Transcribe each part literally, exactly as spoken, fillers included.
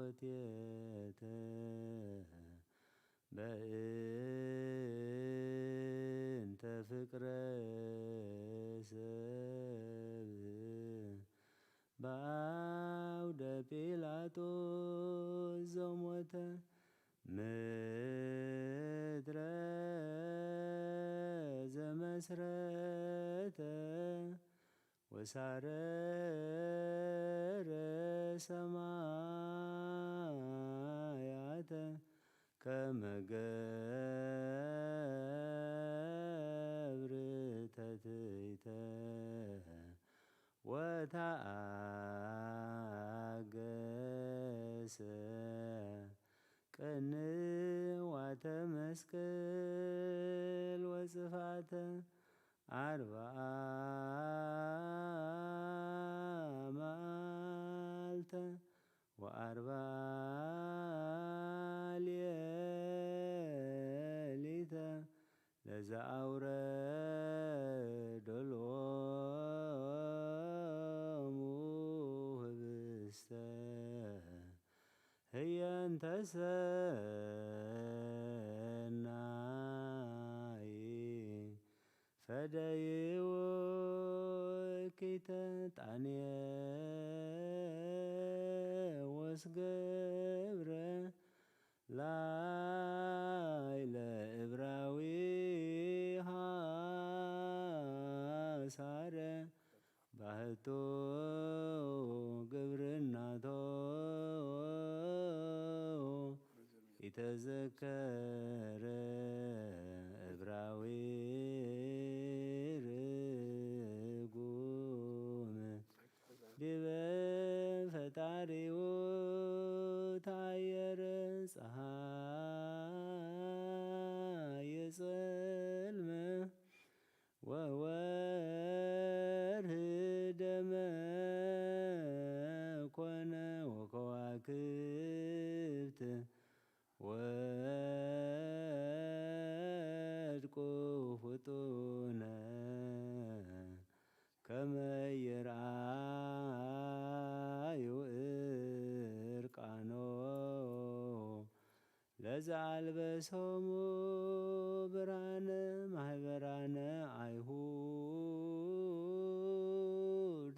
ዮቴተ በእንተ ፍቅረ ሰብ በአውደ ጲላጦስ ዘሞተ ምድረ ዘመስረተ ወሳረረ ሰማያተ ከመ ገብር ተትይተ ወታአገሰ ቅንዋተ መስቀል ወጽፋተ አርብዓ መዓልተ ወአርብዓ ሌሊተ ለዘአውረዶ ሎሙ ህብስተ ህየንተ ሰናይ ፈደይዎ እኪተ ጣኔ ወስገብረ ላዕለ እብራዊ ሐሳረ ባህቱ ግብርናቶ ኢተዘከረ እብራዊ ርጉም ዲበ ፈጣሪው ታየረ ጸሐይ ጽልመ ወወርህ ደመ ኮነ ወከዋክብት ወድቁ ፍጡነ ከመ ይርአዩ እርቃኖ ለዘአልበሶሙ ብርሃነ ማህበራነ አይሁድ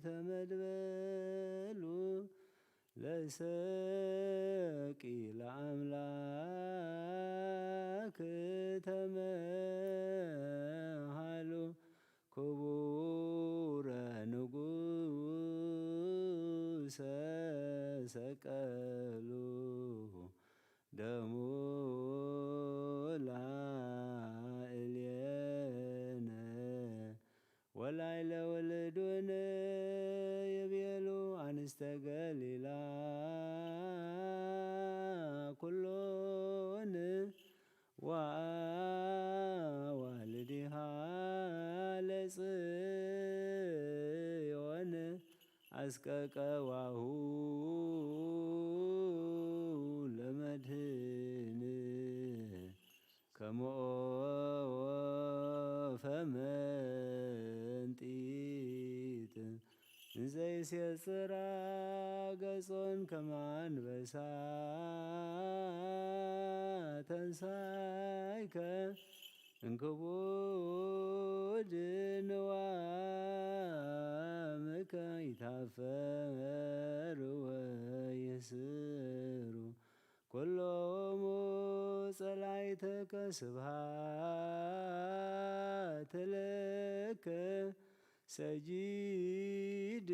ተመድበሉ ለሰቂ ለአምላክ ተመሃሉ ክቡረ ንጉሰ ሰቀሉ ደሙ ላዕሌነ ወላዕለ ውሉድነ ይቤሉ አንስተ ገሊላ ኩሎን ወአዋልዲሃ ለጽዮን አስቀቀዋሁ ለመድህን ከመ ኦፈ መንጢት እንዘ ይሴጽራ ገጾን ከመ አንበሳ ተንሳይከ እንክቡድ ንዋምከ ይታፈር ወይስሩ ኩሎሙ ጸላይተከ ስብሐት ለከ ሰጂድ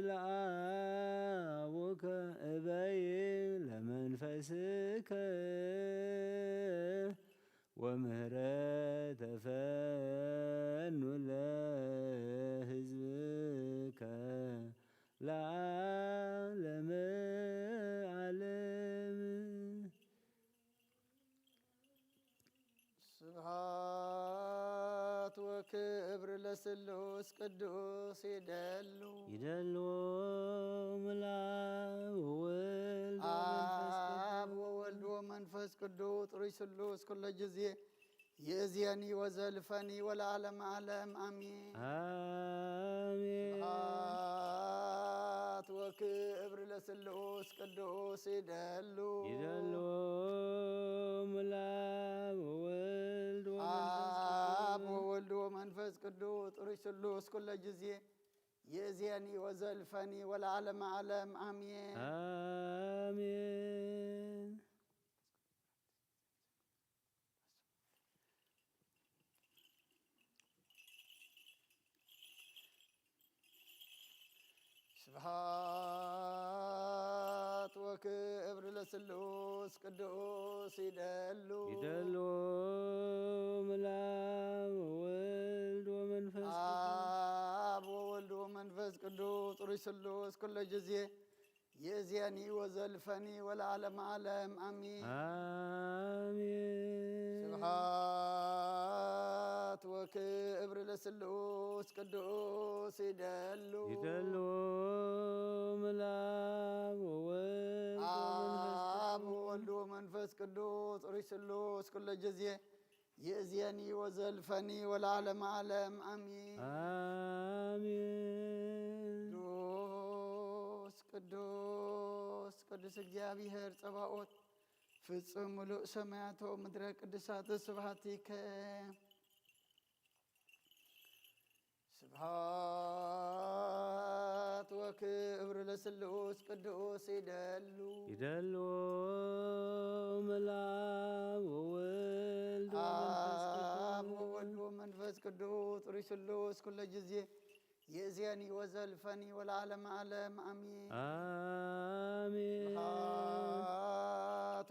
ለአቡከ እበይ ለመንፈስከ ወምህረተ ፈኑ ለህዝብከ ለዓለመ ዓለም። ስብሐት ወክብር ለስሉስ ቅዱስ ይደሉ። ይደሉ ምላእ ወወልድ ወመንፈስ ቅዱስ። አብ ወወልድ ወመንፈስ ቅዱስ ጥሩይ ስሉስ ኩለ ጊዜ ይእዜኒ ወዘልፈኒ ወለዓለመ ዓለም አሜን። አሜን። ስብሐት ወክብር ለስሉስ ቅዱስ ይደሉ። ይደሉ እም ለአብ ወወልድ ወመንፈስ አብ ቅዱስ። ወወልድ ወመንፈስ ቅዱስ ጥሩይ ስሉስ ኩለ ጊዜ ይእዜኒ ወዘልፈኒ ወለዓለመ ዓለም አሜን። አሜን። ስብሐት ወክብር ለስሉስ ቅዱስ ይደሉ። ይደሉ እም ለአብ ወወልድ ወመንፈስ ቅዱስ። አብ ወወልድ ወመንፈስ ቅዱስ ጥሩይ ስሉስ ኩለ ጊዜ ይእዜኒ ወዘልፈኒ ወለዓለመ ዓለም አሜን። አሜን። ስብሐት ወክብር ለስሉስ ቅዱስ ይደሉ። ይደሉ እም ለአብ ወወልድ ወመንፈስ አብ ቅዱስ። ወወልድ ወመንፈስ ቅዱስ ጥሩይ ስሉስ ኩለ ጊዜ ይእዜኒ ወዘልፈኒ ወለዓለመ ዓለም አሜን። አሜን። ቅዱስ ቅዱስ ቅዱስ እግዚአብሔር ጸባኦት ፍጹም ምሉእ ሰማያት ወምድረ ቅዱሳት ስብሐቲከ። ስብሐት ወክብር ለስሉስ ቅዱስ ይደሉ። ይደሉ እም ለአብ ወወልድ ወመንፈስ አብ ቅዱስ። ወወልድ ወመንፈስ ቅዱስ ጥሩይ ስሉስ ኩለ ጊዜ ይእዜኒ ወዘልፈኒ ወለዓለመ ዓለም አሜን። አሜን። ስብሐት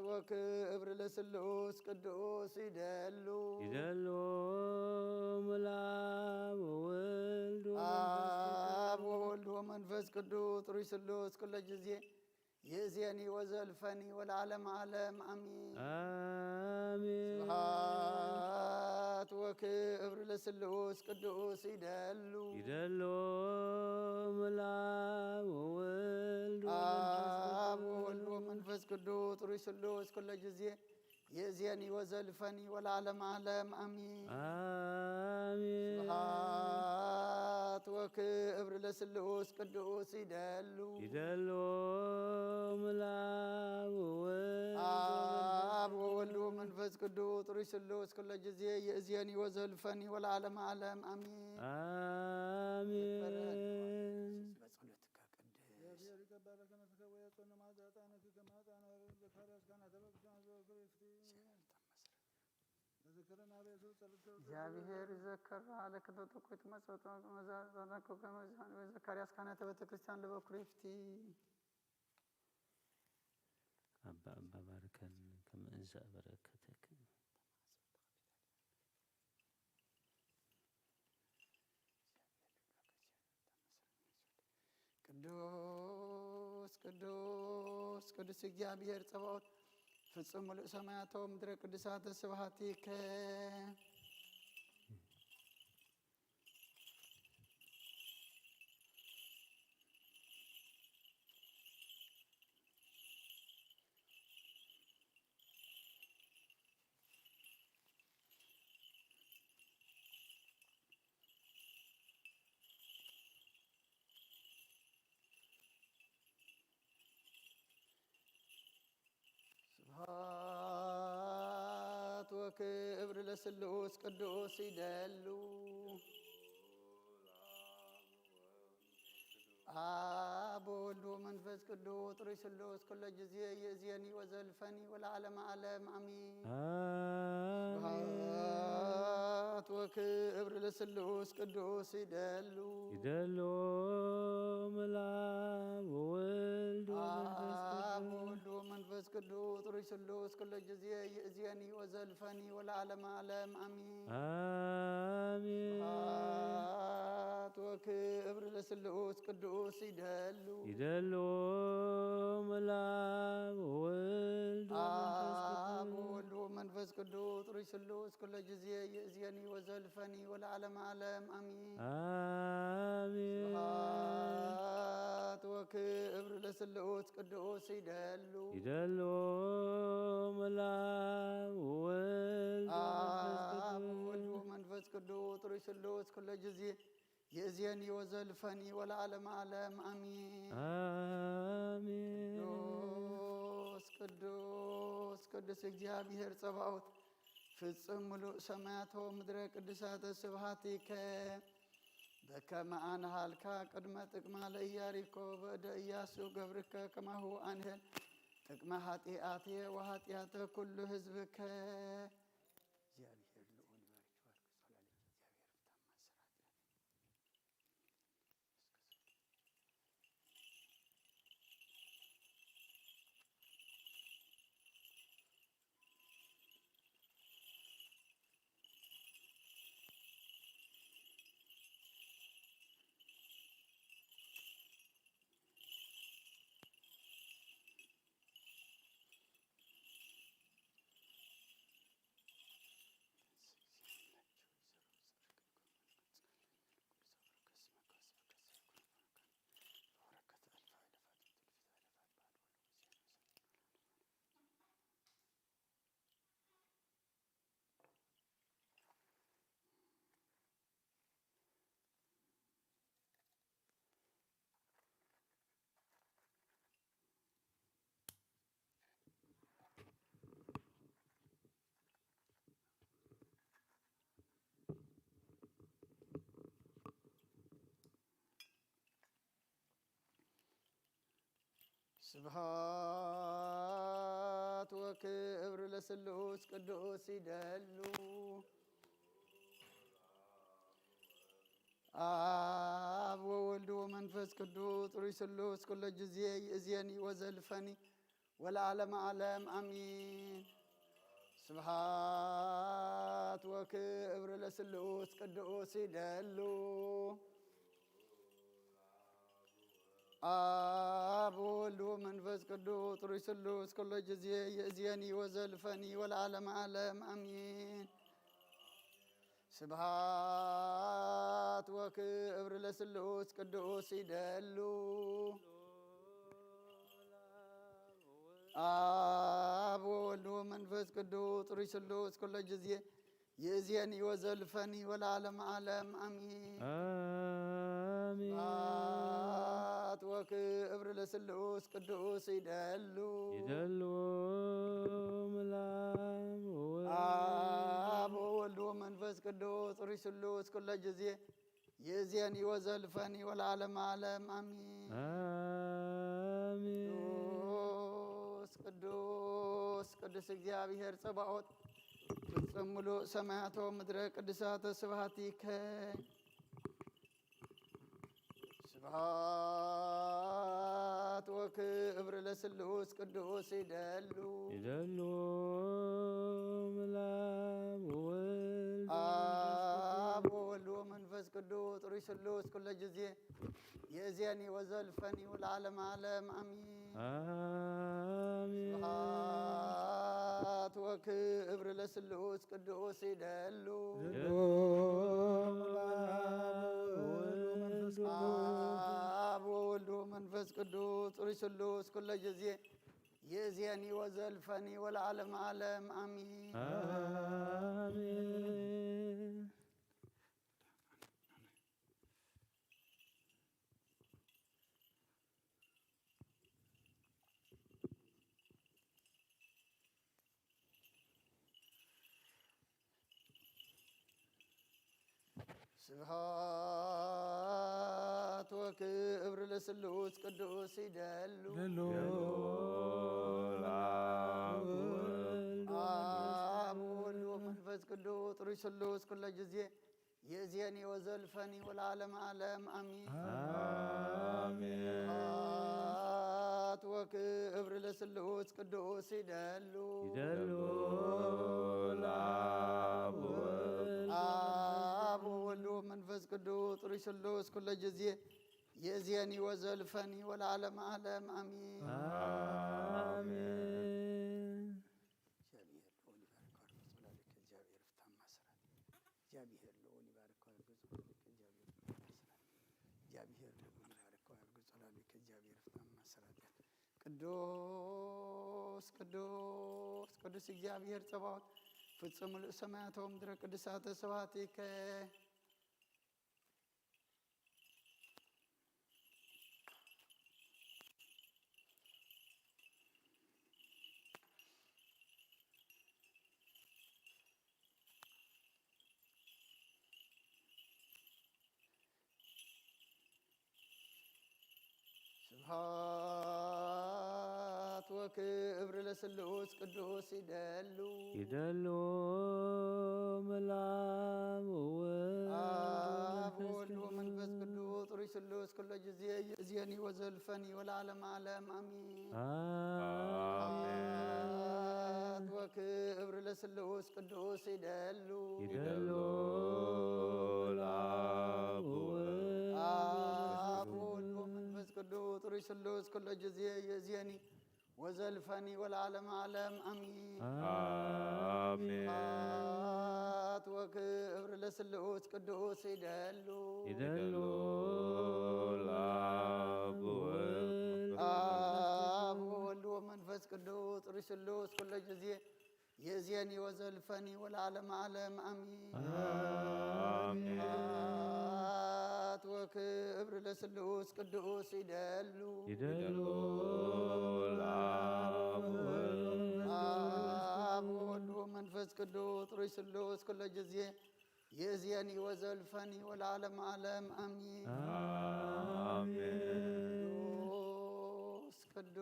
ወክብር ለስሉስ ቅዱስ ይደሉ። ይደሉ እም ለአብ ወወልድ ወመንፈስ ቅዱስ። አብ ወወልድ ወመንፈስ ቅዱስ ጥሩይ ስሉስ ኩለ ጊዜ ይእዜኒ ወዘልፈኒ ወለዓለመ ዓለም አሜን። አሜን። ስብሐት ወክብር ለስሉስ ቅዱስ ይደሉ። ይደሉ እም ለአብ ወወልድ ወመንፈስ አብ ቅዱስ። ወወልድ ወመንፈስ ቅዱስ ጥሩይ ስሉስ ኩለ ጊዜ ይእዜኒ ወዘልፈኒ ወለዓለመ ዓለም አሜን። አሜን። ስብሐት ወክብር ለስሉስ ቅዱስ ይደሉ። ይደሉ እም ለአብ ወወልድ አብ ወወልድ ወመንፈስ ቅዱስ ጥሩይ ስሉስ ኩለ ጊዜ ይእዜኒ ወዘልፈኒ ወለዓለመ ዓለም አሜን። አሜን። በጸሎትከ ቅድስ። እግዚአብሔር ይቀበለከ መስከ ወየጾነ ማዛጣነ ከማጣነ ዘካርያስ ካህናተ በቅዱሳን ዘወክር ይፍቲ። እግዚአብሔር ይዘከር ለከ ተጠቆይት መጸውት መዛዛናኮ ከመዛን ወዘካርያስ ካህናተ ቤተክርስቲያን ለበኩር ይፍቲ። አባ አባ ባርከን ከመእዛ በረከተክ። ቅዱስ ቅዱስ ቅዱስ እግዚአብሔር ጸባኦት ፍጹም ምሉእ ሰማያተ ወምድረ ቅዱሳተ ስብሐቲከ። ስብሐት ወክብር ለስሉስ ቅዱስ ይደሉ። አብ ወወልድ ወመንፈስ ቅዱስ ጥሩይ ስሉስ ኩለ ጊዜ ይእዜኒ ወዘልፈኒ ወለዓለመ ዓለም አሜን። አሜን። ስብሐት ወክብር ለስሉስ ቅዱስ ይደሉ። ይደሉ እም ለአብ ወወልድ ወመንፈስ አብ ቅዱስ። ወወልድ ወመንፈስ ቅዱስ ጥሩይ ስሉስ ኩለ ጊዜ ይእዜኒ ወዘልፈኒ ወለዓለመ ዓለም አሜን። አሜን። ስብሐት ወክብር ለስሉስ ቅዱስ ይደሉ። ይደሉ እም ለአብ ወወልድ ወመንፈስ አብ ቅዱስ። ወወልድ ወመንፈስ ቅዱስ ጥሩይ ስሉስ ኩለ ጊዜ ይእዜኒ ወዘልፈኒ ወለዓለመ ዓለም አሜን። አሜን። ስብሐት ወክብር ለስሉስ ቅዱስ ይደሉ። ይደሉ እም ለአብ ወወልድ ወመንፈስ አብ ቅዱስ። ወወልድ ወመንፈስ ቅዱስ ጥሩይ ስሉስ ኩለ ጊዜ ይእዜኒ ወዘልፈኒ ወለዓለመ ዓለም አሜን። አሜን። ቅዱስ ቅዱስ እግዚአብሔር ጸባኦት፣ ፍጹም ምሉእ ሰማያት ወምድረ ቅዱሳተ ስብሐቲከ። በከመ አንሃልካ ቅድመ ጥቅማ ለኢያሪኮ በእደ ኢያሱ ገብርከ ከማሁ አንህል ጥቅመ ኃጢአትየ ወኃጢአተ ኩሉ ሕዝብከ። እግዚአብሔር ልዑል ይባርክ፣ ይባርክ። ጸሎተ እግዚአብሔር ፍታማ ስራት። ስብሐት ወክብር ለስሉስ ቅዱስ ይደሉ። አብ ወወልድ ወመንፈስ ቅዱስ ሩይ ስሉስ ኩለ ጊዜ ይእዜኒ ወዘልፈኒ ወለዓለመ ዓለም አሚን። ስብሐት ወክብር ለስሉስ ቅዱስ ይደሉ። አብ ወወልድ ወመንፈስ ቅዱስ ሩይ ስሉስ ኩለ ጊዜ ይእዜኒ ወዘልፈኒ ወለዓለመ ዓለም አሚን። ስብሐት ወክብር ለስሉስ ቅዱስ ይደሉ። አብ ወወልድ ወመንፈስ ቅዱስ ሩይ ስሉስ ኩለ ጊዜ ይእዜኒ ወዘልፈኒ ወለዓለመ ዓለም አሚን። አሚን። ስብሐት ወክብር ለስሉስ ቅዱስ ይደሉ። ይደሉ። ላብ ወወልድ። አብ ወወልድ ወመንፈስ ቅዱስ ሩይ ስሉስ ኩለ ጊዜ ይእዜኒ ወዘልፈኒ ወለዓለመ ዓለም አሚን። አሚን። ቅዱስ ቅዱስ ቅዱስ እግዚአብሔር ጸባኦት፣ ፍጹም ምሉእ ሰማያት ወምድረ ቅዱሳተ ስብሐቲከ። ስብሐት ወክብር ለስሉስ ቅዱስ ይደሉ። ይደሉ። ላብ ወወልድ። አብ ወወልድ ወመንፈስ ቅዱስ ሩይ ስሉስ ኩለ ጊዜ ይእዜኒ ወዘልፈኒ ወለዓለመ ዓለም አሚን። አሚን። ስብሐት ወክብር ለስሉስ ቅዱስ ይደሉ። ይደሉ። አብ ወወልድ ወመንፈስ ቅዱስ ሩይ ስሉስ ኩለ ጊዜ ይእዜኒ ወዘልፈኒ ወለዓለመ ዓለም አሚን። አሚን። ስብሐት ወክብር ለስሉስ ቅዱስ ይደሉ። ይደሉ። አብ ወወልድ ወመንፈስ ቅዱስ ሩይ ስሉስ ኩለ ጊዜ ይእዜኒ ወዘልፈኒ ወለዓለመ ዓለም አሚን። አሚን። ስብሐት ወክብር ለስሉስ ቅዱስ ይደሉ። ይደሉ። ለአብ ወወልድ። አብ ወወልድ ወመንፈስ ቅዱስ ሩይ ስሉስ ኩለ ጊዜ ይእዜኒ ወዘልፈኒ ወለዓለመ ዓለም አሚን። አሚን። እግዚአብሔር ልዑል ይባርክ። እግዚአብሔር ፍታማ ስራ። እግዚአብሔር ልዑል ይባርክ። እግዚአብሔር ፍታማ ስራ። እግዚአብሔር ልዑል ይባርክ። እግዚአብሔር ፍታማ ስራ። ቅዱስ ቅዱስ ቅዱስ እግዚአብሔር ጸባኦት፣ ፍጹም ምሉእ ሰማያተ ወምድረ ቅዱሳተ ስብሐቲከ። ስብሐት ወክብር ለስሉስ ቅዱስ ይደሉ። ይደሉ ምልአብ ወወልድ አብ ወወልድ ወመንፈስ ቅዱስ ጥሩይ ስሉስ ኩሎ ጊዜ ይእዜኒ ወዘልፈኒ ወለዓለመ ዓለም አሚን። አሜን። ስብሐት ወክብር ለስሉስ ቅዱስ ይደሉ። ይደሉ ለአብ ወወልድ አብ ወወልድ ወመንፈስ ቅዱስ ጥሩይ ስሉስ ኩሎ ጊዜ ይእዜኒ ወዘልፈኒ ወለዓለመ ዓለም አሚን። አሜን። ስብሐት ወክብር ለስሉስ ቅዱስ ይደሉ። ይደሉ ለአብ ወወልድ አብ ወወልድ ወመንፈስ ቅዱስ ጥሩይ ስሉስ ኩሎ ጊዜ ይእዜኒ ወዘልፈኒ ወለዓለመ ዓለም አሚን። አሜን። ስብሐት ወክብር ለስሉስ ቅዱስ ይደሉ። ይደሉ ለአብ ወወልድ አብ ወወልድ ወመንፈስ ቅዱስ ጥሩይ ስሉስ ኩሎ ጊዜ ይእዜኒ ወዘልፈኒ ወለዓለመ ዓለም አሚን። አሜን። ቅዱስ ቅዱስ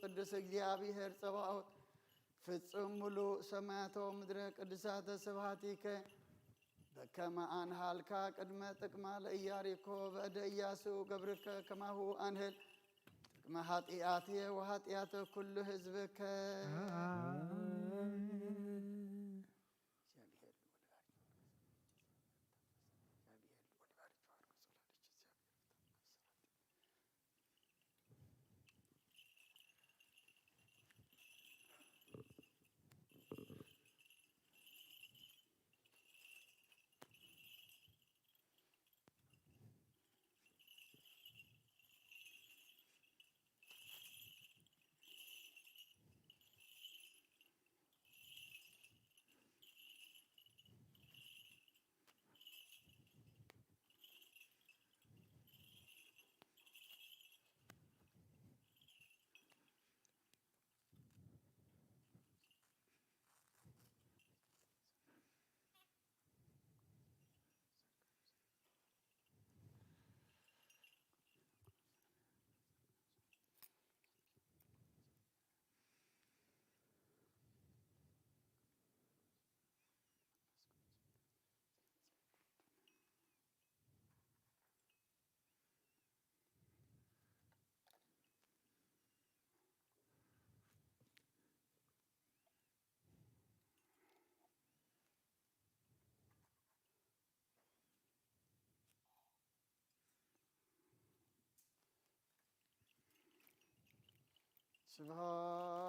ቅዱስ እግዚአብሔር ጸባኦት ፍጹም ምሉእ ሰማያተ ወምድረ ቅዱሳተ ስብሐቲከ በከመ አንሃልካ ቅድመ ጥቅማ ለኢያሪኮ በእደ ኢያሱ ገብርከ ከማሁ አንህል ጥቅመ ኃጢአትየ ወኃጢአተ ኩሉ ሕዝብከ። አሜን።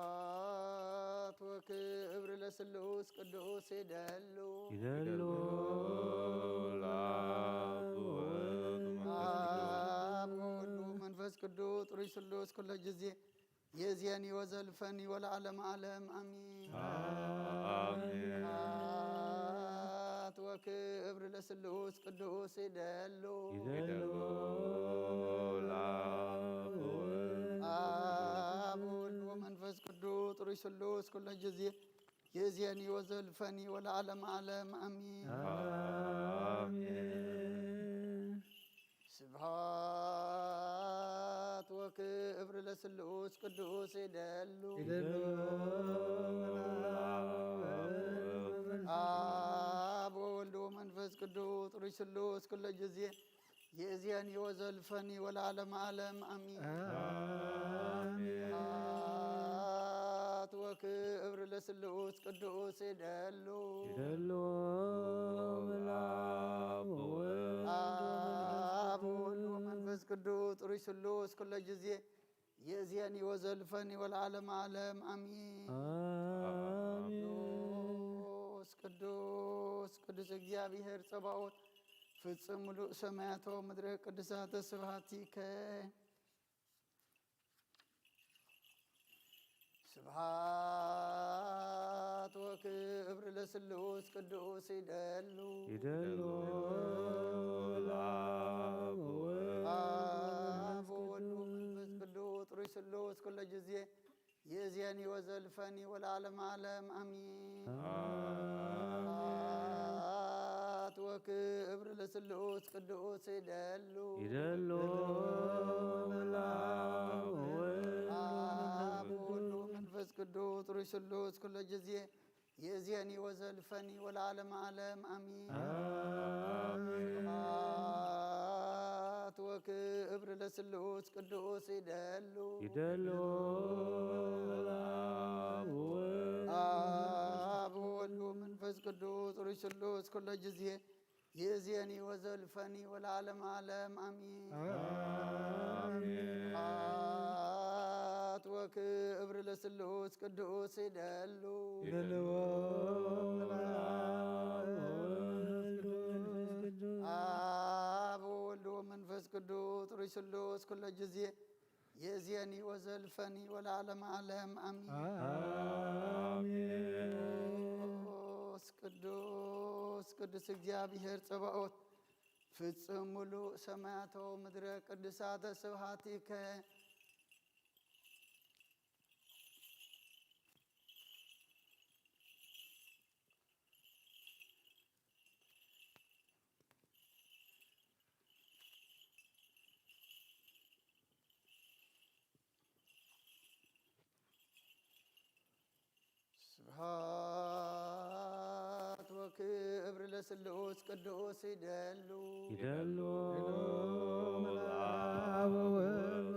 ስብሐት ወክብር ለስሉስ ቅዱስ ይደሉ። ይደሉ ለአብ ወወልድ ወመንፈስ ቅዱስ። አብ ወወልድ ወመንፈስ ቅዱስ ጥሩይ ስሉስ ኩሎ ጊዜ ይእዜኒ ወዘልፈኒ ወለዓለመ ዓለም አሚን። አሜን። ስብሐት ወክብር ለስሉስ ቅዱስ ይደሉ። ይደሉ ለአብ ወወልድ አብ ወወልድ ወመንፈስ ቅዱስ ጥሩይ ስሉስ ኩሎ ጊዜ ይእዜኒ ወዘልፈኒ ወለዓለመ ዓለም አሚን። አሜን። ስብሐት ወክብር ለስሉስ ቅዱስ ይደሉ። ይደሉ አብ ወወልድ ወመንፈስ ቅዱስ ጥሩይ ስሉስ ኩሎ ጊዜ ይእዜኒ ወዘልፈኒ ወለዓለመ ዓለም አሚን። አሜን። ስብሐት ወክብር ለስሉስ ቅዱስ ይደሉ። ይደሉ ለአብ ወወልድ አብ ወወልድ ወመንፈስ ቅዱስ ጥሩይ ስሉስ ኩሎ ጊዜ ይእዜኒ ወዘልፈኒ ወለዓለመ ዓለም አሚን። አሜን። ቅዱስ ቅዱስ ቅዱስ እግዚአብሔር ጸባኦት ፍጹም ምሉእ ሰማያተ ወምድረ ቅዱሳተ ስብሐቲከ። ስብሐት ወክብር ለስሉስ ቅዱስ ይደሉ። ይደሉ ለአብ ወወልድ አብ ወወልድ ወመንፈስ ቅዱስ ጥሩይ ስሉስ ኩሎ ጊዜ ይእዜኒ ወዘልፈኒ ወለዓለመ ዓለም አሚን። አሜን። ስብሐት ወክብር ለስሉስ ቅዱስ ይደሉ። ይደሉ ስሉስ ኩሎ ጊዜ ይእዜኒ ወዘልፈኒ ወለዓለመ ዓለም አሚን። አሜን። ስብሐት ወክብር ለስሉስ ቅዱስ ይደሉ። ይደሉ ለአብ ወወልድ። አብ ወወልድ ወመንፈስ ቅዱስ ሩይ ስሉስ ኩሎ ጊዜ ይእዜኒ ወዘልፈኒ ወለዓለመ ዓለም አሚን። አሜን። ስብሐት ወክብር ለስሉስ ቅዱስ ይደሉ። ይደሉ ለአብ ወወልድ ወመንፈስ ቅዱስ ሩይ ስሉስ ኩሎ ጊዜ ይእዜኒ ወዘልፈኒ ወለዓለመ ዓለም አሚን። አሜን። ቅዱስ ቅዱስ ቅዱስ እግዚአብሔር ጸባኦት ፍጹም ሙሉእ ሰማያተ ወምድረ ቅዱሳተ ስብሐቲከ። ስብሐት ወክብር ለስሉስ ቅዱስ ይደሉ። ይደሉ አብ ወወልድ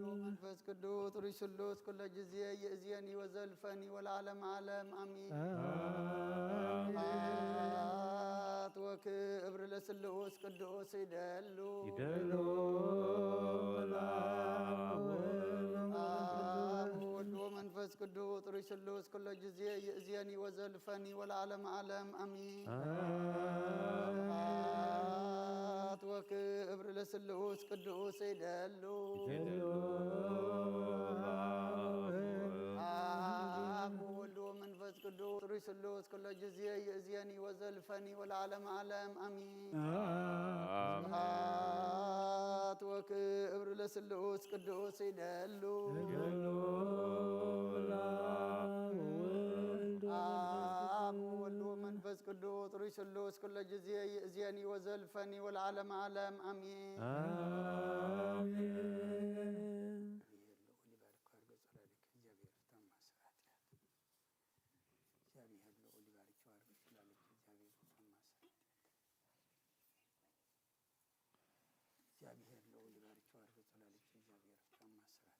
ወመንፈስ ቅዱስ ሩይ ስሉስ ኩሎ ጊዜ ይእዜኒ ወዘልፈኒ ወለዓለመ ዓለም አሚን። አሜን። ስብሐት ወክብር ለስሉስ ቅዱስ ይደሉ። ይደሉ ለአብ ወወልድ ወመንፈስ ቅዱስ ሩይ ስሉስ ኩሎ ጊዜ ይእዜኒ ወዘልፈኒ ወለዓለመ ዓለም አሚን። አሜን። ስብሐት ወክብር ለስሉስ ቅዱስ ይደሉ። ይደሉ አብ ወወልድ ወመንፈስ ቅዱስ ሩይ ስሉስ ኩሎ ጊዜ ይእዜኒ ወዘልፈኒ ወለዓለመ ዓለም አሚን። አሜን። ስብሐት ወክብር ለስሉስ ቅዱስ ይደሉ። ይደሉ ለአብ ወወልድ አብ ወወልድ ወመንፈስ ቅዱስ ሩይ ስሉስ ኩሎ ጊዜ ይእዜኒ ወዘልፈኒ ወለዓለመ ዓለም አሚን። አሜን። እግዚአብሔር ልዑል ይባርክ ይባርክ ይላል። እግዚአብሔር ይፍታ ማሰራት። እግዚአብሔር ልዑል ይባርክ ይባርክ ይላል። እግዚአብሔር ይፍታ ማሰራት።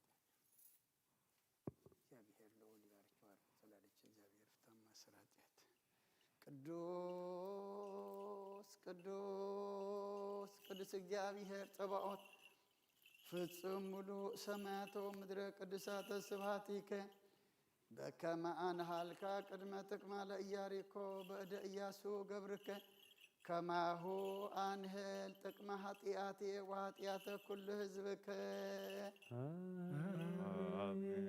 እግዚአብሔር ልዑል ይባርክ ይባርክ ይላል። እግዚአብሔር ይፍታ ማሰራት። ቅዱስ ቅዱስ ቅዱስ እግዚአብሔር ጸባኦት ፍጹም ሙሉእ ሰማያተ ወምድረ ቅዱሳተ ስብሐቲከ። በከመ አንሃልካ ቅድመ ጥቅማ ለኢያሪኮ በእደ ኢያሱ ገብርከ፣ ከማሁ አንህል ጥቅመ ኃጢአቴ ወኃጢአተ ኩሉ ሕዝብከ። አሜን።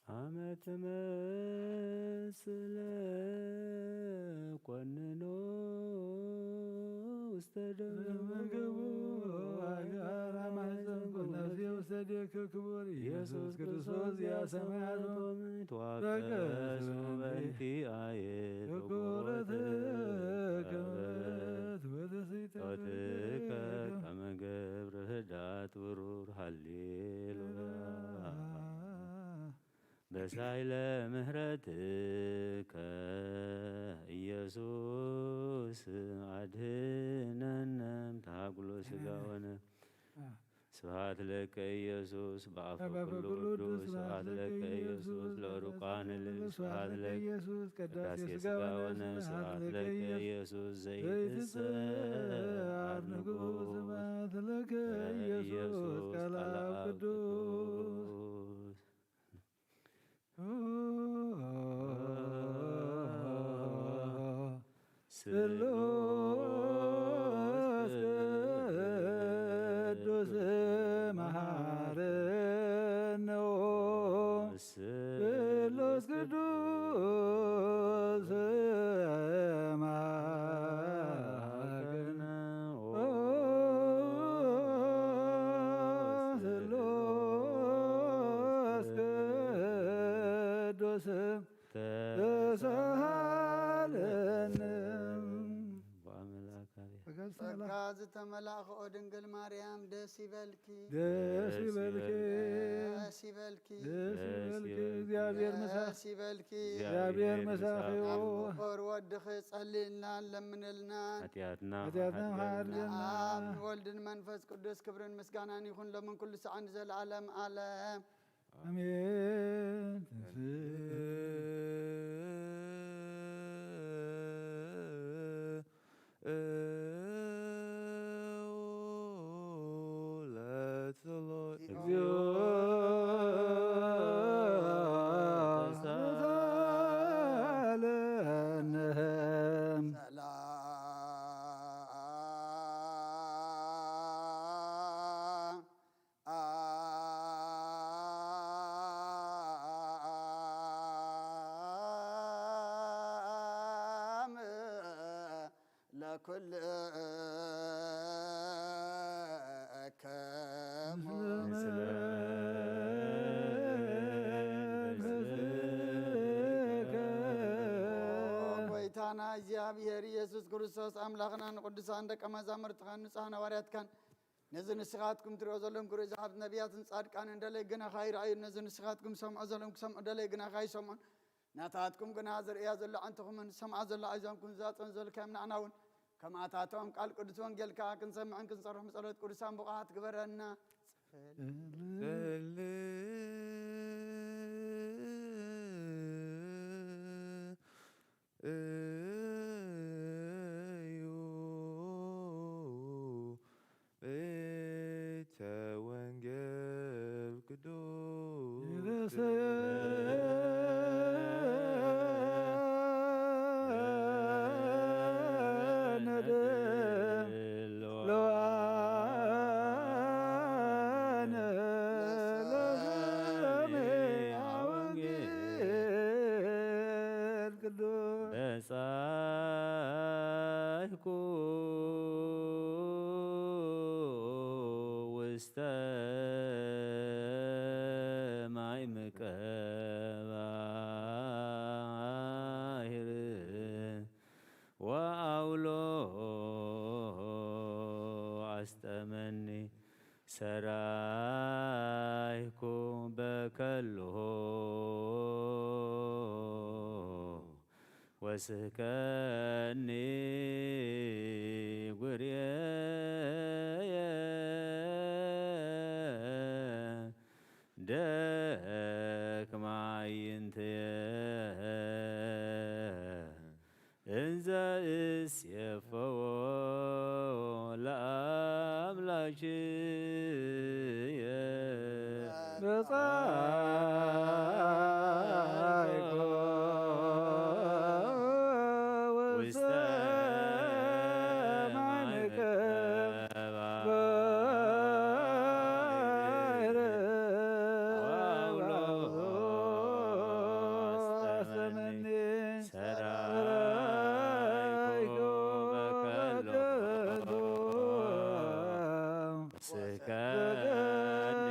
አመ ትመስል ኮንኖ ውስተ ደሙ። ደመ ገቡ አጋራ ማሕፀንኩ ነፍሴ ውስተ እዴከ ክቡር ኢየሱስ ክርስቶስ ዚአ ሰማያት ወምድር። ተዋቀሱ በእንቲአየ ትኩረተ ትኩረተ ከመት ወተስይጠ ጸሎትከ ከመ ገብረ ህዳት ብሩር። ሃሌሉያ። በሳይለ ምህረትከ ኢየሱስ አድህነነ እምተሃጉሎ ስጋወነ። ስብሐት ለከ ኢየሱስ በአፈ ኩሉ ቅዱስ። ስብሐት ለከ ኢየሱስ ለሩቃን ልል። ስብሐት ለከ ኢየሱስ ቅዳሴ ስጋወነ። ስብሐት ለከ ኢየሱስ ዘይትሰ አርንጉ። ስብሐት ለከ ኢየሱስ ቃለ አብ ቅዱስ። ስሉስ ቅዱስ መሐረነ። ስሉስ ቅዱስ መሐረነ። ስሉስ ቅዱስ ተሳሃለነ። በአምላክ አብያ። በገጽ ጸጋ ዝተመላእኺ ኦ ድንግል ማርያም ደስ ይበልኪ። ደስ ይበልኪ። ደስ ይበልኪ። ደስ ይበልኪ። እግዚአብሔር ምሳኺ። ደስ ይበልኪ። እግዚአብሔር ምሳኺ። አብ ፍቁር ወድኺ ጸልይልና ለምንልና። ኃጢአትና ኃጢአትና ሐድገልና። ሐድገልና። አብ ወልድን መንፈስ ቅዱስ ክብርን ምስጋናን ይኹን ለምን ኩሉ ሰዓን ዘለዓለም ዓለም። አሜን። ለጸሎት እግዚኦ ተሳሃለነ። ሰላም ለኩልክሙ። ምስለ መንፈስከ። ኦ ጎይታና እግዚአብሔር ኢየሱስ ክርስቶስ አምላኽና ንቅዱሳን ደቀ መዛሙርትካን ንጹሐን ሐዋርያትካን ነዚ ንስኻትኩም ትርእዮ ዘለኩም ክርእዩ፣ ዝሓፍት ነቢያትን ጻድቃንን ደለይ ግናኻ ይረኣዩ፣ ነዚ ንስኻትኩም ሰምዖ ዘለኩም ክሰምዑ፣ ደለይ ግናኻ ይሰምዑን። ናታትኩም ግና ዝርእያ ዘሎ ኣዕንትኹምን ዝሰምዓ ዘሎ ኣእዛንኩም ዝዛጸን ዘልካዮም ንዓና እውን ከምኣታቶም ቃል ቅዱስ ወንጌልካ ክንሰምዕን ክንጸርሕን ብጸሎት ቅዱሳን ብቑዓት ግበረና። ጸል- እዩ ቤተ ወንጌል ቅዱስ ለዋነ ለሰሚዐ ወንጌል ቅዱስ። በጻይኩ ውስተ ማይ ምቀባሂር ወአውሎ አስጠመኒ ሰራይኩ በከልሆ ወስከኒ ጉርየየ ደክማ ይንትየ እንዘ እሴፈዎ ለአምላክየ። በጻይኮ ውስተ ማይ ምቀባ ባሕር ወአውሎ አስተመኒ ሰራይኮ በከልሆ ስከኒ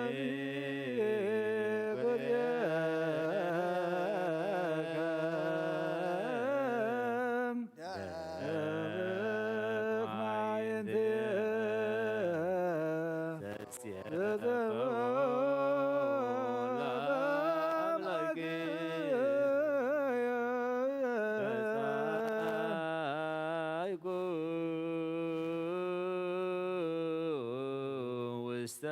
ውስተ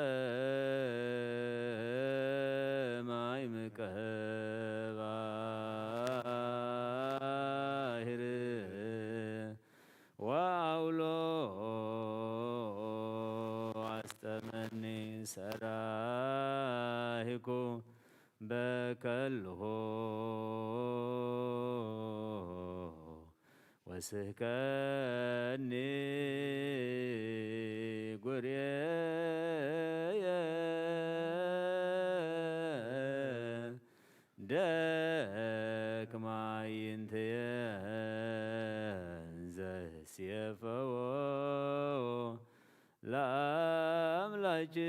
ማይ ምቀባሂር ወአውሎ አስጠመኒ ሰራሂኩ በከልሆ ወስሕቀኒ ጉርየ ደክማይ እንትየ ዘሴፈዎ ለአምላክየ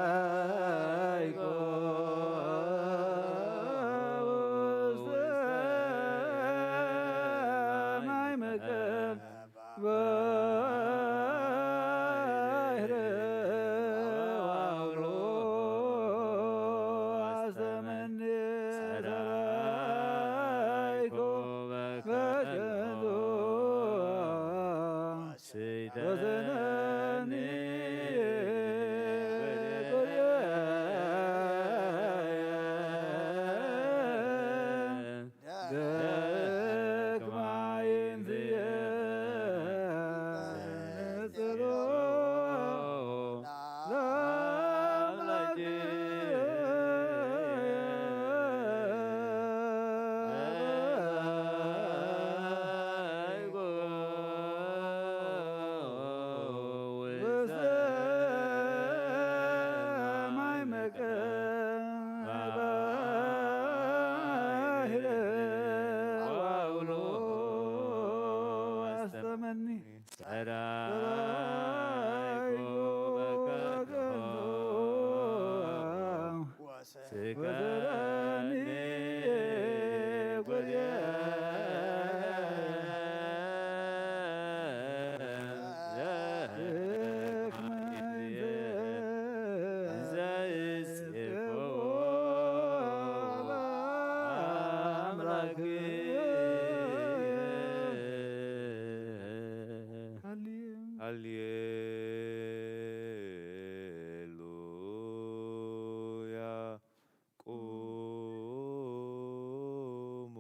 በጻይቆ ውስተ ማይ መቀ ባሕረ ወአውሎ አስተመኔ ጸራይኮ በከንቱ ስይተኒ ደክማይ እንትየ ነጽሮ ለአምላክ ውስተ ማይ መቀ ባሕረ ወአውሎ አስተመኒ ጸራይኮ በከንቱ ስከኒ ጉርየ ዘእስየፎ አምላክ። ሃሌሉያ። ቁሙ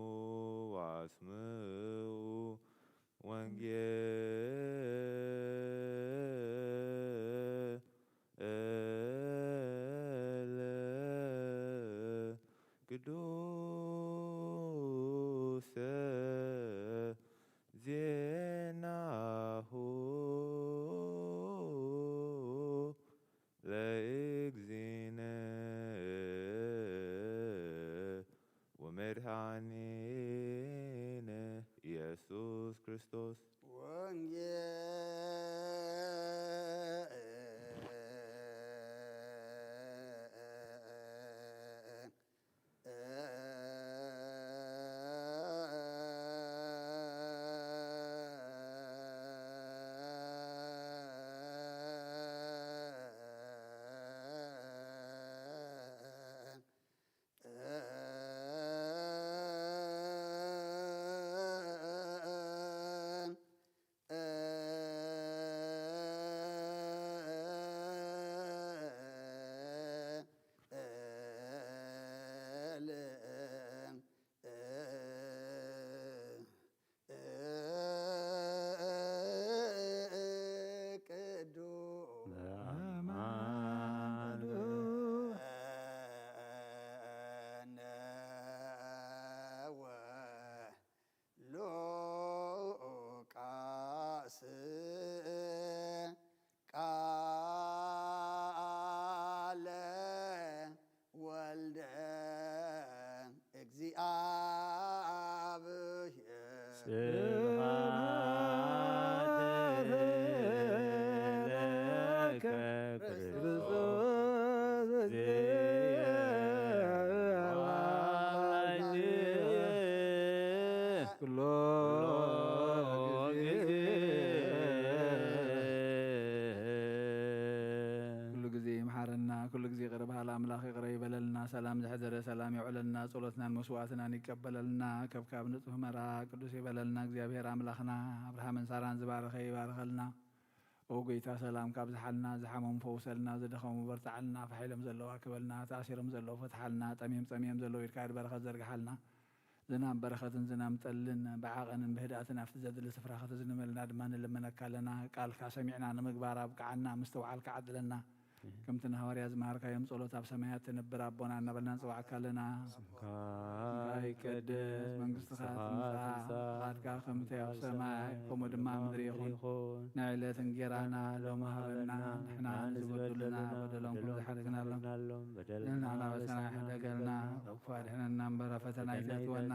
ወአስምዑ ወንጌለ ቅዱሰ ዜናሁ ለእግዚእነ ወመድኃኒነ ኢየሱስ ክርስቶስ። ወንጌል ቅዱስ ሉቃስ ቃለ ወልደ እግዚአብሔር። ስብሐት ለከ ክርስቶስ። ኩሎ ጊዜ። ኩሉ ጊዜ ይምሓረና፣ ኩሉ ጊዜ ይቕረ በሃሊ ኣምላኽ ይቕረ ይበለልና፣ ሰላም ዝሐደረ ሰላም የውዕለልና፣ ጸሎትናን መስዋዕትናን ይቀበለልና፣ ከብካብ ንጹህ መራ ቅዱስ ይበለልና። እግዚኣብሔር ኣምላኽና ኣብርሃምን ሳራን ዝባረኸ ይባርከልና። ኦ ጎይታ ሰላምካ ኣብዝሓልና፣ ዝሓመሙ ፈውሰልና፣ ዝደኸሙ በርትዓልና፣ ፋሕ ኢሎም ዘለዉ ኣክበልና፣ ተኣሲሮም ዘለዉ ፍትሓልና፣ ጠምዮም ጸሚኦም ዘለዉ ኢድካ ኢድ በረኸት ዘርግሓልና። ዝናም በረኸትን ዝናም ጠልን ብዓቐንን ብህድኣትን ኣብቲ ዘድሊ ስፍራ ከተዝንበልና ድማ ንልምነካ ኣለና። ቃልካ ሰሚዕና ንምግባር ኣብቅዓና፣ ምስትውዓልካ ዓድለና። ከምቲ ንሐዋርያት ዝመሃርካዮም ጸሎት ኣብ ሰማያት ትነብር ኣቦና እናበልና ንጽውዓካ ኣለና። ስምካ ይቀደስ፣ መንግስትኻ ትምጻእ፣ ፍቃድካ ከምቲ ኣብ ሰማይ ከምኡ ድማ ኣብ ምድሪ ይኹን። ናይ ዕለት እንጌራና ሎሚ ሃበና፣ ንሕና ንዝበደሉና በደሎም ከም ዝሓለፍናሎም፣ በደልና ናበሳና ኣይሕደገልና፣ ካብ ክፉእ ኣድሕነና እምበር ኣብ ፈተና ኣይተእትወና።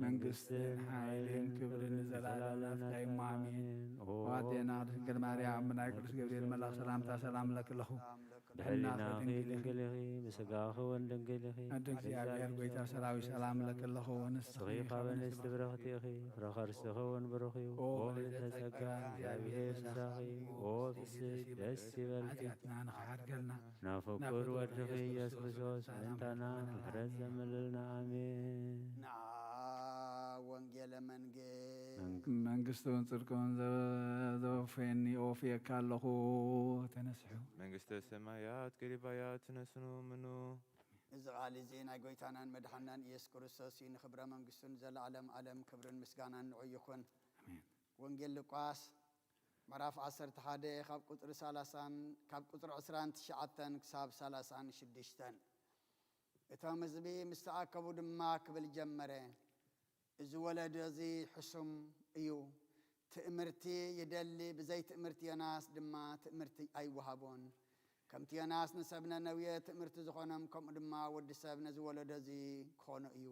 መንግስትን ሓይልን ክብርን ንዘለኣለም ናትካ እዩ፣ ኣሜን። ኦ ኣዴና ድንግል ማርያም፣ ብናይ ቅዱስ ገብርኤል መልኣኽ ሰላምታ ሰላም እብለኪ ኣለኹ። ብሕልናኺ ድንግል ኢኺ፣ ብስጋኺ እውን ድንግል ኢኺ። ኣደ እግዚኣብሔር ጐይታ ሰራዊት ሰላም እብለኪ ኣለኹ። ንስኺ ካብ ኣንስቲ ብርኽቲ ኢኺ፣ ፍረ ከርስኺ እውን ብሩኽ እዩ። ኦ ወልዕልተ ጸጋ፣ እግዚኣብሔር ምሳኺ። ኦ ፍስሕቲ ደስ ይበልኪ። ኃጢአትና ንኽሓድገልና ናብ ፍቁር ወድኺ ኢየሱስ ክርስቶስ ምእንታና ምሕረት ዘምልልና። ኣሜን። ንዓ ወንጌለ መንግስት። መንግስትን ጽድቅን ዘ-፣ ዘወፈየኒ፣ እወፍየካ ኣለኹ። ተነስሑ። መንግስተ ሰማያት ቀሪባ እያ፣ ተነስኡ እመኑ። እዚ ቃል እዚ ናይ ጐይታናን መድሓናን ኢየሱስ ክርስቶስ እዩ። ንኽብረ መንግስቱ ንዘለዓለም ዓለም ክብርን ምስጋናን ንዑ ይኹን። ኣሜን። ወንጌል ሉቃስ ምዕራፍ ዓሰርተ ሓደ ካብ ቁጽሪ ሰላሳን፣ ካብ ቁጽሪ ዕስራን ትሽዓተን ክሳብ ሰላሳን ሽዱሽተን። እቶም ህዝቢ ምስ ተኣከቡ ድማ ክብል ጀመረ፣ እዚ ወለዶ እዚ ሕሱም እዩ። ትእምርቲ ይደሊ፣ ብዘይ ትእምርቲ ዮናስ ድማ ትእምርቲ ኣይወሃቦን። ከምቲ ዮናስ ንሰብ ነነዌ ትእምርቲ ዝኾኖም፣ ከምኡ ድማ ወዲ ሰብ ነዚ ወለዶ እዚ ክኾኖ እዩ።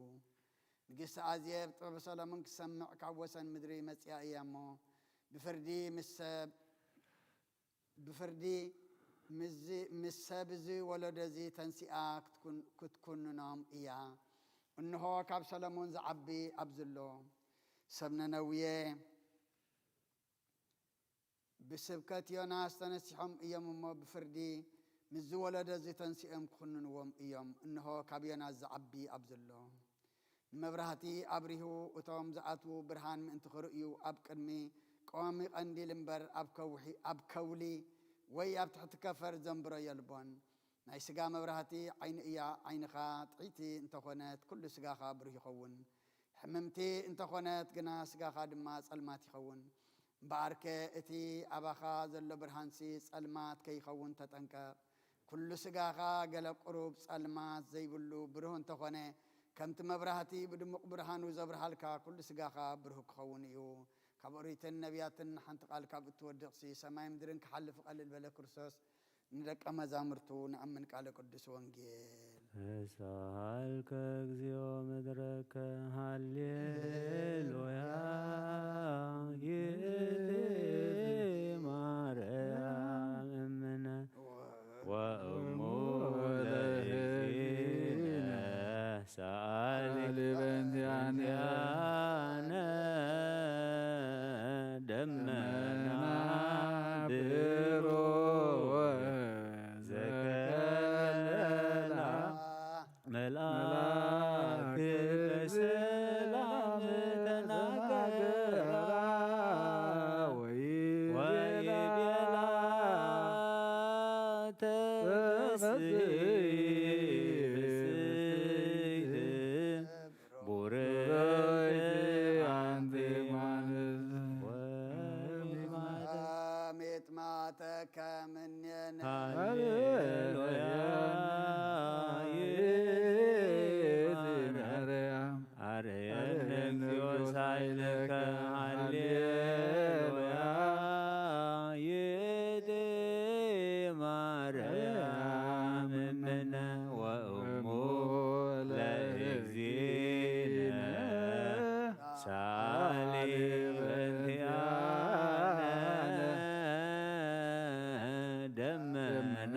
ንግስቲ ኣዜብ ጥበብ ሰሎሞን ክትሰምዕ ካብ ወሰን ምድሪ መጺኣ እያ እሞ፣ ብፍርዲ ምስ ሰብ፣ ብፍርዲ ምስዚ፣ ምስ ሰብ እዚ ወለዶ እዚ ተንሲኣ ክትኩን-፣ ክትኩንኖም እያ። እንሆ፣ ካብ ሰሎሞን ዝዓቢ ኣብዚ ኣሎ። ሰብ ነነዌ ብስብከት ዮናስ ተነሲሖም እዮም እሞ፣ ብፍርዲ ምስዚ ወለዶ እዚ ተንሲኦም ክኹንንዎም እዮም። እንሆ፣ ካብ ዮናስ ዝዓቢ ኣብዚ ኣሎ። ንመብራህቲ ኣብሪሁ፣ እቶም ዝኣትዉ ብርሃን ምእንቲ ክርእዩ፣ ኣብ ቅድሚ ቀዋሚ ቀንዲል እምበር፣ ኣብ ከውሒ፣ ኣብ ከውሊ ወይ ኣብ ትሕቲ ከፈር ዘንብሮ የልቦን። ናይ ስጋ መብራህቲ ዓይኒ እያ። ዓይንኻ ጥዕይቲ እንተኾነት፣ ኩሉ ስጋኻ ብሩህ ይኸውን። ሕምምቲ እንተኾነት ግና፣ ስጋኻ ድማ ጸልማት ይኸውን። እምበኣርከ፣ እቲ ኣባኻ ዘሎ ብርሃንሲ ጸልማት ከይኸውን ተጠንቀቕ። ኩሉ ስጋኻ ገለ ቁሩብ ጸልማት ዘይብሉ ብሩህ እንተኾነ፣ ከምቲ መብራህቲ ብድሙቕ ብርሃኑ ዘብርሃልካ፣ ኩሉ ስጋኻ ብሩህ ክኸውን እዩ። ካብ ኦሪትን ነቢያትን ሓንቲ ቃል ካብ እትወድቕሲ፣ ሰማይ ምድርን ክሓልፍ ቀልል በለ ክርስቶስ። ንደቀ መዛሙርቱ ነኣምን ቃለ ቅዱስ ወንጌል። ተሳሃልከ እግዚኦ ምድረከ፣ ሃሌሉያ። ይእቲ ማርያም እምነ ወእሙ ለእግዚእነ፣ ሰኣሊ በእንቲአነ ደመና ብሩህ ዘከለላ መልአክ በሰላም ተናገራ ወይቤላ፣ ተፈስሒ ፍስሕት ቡርክት አንቲ እም ኩሉ እምአተ። ሚጥማተ ከምኔነ። ሃሌሉያ። ይእቲ ማርያም አርየነ እግዚኦ ሳይለከ። ሃሌሉያ። ይእቲ ማርያም እምነ ወእሙ ለእግዚእነ ሳሊ በእንቲአነ ደመና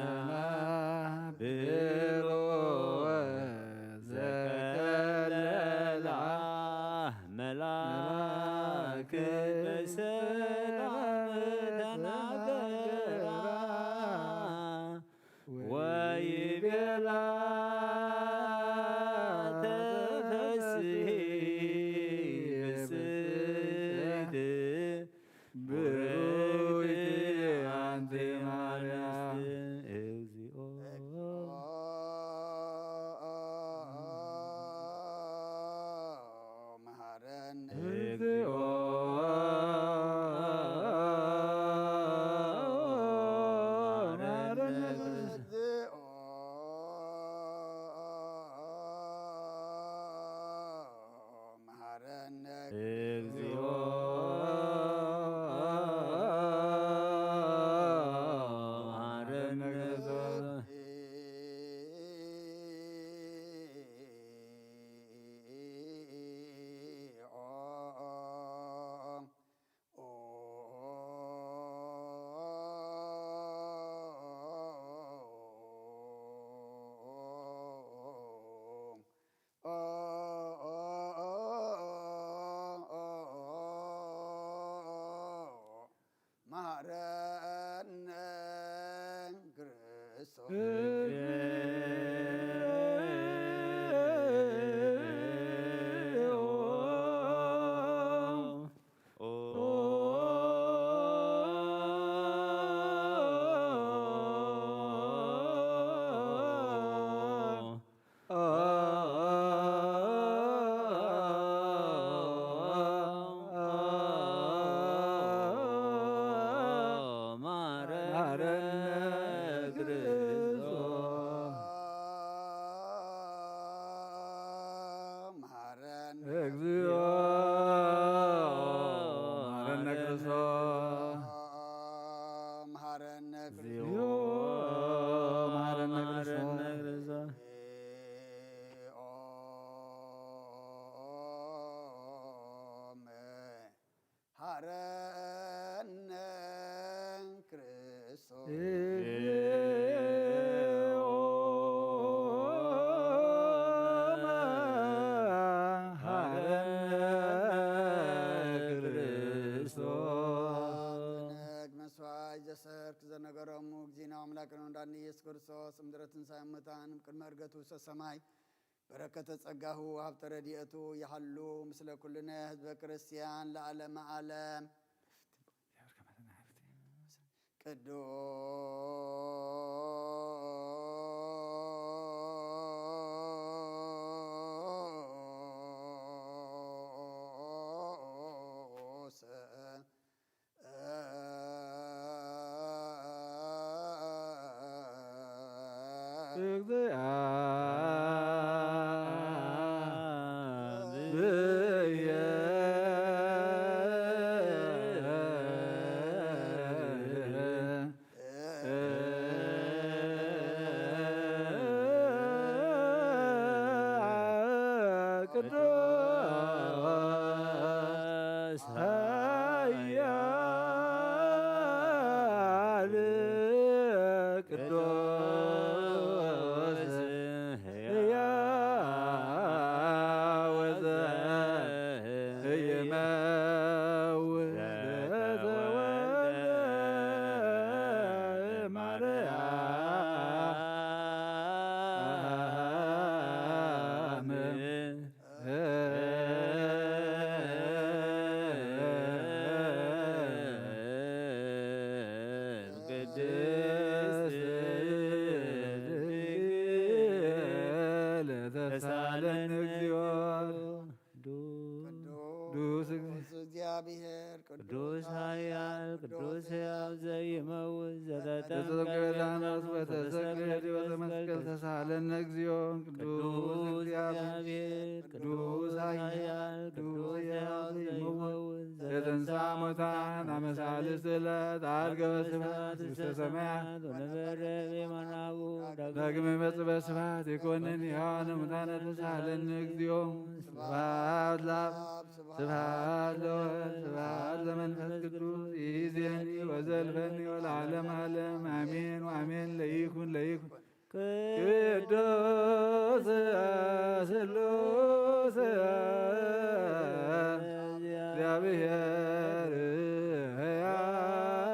እግዚኦ መሐረነ ክርስቶስ። መሐረነ እግዚኦ መሐረነ ክርስቶስ። መሐረነ እግዚኦ መሐረነ ክርስቶስ። መሐረነ ክርስቶስ። መሐረነ ክርስቶስ። መስዋዕት ዘሰርክ ዘነገሮሙ እግዚእነ አምላክነ ወመድኃኒነ ኢየሱስ ክርስቶስ እምድረ ትንሳኤ እሙታን እምቅድመ ዕርገቱ ውስተ ሰማይ በረከተ ጸጋሁ ወሀብተ ረድኤቱ ይሃሉ ምስለ ኩልነ ህዝበ ክርስቲያን ለዓለመ ዓለም። ቅዱስ ቅዱስ ኃያል ቅዱስ ሕያው ዘኢይመውት ዘተወልደ እምአርያም ቅድስት ድንግል ተሳለን እግዚኦ። ቅዱስ እግዚአብሔር ቅዱስ ኃያል ቅዱስ ሕያው ዘኢይመውት ዘተጠምቀ ዘተጠምቀ በዮርዳኖስ ወተሰቅለ ወተሰቅለ ዲበ መስቀል ተሳለን እግዚኦ። ቅዱስ እግዚአብሔር ቅዱስ ኃያል ቅዱስ ሕያው ዘኢይመውት ዘተንሳ ሙታን አመ ሳልስት ዕለት ዐርገ በስብሐት ውስተ ሰማያት ወነበረ በየማነ አቡሁ። ዳግም ይመጽእ በስብሐት ይኮንን ሕያዋነ ሙታነ ተሳለን እግዚኦ። ስብሐት ለአብ ስብሐት ለወልድ ስብሐት ለመንፈስ ቅዱስ ይእዜኒ ወዘልፈኒ ወለዓለመ ዓለም አሜን ወአሜን። ለይኩን ለይኩን ቅዱስ ስሉስ እግዚአብሔር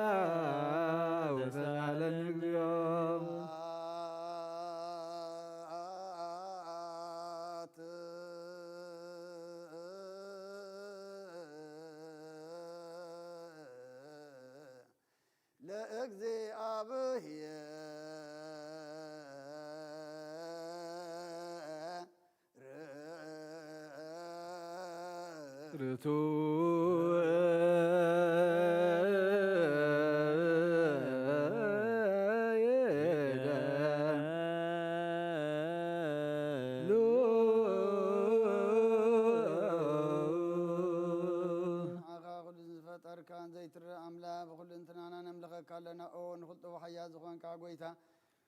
ሕያው ተሳለን እግዚኦ። ለእግዚአብሔር ርቱዕ ይደሉ። ንዓኻ ኩሉ ዝፈጠርካን ዘይትረእ ኣምላኽ ብኹሉ እንትናና ነምልኸካ ኣለና። ኦ ንኹሉ ጥበብ ሓያል ዝኾንካ ጎይታ፣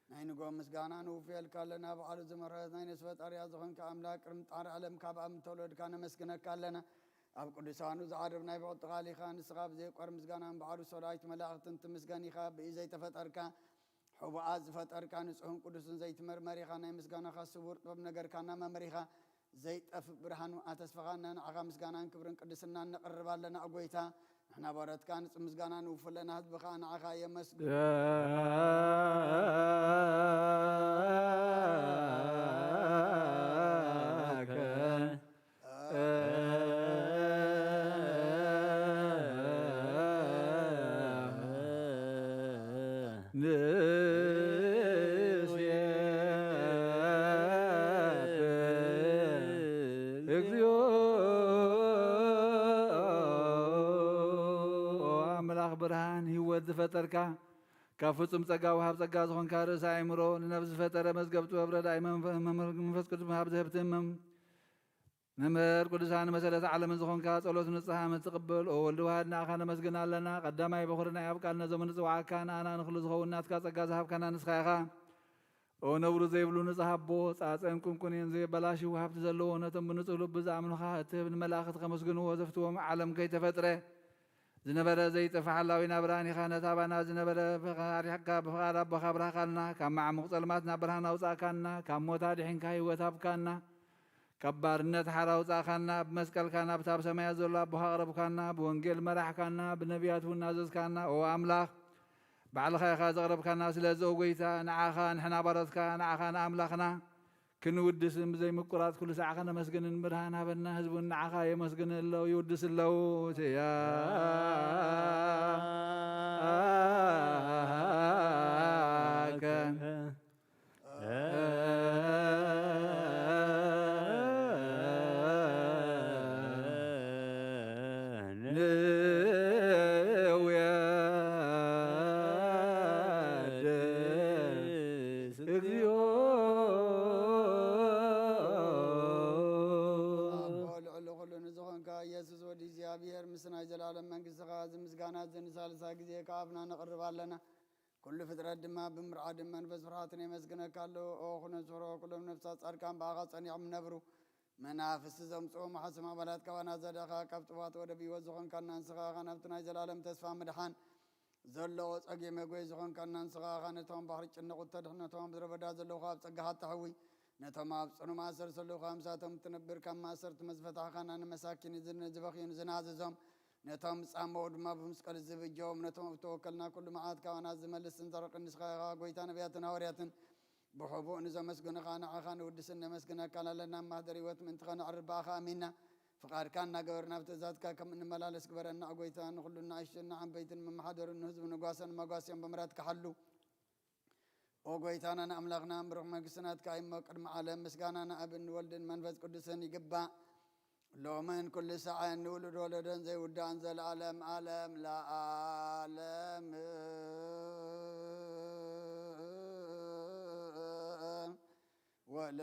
ናይ ንግሆ ምስጋና ንውፍየልካ ኣለና። ባዕሉ ዝመርሐት ናይ ነፍሲ ፈጣሪያ ዝኾንካ ኣምላኽ ቅድሚ ጣር ዓለም ካብ ኣብ ምተወለድካ ነመስግነካ ኣለና። ኣብ ቅዱሳኑ ዝዓርብ ናይ ብዕቲ ቃል ኢኻ። ንስኻ ብዘይቋር ምስጋናን ባዕሉ ሰራዊት መላእኽትን ትምስገን ኢኻ። ብኢድ ዘይተፈጠርካ ሕቡኣት ዝፈጠርካ ንጹሕን ቅዱስን ዘይትመርመር ኢኻ። ናይ ምስጋናኻ ስውር ጥበብ ነገርካና መምሪኻ። ዘይጠፍእ ብርሃን ኣተስፈኻና። ንዓኻ ምስጋናን ክብርን ቅድስናን ነቕርብ ኣለና። ኦ ጎይታ፣ ንሕና ባሮትካ ንጹህ ምስጋና ንውፍ ኣለና። ህዝቢ ኸኣ ንዓኻ የመስግን። ንሴብህ እግዚኦ። ኦ ኣምላኽ ብርሃን ህይወት ዝፈጠርካ፣ ካብ ፍጹም ጸጋ ወሃብ ጸጋ ዝኾንካ ርእሰ ኣእምሮ፣ ንነፍስ ዝፈጠረ መዝገብ ጥበብ ረዳኢ መንፈ-፣ መምህር መንፈስ ቅዱስ ወሃብ ዘህብትም መም-፣ መምህር ቅዱሳን መሰረት ዓለምን ዝኾንካ ጸሎት ንጽሓ እምትቅብል፣ ኦ ወልድ ዋሕድ ንኣኻ ነመስግን ኣለና። ቀዳማይ በኹሪ ናይ ኣብ ቃል ነዞም ንጽውዓካ ንኣና ንኹሉ ዝኸውን ናትካ ጸጋ ዝሃብካና ንስኻ ኢኻ። ኦ ነውሪ ዘይብሉ ንጽህ ኣቦ፣ ጻጸን ቁንቁኔን ዘየበላሽው ሃብቲ ዘለዎ፣ ነቶም ብንጹህ ልቢ ዝኣምኑኻ እትህብ ንመላእኽት ከመስግንዎ ዘፍትዎም ዓለም ከይተፈጥረ ዝነበረ ዘይጠፍእ ሓላዊና ብርሃን ኢኻ። ነቲ ኣባና ዝነበረ ፈቃድ ኣርሒቕካ ብፍቃድ ኣቦኻ ኣብራህካልና። ካብ መዓሙቕ ጸልማት ናብ ብርሃን ኣውጻእካና። ካብ ሞት ኣድሒንካ ህይወት ሃብካና። ካብ ባርነት ሓራ ኣውጻእካና። ብመስቀልካ ናብታ ኣብ ሰማያት ዘሎ ኣቦኻ ኣቕረብካና። ብወንጌል መራሕካና። ብነቢያት እውን ኣዘዝካና። ኦ ኣምላኽ፣ ባዕልኻ ኢኻ ዘቕረብካና። ስለዚ ኦ ጎይታ፣ ንዓኻ ንሕና ባሮትካ፣ ንዓኻ ንኣምላኽና ክንውድስን ብዘይ ምቁራጽ ኩሉ ሳዕ ከነመስግንን ብርሃን ሃበና። ህዝቢ እውን ንዓኻ የመስግኑ ኣለዉ፣ ይውድሱ ኣለዉ። ትያከ ንውየድስ እግዚኦ። ኣቦ ልዕሊ ኩሉ ንዝኾንካ ኢየሱስ ወዲ እግዚኣብሔር፣ ምስ ናይ ዘላለም መንግስትኻ እዚ ምስጋና እዚ ንሳልሳይ ግዜ ካብ ኣፍና ነቕርብ ኣለና። ኩሉ ፍጥረት ድማ ብምርዓድን መንፈስ ፍርሃትን የመስግነካ ኣሎ። ኦ ኩነስ ፍረ ኩሎም ነፍሳት ጻድቃን ብኣኻ ጸኒዖም ይነብሩ። መናፍስቲ ዘምጽኡ መሓስም ኣባላት ካባና ዘዳኻ ካብ ጥፋት ወደብ ህይወት ዝኾንካና ንስኻ ኢኻ። ናብቲ ናይ ዘላለም ተስፋ ምድሓን ዘለዎ ጸጊ መግበይ ዝኾንካና ንስኻ ኢኻ። ነቶም ባሕሪ ጭነቑት ተድሕን፣ ነቶም ኣብ ምድረ በዳ ዘለዉ ኣብ ጸጋኻ ተሕዊ። ነቶም ኣብ ጽኑ ማእሰር ዘለዉ ምሳቶም ትነብር፣ ካብ ማእሰርቲ መዝፈታሕካና ንመሳኪን ዝን-፣ ዝበኽዩን ዝናዘዞም፣ ነቶም ዝጻመኡ ድማ ብመስቀል ዝብጀዎም፣ ነቶም እተወከልና ኩሉ መዓት ካባና ዝመልስን ዘርቕን ንስኻ ኢኻ። ጎይታ ነቢያትን ሃዋርያትን ብሕቡእ ንዘመስግኑኻ ንዓኻ ንውድስን ነመስግነካን ኣለና። ማህደር ህይወት ምእንቲ ኸነዕርፍ ብኣኻ ኣሚንና ፍቓድካ እናገበርና ኣብ ትእዛዝካ ከም እንመላለስ ግበረና። ኦ ጎይታ፣ ንኹሉ ንኣሽቱን ንዓበይትን መመሓደሩን ንህዝቡ ንጓሰን መጓስዮን ብምሕረትካ ሓሉ። ኦ ጎይታናን ኣምላኽናን፣ ብሩኽ መንግስቲ ናትካ እሞ ቅድሚ ዓለም ምስጋና ንኣብን ንወልድን መንፈስ ቅዱስን ይግባእ። ሎምን ኩሉ ሳዕን ንውሉድ ወለዶን ዘይውዳእን ዘለዓለም ዓለም ለዓለም። ወለ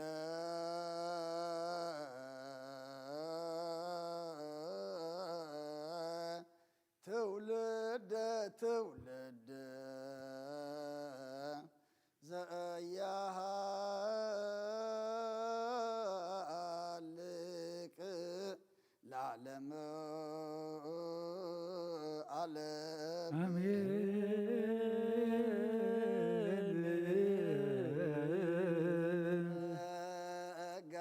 ትውልደ ትውልድ ዘያሃልቅ ለዓለም ዓለም። አሜን። ጸጋ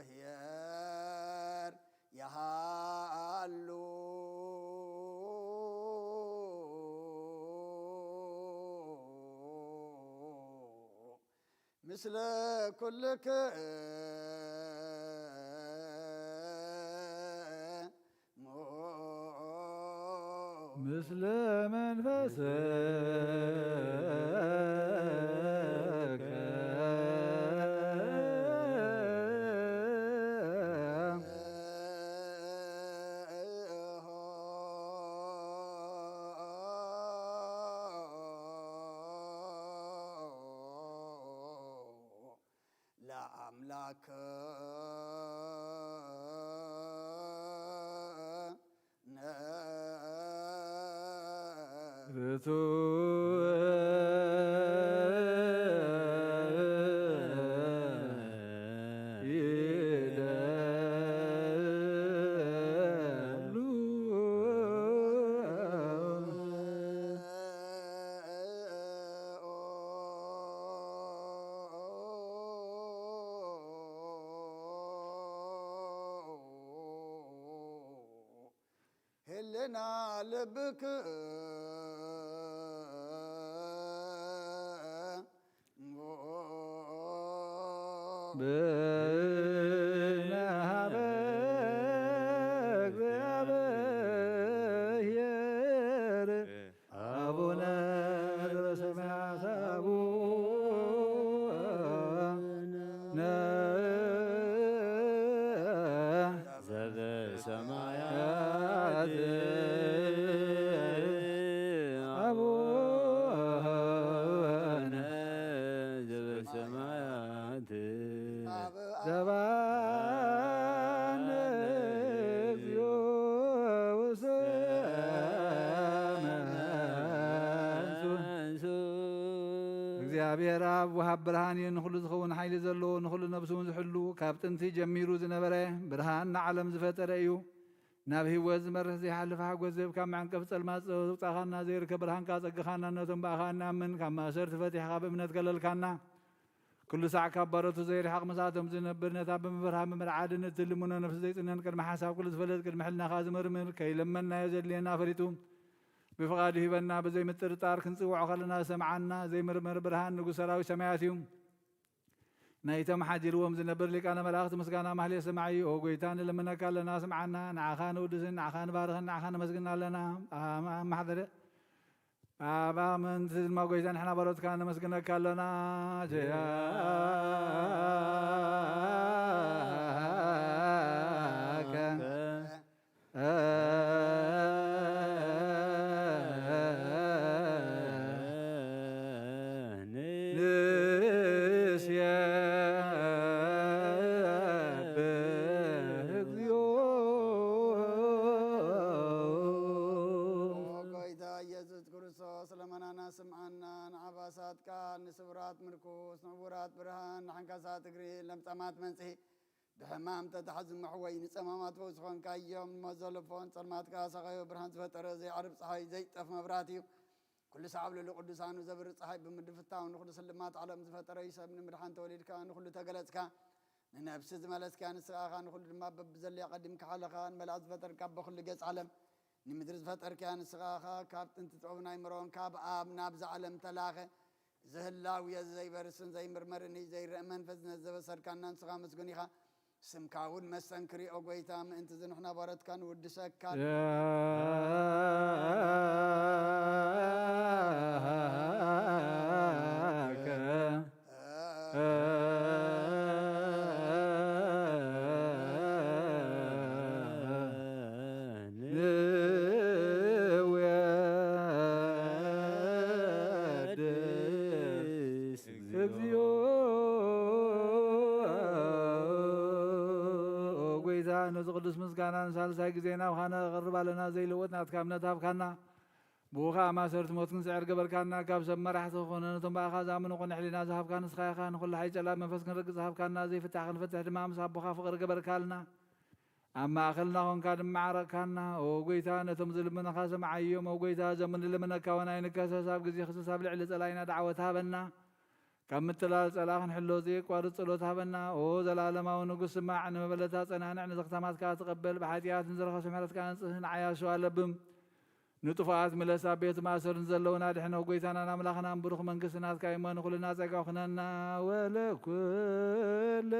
ዘእግዚኣብሔር የሃሉ ምስለ ኩልክሙ። ምስለ መንፈስከ። ለአምላክ ርቱ ይደሉ። ህልና ልብክ ብና ሰማያት አቡነ ዘበሰማያት። ሰብሐነ እግዚኦ ውስተ መንሱ። እግዚአብሔር አብ ወሃብ ብርሃን እዩ፣ ንኹሉ ዝኸውን ሓይሊ ዘለዎ፣ ንኹሉ ነፍሱ እውን ዝሕሉ፣ ካብ ጥንቲ ጀሚሩ ዝነበረ፣ ብርሃን ንዓለም ዝፈጠረ እዩ። ናብ ህይወት ዝመርሕ ዘይሓልፍ ሓጎስ ዝህብ፣ ካብ መዐንቀፊ ጸልማት ዘውጻኻና፣ ዘይርከብ ብርሃንካ ጸግኻና፣ ነቶም ብኣኻ እንኣምን ካብ ማእሰርቲ ፈቲሕኻ ብእምነት ከለልካና። ኩሉ ሳዕ ካብ ባሮቱ ዘይርሕቕ፣ ምሳቶም ዝነብር፣ ነታ ብምፍርሃን ብምርዓድን እትልምኖ ነፍሲ ዘይጽነን፣ ቅድሚ ሓሳብ ኩሉ ዝፈልጥ፣ ቅድሚ ሕልናኻ ዝምርምር፣ ከይለመንናዮ ዘድልየና ፈሊጡ ብፍቓዱ ሂበና። ብዘይ ምጥርጣር ክንጽውዖ ከለና ዝሰምዓና ዘይምርመር ብርሃን ንጉሥ ሰራዊት ሰማያት እዩ። ናይቶም ሓዲርዎም ዝነብር ሊቃነ መላእኽት ምስጋና ማህሌት ሰማዒ፣ ኦ ጐይታ፣ ንልምነካ ኣለና፣ ስምዓና። ንዓኻ ንውድስን፣ ንዓኻ ንባርኽን፣ ንዓኻ ነመስግን ኣለና። ኣማ-፣ ኣማሕደረ ኣባ ምእንቲ ድማ ጐይታ፣ ንሕና ባሮትካ ነመስግነካ ኣለና። ጀያከ ንሴብሕ እግዚኦ። ኦ ጐይታ ኢየሱስ ክርስቶስ፣ ልመናና ስምዓና። ንዓባሳት ቃል፣ ንስውራት ምርኩስ፣ ንዕውራት ብርሃን፣ ንዓንካሳት እግሪ፣ ለምጻማት መንጽሂ፣ ብሕማም ተታሕዙ መሕወይ፣ ንጸማማት ፈውሲ ኾንካዮም። ንሞት ዘልፎ ንጸልማት ከኣ ሰቐዮ። ብርሃን ዝፈጠረ ዘይዓርብ ጸሓይ፣ ዘይጠፍ መብራህቲ እዩ። ኩሉ ሳዕ ኣብ ልዕሊ ቅዱሳኑ ዘብርህ ጸሓይ ብምድፍታው፣ ንኹሉ ስልማት ዓለም ዝፈጠረ እዩ። ሰብ ንምድሓን ተወሊድካ፣ ንኹሉ ተገለጽካ፣ ንነፍሲ ዝመለስካ ንስኻ ኢኻ። ንኹሉ ድማ በብዘድልያ ቀዲምካ ሓለኻ። ንመላእኽት ዝፈጠርካ፣ በኹሉ ገጽ ዓለም ንምድሪ ዝፈጠርካያ ንስኻ ኢኻ። ካብ ጥንቲ ጥበብን ኣይምሮን ካብ ኣብ ናብዛ ዓለም ተላኸ። እዚ ህላዌ እዚ ዘይበርስን ዘይምርመርን እዩ። ዘይረእ መንፈስ ነዚ ዘበሰርካና ንስኻ ምስጉን ኢኻ። ስምካ እውን መስተንክር እዩ ኦ ጐይታ። ምእንቲ እዚ ንሕና ባሮትካ ንውድሰካ። ንወድስ እግዚኦ። ኦ ጐይታ፣ ነዚ ቅዱስ ምስጋና ንሳልሳይ ግዜ ናብኻ ነቕርብ ኣለና። ዘይልወጥ ናትካ እምነት ሃብካና። ብኡ ኸኣ ማእሰርቲ ሞት ክንስዕር ገበርካና። ካብ ሰብ መራሕቲ ክኾነ ነቶም ብኣኻ ዝኣምኑ ቅኑዕ ሕሊና ዝሃብካ ንስኻ ኢኻ። ንኹሉ ሓይሊ ጸላም መንፈስ ክንረግጽ ዝሃብካና፣ ዘይፍታሕ ክንፈትሕ ድማ ምስ ኣቦኻ ፍቕሪ ገበርካልና። ኣብ ማእከልና ኾንካ ድማ ዓረቕካና። ኦ ጐይታ፣ ነቶም ዝልምኑኻ ስምዓዮም። ኦ ጐይታ፣ እዞም እንልምነካ እውን ኣይንከሰስ። ኣብ ግዜ ክሱስ ኣብ ልዕሊ ጸላኢና ደዓወት ሃበና። ካብ ምትላል ጸላኢ ክንሕሎ ዘየቋርጽ ጸሎት ሃበና። ኦ ዘላለማዊ ንጉስ፣ ስማዕ፣ ንመበለታት ጸናንዕ፣ ንዘኽታማት ከኣ ተቐበል። ብሓጥያት ንዝረኸሱ ምሕረትካ ኣንጽህ፣ ንዓያሹ ኣለብም። ንጥፉኣት ምለስ፣ ኣብ ቤት ማእሰርቲ ንዘለውን ኣድሕን። ኦ ጐይታናን ኣምላኽናን፣ ብሩኽ መንግስቲ ናትካ እሞ፣ ንኹልና ጸጋ ኩነና። ወለኩልነ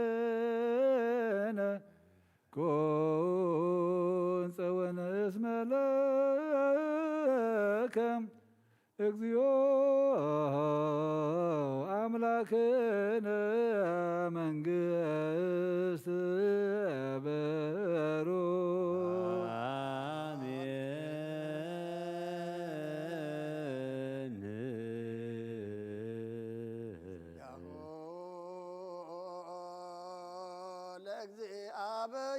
ኩን ጸወን እስመ ለከ እግዚኦ ኣምላክነ መንግስት በሩ። አሜን። ያሆ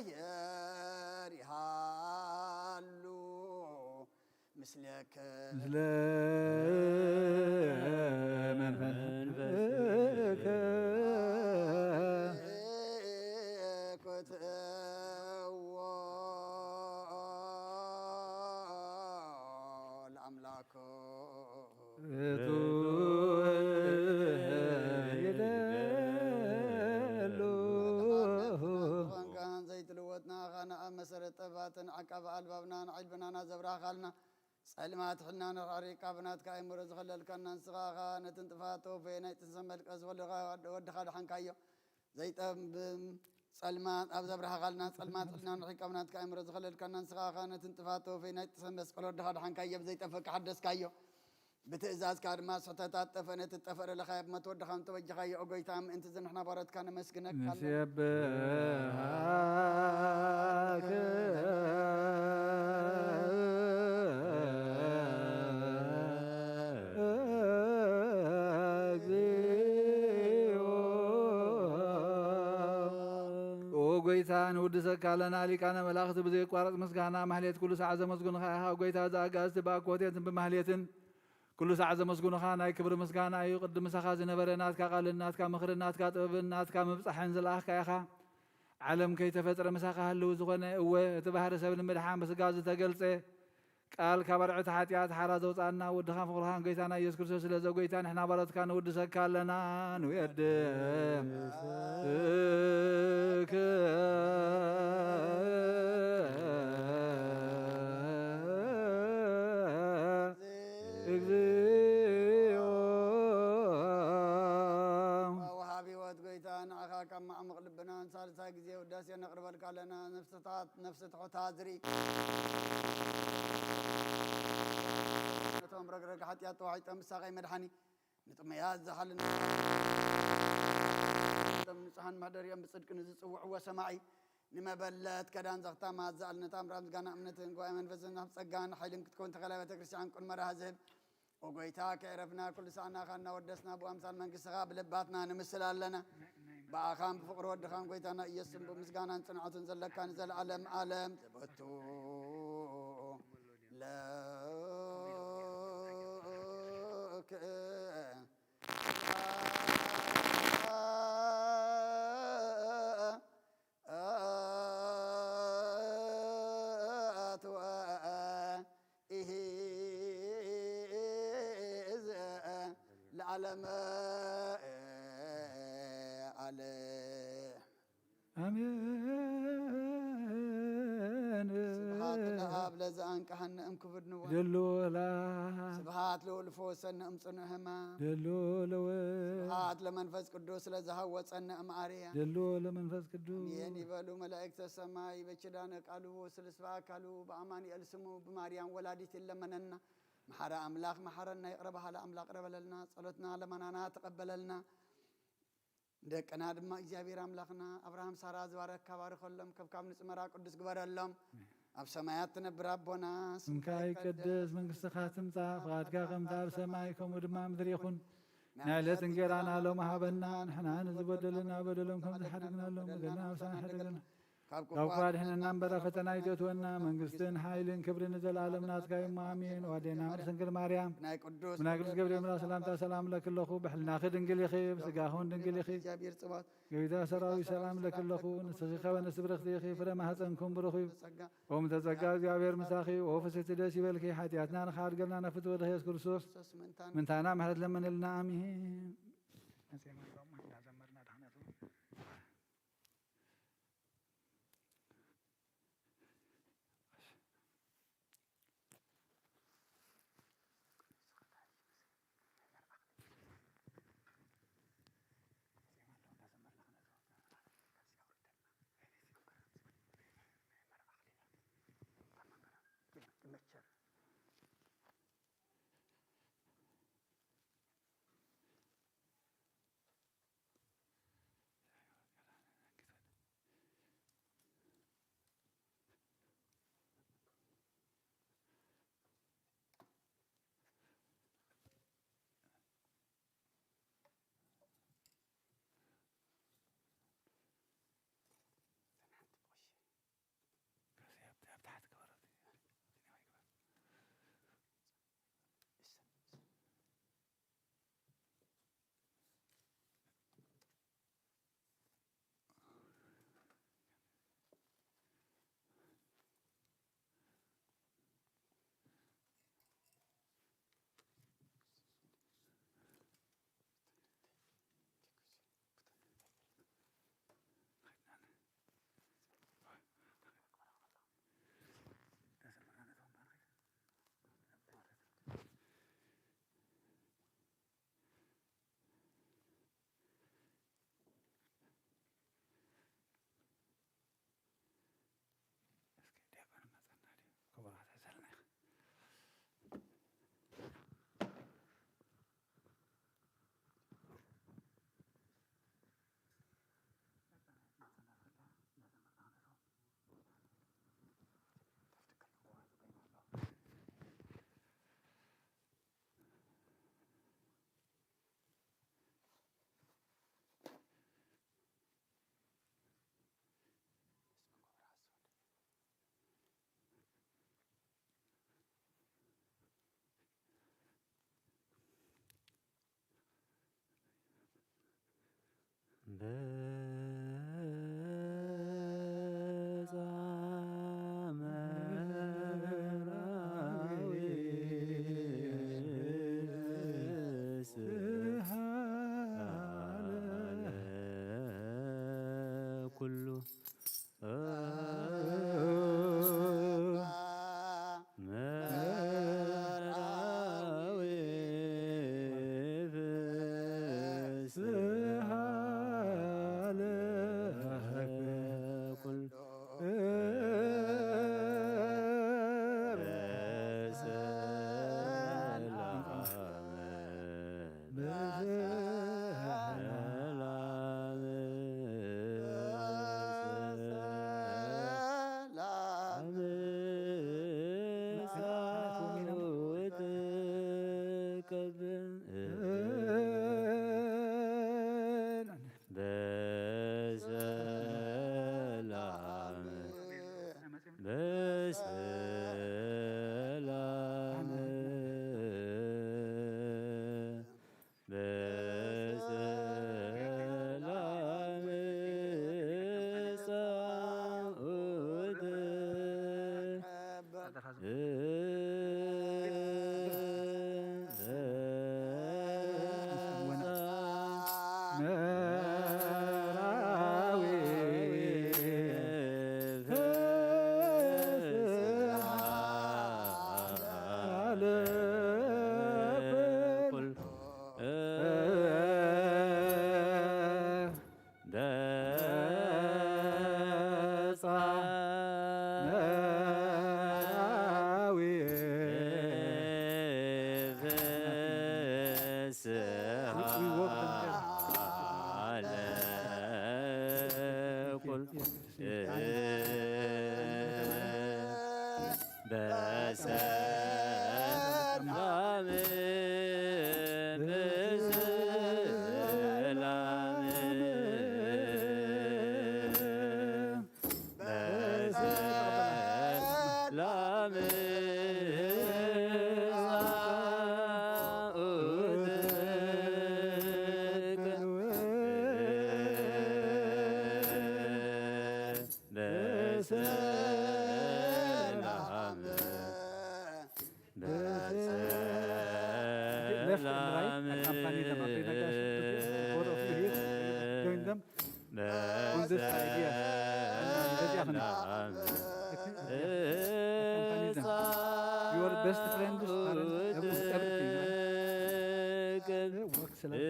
ለእግዚአብሔር ይሃሉ ምስሌከ ምስለ መንፈስከ ክትዎ ለአምላኮ። እቱ ይደሉ። ኾንካን ዘይትልወጥ ንኣኻ ንኣብ መሰረት ጥበባትን ዓቃቢ ኣልባብና ንዓይልብናና ዘብራኻልና ጸልማት ሕልና ነራሪ ካብ ናትካ ኣእምሮ ዝኸለልካና ንስኻ ኢኻ። ነቲ ንጥፋት ተወፈየ ናይ ጥንሰ መልቀስ ወልኻ ወድኻ ደሓንካዮ። ዘይጠብም ጸልማት ኣብ ዘብራህኻልና ጸልማት ሕልና ንርሒቅ ካብ ናትካ ኣእምሮ ዝኸለልካና ንስኻ ኢኻ። ነቲ ንጥፋት ተወፈየ ናይ ጥንሰ መስቀል ወድኻ ደሓንካዮ። ብዘይጠፍእ ሓደስካዮ። ብትእዛዝካ ድማ ስሕተት ኣጠፈ። ነቲ ጠፈረ ለኻየ ብሞት ወድኻ ምተበጀኻዮ። ኦ ጎይታ ምእንቲ እዚ ንሕና ባሮትካ ነመስግነካ ኣለና። ንሴብሐከ ጎይታ፣ ንውድሰካ ኣለና። ሊቃነ መላእክት ብዘየቋርጽ ምስጋና ማህሌት ኩሉ ሳዕ ዘመስጉንኻ ኢኻ። ጎይታ፣ ዘኣጋእዝቲ ብኣኮቴትን ብማህሌትን ኩሉ ሳዕ ዘመስጉንኻ ናይ ክብሪ ምስጋና እዩ። ቅድም ምሳኻ ዝነበረ ናትካ ቃልን ናትካ ምኽርን ናትካ ጥበብን ናትካ ምብጻሕን ዝለኣኽካ ኢኻ። ዓለም ከይተፈጥረ ምሳኻ ህልው ዝኾነ፣ እወ፣ እቲ ባህሪ ሰብ ንምድሓን ብስጋ ዝተገልጸ ቃል ካብ ኣርዑት ሓጢኣት ሓራ ዘውጻና ወድኻን ፍቕርኻን ጎይታና ኢየሱስ ክርስቶስ ስለዚ፣ ጎይታ፣ ንሕና ባሮትካ ንውድሰካ ኣለና። ንውየድም ስክ እግዚኦ። ወሃቢ ሕይወት ጎይታ፣ ንዓኻ ካብ መዓሙቕ ልብና ንሳልሳይ ግዜ ውዳሴ ነቕርበልካ ኣለና። ነፍስታት፣ ነፍሲ ትሑት ኣዝሪ፣ ነቶም ረግረግ ሓጢኣት ተዋሒጦም ብሳቐይ መድሓኒ፣ ንጥሙያት ዝሓልን ንጹሓን መሕደሪኦም ብጽድቂ ንዝጽውዕዎ ሰማዒ፣ ንመበለት ከዳን ዘኽታማ ዝኣልነት ኣምራ ምስጋና እምነትን ጉባኤ መንፈስን ኣብ ጸጋን ሓይልን ክትከውን ተኸላ ቤተክርስትያን ቁን መርሃ ዝህብ። ኦ ጎይታ፣ ከዕረፍና ኩሉ ሳዕ ናኻ እናወደስና ብኣምሳል መንግስትኻ ብልባትና ንምስል ኣለና። ብኣኻን ብፍቕሪ ወድኻን ጎይታና ኢየሱስን ብምስጋናን ጽንዓቱን ዘለካ ንዘለዓለም ዓለም ዘበቱ ለክ ኣትወ ኢሂዝ ለዓለመ ዓለም። ኣሜን። ስብሐት ለአብ ለዘአንቀሐነ እምክቡድ ንዋ። ደሎ ላ። ስብሐት ለወልድ ፈወሰነ እምጽኑዕ ሕማም። ደሎ ለወልድ። ስብሐት ለመንፈስ ቅዱስ ለዘሐወጸነ እምአርያም። ደሎ ለመንፈስ ቅዱስ። አሜን ይበሉ መላእክተ ሰማይ። በኪዳነ ቃሉ ወስሉስ በአካሉ በአማኑኤል ስሙ በማርያም ወላዲት ይለመነና። መሐረ አምላክ መሐረና፣ ይቅረ በሀለ አምላክ ይቅረ በለልና፣ ጸሎትና ለመናና ተቀበለልና። ደቅና ድማ እግዚኣብሔር አምላክና አብርሃም ሳራ ዝባረካ ባርከሎም፣ ከብካብ ንጽመራ ቅዱስ ግበረሎም። ኣብ ሰማያት ትነብር ኣቦና፣ ስምካ ይቀደስ፣ መንግስትኻ ትምጻእ፣ ፍቃድካ ከምቲ ኣብ ሰማይ ከምኡ ድማ ምድሪ ይኹን። ናይ ዕለት እንጌራና ሎሚ ሃበና፣ ንሕና ንዝበደሉና በደሎም ከም ዝሓደግናሎም በደልና ኣብሳና ሓደገና። ካብ ክፉ ኣድሕነና እምበር፣ ኣብ ፈተና ኣይተእትወና። መንግስትን ሓይልን ክብርን ንዘለኣለም ናትካ እዩ፣ ኣሜን። ኦ ኣዴና ቅድስት ድንግል ማርያም፣ ብናይ ቅዱስ ገብርኤል መልኣክ ሰላምታ ሰላም እብለኪ ኣለኹ። ብሕልናኺ ድንግል ኢኺ፣ ብስጋኺ እውን ድንግል ኢኺ። እግዚኣብሔር ጽባኦት፣ ገብተ ሰራዊት ሰላም እብለኪ ኣለኹ። ንስኺ ከበ ኣንስቲ ብርኽቲ ኢኺ፣ ፍረ ማህፀንኪ እውን ብሩኽ እዩ። ጸጋ፣ ኦም ተጸጋ እግዚኣብሔር ምሳኺ፣ ኦ ፍስሕቲ ደስ ይበልኪ፣ ሓጢኣትና ንኽሓድገልና ናብ ፍትወትኺ ኢየሱስ ክርስቶስ ክርስቶስ ምእንታና፣ ምእንታና ምሕረት ለምንልና፣ ኣሜን። በጻ መራዊ ፍስሃ ለኩሉ መራዊ ፍስሃ ለኩሉ በሰላም በሰላም በሰላም ጻውት Left and right, accompany them. Both of you here, join them on this side here. Accompany them. Your best friends are every-, everything, right? Works like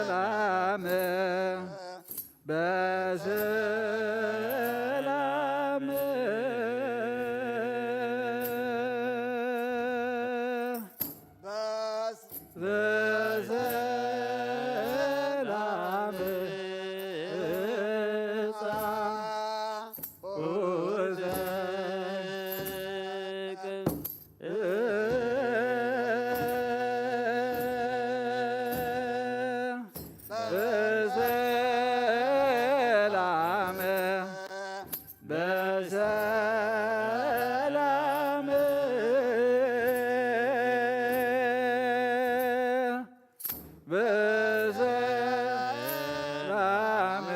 በሰላም በሰላም በሰላም ጻውት በሰላም በሰላም በሰላም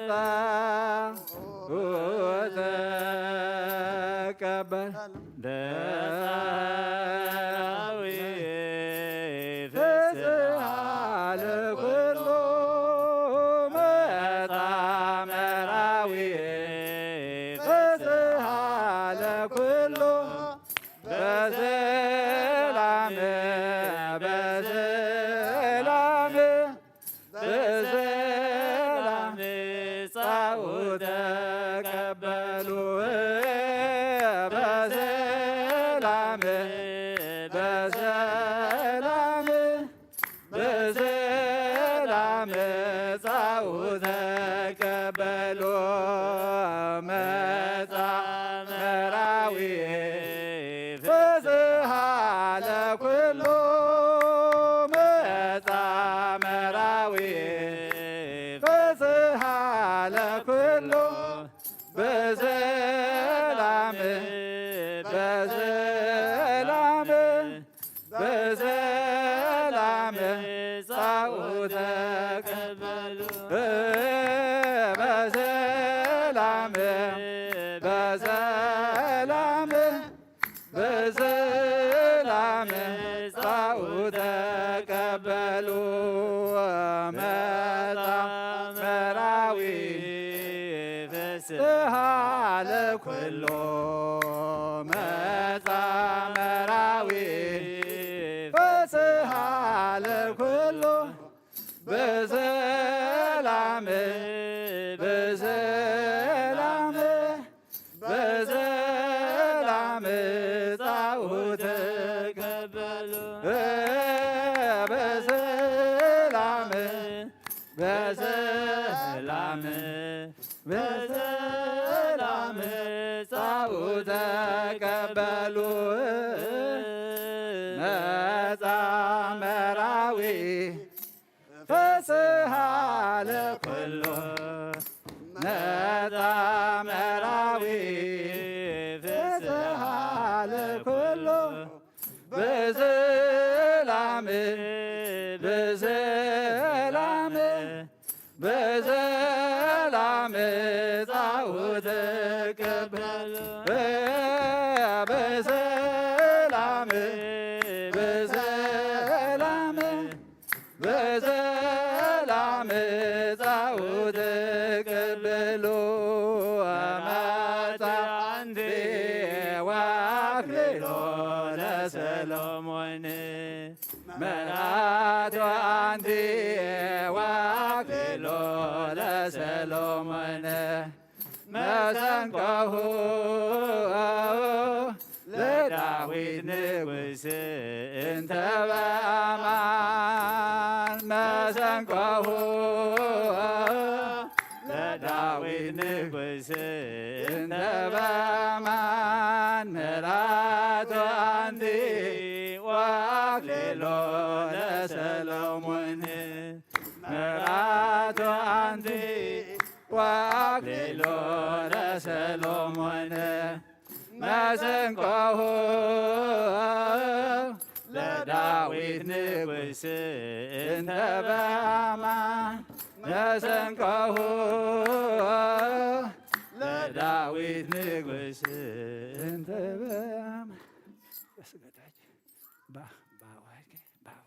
ጻውት ተቀበል። በሰላም ፍስሃ ለኩሉ መጻ መራዊ ፍስሃ ለኩሉ በሰላም በሰላም በሰላም ጻውት ተቀበሉ በሰላም በሰላም በሰላም ጻውት ተቀበሉ መጻ መራዊ ፍስሃ ለኩሉ መጻ መራዊ ፍስሃ ለኩሉ በሰላም በሰላም ጻኡ ተቀበሉ። በሰላም፣ በሰላም፣ በሰላም ጻኡ ተቀበሉ። መጻ መራዊ ፍስሃ ለኩሉ። መጻ መራዊ ፍስሃ ለኩሉ። በሰላም፣ በሰላም፣ በሰላም ጻኡ ተቀበሉ። በሰላም፣ በሰላም፣ በሰላም ጻኡ ተቀበሉ። መጻ መራዊ ፍስሃ ለኩሉ። መጻ መራዊ ፍስሃ ለኩሉ። በሰላም፣ በሰላም፣ በሰላም ጻኡ ተቀበሉ። በሰላም፣ በሰላም፣ በሰላም ጻኡ ተቀበሉ። መራቶ አንቲ ወአክሊሎ ለሰሎሞን። መራቶ አንቲ ወአክሊሎ ለሰሎሞን። መሰንቆሁ ለዳዊት ንጉስ እንተ በአማን። መሰንቆሁ ለዳዊት ንጉስ እንተ በአማን። መራቶ አንቲ ወአክሊሎ ለሰሎሞን። መራቶ አንቲ ወአክሊሎ ለሰሎሞን። መሰንቆሁ ለዳዊት ንጉስ እንተ በአማን። መሰንቆሁ ለዳዊት ንጉስ እንተ በአማን። በስገዳጅ ባ-፣ ባ-፣ ባ-፣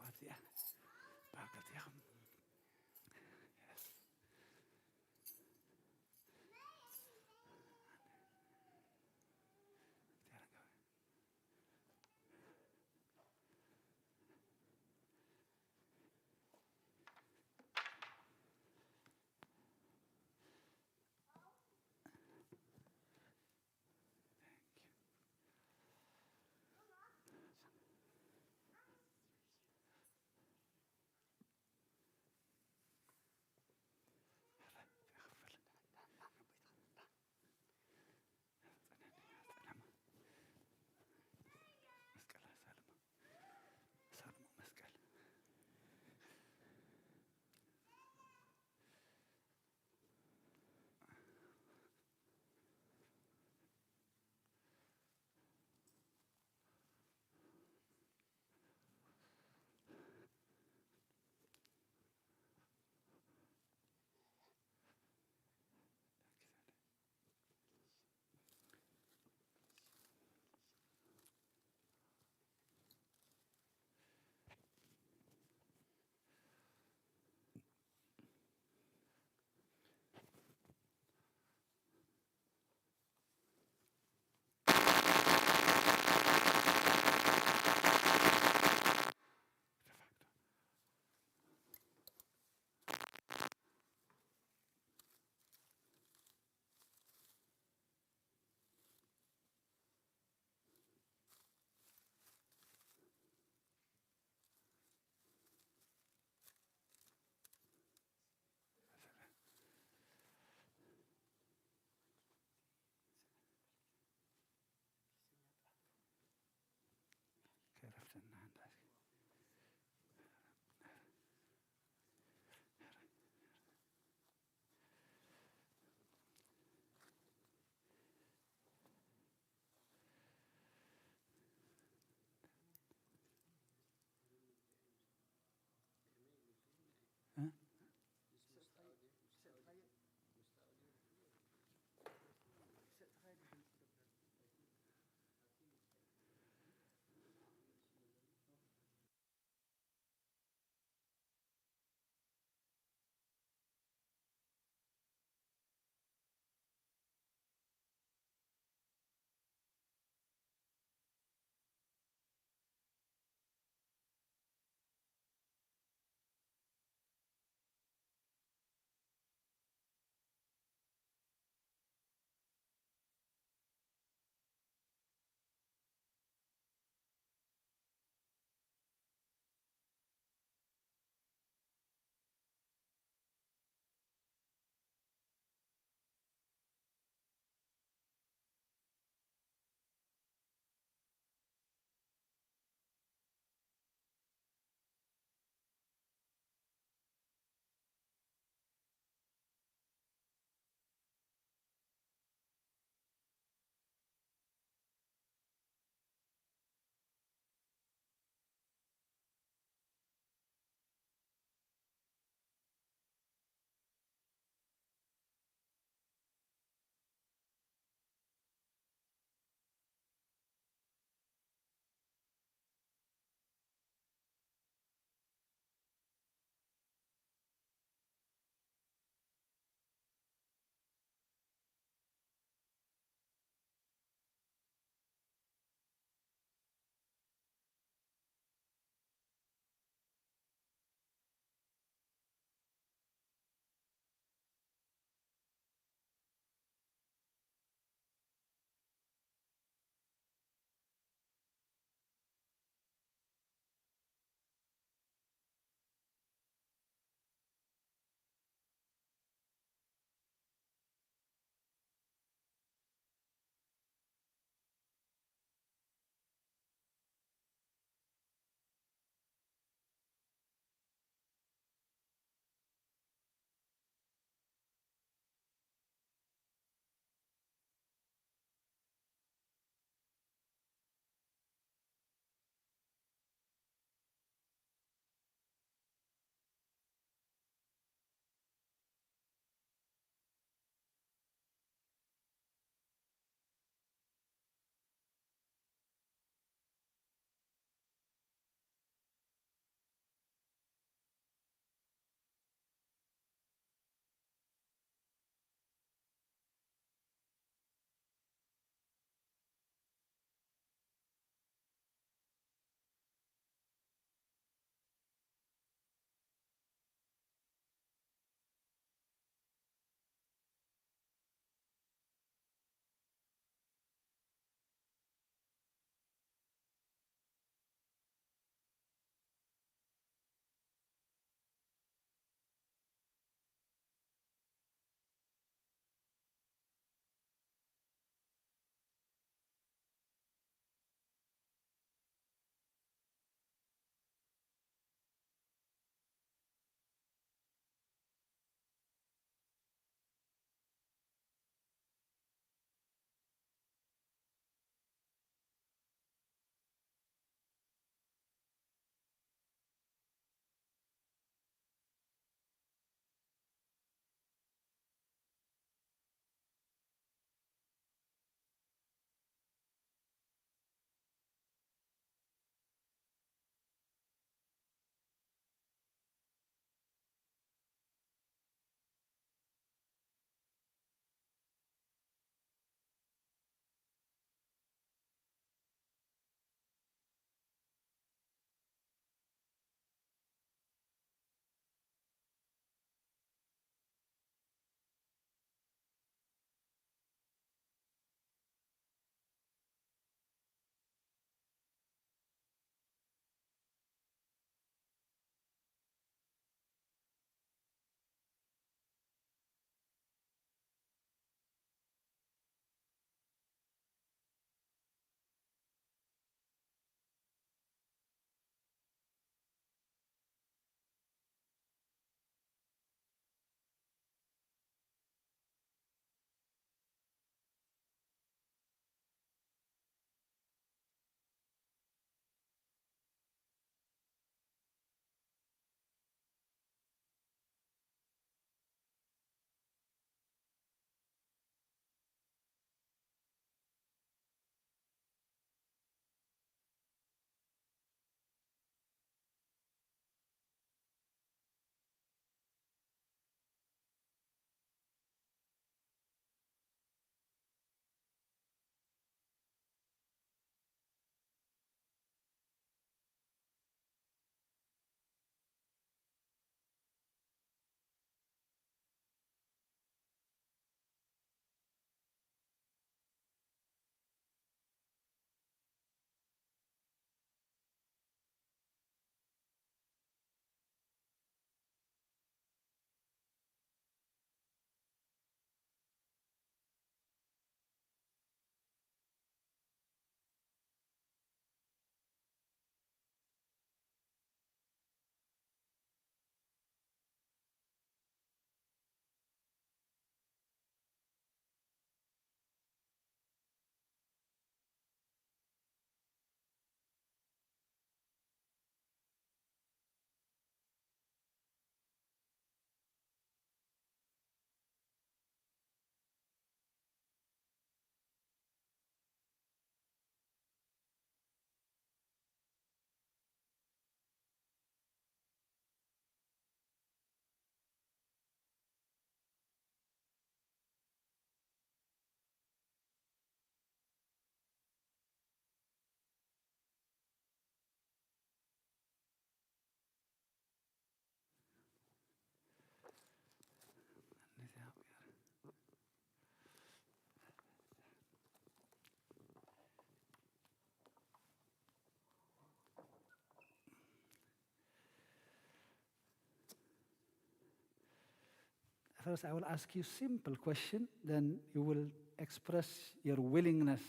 First, I will ask you simple question, then you will express your willingness,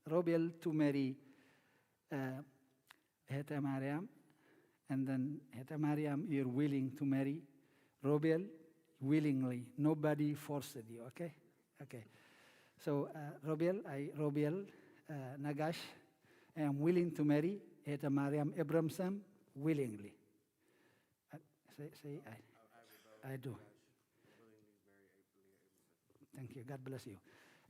Robel, to marry, uh, Hete Mariam, and then Hete Mariam, you're willing to marry Robel willingly. Nobody forced you, okay? Okay. So, uh, Robel, I, Robel, uh, Nagash, I am willing to marry Hete Mariam Abramson willingly. Uh, say, say, I, I do. Thank you. God bless you.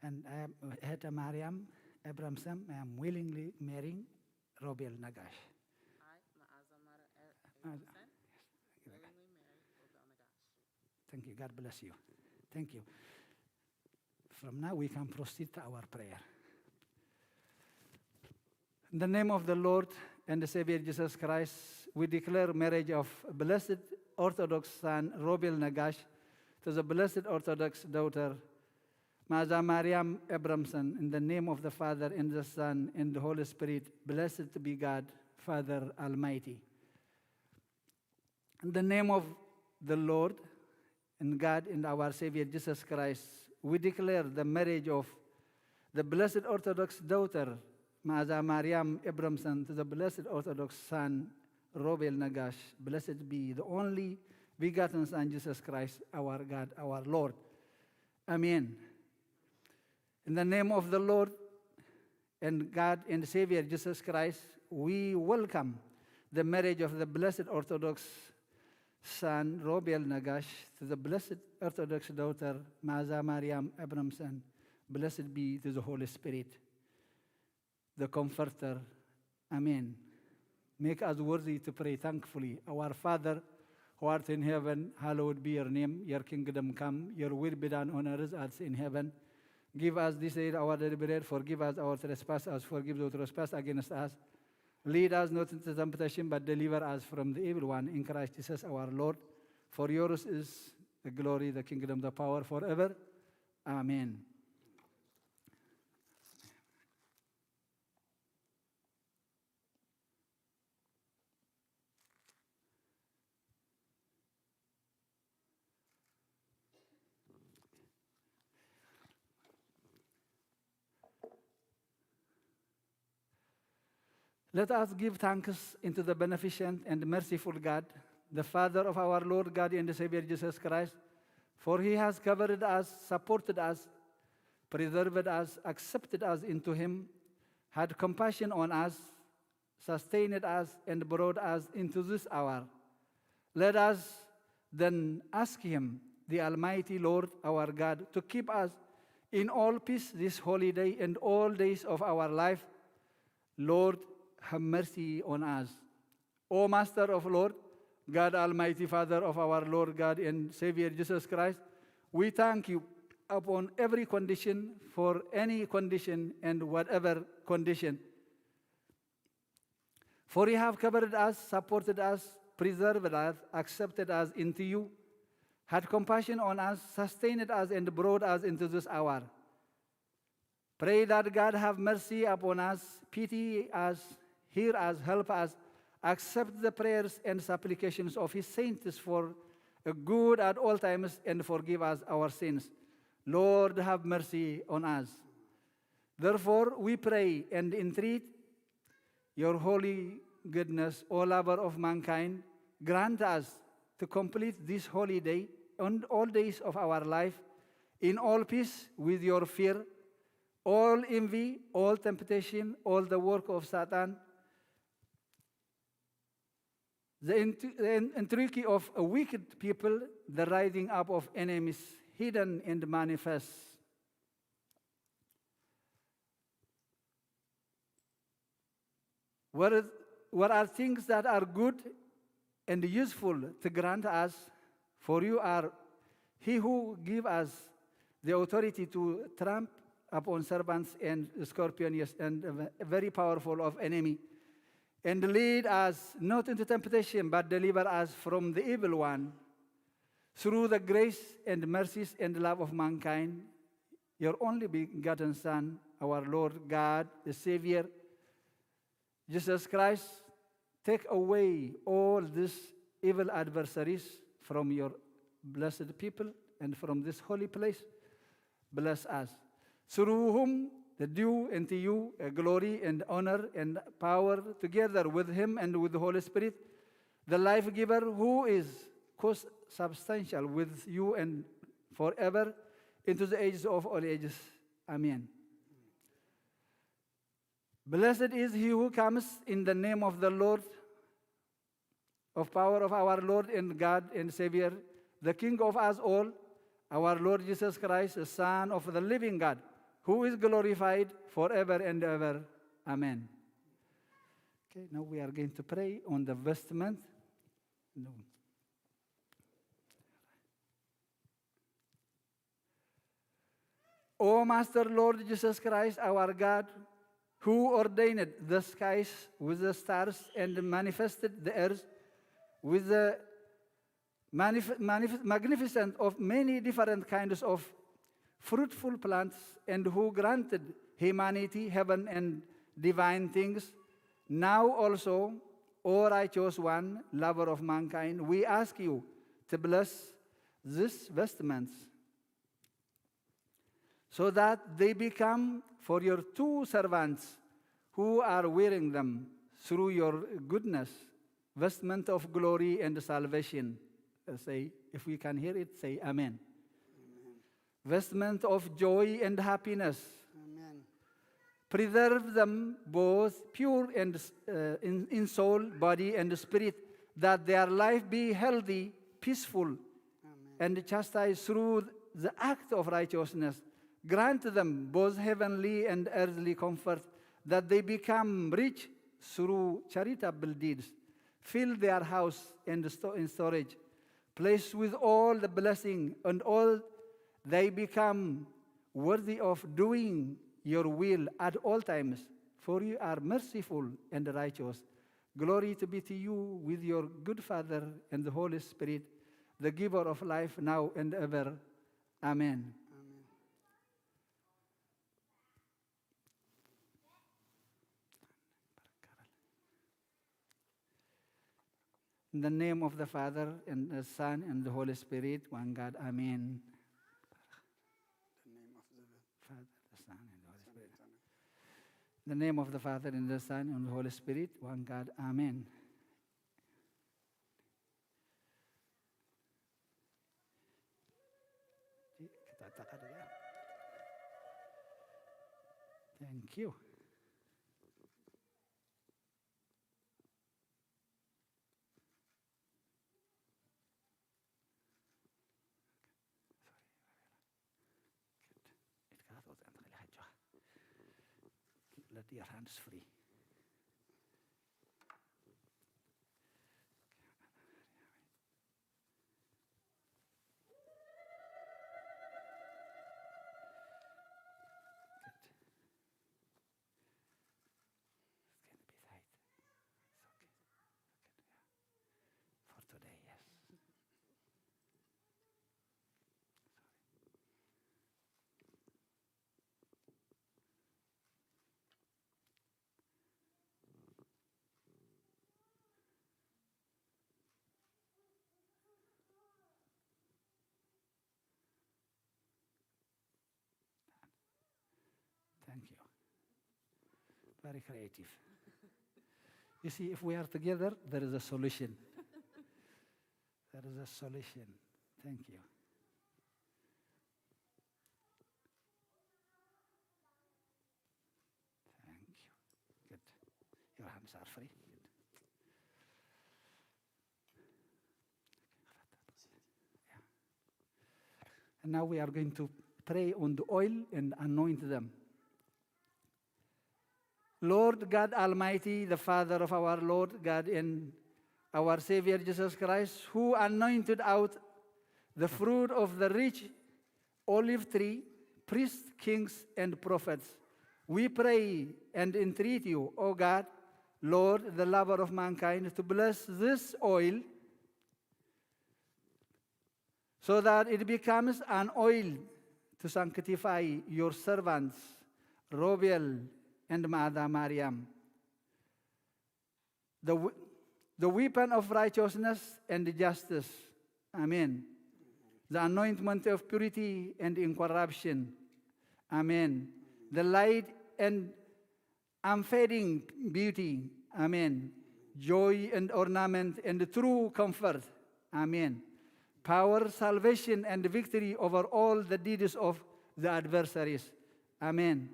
And I am, uh, Hete Mariam Abramson, I am willingly marrying Robel Nagash. I, Maazamara Er-, Abramson, willingly marry Robel Nagash. Thank you. God bless you. Thank you. From now we can proceed to our prayer. In the name of the Lord and the Savior Jesus Christ, we declare marriage of Blessed Orthodox son Robel Nagash to the Blessed Orthodox daughter Maazamariam Abramson, in the name of the Father and the Son and the Holy Spirit. Blessed be God, Father Almighty. In the name of the Lord and God and our Savior Jesus Christ, we declare the marriage of the Blessed Orthodox daughter, Maazamariam Abramson, to the Blessed Orthodox son, Robel Nagash. Blessed be the only begotten Son, Jesus Christ, our God, our Lord. Amen. In the name of the Lord and God and Savior Jesus Christ, we welcome the marriage of the Blessed Orthodox son, Robel Nagash, to the Blessed Orthodox daughter, Maazamariam Abramson. Blessed be to the Holy Spirit, the Comforter. Amen. Make us worthy to pray thankfully. Our Father, who art in heaven, hallowed be your name. Your kingdom come, your will be done on earth as in heaven. Give us this day our daily bread. Forgive us our trespass as forgive those who trespass against us. Lead us not into temptation, but deliver us from the evil one. In Christ Jesus our Lord. For yours is the glory, the kingdom, the power forever. Amen. Let us give thanks into the beneficent and merciful God, the Father of our Lord God and Savior Jesus Christ, for he has covered us, supported us, preserved us, accepted us into him, had compassion on us, sustained us, and brought us into this hour. Let us then ask him, the Almighty Lord, our God, to keep us in all peace this holy day and all days of our life. Lord, have mercy on us. O Master of Lord, God Almighty, Father of our Lord God and Savior Jesus Christ, we thank you upon every condition, for any condition and whatever condition. For you have covered us, supported us, preserved us, accepted us into you, had compassion on us, sustained us, and brought us into this hour. Pray that God have mercy upon us, pity us, hear us, help us, accept the prayers and supplications of his saints for a good at all times, and forgive us our sins. Lord, have mercy on us. Therefore, we pray and entreat your holy goodness, O lover of mankind, grant us to complete this holy day and all days of our life in all peace with your fear, all envy, all temptation, all the work of Satan, the int-, the in-, intrigue of a wicked people, the rising up of enemies, hidden and manifest. What is, what are things that are good and useful to grant us, for you are he who give us the authority to tramp upon serpents and scorpions, yes, and a ve-, very powerful of enemy. And lead us not into temptation, but deliver us from the evil one. Through the grace and mercies and love of mankind, your only begotten Son, our Lord God, the Savior, Jesus Christ, take away all these evil adversaries from your blessed people and from this holy place, bless us. Through whom the due unto you a glory and honor and power together with him and with the Holy Spirit, the life giver, who is consubstantial with you and forever into the ages of all ages. Amen. Blessed is he who comes in the name of the Lord, of power of our Lord and God and Savior, the King of us all, our Lord Jesus Christ, the Son of the living God, who is glorified forever and ever. Amen. Okay, now we are going to pray on the vestment. No. O Master Lord Jesus Christ, our God, who ordained the skies with the stars and manifested the earth with the manif-, manif-, magnificent of many different kinds of fruitful plants, and who granted humanity heaven and divine things, now also, O righteous one, lover of mankind, we ask you to bless these vestments, so that they become for your true servants who are wearing them through your goodness, vestment of glory and salvation. Uh, say, if we can hear it, say amen. Amen. Vestment of joy and happiness. Amen. Preserve them both pure and, uh, in, in soul, body, and spirit, that their life be healthy, peaceful, Amen. And chastise through the act of righteousness. Grant them both heavenly and earthly comfort, that they become rich through charitable deeds. Fill their house and sto-, and storage place with all the blessing, and all they become worthy of doing your will at all times, for you are merciful and righteous. Glory to be to you with your good Father and the Holy Spirit, the giver of life now and ever. Amen. Amen. In the name of the Father, and the Son, and the Holy Spirit, one God. Amen. The name of the Father, the Son, and the Holy Spirit. In the name of the Father, and the Son, and the Holy Spirit, one God. Amen. Thank you. Sorry. Good. It got out and let your hands free. Good. It's going to be tight. It's okay. It's okay. Yeah. For today, yes. Sorry. Thank you. Very creative. You see, if we are together, there is a solution. There is a solution. Thank you. Thank you. Good. Your hands are free. Good. Yeah. And now we are going to pray on the oil and anoint them. Lord God Almighty, the Father of our Lord God and our Savior Jesus Christ, who anointed out the fruit of the rich olive tree, priests, kings, and prophets, we pray and entreat you, O God, Lord, the lover of mankind, to bless this oil so that it becomes an oil to sanctify your servants, Robel and Mother Mariam, the w-, the weapon of righteousness and justice. Amen. The anointment of purity and incorruption. Amen. The light and unfading beauty. Amen. Joy and ornament and true comfort. Amen. Power, salvation, and victory over all the deeds of the adversaries. Amen.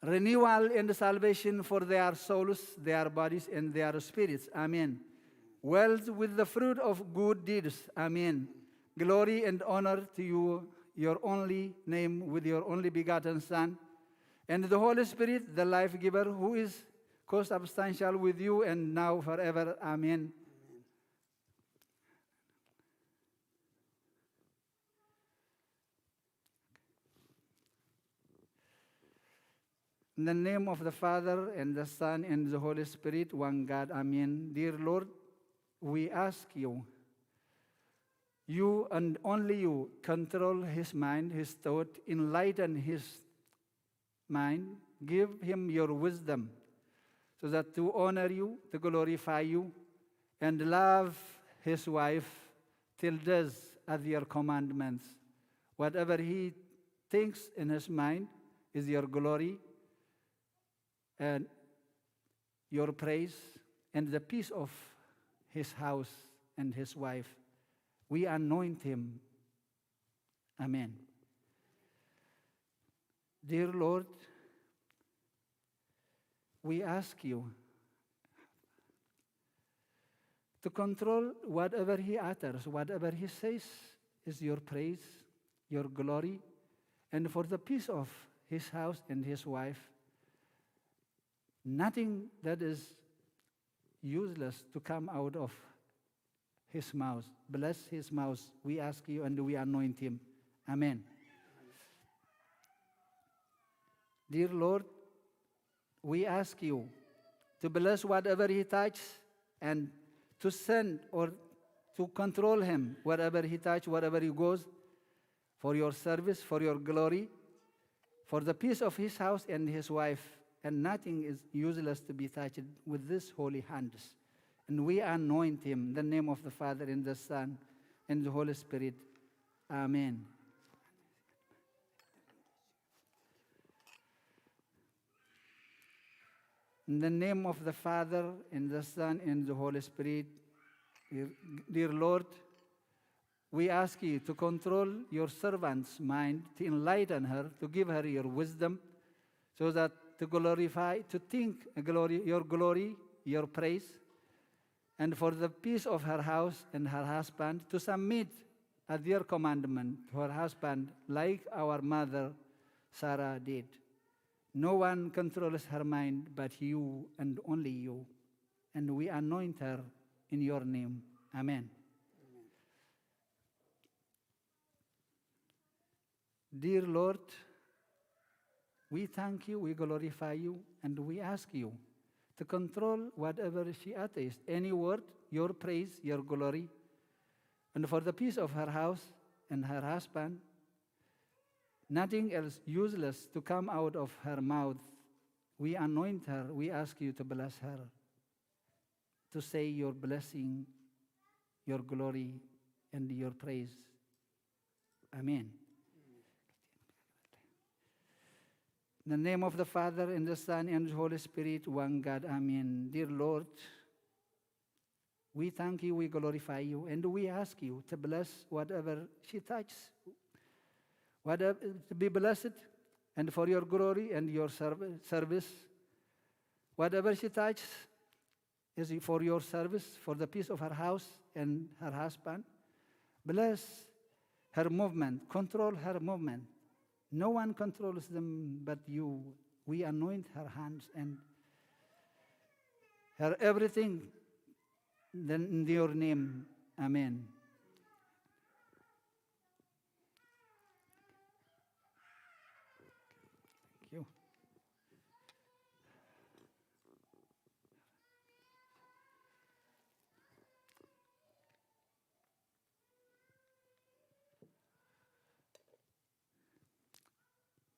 Renewal and salvation for their souls, their bodies, and their spirits. Amen. Wealth with the fruit of good deeds. Amen. Glory and honor to you, your only name, with your only begotten Son, and the Holy Spirit, the life giver, who is co-substantial with you and now forever. Amen. In the name of the Father, and the Son, and the Holy Spirit, one God, Amen. Dear Lord, we ask you, you and only you, control his mind, his thought, enlighten his mind, give him your wisdom, so that to honor you, to glorify you, and love his wife till death as your commandments. Whatever he thinks in his mind is your glory and your praise and the peace of his house and his wife. We anoint him. Amen. Dear Lord, we ask you to control whatever he utters, whatever he says is your praise, your glory, and for the peace of his house and his wife. Nothing that is useless to come out of his mouth. Bless his mouth, we ask you, and we anoint him. Amen. Dear Lord, we ask you to bless whatever he touches and to send or to control him wherever he touches, wherever he goes, for your service, for your glory, for the peace of his house and his wife, and nothing is useless to be touched with these holy hands. And we anoint him in the name of the Father, and the Son, and the Holy Spirit. Amen. In the name of the Father, and the Son, and the Holy Spirit, dear, dear Lord, we ask you to control your servant's mind, to enlighten her, to give her your wisdom, so that to glorify, to think glory, your glory, your praise, and for the peace of her house and her husband, to submit at your commandment to her husband, like our mother Sarah did. No one controls her mind but you and only you. And we anoint her in your name. Amen. Dear Lord, we thank you, we glorify you, and we ask you to control whatever she utters, any word, your praise, your glory, and for the peace of her house and her husband, nothing else useless to come out of her mouth. We anoint her, we ask you to bless her, to say your blessing, your glory, and your praise. Amen. In the name of the Father, and the Son, and the Holy Spirit, one God. Amen. Dear Lord, we thank you, we glorify you, and we ask you to bless whatever she touches, whatever, to be blessed, and for your glory and your serv-, service. Whatever she touches, is for your service, for the peace of her house and her husband. Bless her movement, control her movement. No one controls them but you. We anoint her hands and her everything, then in your name. Amen. Thank you.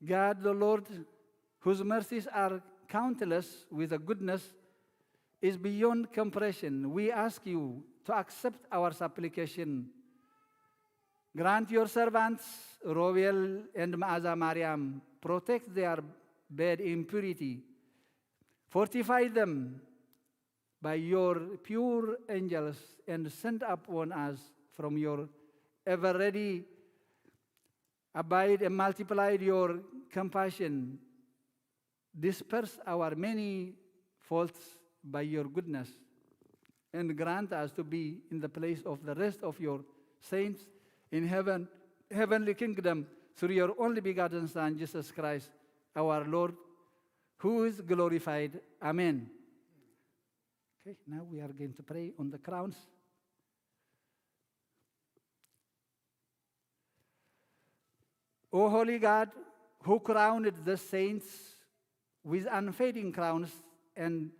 God the Lord, whose mercies are countless with a goodness is beyond comprehension, we ask you to accept our supplication Grant your servants, Roel and Maaza Mariam, protect their bed in purity. Fortify them by your pure angels and send upon us from your ever ready abide and multiplied your compassion. Disperse our many faults by your goodness, and grant us to be in the place of the rest of your saints in heaven, heavenly kingdom, through your only begotten Son, Jesus Christ, our Lord, who is glorified. Amen. Okay, now we are going to pray on the crowns. O holy God, who crowned the saints with unfading crowns and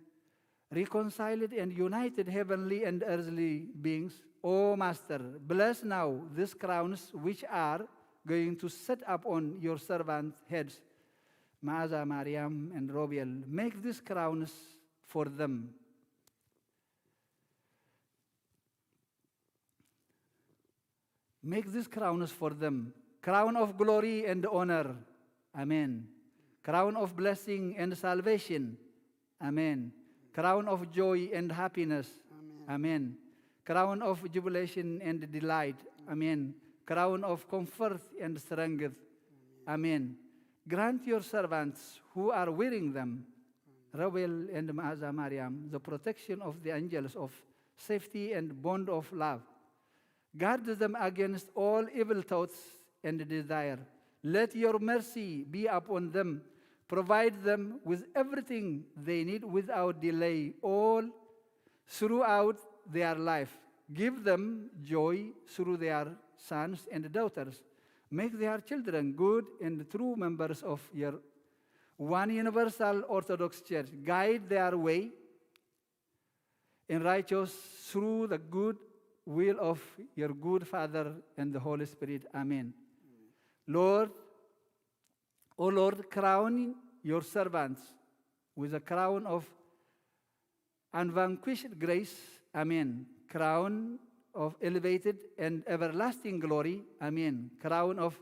reconciled and united heavenly and earthly beings, O Master, bless now these crowns which are going to set upon your servants' heads, Maaza Mariam and Roel. Make these crowns for them. Make these crowns for them. Crown of glory and honor. Amen. Crown of blessing and salvation. Amen. Crown of joy and happiness. Amen. Amen. Crown of jubilation and delight. Amen. Crown of comfort and strength. Amen. Grant your servants who are wearing them, Roel and Maaza Mariam, the protection of the angels of safety and bond of love. Guard them against all evil thoughts and desire. Let your mercy be upon them. Provide them with everything they need without delay, all throughout their life. Give them joy through their sons and daughters. Make their children good and true members of your one universal Orthodox Church. Guide their way in righteous through the good will of your good Father and the Holy Spirit. Amen. Lord, O Lord, crown your servants with a crown of unvanquished grace. Amen. Crown of elevated and everlasting glory. Amen. Crown of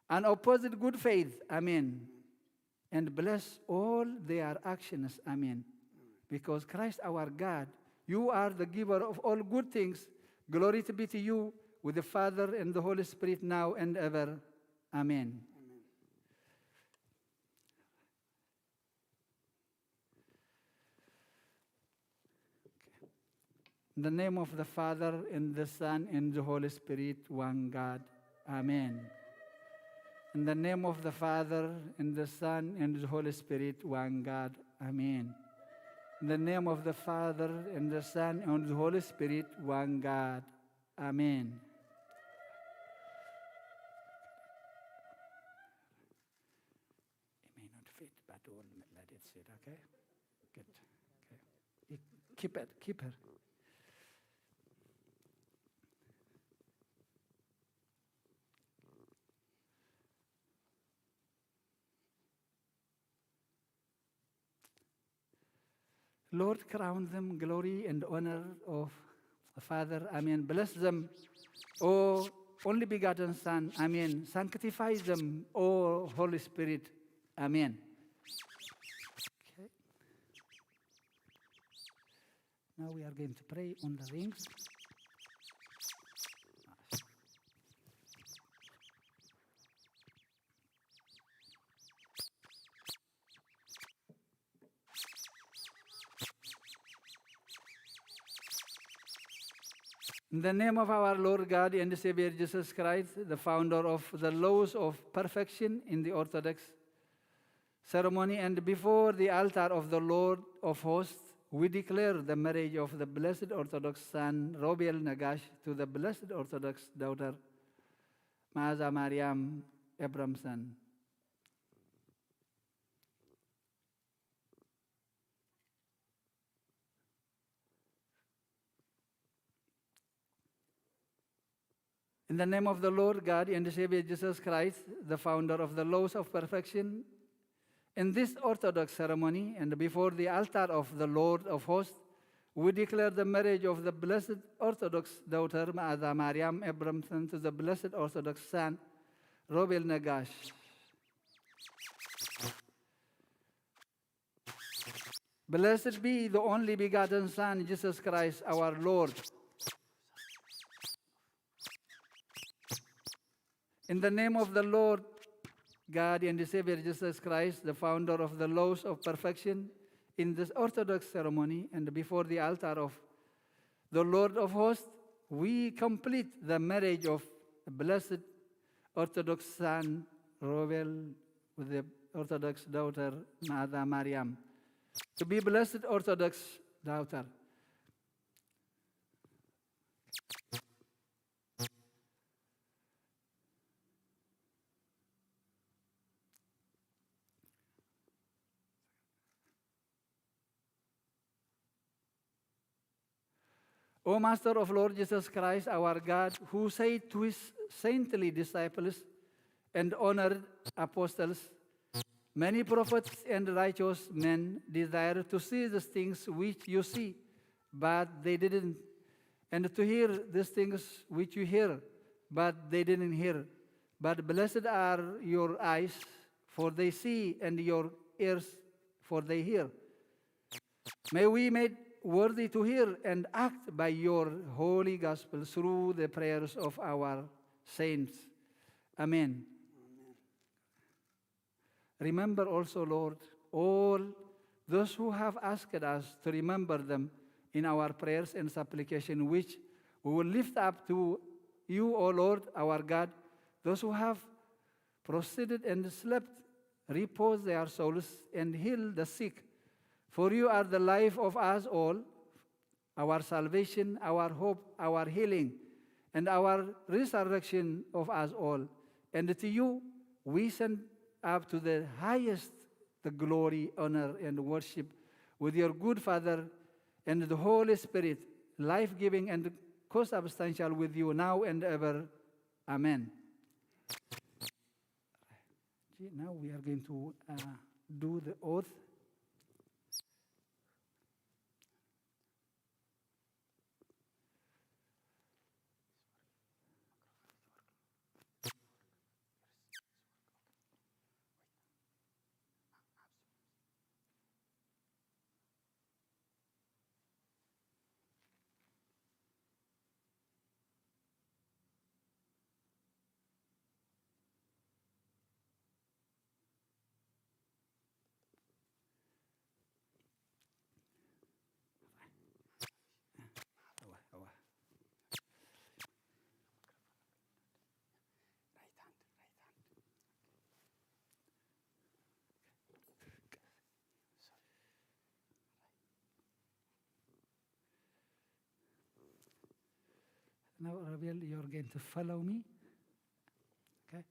unopposed good faith. Amen. And bless all their actions. Amen. Because Christ our God, you are the giver of all good things. Glory to be to you with the Father and the Holy Spirit now and ever. Amen. Amen. In the name of the Father, and the Son, and the Holy Spirit, one God. Amen. In the name of the Father, and the Son, and the Holy Spirit, one God. Amen. In the name of the Father, and the Son, and the Holy Spirit, one God. Amen. It may not fit, but we'll let it sit, okay? Good. Okay. It, keep it, keep her. Lord, crown them glory and honor of the Father. Amen. Bless them, O only begotten Son. Amen. Sanctify them, O Holy Spirit. Amen. Okay. Now we are going to pray on the rings. In the name of our Lord God and Savior Jesus Christ, the founder of the laws of perfection in the Orthodox ceremony, and before the altar of the Lord of hosts, we declare the marriage of the blessed Orthodox son Robiel Nagash to the blessed Orthodox daughter Maaza Mariam Abramson. In the name of the Lord God and the Savior Jesus Christ, the founder of the laws of perfection, in this Orthodox ceremony and before the altar of the Lord of hosts, We declare the marriage of the blessed Orthodox daughter Ma'aza Mariam Abramson to the blessed Orthodox son Robel Nagash. Blessed be the only begotten Son, Jesus Christ our Lord. In the name of the Lord God and the Savior Jesus Christ, the founder of the laws of perfection in this Orthodox ceremony and before the altar of the Lord of hosts, we complete the marriage of the blessed Orthodox son Robel with the Orthodox daughter Ma'aza Mariam. To be blessed Orthodox daughter. O Master of Lord Jesus Christ, our God, who said to his saintly disciples and honored apostles, "Many prophets and righteous men desired to see these things which you see, but they didn't, and to hear these things which you hear, but they didn't hear. But blessed are your eyes, for they see, and your ears, for they hear." May we made worthy to hear and act by your holy gospel through the prayers of our saints. Amen. Remember also, Lord, all those who have asked us to remember them in our prayers and supplication, which we will lift up to you, O Lord, our God, those who have proceeded and slept, repose their souls and heal the sick. For you are the life of us all, our salvation, our hope, our healing, and our resurrection of us all. And to you we send up to the highest the glory, honor, and worship with your good Father and the Holy Spirit, life-giving and co-substantial with you now and ever. Amen. Now we are going to, uh, do the oath. Now, Robel, you're going to follow me. Okay?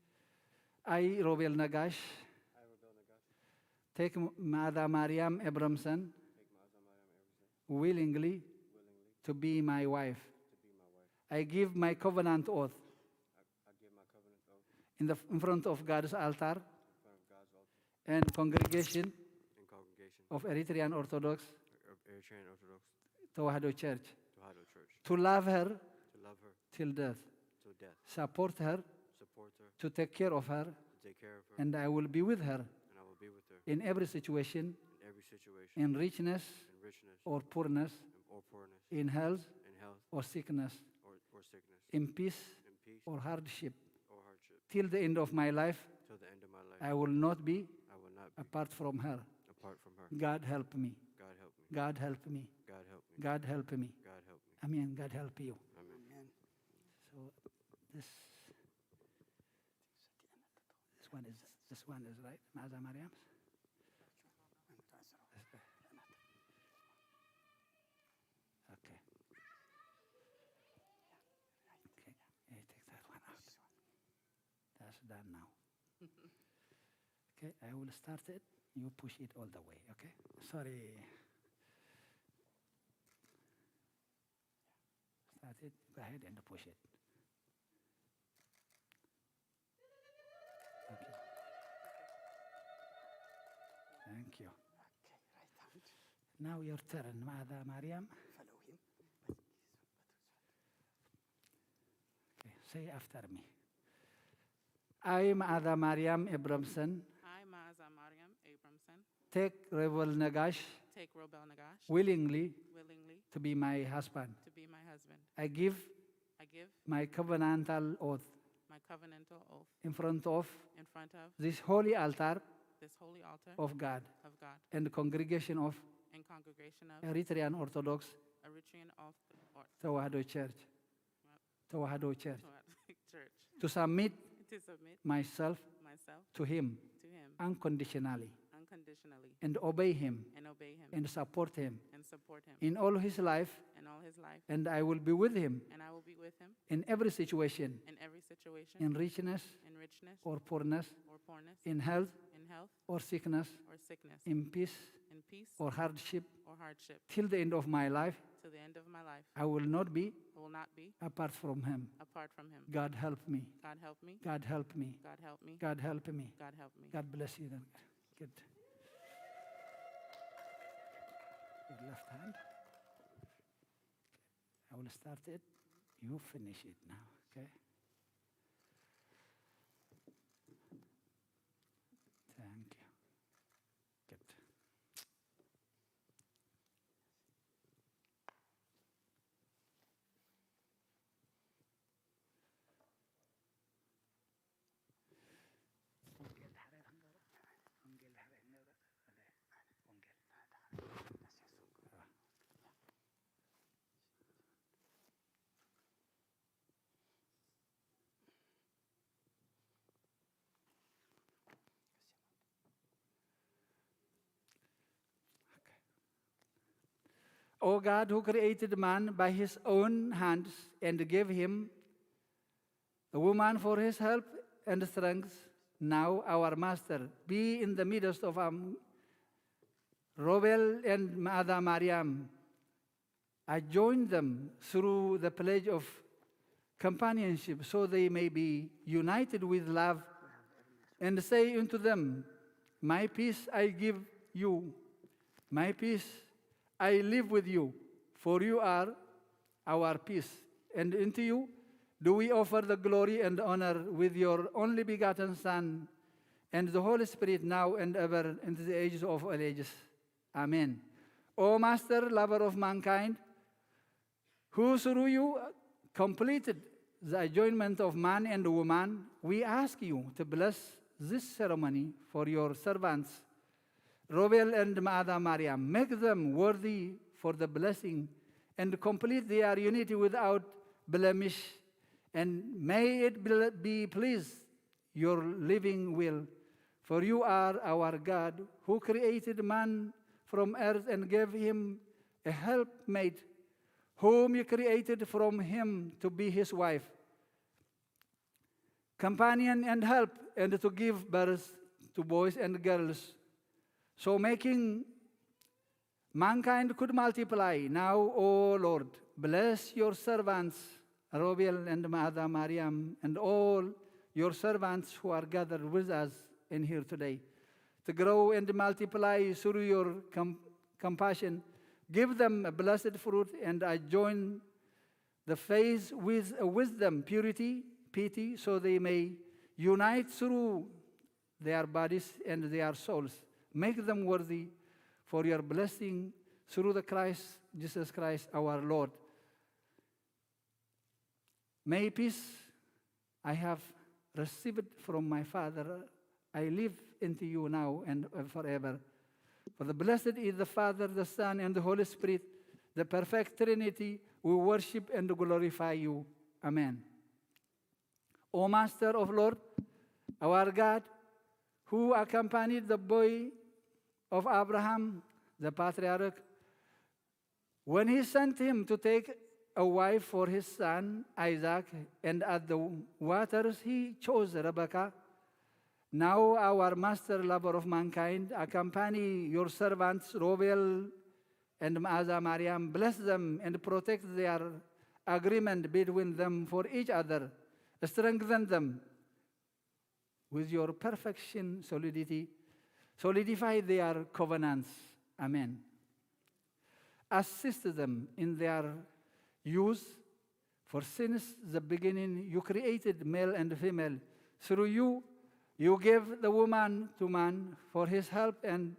I, Robel Nagash, I, Robel Nagash, take M-, Ma'aza Mariam Abramson, take Ma'aza Mariam Abramson, willingly, willingly, to be my wife. To be my wife. I give my covenant oath, I, I give my covenant oath, in the, in front of God's altar, in front of God's altar, and congregation, and congregation, of Eritrean Orthodox, of Eritrean Orthodox Tewahedo Church, Tewahedo Church, to love her, to love her, till death, till death, support her, support her, to take care of her, to take care of her, and I will be with her, and I will be with her, in every situation, in every situation, in richness, in richness, or poorness, or poorness, in health, in health, or sickness, or, or sickness, in peace, in peace, or hardship, or hardship, till the end of my life. Till the end of my life. I will not be, I will not be, apart from her. Apart from her. God help me. God help me. God help me. God help me. God help me. God help me. Amen. God help you. Amen. Amen. So this, this one is, this one is right, Ma'aza Mariam? Okay. Okay. Yeah, take that one out. That's done now. Okay, I will start it. You push it all the way, okay? Sorry. Start it. Go ahead and push it. Thank you. Thank you. Okay, right hand. Now your turn, Ma'aza Mariam. Say after me. I, Maada Mariam Abramson, I, Maada Mariam Abramson, take Robel Nagash take Robel Nagash willingly willingly to be my husband. To be my husband. I give I give my covenantal oath my covenantal oath in front of in front of this holy altar this holy altar of God of God and congregation of and congregation of Eritrean Orthodox Eritrean Orthodox Tewahedo Church. Tewahedo Church. Tewahedo Church. To submit to submit myself myself to him to him unconditionally unconditionally and obey him and obey him and support him and support him in all his life in all his life. And I will be with him and I will be with him in every situation, in every situation, in richness in richness or poorness, or poorness, in health in health or sickness, or sickness, in peace in peace or hardship, or hardship, till the end of my life. Till the end of my life. I will not be I will not be apart from him. Apart from him. God help me. God help me. God help me. God help me. God help me. God help me. God bless you then. Good. Your left hand. I will start it. You finish it now, okay? Thank you. Good. O God, who created man by his own hands and gave him a woman for his help and strength, now our master, be in the midst of um, Robel and Maada Mariam. I join them through the pledge of companionship, so they may be united with love, and say unto them, my peace I give you, my peace I leave with you, for you are our peace. And unto you do we offer the glory and honor with your only begotten Son, and the Holy Spirit, now and ever, into the ages of all ages. Amen. O Master, lover of mankind, who through you completed the adjoinment of man and woman, we ask you to bless this ceremony for your servants, Robel and Maada Mariam. Make them worthy for the blessing and complete their unity without blemish. And may it be, be pleased your living will. For you are our God, who created man from earth and gave him a helpmate, whom you created from him to be his wife, companion, and help, and to give birth to boys and girls. So making mankind could multiply. Now, O Lord, bless your servants, Robel and Maada Mariam, and all your servants who are gathered with us in here today, to grow and multiply through your com-, compassion. Give them a blessed fruit and adjoin the faith with a wisdom, purity, piety, so they may unite through their bodies and their souls. Make them worthy for your blessing through the Christ, Jesus Christ our Lord. May peace I have received from my Father, I live into you now and forever. For the blessed is the Father, the Son, and the Holy Spirit, the perfect Trinity, we worship and glorify you. Amen. O Master of Lord, our God, who accompanied the boy of Abraham, the patriarch, when he sent him to take a wife for his son Isaac, and at the waters he chose Rebekah. Now, our Master, lover of mankind, accompany your servants Robel and Maada Mariam, bless them and protect their agreement between them for each other. Strengthen them with your perfection, solidity, solidify their covenants. Amen. Assist them in their use For since the beginning you created male and female. Through you, you gave the woman to man for his help and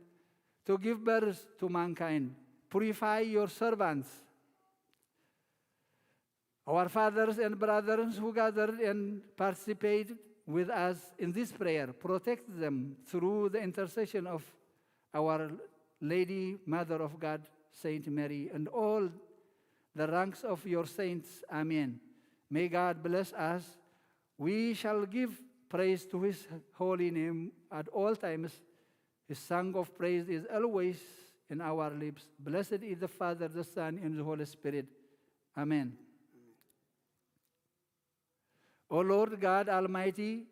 to give birth to mankind. Purify your servants, our fathers and brothers who gathered and participated with us in this prayer. Protect them through the intercession of Our Lady, Mother of God, Saint Mary, and all the ranks of your saints. Amen. May God bless us. We shall give praise to his holy name at all times. His song of praise is always in our lips. Blessed is the Father, the Son, and the Holy Spirit. Amen. O Lord God Almighty,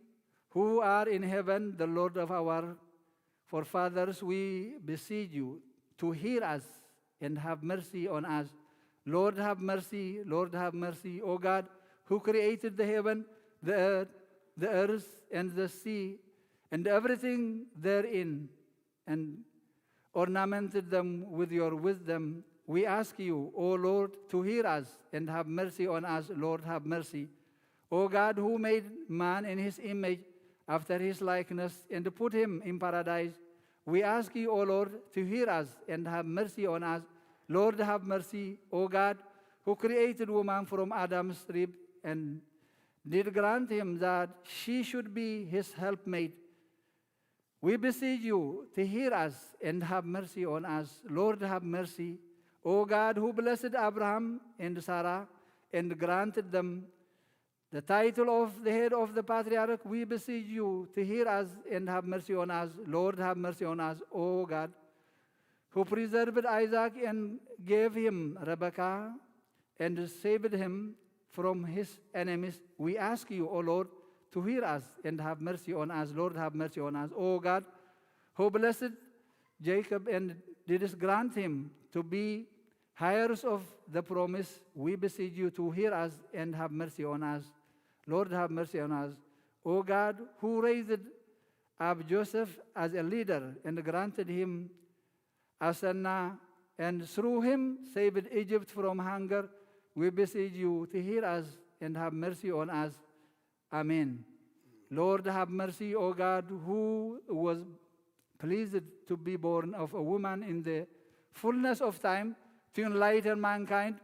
who are in heaven, the Lord of our forefathers, we beseech you to hear us and have mercy on us. Lord, have mercy. Lord, have mercy. O God, who created the heaven, the earth, the earth and the sea, and everything therein, and ornamented them with your wisdom. We ask you, O Lord, to hear us and have mercy on us. Lord, have mercy. O God, who made man in his image, after his likeness, and put him in paradise, we ask you, O Lord, to hear us and have mercy on us. Lord, have mercy. O God, who created woman from Adam's rib and did grant him that she should be his helpmate, we beseech you to hear us and have mercy on us. Lord, have mercy. O God, who blessed Abraham and Sarah and granted them the title of the head of the patriarch, we beseech you to hear us and have mercy on us. Lord, have mercy on us. O God, who preserved Isaac and gave him Rebekah and saved him from his enemies, we ask you, O Lord, to hear us and have mercy on us. Lord, have mercy on us. O God, who blessed Jacob and didst grant him to be heirs of the promise, we beseech you to hear us and have mercy on us. Lord, have mercy on us. O God, who raised up Joseph as a leader and granted him Asenath, and through him saved Egypt from hunger, we beseech you to hear us and have mercy on us. Amen. Lord, have mercy, O God, who was pleased to be born of a woman in the fullness of time to enlighten mankind,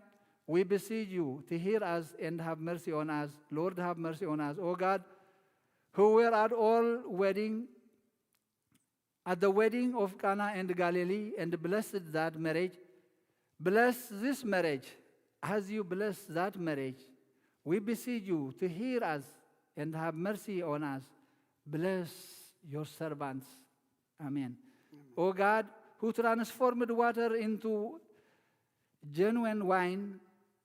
we beseech you to hear us and have mercy on us. Lord, have mercy on us. O God, who were at all wedding at the wedding of Cana and Galilee and blessed that marriage, bless this marriage as you bless that marriage. We beseech you to hear us and have mercy on us. Bless your servants. Amen. Amen. O God, who transformed water into genuine wine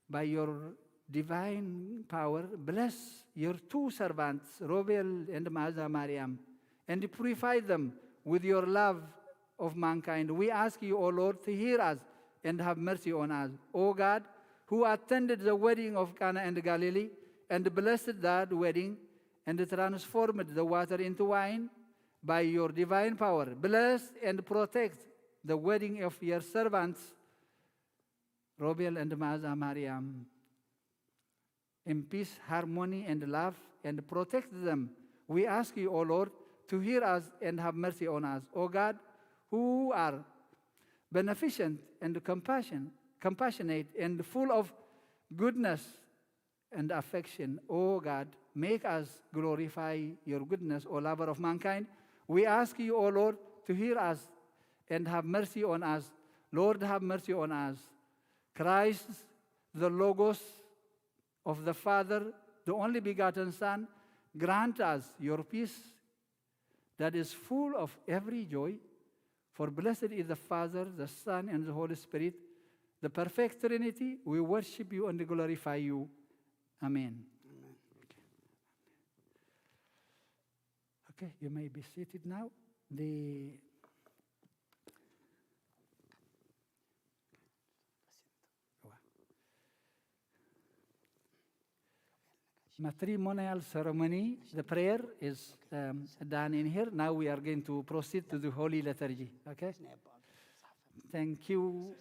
by your divine power, bless your two servants, Robel and Maza Mariam, and purify them with your love of mankind. We ask you, O Lord, to hear us and have mercy on us. O God, who attended the wedding of Cana and Galilee and blessed that wedding and transformed the water into wine by your divine power, bless and protect the wedding of your servants, Robel and Maza Mariam, in peace, harmony, and love, and protect them. We ask you, O Lord, to hear us and have mercy on us. O God, who are beneficent and compassion, compassionate and full of goodness and affection, O God, make us glorify your goodness, O lover of mankind. We ask you, O Lord, to hear us and have mercy on us. Lord, have mercy on us. Christ, the Logos of the Father, the only begotten Son, grant us your peace that is full of every joy. For blessed is the Father, the Son, and the Holy Spirit, the perfect Trinity. We worship you and glorify you. Amen. Amen. Okay, you may be seated now. The matrimonial ceremony, the prayer is, um, done in here. Now we are going to proceed to the Holy Liturgy. Okay? Thank you.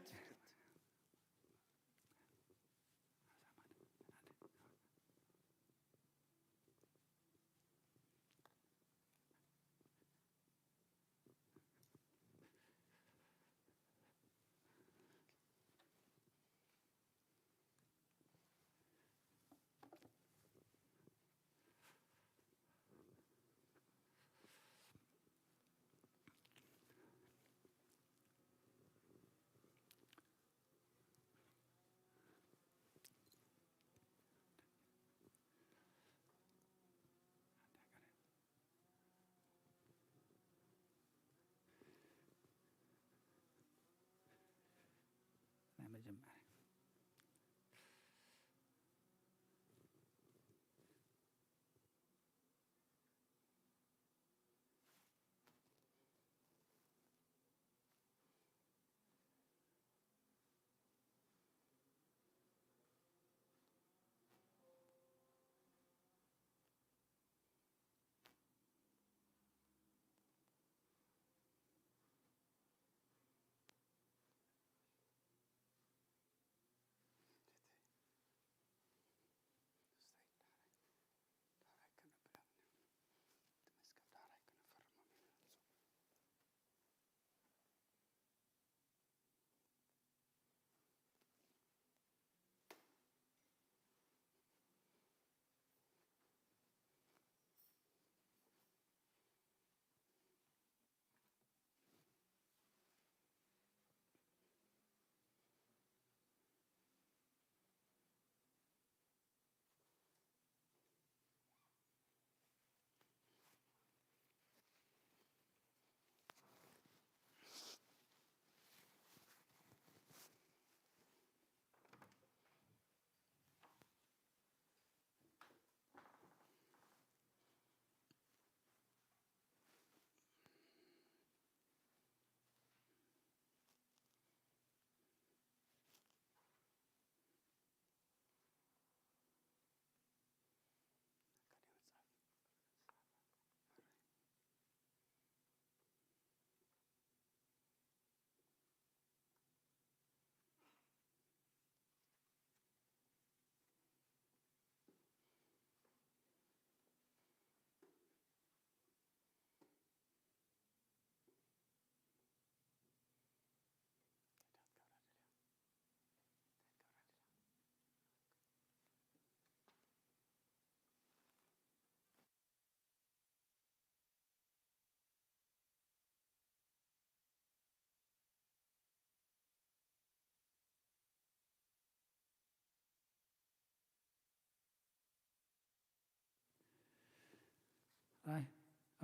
Aye.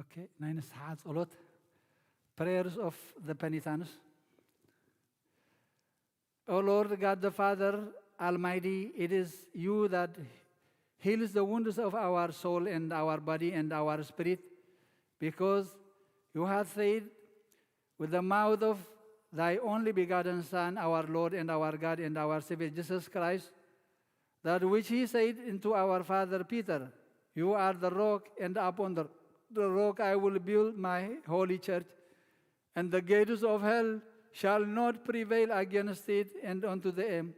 Okay, ናይ ንስሓ ጸሎት። Prayers of the Penitents. O Lord God the Father Almighty, it is you that heals the wounds of our soul and our body and our spirit, because you have said with the mouth of thy only begotten Son, our Lord and our God and our Savior Jesus Christ, that which he said unto our father Peter, "You are the rock, and upon the, the rock I will build my holy church, and the gates of hell shall not prevail against it." And unto the end,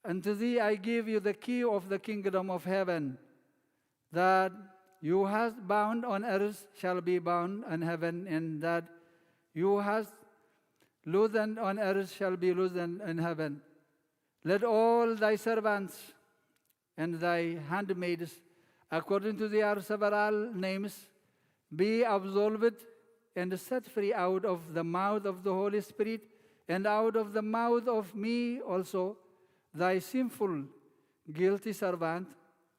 "Unto thee I give you the key of the kingdom of heaven, that you hast bound on earth shall be bound in heaven, and that you hast loosened on earth shall be loosened in heaven." Let all thy servants and thy handmaids, according to their several names, be absolved and set free out of the mouth of the Holy Spirit, and out of the mouth of me also, thy sinful, guilty servant,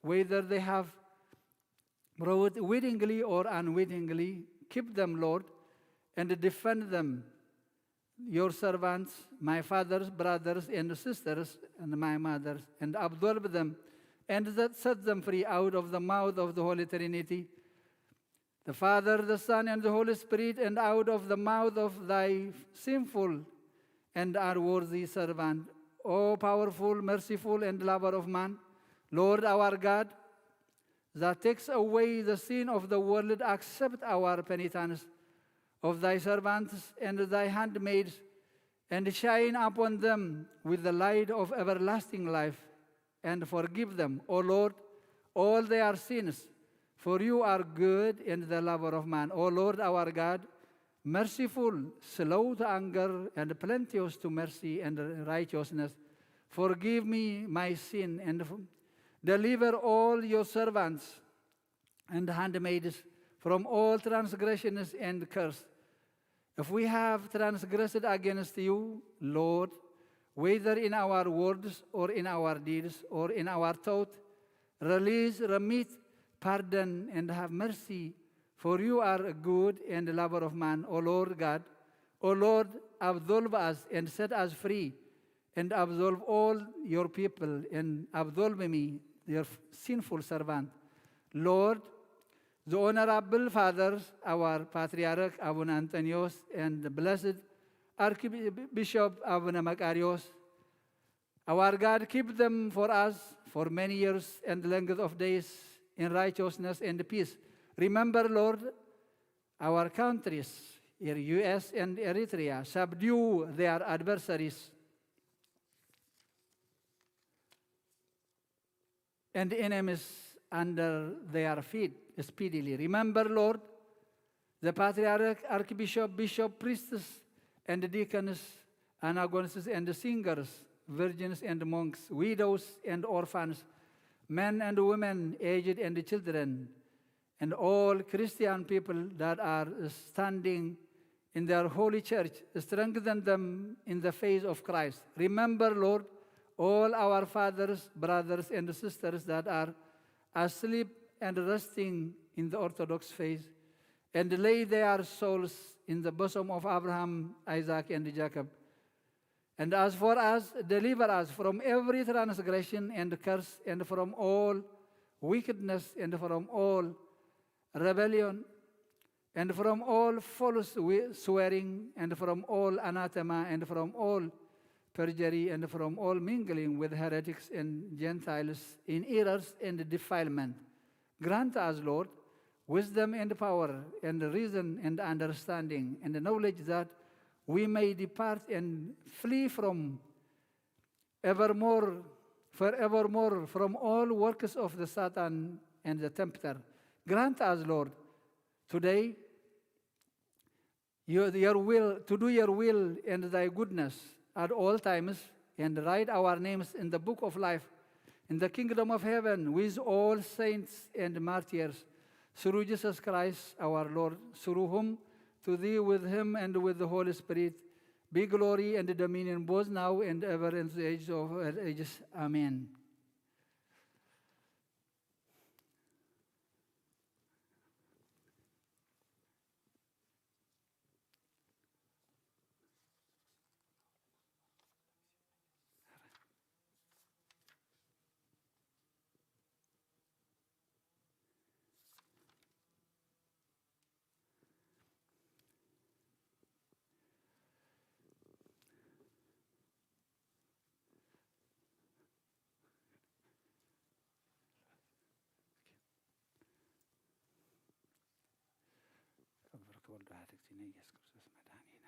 whether they have wrought wittingly or unwittingly. Keep them, Lord, and defend them, your servants, my father's brothers and sisters, and my mother's, and absolve them, and that set them free out of the mouth of the Holy Trinity, the Father, the Son, and the Holy Spirit, and out of the mouth of thy sinful and unworthy servant, O powerful, merciful, and lover of man, Lord our God, that takes away the sin of the world, accept our penitence of thy servants and thy handmaids, and shine upon them with the light of everlasting life, and forgive them, O Lord, all their sins, for you are good and the lover of man. O Lord our God, merciful, slow to anger, and plenteous to mercy and righteousness, forgive me my sin, and f-, deliver all your servants and handmaids from all transgressions and curse. If we have transgressed against you, Lord, whether in our words or in our deeds or in our thought, release, remit, pardon, and have mercy, for you are a good and lover of man, O Lord God. O Lord, absolve us and set us free, and absolve all your people, and absolve me, your sinful servant. Lord, the honorable fathers, our patriarch Abuna Anthonios, and the blessed Archbishop Abuna Makarios, our God, keep them for us for many years and length of days in righteousness and peace. Remember, Lord, our countries, here U S and Eritrea, subdue their adversaries and enemies under their feet speedily. Remember, Lord, the patriarch, archbishop, bishop, priests, and deacons, anagonists and singers, virgins and monks, widows and orphans, men and women, aged and children, and all Christian people that are standing in their holy church, strengthen them in the faith of Christ. Remember, Lord, all our fathers, brothers, and sisters that are asleep and resting in the Orthodox faith, and lay their souls in the bosom of Abraham, Isaac, and Jacob. And as for us, deliver us from every transgression and curse, and from all wickedness, and from all rebellion, and from all false wi-, swearing, and from all anathema, and from all perjury, and from all mingling with heretics and Gentiles in errors and defilement. Grant us, Lord, wisdom and power and reason and understanding and knowledge, that we may depart and flee from evermore, forevermore, from all works of the Satan and the tempter. Grant us, Lord, today your, your will, to do your will and thy goodness at all times, and write our names in the book of life, in the kingdom of heaven, with all saints and martyrs, through Jesus Christ our Lord, through whom, to thee, with him, and with the Holy Spirit, be glory and dominion both now and ever and to the ages of all ages. Amen. ክብር ክብር ዳህትክቲነ ኢየሱስ ክርስቶስ መድኃኒነ።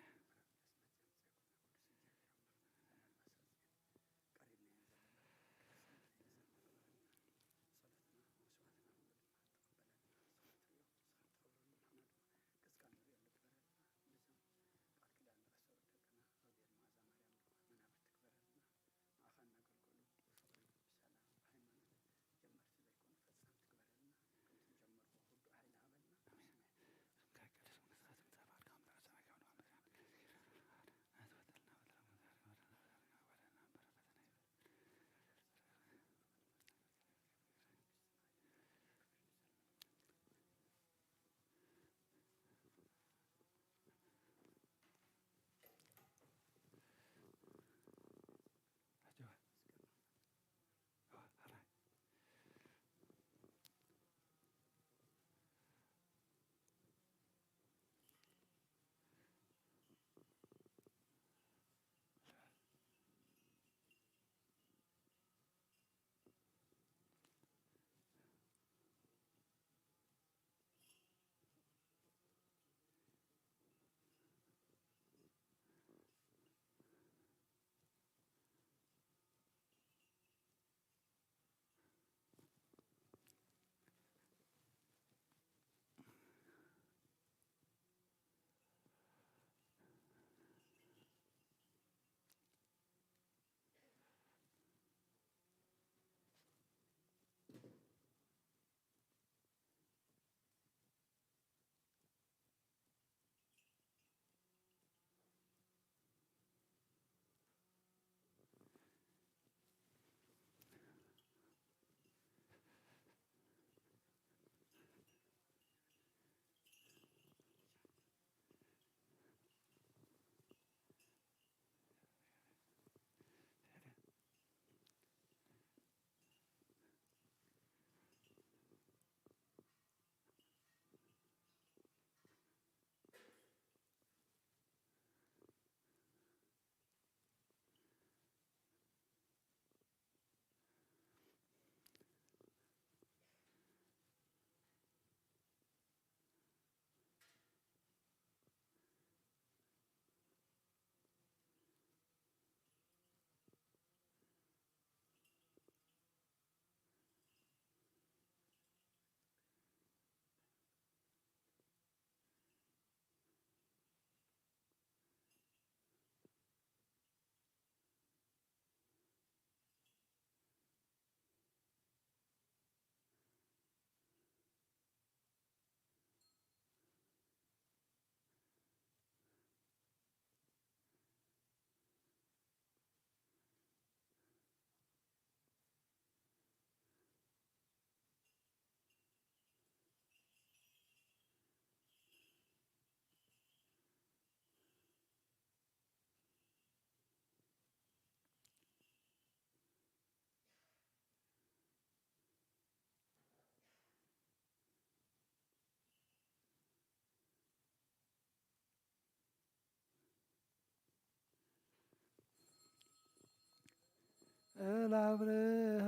አብርሃ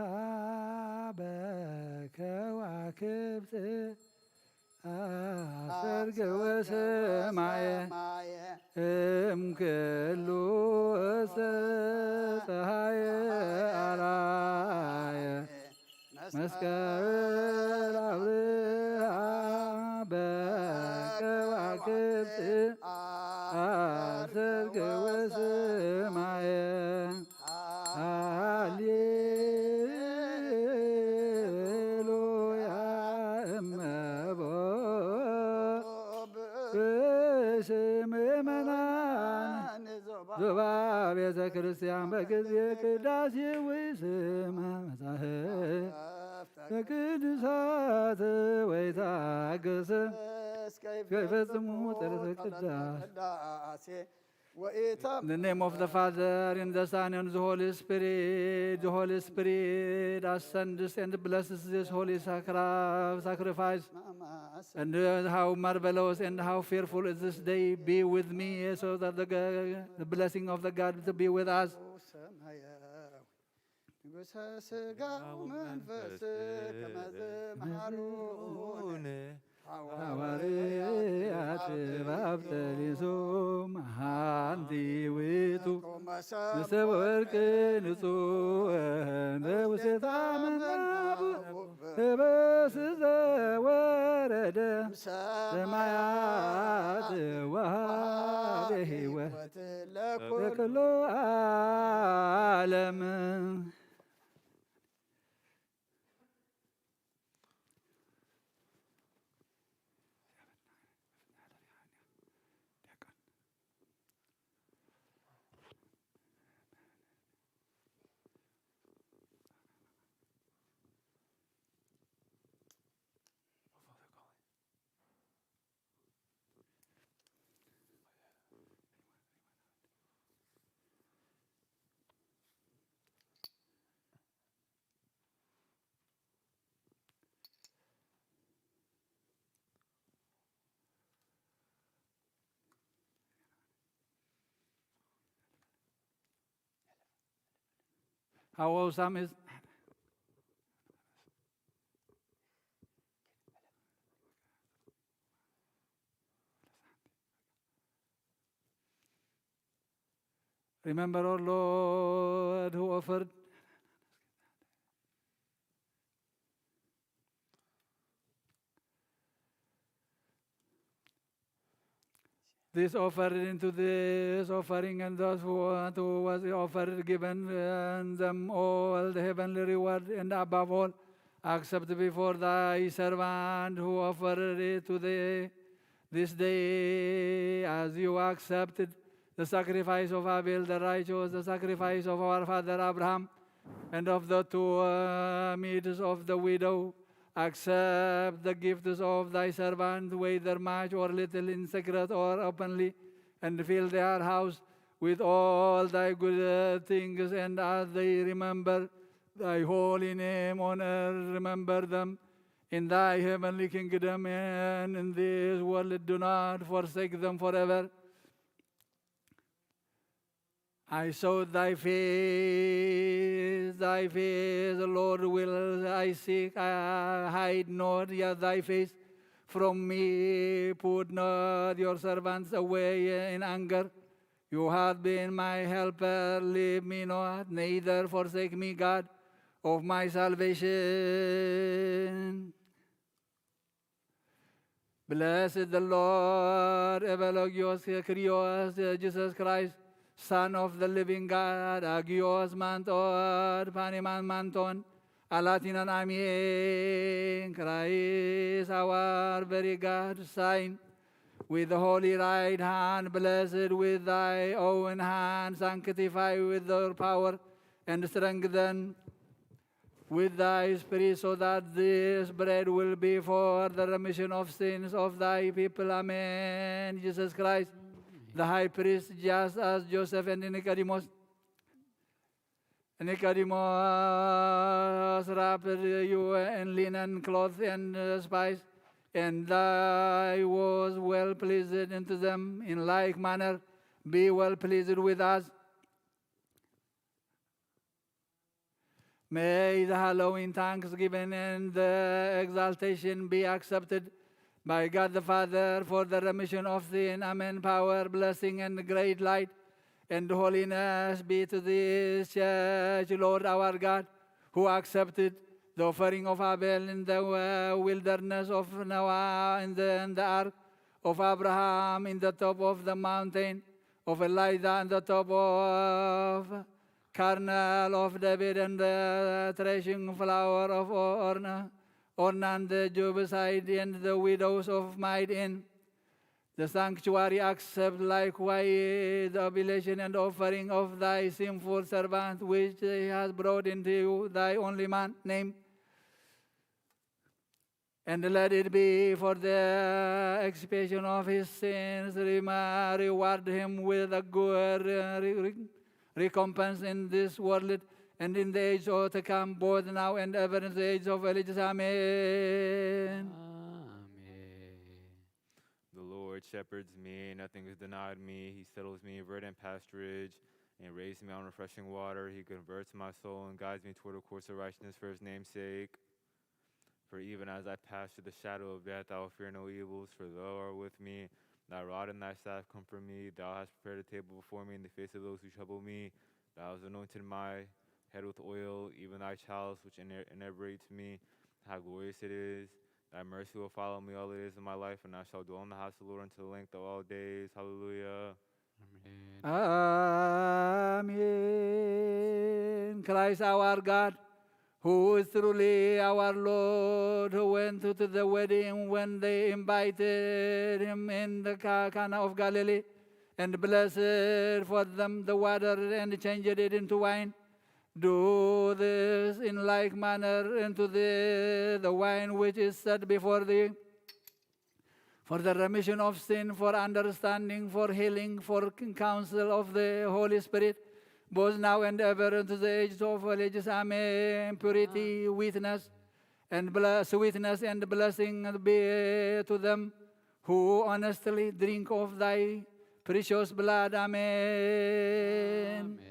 በከዋክብት አሰርገ ወሰማየ እምክሉ ውስተ ፀሐየ አርአየ መስቀል አብርሃ በከዋክብት አሰርገ ወሰማየ። ሃሌሉያ እመቦ ብስም ምእመናን ዞባ ቤተ ክርስቲያን በጊዜ ቅዳሴ ወይስማ መጻሕፍተ ቅዱሳት ወይታገሰ እስከ ይፈጽሙ ጸሎተ ቅዳሴ። In the name of the Father, and the Son, and the Holy Spirit. The Holy Spirit ascends and blesses this holy sacra-, sacrifice. And, uh, how marvelous and how fearful is this day. Be with me, so that the, g-, the blessing of the God to be with us. ንጉሠ ሥጋ ወመንፈስ ከመ መሃሩነ ሐዋርያት እባብ ተሊሶም ሐንቲ ውእቱ ምስለ ወርቅ ንጹሕ እንተ ውስቴታ መናብር እበ ዘወረደ ሰማያት ወሀበ ሕይወት ለኩሉ ዓለም። How awesome is Remember, O Lord, who offered this offering to this offering, and those who, who was offered, given, and them all the heavenly reward, and above all, accept before thy servant who offered it to thee this day, as you accepted the sacrifice of Abel the righteous, the sacrifice of our father Abraham, and of the two, uh, meats of the widow. Accept the gifts of thy servant, whether much or little, in secret or openly, and fill their house with all thy good, uh, things, and as they remember thy holy name on earth, remember them in thy heavenly kingdom, and in this world do not forsake them forever. I sought thy face, thy face, Lord, will I seek. I hide not yet thy face from me. Put not your servants away in anger. You have been my helper. Leave me not, neither forsake me, God of my salvation. Bless the Lord, እበል ኦ ጊዮርጊስ ክሪዮስ፣ Jesus Christ, Son of the living God, አጊዮስ ማንጦድ ፓኒማን ማንቶን አላቲናን አሜን። Christ, our very God, sign with the holy right hand, blessed with thy own hand, sanctify with their power, and strengthen with thy spirit, so that this bread will be for the remission of sins of thy people. Amen. Jesus Christ, the high priest, just as Joseph and Nicodemus, Nicodemus wrapped you in linen cloth and, uh, spice, and thy was well pleased unto them. In like manner, be well pleased with us. May the hallowing, thanksgiving, and the exaltation be accepted by God the Father for the remission of sin. Amen. Power, blessing, and great light and holiness be to this church, Lord our God, who accepted the offering of Abel in the, uh, wilderness, of Noah in the, in the ark, of Abraham in the top of the mountain, of Elijah in the top of Carmel, of David in the threshing floor of Or-, Ornan, Ornan the Jebusite, and the widows of Maon in the sanctuary. Accept likewise the oblation and offering of thy sinful servant, which he has brought into you, thy only man, name. And let it be for the expiation of his sins. Rema-, reward him with a good, uh, re-, re-, recompense in this world and in the age to come, both now and ever, in the age of ages. Amen. Amen. The Lord shepherds me, nothing is denied me. He settles me in verdant pasturage and raises me on refreshing water. He converts my soul and guides me toward a course of righteousness for his name's sake. For even as I pass through the shadow of death, I will fear no evils, for thou art with me. Thy rod and thy staff comfort me. Thou hast prepared a table before me in the face of those who trouble me. Thou hast anointed my head with oil, even thy chalice which ine-, inebriates me. How glorious it is! Thy mercy will follow me all the days of my life, and I shall dwell in the house of the Lord until the length of all days. Hallelujah. Amen. Amen. Christ our God, who is truly our Lord, who went to the wedding when they invited him in the Ca-, Cana of Galilee, and blessed for them the water and changed it into wine. Do this in like manner unto the, the wine which is set before thee, for the remission of sin, for understanding, for healing, for c-, counsel of the Holy Spirit, both now and ever, unto the ages of all ages. Amen. Purity, witness, and ble-, sweetness and blessing be to them who honestly drink of thy precious blood. Amen. Amen.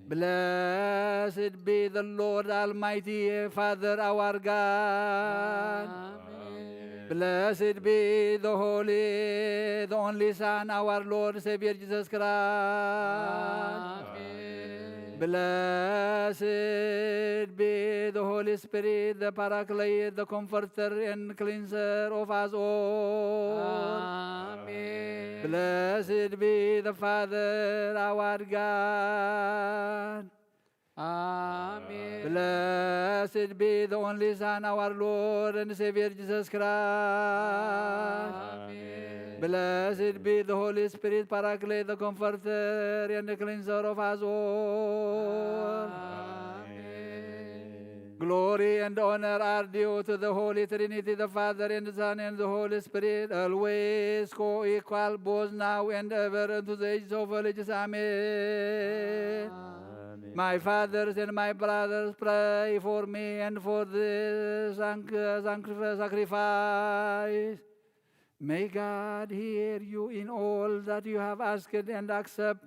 Blessed be the Lord Almighty, Father our God. Amen. Blessed be the Holy, the only Son, our Lord Savior Jesus Christ. Amen. Blessed be the Holy Spirit, the Paraclete, the Comforter and Cleanser of us all. Amen. Blessed be the Father, our God. Amen. Blessed be the only Son, our Lord and Savior Jesus Christ. Amen. Blessed be the Holy Spirit, Paraclete, the Comforter and the Cleanser of us all. Amen. Glory and honor are due to the Holy Trinity, the Father and the Son and the Holy Spirit, always co-equal, both now and ever, unto the ages of all ages. Amen. Amen. My fathers and my brothers, pray for me and for this sanc-, sancri-, sacrifice. May God hear you in all that you have asked and accept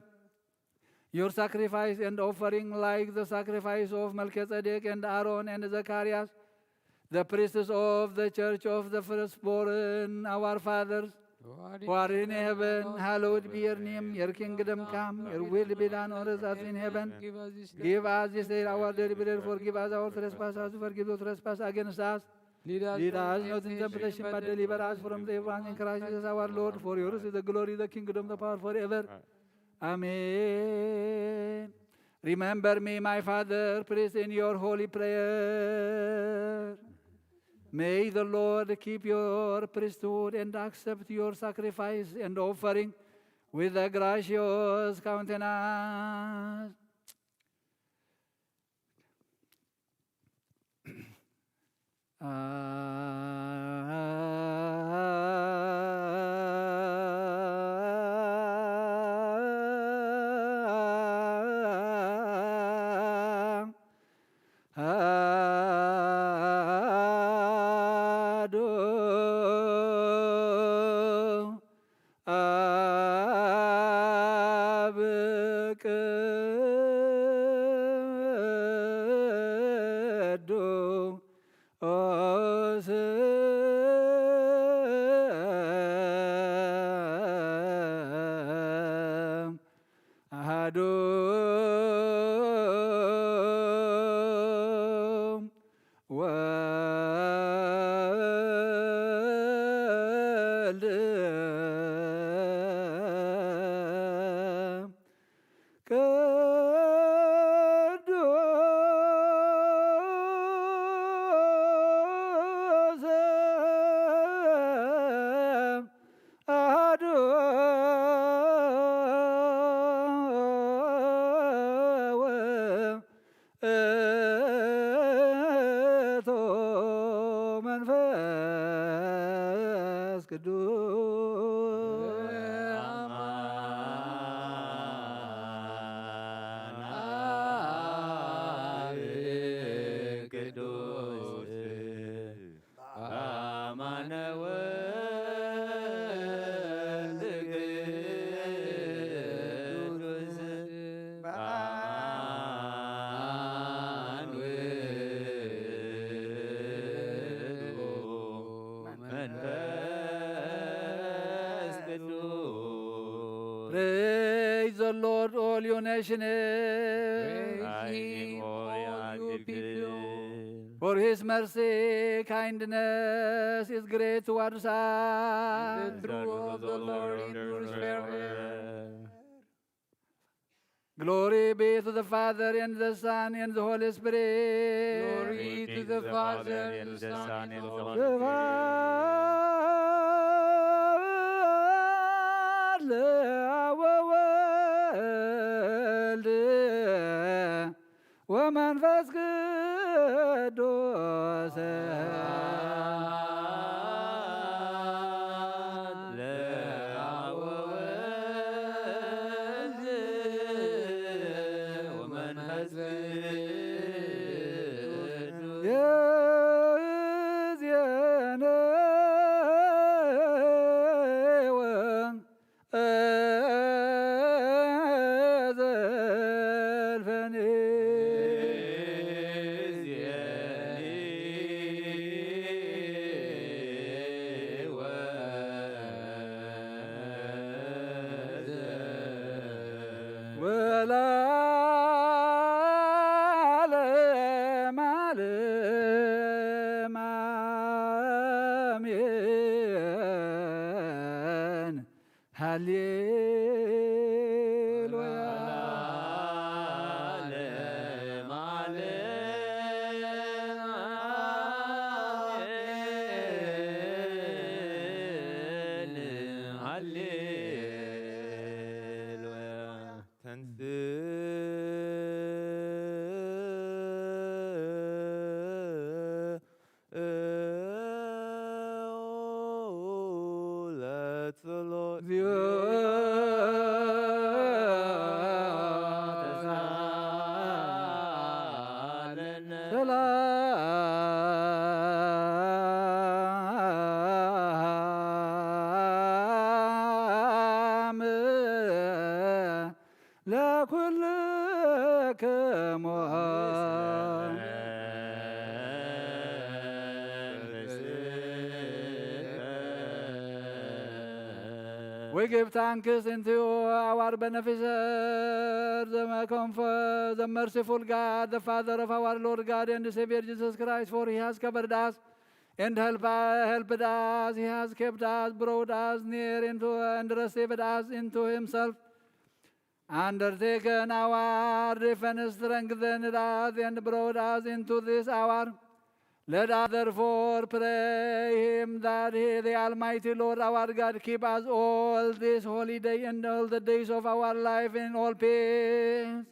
your sacrifice and offering, like the sacrifice of Melchizedek and Aaron and Zacharias, the priests of the church of the firstborn, our fathers, who are in heaven, hallowed be your name. Your kingdom come, your will be done on earth as in heaven. Give us this day our daily bread, forgive us our trespasses as we forgive those trespass against us. Lead us not into temptation, but deliver us from the evil one. In Christ Jesus our Lord, for yours is the glory, the kingdom, the power forever. Amen. Remember me, my father, priest, in your holy prayer. May the Lord keep your priesthood and accept your sacrifice and offering with a gracious countenance. ወወልድ ቅዱስ አሐዱ ውእቱ መንፈስ ቅዱስ። በአማነ ወልድ ቅዱስ በአማን ውእቱ መንፈስ ቅዱስ። Praise the Lord, all you nations. Praise him, all you people. For his mercy, kindness is great towards us. The truth of the Lord endures forever. Glory be to the Father, and the Son, and the Holy Spirit. Glory to the Father, and the Son, and the Holy Spirit. ስብሐት ለአብ ወወልድ ወመንፈስ ቅዱስ። ለአብ ወወልድ ወመንፈስ ቅዱስ። ይእዜኒ ወ ዘልፈኒ። ወለዓለመ ዓለም አሜን። ሃሌሉያ። ለዓለመ ዓለም አሜን። ሃሌሉያ። ተንሥእ ለጸሎት። እግዚኦ ተሳለነ። ሰላም ለኩልክሙ። We give thanks unto our beneficent, the comfort, the merciful God, the Father of our Lord God and Savior Jesus Christ, for he has covered us and help, helped us. He has kept us, brought us near into, and received us into himself. Undertaken our defense, strengthened us, and brought us into this hour. Let us therefore pray him that he, the Almighty Lord our God, keep us all this holy day and all the days of our life in all peace.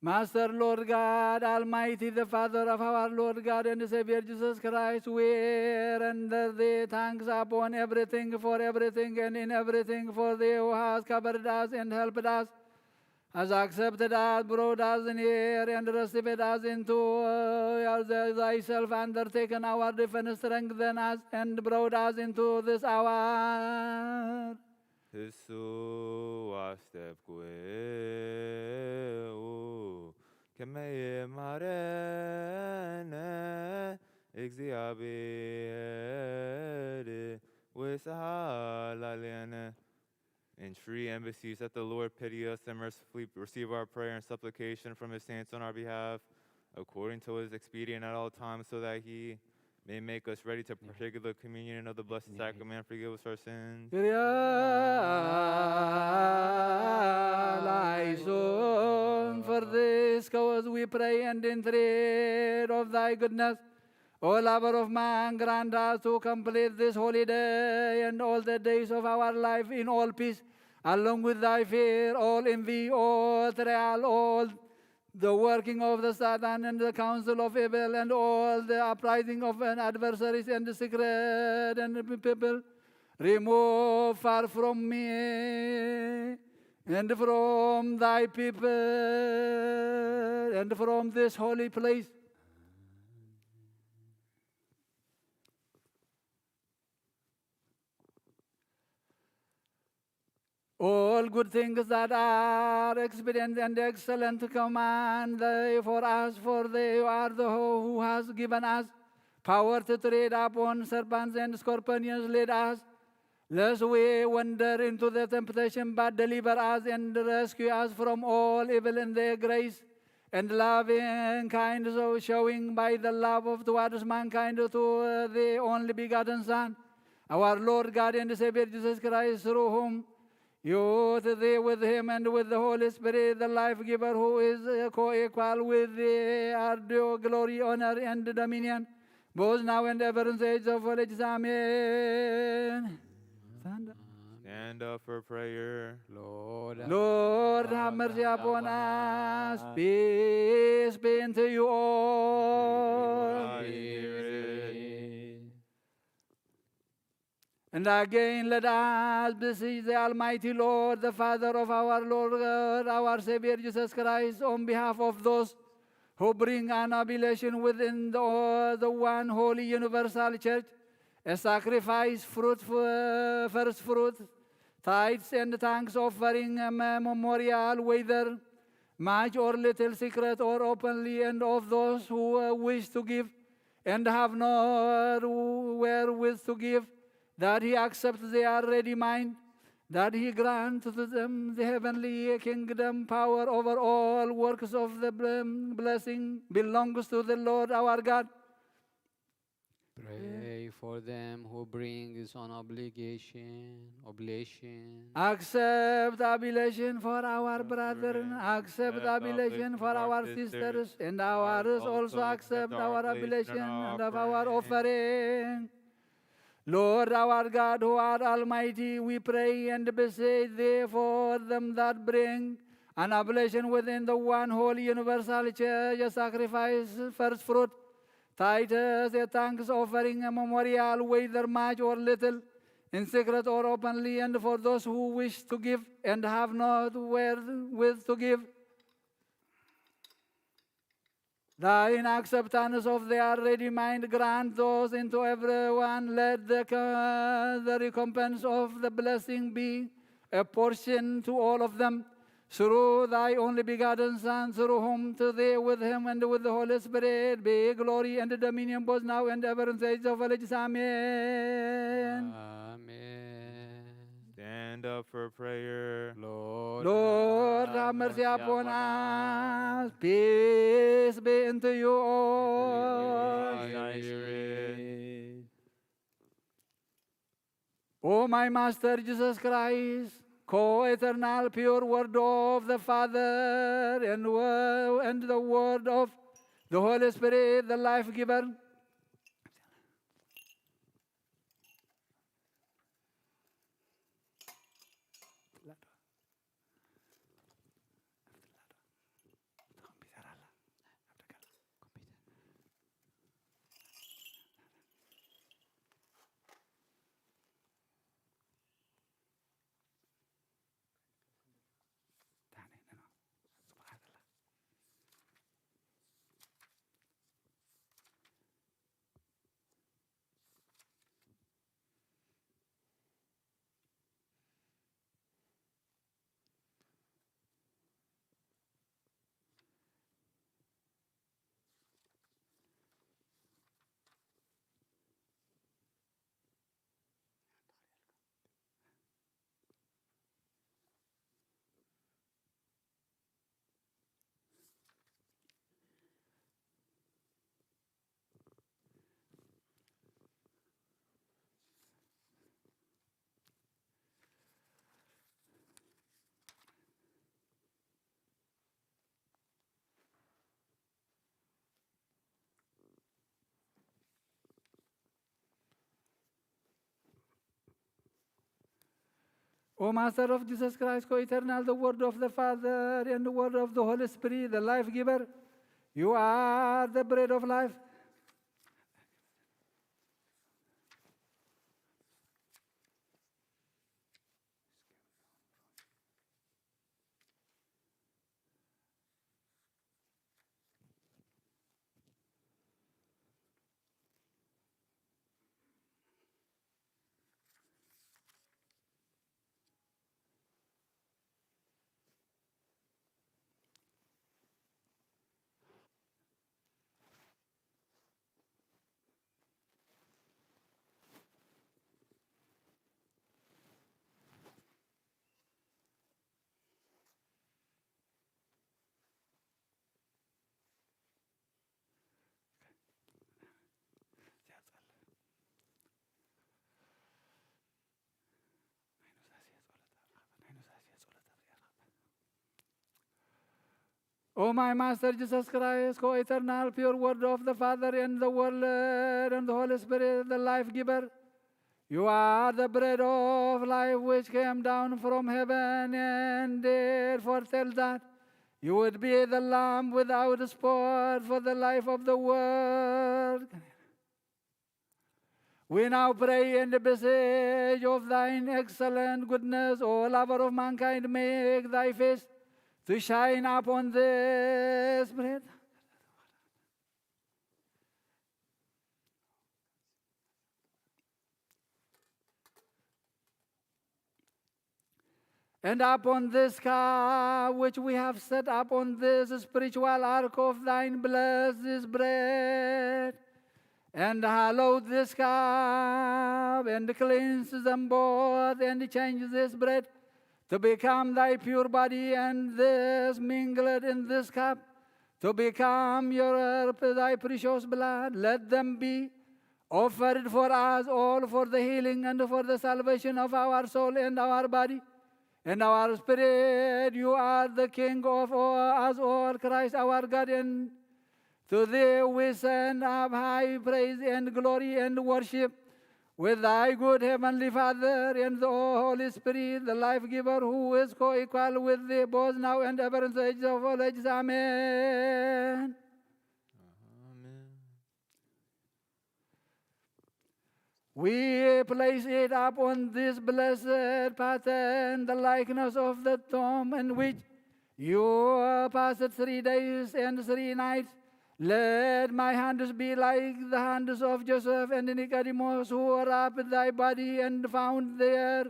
Master, Lord God Almighty, the Father of our Lord God and Savior Jesus Christ, we render thee thanks upon everything, for everything, and in everything, for thee who hast covered us and helped us, has accepted us, brought us near, and received us into, uh, thyself, undertaken our defense, strengthen us, and brought us into this hour. እሱ step kwe o kemeye marene egziabiri we sahalalene. In three embassies, that the Lord pity us and mercifully receive our prayer and supplication from his saints on our behalf, according to his expedient at all times, so that he may make us ready to partake of the communion of the blessed sacrament and forgive us our sins. Kyrie eleison. For this cause we pray and entreat of thy goodness, O lover of man, grant us to complete this holy day and all the days of our life in all peace, along with thy fear, all envy, all trial, all the working of the Satan and the counsel of evil, and all the uprising of an adversaries and the secret and the people, remove far from me and from thy people and from this holy place all good things that are expedient and excellent. Command they for us, for they are the who has given us power to tread upon serpents and scorpions. Lead us lest we wander into the temptation, but deliver us and rescue us from all evil in the grace and loving kindness of showing by the love of towards mankind to the only begotten Son, our Lord God and Savior Jesus Christ, through whom you, thee with him and with the Holy Spirit, the life giver, who is uh, co-equal with the are due glory, honor, and dominion, both now and ever in the age of all ages. Amen. Stand up. Stand up for prayer. Lord, Lord, have mercy upon us. Peace be unto you all. And again, let us beseech the Almighty Lord, the Father of our Lord, our Savior Jesus Christ, on behalf of those who bring an oblation within the, the one holy universal church, a sacrifice, fruit, first fruit, tithes and thanks offering, a memorial, whether much or little, secret or openly, and of those who uh, wish to give and have not wherewith to give, that he accept their ready mind, that he grant to them the heavenly kingdom, power over all works of the blem-, blessing belongs to the Lord our God. Pray for them who brings an obligation, oblation. Accept oblation for our brethren, accept oblation for our sisters, and ours also accept our oblation and of our offering. Lord our God, who art almighty, we pray and beseech thee for them that bring an oblation within the one holy universal church, a sacrifice, first fruit, tithes, a thanks offering, a memorial, whether much or little, in secret or openly, and for those who wish to give and have not wherewith to give. Thine acceptance of their ready mind grant those into everyone. Let the, the recompense of the blessing be a portion to all of them. Through thy only begotten Son, through whom, to thee, with him, and with the Holy Spirit, be glory and dominion both now and ever in the age of all ages. Amen. Amen. Stand up for prayer. Lord, Lord, have mercy upon us. Peace be unto you all. O my Master Jesus Christ, co-eternal pure Word of the Father, and wo-, and the Word of the Holy Spirit, the life giver. O Master of Jesus Christ, co-eternal, the Word of the Father and the Word of the Holy Spirit, the life giver, you are the bread of life. O my Master Jesus Christ, co-eternal, pure Word of the Father and the Word and the Holy Spirit, the life giver, you are the bread of life which came down from heaven and did foretell that you would be the Lamb without spot for the life of the world. We now pray and beseech of thine excellent goodness, O lover of mankind, make thy face to shine upon this bread. And upon this cup which we have set upon this spiritual ark of thine, bless this bread, and hallowed this cup, and cleanse them both, and change this bread to become thy pure body, and this mingled in this cup to become your, thy precious blood. Let them be offered for us all for the healing and for the salvation of our soul and our body and our spirit. You are the King of all, us all, Christ our God, and to thee we send up high praise and glory and worship with thy good heavenly Father and the Holy Spirit, the life giver, who is co-equal with thee both now and ever in the age of all ages. Amen. Amen. We place it upon this blessed pattern, the likeness of the tomb in which you passed three days and three nights. Let my hands be like the hands of Joseph and Nicodemus, who wrapped thy body and found there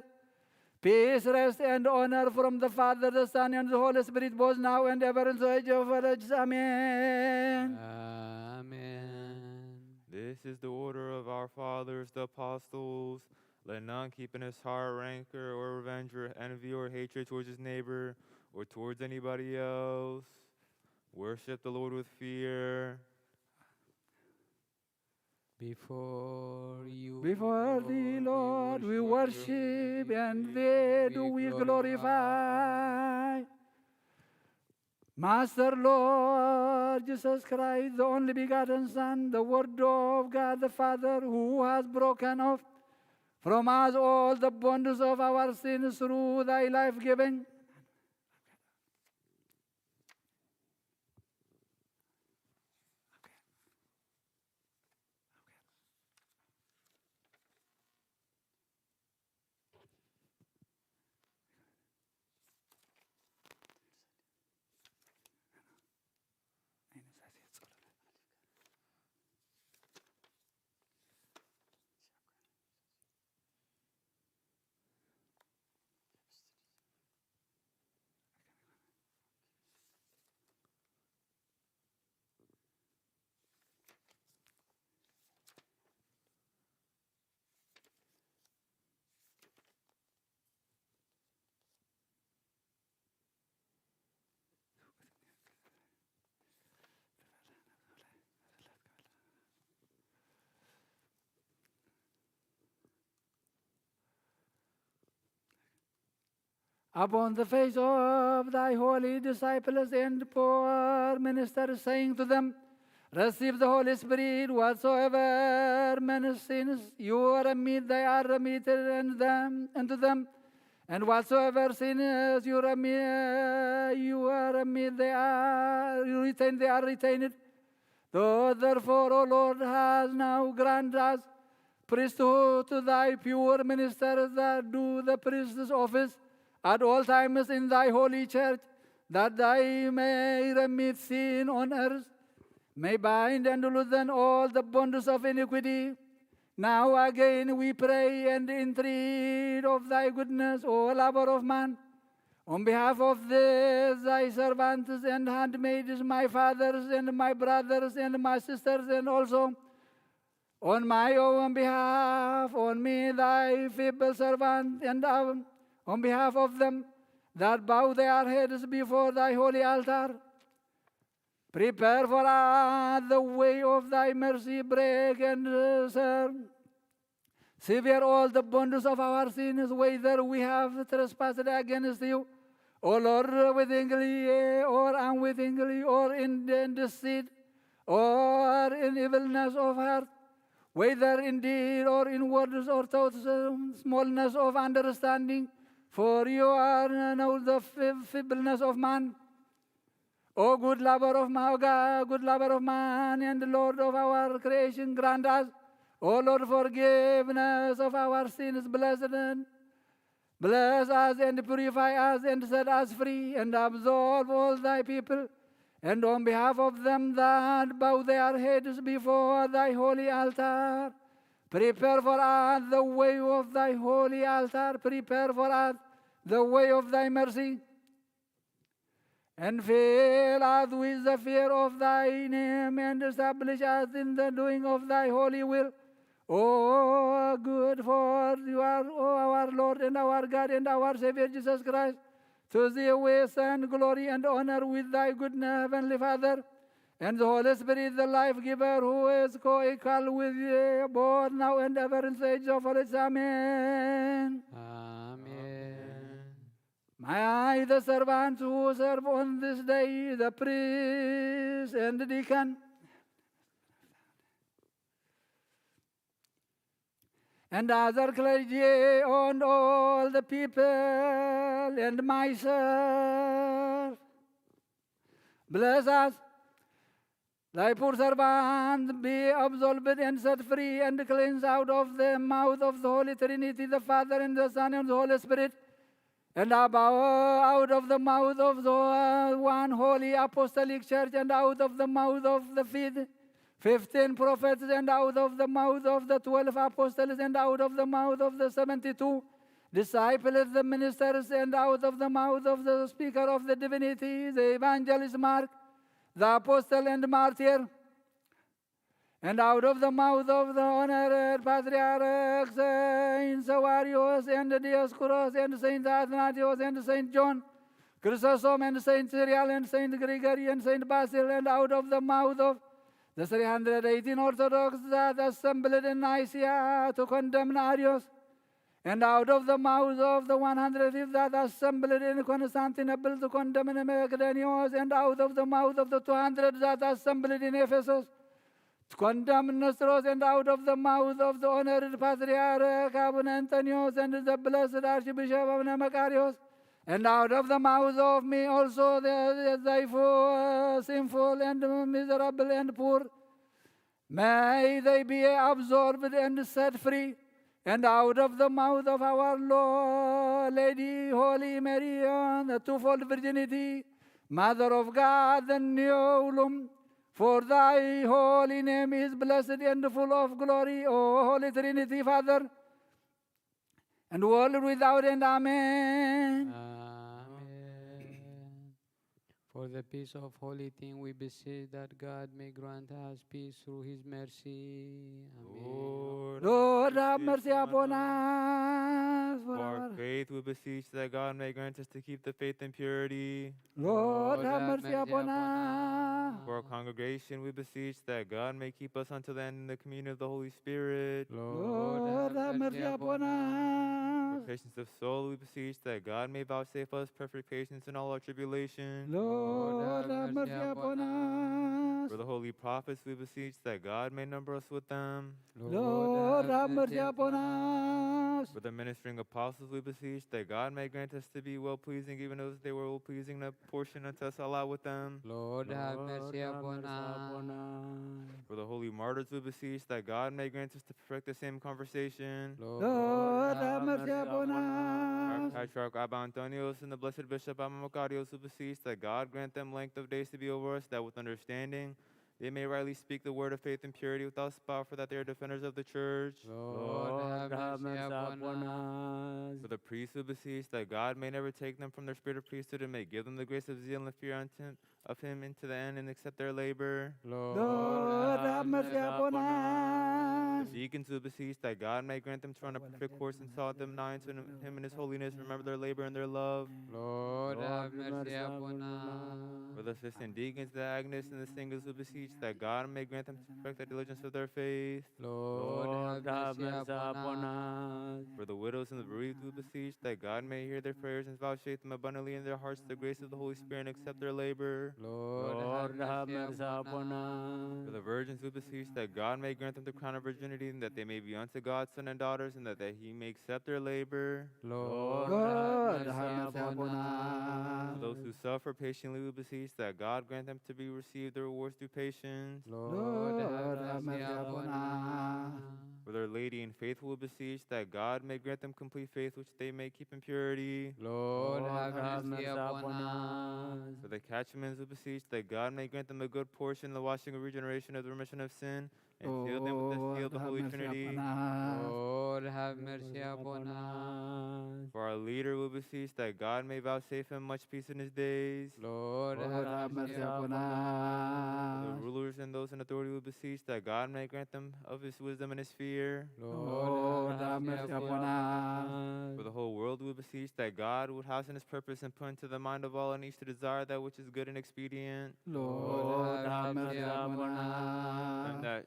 peace, rest, and honor from the Father, the Son, and the Holy Spirit, both now and ever in the age of all ages. Amen. Amen. This is the order of our fathers, the apostles. Let none keep in his heart rancor or revenge or envy or hatred towards his neighbor or towards anybody else. Worship the Lord with fear. Before you, Before thee, Lord, we worship, and thee do we glorify. Master, Lord Jesus Christ, the only begotten Son, the Word of God the Father, who has broken off from us all the bonds of our sins through thy life-giving. Upon the face of thy holy disciples and poor ministers, saying to them, "Receive the Holy Spirit. Whatsoever men's sins you remit, they are remitted and them, unto them, And whatsoever sins you remit, you are remit, they are you retain, they are retained. Though therefore, O Lord, has now grant us priesthood to thy pure ministers that do the priest's office at all times in thy holy church, that they may remit sin on earth, may bind and loosen all the bonds of iniquity. Now again we pray and entreat of thy goodness, O lover of man, on behalf of these thy servants and handmaids, my fathers and my brothers and my sisters, and also on my own behalf, on me thy feeble servant, and um, on behalf of them that bow their heads before thy holy altar, prepare for us the way of thy mercy, break and uh, sever sever all the bonds of our sins, whether we have trespassed against you, O Lord, wittingly or unwittingly, or in deceit, or in evilness of heart, whether in deed or in words or thoughts, um, smallness of understanding, for you are know the feebleness of man. O good lover of man, O God, good lover of man and Lord of our creation, grant us, O Lord, forgiveness of our sins, blessed, bless us and purify us and set us free and absolve all thy people. And on behalf of them that bow their heads before thy holy altar, prepare for us the way of thy holy altar, prepare for us the way of thy mercy. And fill us with the fear of thy name, and establish us in the doing of thy holy will. O good, for you are, O our Lord and our God and our Savior Jesus Christ. To thee we send glory and honor with thy good name, Heavenly Father, and the Holy Spirit, the life giver, who is co-equal with thee, both now and ever in the age of all ages. Amen. Amen. May the servants who serve on this day, the priest and the deacon, and other clergy, and all the people, and myself, bless us. Thy poor servant be absolved and set free and cleansed out of the mouth of the Holy Trinity, the Father and the Son and the Holy Spirit, and out of the mouth of the one holy apostolic church, and out of the mouth of the fif-, fifteen prophets, and out of the mouth of the twelve apostles, and out of the mouth of the seventy-two disciples, the ministers, and out of the mouth of the speaker of the divinity, the evangelist Mark, the apostle and martyr, and out of the mouth of the honored patriarchs, Saint Sawarios and Dioscorus and Saint Athanasius and Saint John Chrysostom and Saint Cyril and Saint Gregory and Saint Basil, and out of the mouth of the three hundred eighteen Orthodox that assembled in Nicaea to condemn Arius, and out of the mouth of the one hundred that assembled in Constantinople to condemn Macedonius, and out of the mouth of the two hundred that assembled in Ephesus to condemn Nestorius, and out of the mouth of the honored patriarch Abuna Antonius and the blessed Archbishop Abuna Makarios, and out of the mouth of me also the, the, thy fool, sinful and miserable and poor, may they be absolved and set free, and out of the mouth of our Lo-, Lady Holy Mary, the twofold virginity, Mother of God, the Neolum, for thy holy name is blessed and full of glory, O Holy Trinity, Father, and world without end. Amen. Amen. For the peace of holy thing, we beseech that God may grant us peace through his mercy. Amen. Lord, have mercy upon us. For our faith, we beseech that God may grant us to keep the faith in purity. Lord, have mercy upon us. For our congregation, we beseech that God may keep us until the end in the communion of the Holy Spirit. Lord, have mercy upon us. For patience of soul, we beseech that God may vouchsafe us perfect patience in all our tribulation. Lord, Lord, have mercy upon us. For the holy prophets, we beseech that God may number us with them. Lord, have mercy upon us. For the ministering apostles, we beseech that God may grant us to be well-pleasing, even as they were well-pleasing in the portion unto us allowed with them. Lord, have mercy upon us. For the holy martyrs, we beseech that God may grant us to perfect the same conversation. Lord, have mercy upon us. Our patriarch Abba Antonios and the blessed bishop Abba Makarios, we beseech that God grant them length of days to be over us, that with understanding they may rightly speak the word of faith in purity without spot, for that they are defenders of the church. Lord, have mercy upon us. For the priests, we beseech that God may never take them from their spirit of priesthood, and may give them the grace of zeal and fear unto him, of him into the end, and accept their labor. Lord, have mercy upon us. The deacons, we beseech that God may grant them to run a perfect course and salt them nigh unto him in his holiness, remember their labor and their love. Lord, have mercy upon us. For the assistant deacons, the agonists, and the singers, we beseech that God may grant them to perfect the diligence of their faith. Lord, have mercy upon us. For the widows and the bereaved, we beseech that God may hear their prayers and vouchsafe them abundantly in their hearts the grace of the Holy Spirit and accept their labor. Lord, have mercy upon us. For the virgins, we beseech that God may grant them the crown of virginity, and that they may be unto God sons and daughters, and that, that he may accept their labor. Lord, have mercy upon us. For those who suffer patiently, we beseech that God grant them to be received their rewards through patience. Lord, have mercy upon us. For the lay and faithful, we beseech that God may grant them complete faith, which they may keep in purity. Lord, have mercy upon us. For the catechumens, we beseech that God may grant them a good portion in the washing of regeneration of the remission of sin, and seal them with the seal of the Holy Trinity. Lord, have mercy upon us. For our leader, we beseech that God may vouchsafe him much peace in his days. Lord, have mercy upon us. For the rulers and those in authority, we beseech that God may grant them of his wisdom and his fear. Lord, have mercy upon us. For the whole world, we beseech that God would hasten his purpose and put into the mind of all and each to desire that which is good and expedient. Lord, have mercy upon us. And that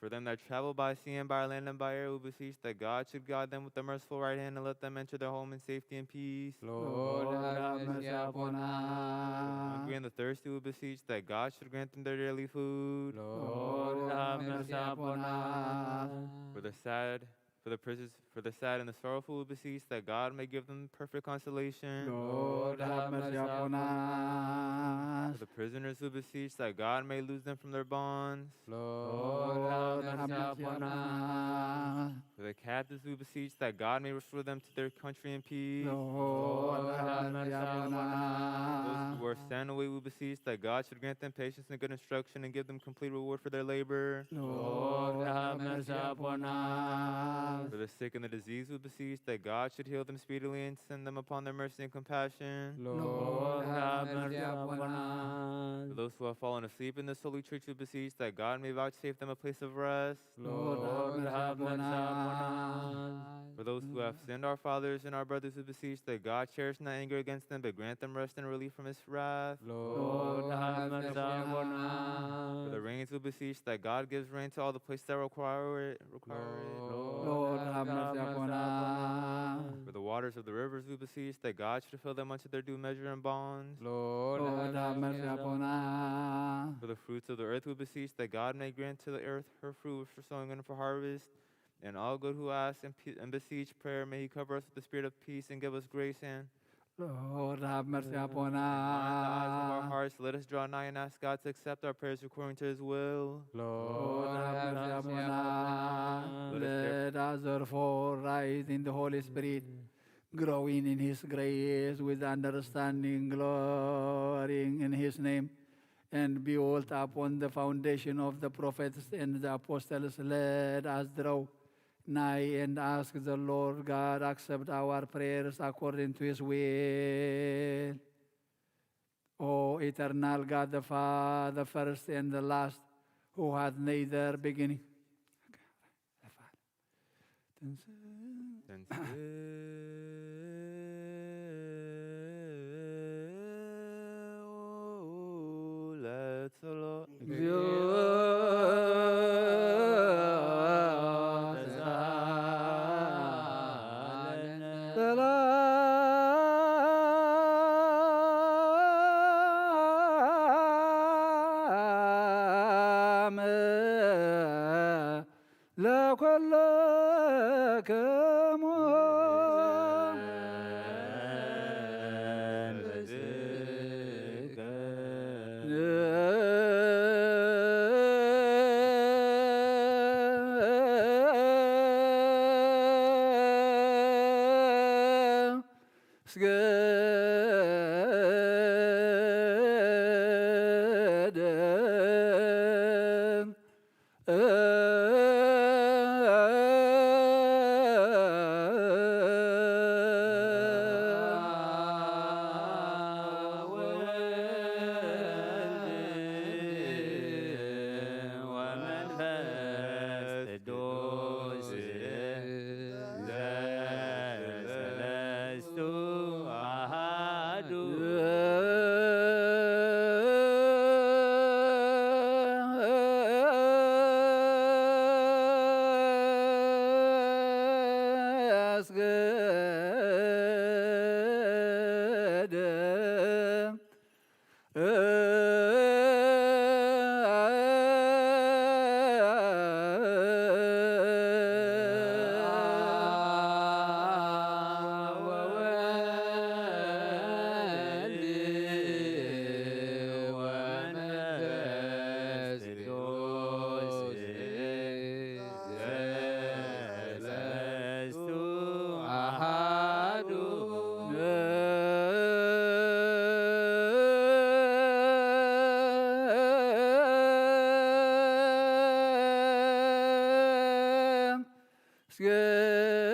for them that travel by sea and by land and by air, we beseech that God should guide them with the merciful right hand and let them enter their home in safety and peace. Lord, have mercy upon us. Hungry and the thirsty, we beseech that God should grant them their daily food. Lord, have mercy upon us. For the sad, for the prisoners, for the sad and the sorrowful, we beseech that God may give them perfect consolation. Lord, have mercy upon us. For the prisoners, we beseech that God may loose them from their bonds. Lord, have mercy upon us. For the captives, we beseech that God may restore them to their country in peace. Lord, have mercy upon us. Those who are sent away, we beseech that God should grant them patience and good instruction and give them complete reward for their labor. Lord, have mercy upon us. For the sick and the diseased, we beseech that God should heal them speedily and send them upon their mercy and compassion. Lord, have mercy upon us. For those who have fallen asleep in this holy church, we beseech that God may vouchsafe them a place of rest. Lord, have mercy upon us. For those who have sinned, our fathers and our brothers, we beseech that God cherish not anger against them, but grant them rest and relief from his wrath. Lord, have mercy upon us. For the rains, we beseech that God gives rain to all the places that require it. Require it. Lord, have mercy upon us. For the waters of the rivers, we beseech that God should fill them unto their due measure and bounds. Lord, have mercy upon us. For the fruits of the earth, we beseech that God may grant to the earth her fruit for sowing and for harvest. And all good who ask and, pe- and beseech prayer, may he cover us with the spirit of peace and give us grace and Lord, have mercy upon us. Mind the eyes of our hearts, let us draw nigh and ask God to accept our prayers according to his will. Lord, have mercy upon us. Let us therefore rise in the Holy Spirit, growing in his grace with understanding, glorying in his name, and built upon the foundation of the prophets and the apostles, let us draw nigh and ask the Lord God accept our prayers according to his will. O eternal God, the Father, first and the last, who hath neither beginning. ለኩልክሙ ስገደ ወወልድ ወመንፈስ ቅዱስ ዘሰለስቱ አሃዱ። አስገደ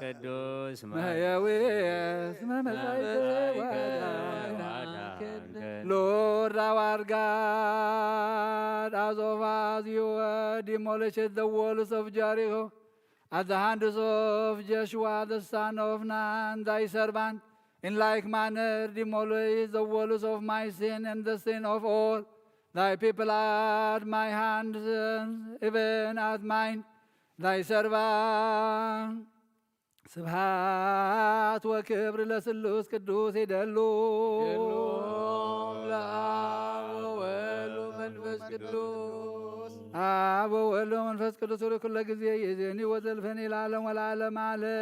ቅዱስ መሕየዊ እስመ መጻእከ ወአዳንከ። Lord, thou art God, as oft as you, uh, demolished the walls of Jericho at the hands of Joshua the son of Nun, thy servant. In like manner, demolish the walls of my sin and the sin of all thy people at my hands, even at mine, thy servant. ስብሐት ወክብር ለስሉስ ቅዱስ ይደሉ። ይደሉ ለአብ ወወልድ ወመንፈስ ቅዱስ። አብ ወወልድ ወመንፈስ ቅዱስ ርኩ ለጊዜ ይዜኒ ወዘልፈኒ ለዓለም ወለዓለም ዓለም።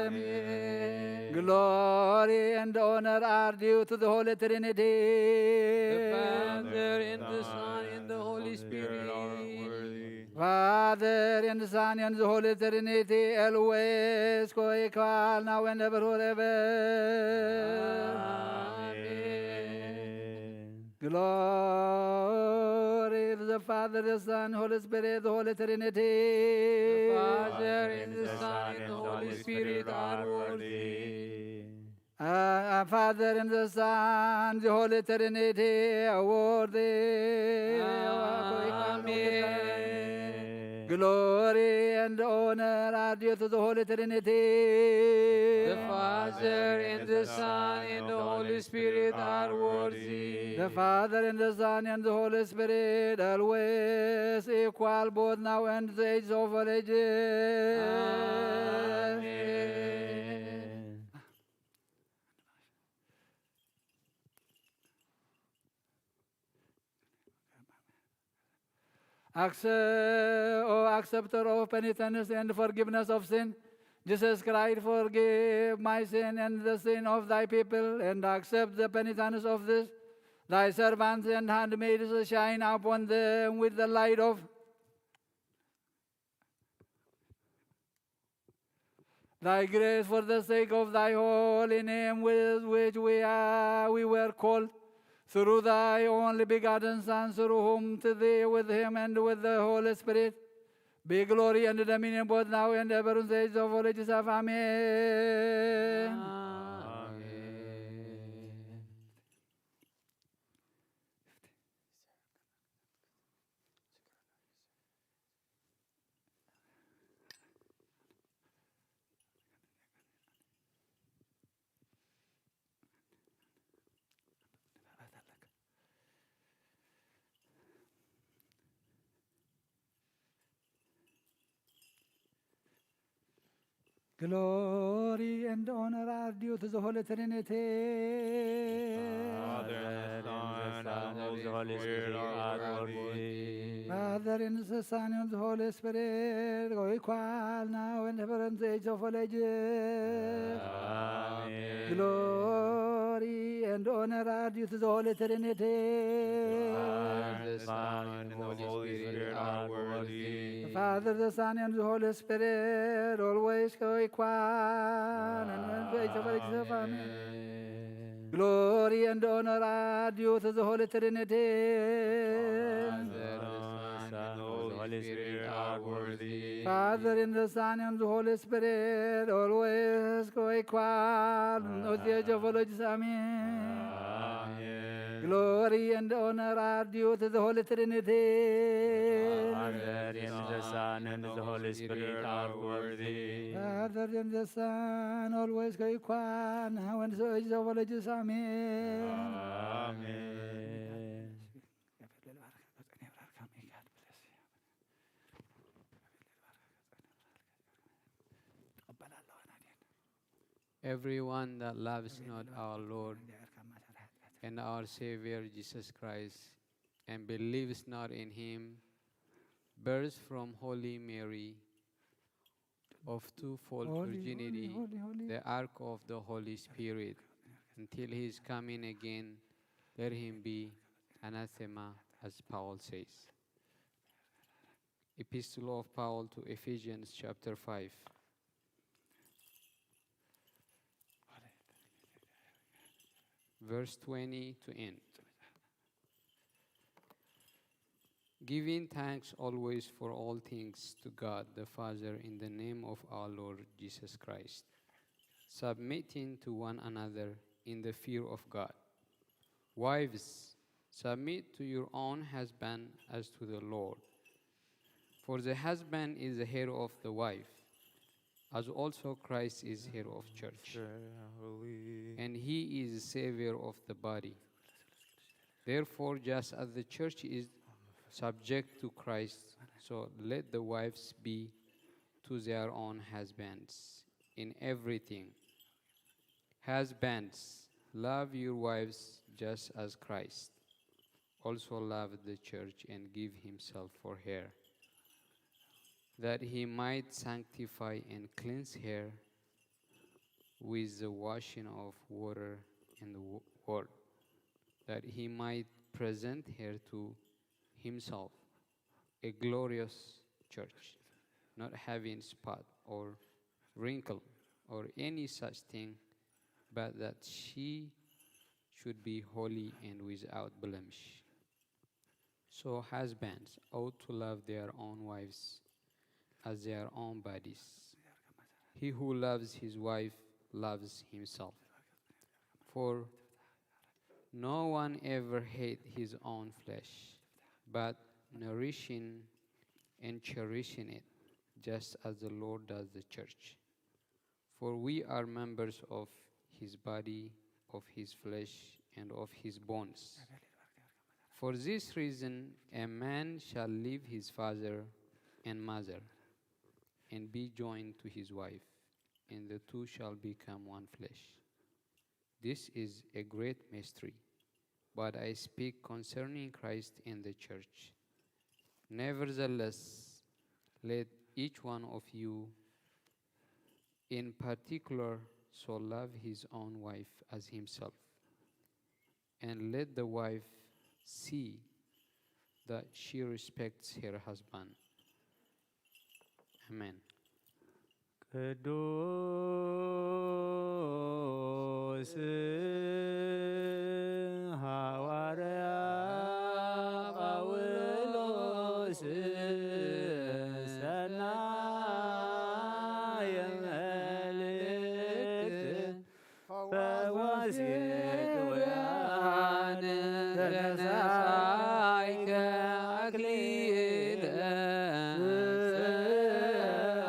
አሜን። Glory and honor are due to the Holy Trinity. The Father and the Son and the Holy Spirit. Father and the Son and the Holy Trinity, always co-equal, now and ever, forever. Amen. Glory to the Father, the Son, Holy Spirit, the Holy Trinity. The Father and the Son and the Holy Spirit are worthy. Uh, uh, Father and the Son, the Holy Trinity, are worthy. Amen. Glory and honor are due to the Holy Trinity. The Father and the Son and the Holy Spirit are worthy. The Father and the Son and the Holy Spirit, always equal, both now and the age of all ages. Amen. Acce-, O acceptor of penitence and forgiveness of sin, Jesus Christ, forgive my sin and the sin of thy people, and accept the penitence of this thy servants and handmaids, shine upon them with the light of thy grace, for the sake of thy holy name, with which we are, we were called, through thy only begotten Son, through whom, to thee, with him, and with the Holy Spirit, be glory and dominion both now and ever, in the age of all ages. Amen. Amen. Glory and honor are due to the Holy Trinity. Father, and the Son, and the Holy Spirit are worthy. Father, and the Son, and the Holy Spirit, co-equal, now and ever, in the age of all ages. Amen. Glory and honor are due to the Holy Trinity. Father, the Son, and the Holy Spirit are worthy. The Father, the Son, and the Holy Spirit, always co-equal, and in the age of all ages. Amen. Amen. Glory and honor are due to the Holy Trinity. Father, the Son, and the Holy Spirit are worthy. Father, and the Son, and the Holy Spirit, always co-equal, in the age of all ages. Amen. Amen. Glory and honor are due to the Holy Trinity. Father, and the Son, and the Holy Spirit are worthy. Father, and the Son, always co-equal, now and so age of all ages. Amen. Amen. Everyone that loves not our Lord and our Savior Jesus Christ and believes not in him bears from Holy Mary of twofold virginity the ark of the Holy Spirit until his coming again. Let him be anathema, as Paul says. Epistle of Paul to Ephesians, chapter five, verse twenty to end. Giving thanks always for all things to God the Father in the name of our Lord Jesus Christ, submitting to one another in the fear of God. Wives, submit to your own husband as to the Lord. For the husband is the head of the wife, as also Christ is head of church, and he is the Savior of the body. Therefore, just as the church is subject to Christ, so let the wives be to their own husbands in everything. Husbands, love your wives just as Christ also loved the church and gave himself for her, that he might sanctify and cleanse her with the washing of water and the wo-, word, that he might present her to himself a glorious church, not having spot or wrinkle or any such thing, but that she should be holy and without blemish. So husbands ought to love their own wives as their own bodies. He who loves his wife loves himself. For no one ever hate his own flesh, but nourishing and cherishing it, just as the Lord does the church. For we are members of his body, of his flesh, and of his bones. For this reason, a man shall leave his father and mother and be joined to his wife, and the two shall become one flesh. This is a great mystery, but I speak concerning Christ and the church. Nevertheless, let each one of you in particular so love his own wife as himself, and let the wife see that she respects her husband. Amen. ቅዱስ ሐዋርያ ጳውሎስ ሰናየ መልእክት ፈዋሴ ድውያን ተነሳይከ አክሊለ ጽድቅ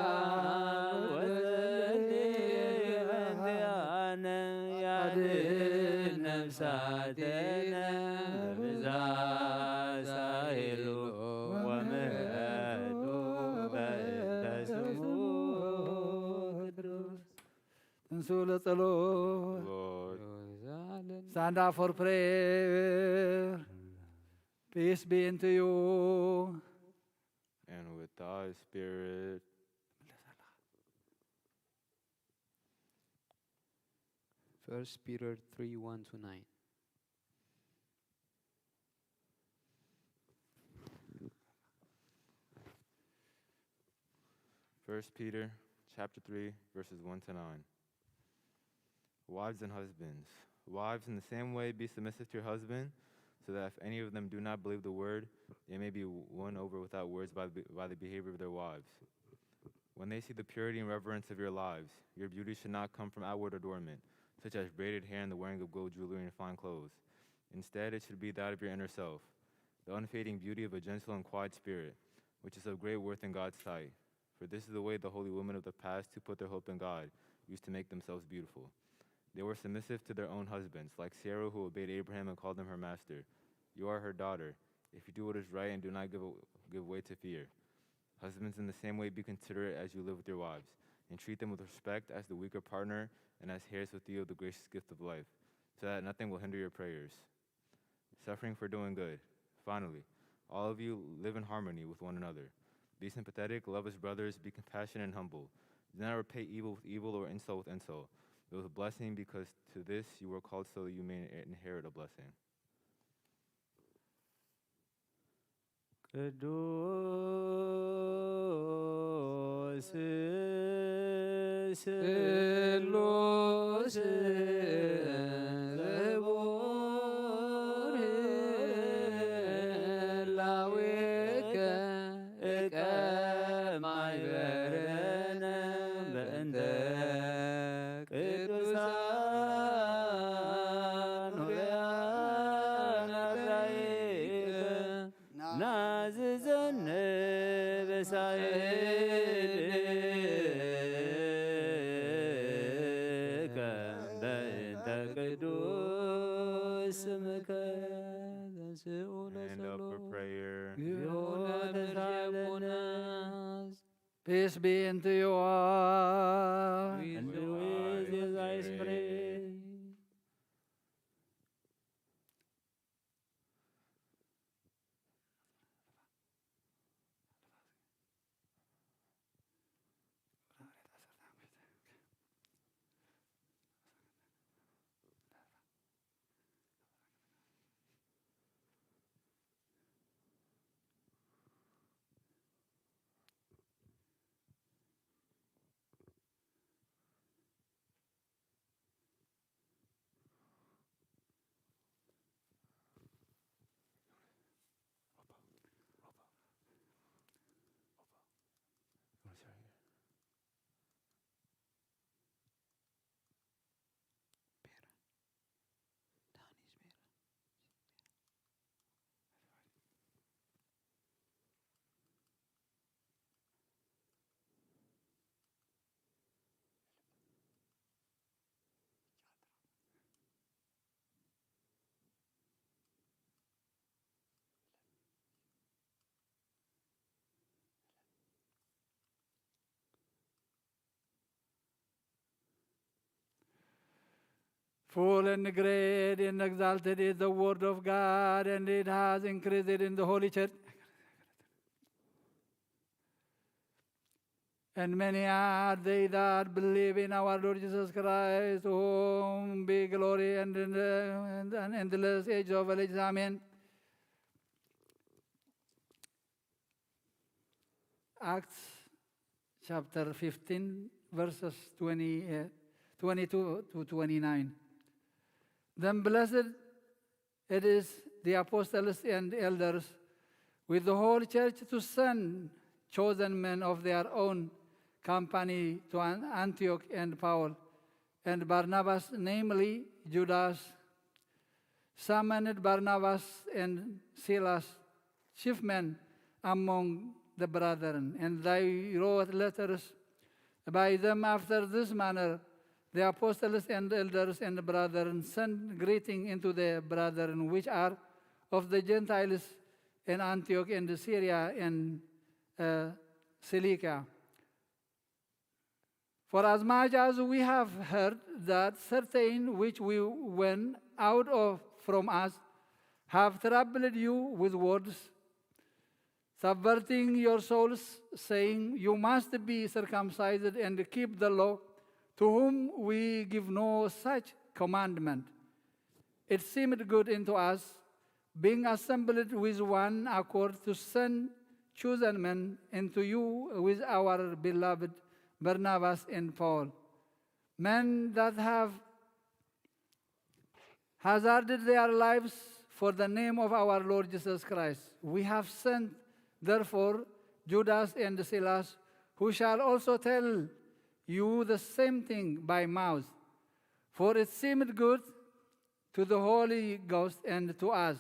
ወጸልይ በእንቲአነ ያድን ነፍሳቲነ በብዝኃ ኃይሉ ወምሕረቱ በእንተ ስሙ ቅዱስ። ተንሥኡ ለጸሎት። Lord. Stand up for prayer. Peace be unto you. And with thy spirit. First Peter three, one to nine. First Peter chapter three, verses one to nine. Wives and husbands. Wives, in the same way, be submissive to your husband, so that if any of them do not believe the word, they may be won over without words by the, by the behavior of their wives. When they see the purity and reverence of your lives, your beauty should not come from outward adornment, such as braided hair and the wearing of gold jewelry and fine clothes. Instead, it should be that of your inner self, the unfading beauty of a gentle and quiet spirit, which is of great worth in God's sight. For this is the way the holy women of the past who put their hope in God used to make themselves beautiful. They were submissive to their own husbands, like Sarah, who obeyed Abraham and called him her master. You are her daughter, if you do what is right and do not give, give way to fear. Husbands, in the same way, be considerate as you live with your wives, and treat them with respect as the weaker partner and as heirs with you of the gracious gift of life, so that nothing will hinder your prayers. Suffering for doing good. Finally, all of you live in harmony with one another. Be sympathetic, love as brothers, be compassionate and humble. Do not repay evil with evil or insult with insult, but with blessing, because to this you were called, so that you may inherit a blessing. ቅዱስ ስሉስ ክቡር ህላዌከ እቀ ማይበርነ በእንተ ቅዱሳን ሆሪያን አራይከ ናዝዘነ በሳህልከ በእንተ ቅዱስ ስምከ። ተንሥኡ ለጸሎት። Stand up for prayer. እግዚኦ ተሳለነ። Peace be unto you all. With your spirit. Full and great and exalted is the word of God, and it has increased in the holy church. And many are they that believe in our Lord Jesus Christ, to whom be glory and, and, and endless age of ages. Amen. Acts chapter fifteen, verses twenty, uh, twenty-two to twenty-nine. Then blessed it is the apostles and elders with the whole church to send chosen men of their own company to An-, Antioch and Paul and Barnabas, namely Judas, summoned Barnabas and Silas, chief men among the brethren, and they wrote letters by them after this manner: The apostles and elders and brethren send greeting unto the brethren which are of the Gentiles in Antioch and Syria and, uh, Cilicia. For as much as we have heard that certain which we went out of from us have troubled you with words, subverting your souls, saying, "You must be circumcised and keep the law," to whom we give no such commandment. It seemed good unto us, being assembled with one accord, to send chosen men unto you with our beloved Barnabas and Paul, men that have hazarded their lives for the name of our Lord Jesus Christ. We have sent, therefore, Judas and Silas, who shall also tell you the same thing by mouth. For it seemed good to the Holy Ghost and to us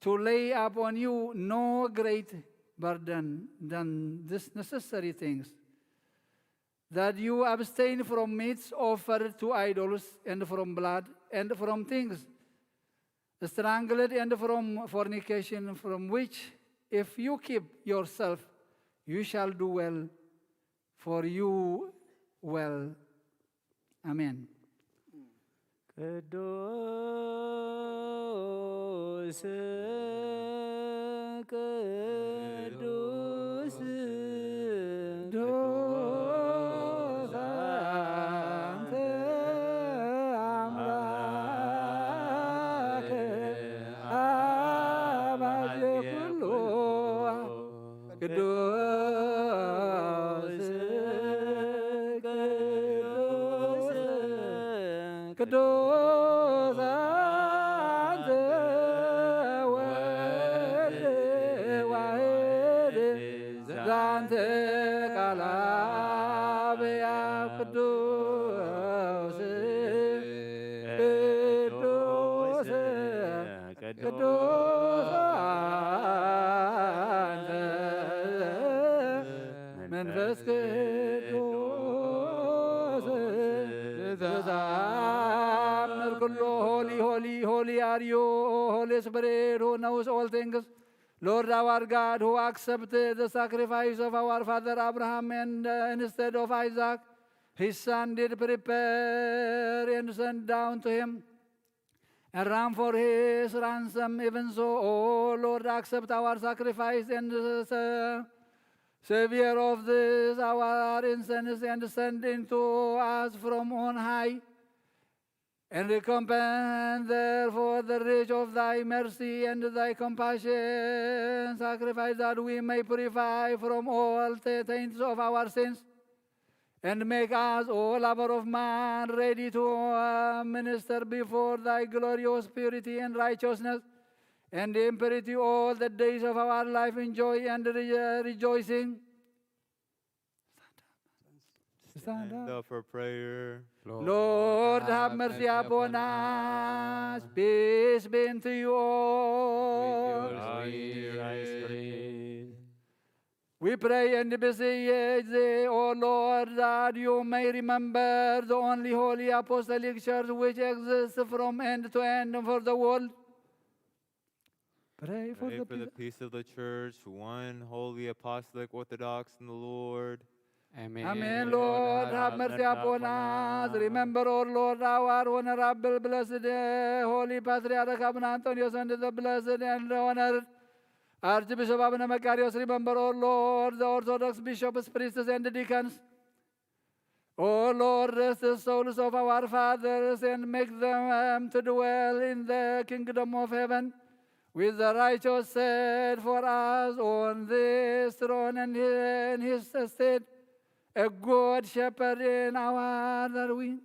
to lay upon you no great burden than these necessary things, that you abstain from meats offered to idols, and from blood, and from things strangled, and from fornication, from which, if you keep yourself, you shall do well, for you well. Amen. ቅዱስ ቅዱስ ቅዱስ አንተ አምላክ አባዜ ኩሉ ቅዱስ ቅዱስ ቅዱስ አንተ ወልድ ዋሕድ ዘአንተ ቃል አብ ያብ ቅዱስ ቅዱስ ቅዱስ አንተ መንፈስ ቅዱስ ዘተአምር ኩሎ። Holy, holy, holy are you, Holy Spirit, who knows all things. Lord our God, who accepted the sacrifice of our father Abraham and, uh, instead of Isaac, his son did prepare and sent down to him a ram for his ransom. Even so, O Lord, accept our sacrifice and, uh, sa-, Savior of this our incense, and send into us from on high and recompense therefore the rich of thy mercy and thy compassion, sacrifice that we may purify from all the taints of our sins, and make us, O lover of man, ready to, uh, minister before thy glorious purity and righteousness, and in purity all the days of our life in joy and re-, rejoicing. Stand up for prayer. Lord, have mercy upon us. Peace be unto you all. We pray and beseech thee, O Lord, that you may remember the only holy apostolic church which exists from end to end for the world. Pray for the peace of the church, one holy apostolic orthodox in the Lord. Amen. Amen, Lord, have mercy upon us. Remember, O Lord, our honorable, blessed, uh, holy patriarch Abuna Antonios and the blessed and honored Archbishop Abuna Makarios. Remember, O Lord, the Orthodox bishops, priests, and deacons. O Lord, rest the souls of our fathers and make them, um, to dwell in the kingdom of heaven with the righteous, set for us on this throne and in his stead a good shepherd in our that we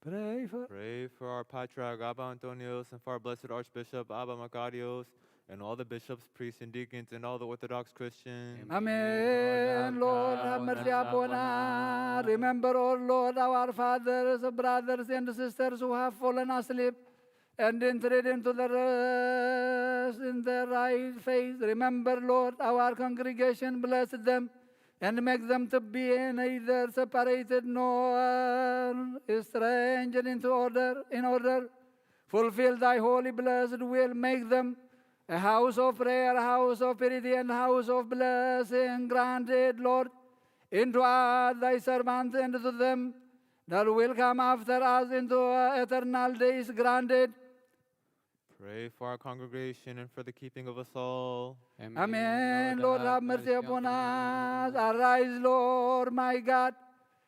Pray for Pray for our Patriarch Abba Antonios and for our blessed Archbishop Abba Makarios and all the bishops, priests, and deacons and all the Orthodox Christians. Amen. Lord, have mercy upon us. Remember, O Lord, our fathers, brothers, and sisters who have fallen asleep and entered into the rest in the right faith. Remember, Lord, our congregation, bless them and make them to be neither separated nor estranged into order, in order. Fulfill thy holy blessed will. Make them a house of prayer, a house of purity, and house of blessing. Grant it, Lord, into us thy servants and to them that will come after us into eternal days. Grant it. Pray for our congregation and for the keeping of us all. Amen. Lord, have mercy upon us. Arise, Lord my God,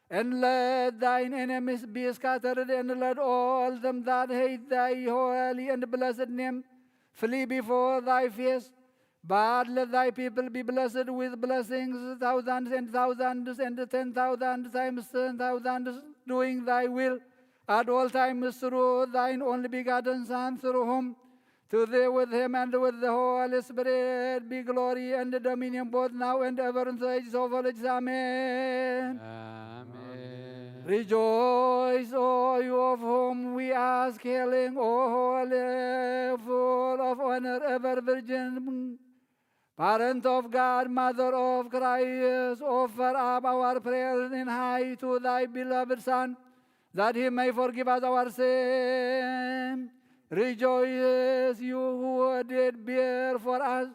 and let thine enemies be scattered, and let all them that hate thy holy and blessed name flee before thy face. But let thy people be blessed with blessings, thousands and thousands and ten thousand times ten thousand, doing thy will at all times through thine only begotten Son, through whom to thee, with him, and with the Holy Spirit be glory and dominion both now and ever in the ages of all ages. Amen. Amen. Rejoice, O you of whom we ask healing, O holy, full of honor, ever virgin, parent of God, mother of Christ, offer up our prayers in high to thy beloved Son, that he may forgive us our sin. Rejoice, you who did bear for us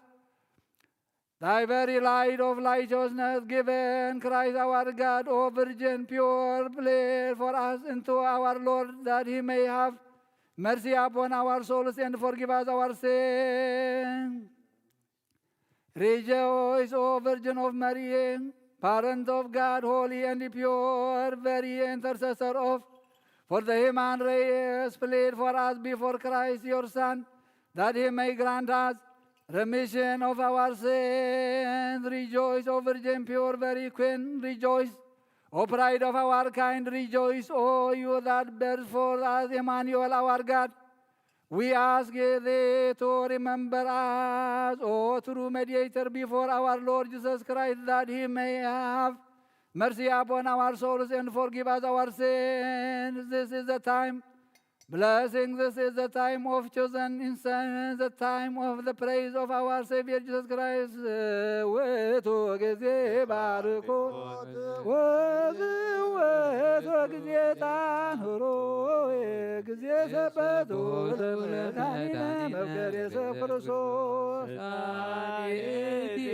thy very light of righteousness, given Christ our God, O Virgin pure, plead for us unto our Lord, that he may have mercy upon our souls and forgive us our sin. Rejoice, O Virgin of Mary, parent of God, holy and pure, very intercessor of, for the human race, plead for us before Christ your Son, that he may grant us remission of our sins. Rejoice, O Virgin pure, very queen, rejoice. O pride of our kind, rejoice. O you that bears for us Emmanuel, our God. We ask thee to remember us, O true mediator, before our Lord Jesus Christ, that he may have mercy upon our souls and forgive us our sins. This is the time, blessing, this is the time of chosen incense, the time of the praise of our Savior Jesus Christ. ውእቱ ጊዜ ባርኮ ወዝውእቱ ጊዜ ኑሮ ጊዜ ሰበት ለመድኃኒነ መፍቀሬ ሰብ ክርስቶስ። ሰላም ለኪ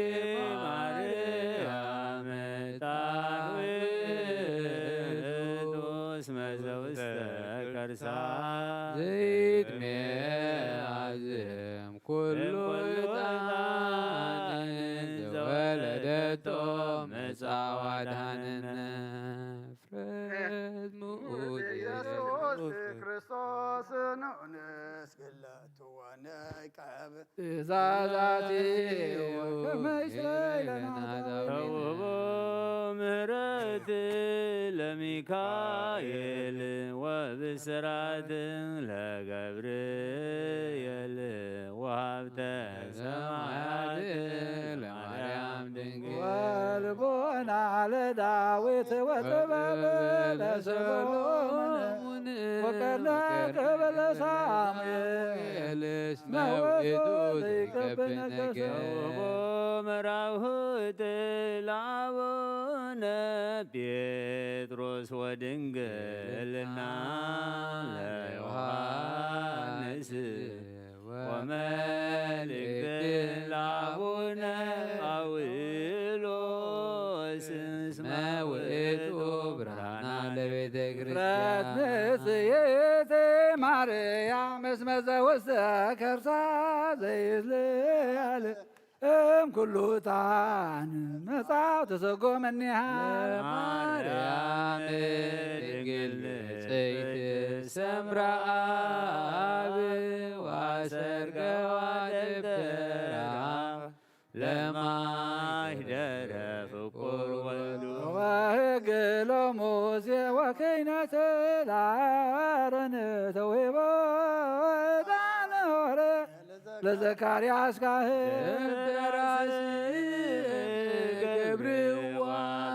ማርያም ጣዊቱ እስመ ዘውስተ ከርሳ ዘይትሜ አዝም ኩሉ ዕጣን ዘወለደቶ መጻ ወአድኃነነ። ፍረት ምዑት ኢየሱስ ክርስቶስ ንዑ ንስግድ ለቱ ወንቀብ ትእዛዛቲሁ ከመ ይስረይ ለነ ኃጣውኢነ። ተውህቦ ምህረት ለሚካኤል ወብስራት ለገብርኤል ወሀብተ ሰማያት ለማርያም ድንግል። ወልቦና ለዳዊት ወጥበብ ለሰሎሞን ወቀርነ ክብር ለሳሙኤል እስመ ውእቱ ዘይከብእ ነገድ። ተውህቦ መራሁት ለአቡነ ጴጥሮስ ወድንግልና ለዮሐንስ ወመልእክት ለአቡነ ጳውሎስ እስመ ውእቱ ብርሃና ለቤተ ክርስቲያን። ፍጥረት ንጽሕት ማርያም እስመ ዘውስተ ከርሳ ዘይዝልል እም ኩሉ ዕጣን መጻ ወተሰጎ እምኔሃ። ማርያም ድንግል ንጽሕት ሰምራ አብ ወአሰርገዋ ደብተራ ለማይ ደረ ፍቁር ወልዱ። ወሕግ ለሙሴ ወክህነት ለአሮን ተውህቦ ዕጣን ሆረ ለዘካርያስ ካህን። ደራሲ ገብርዋ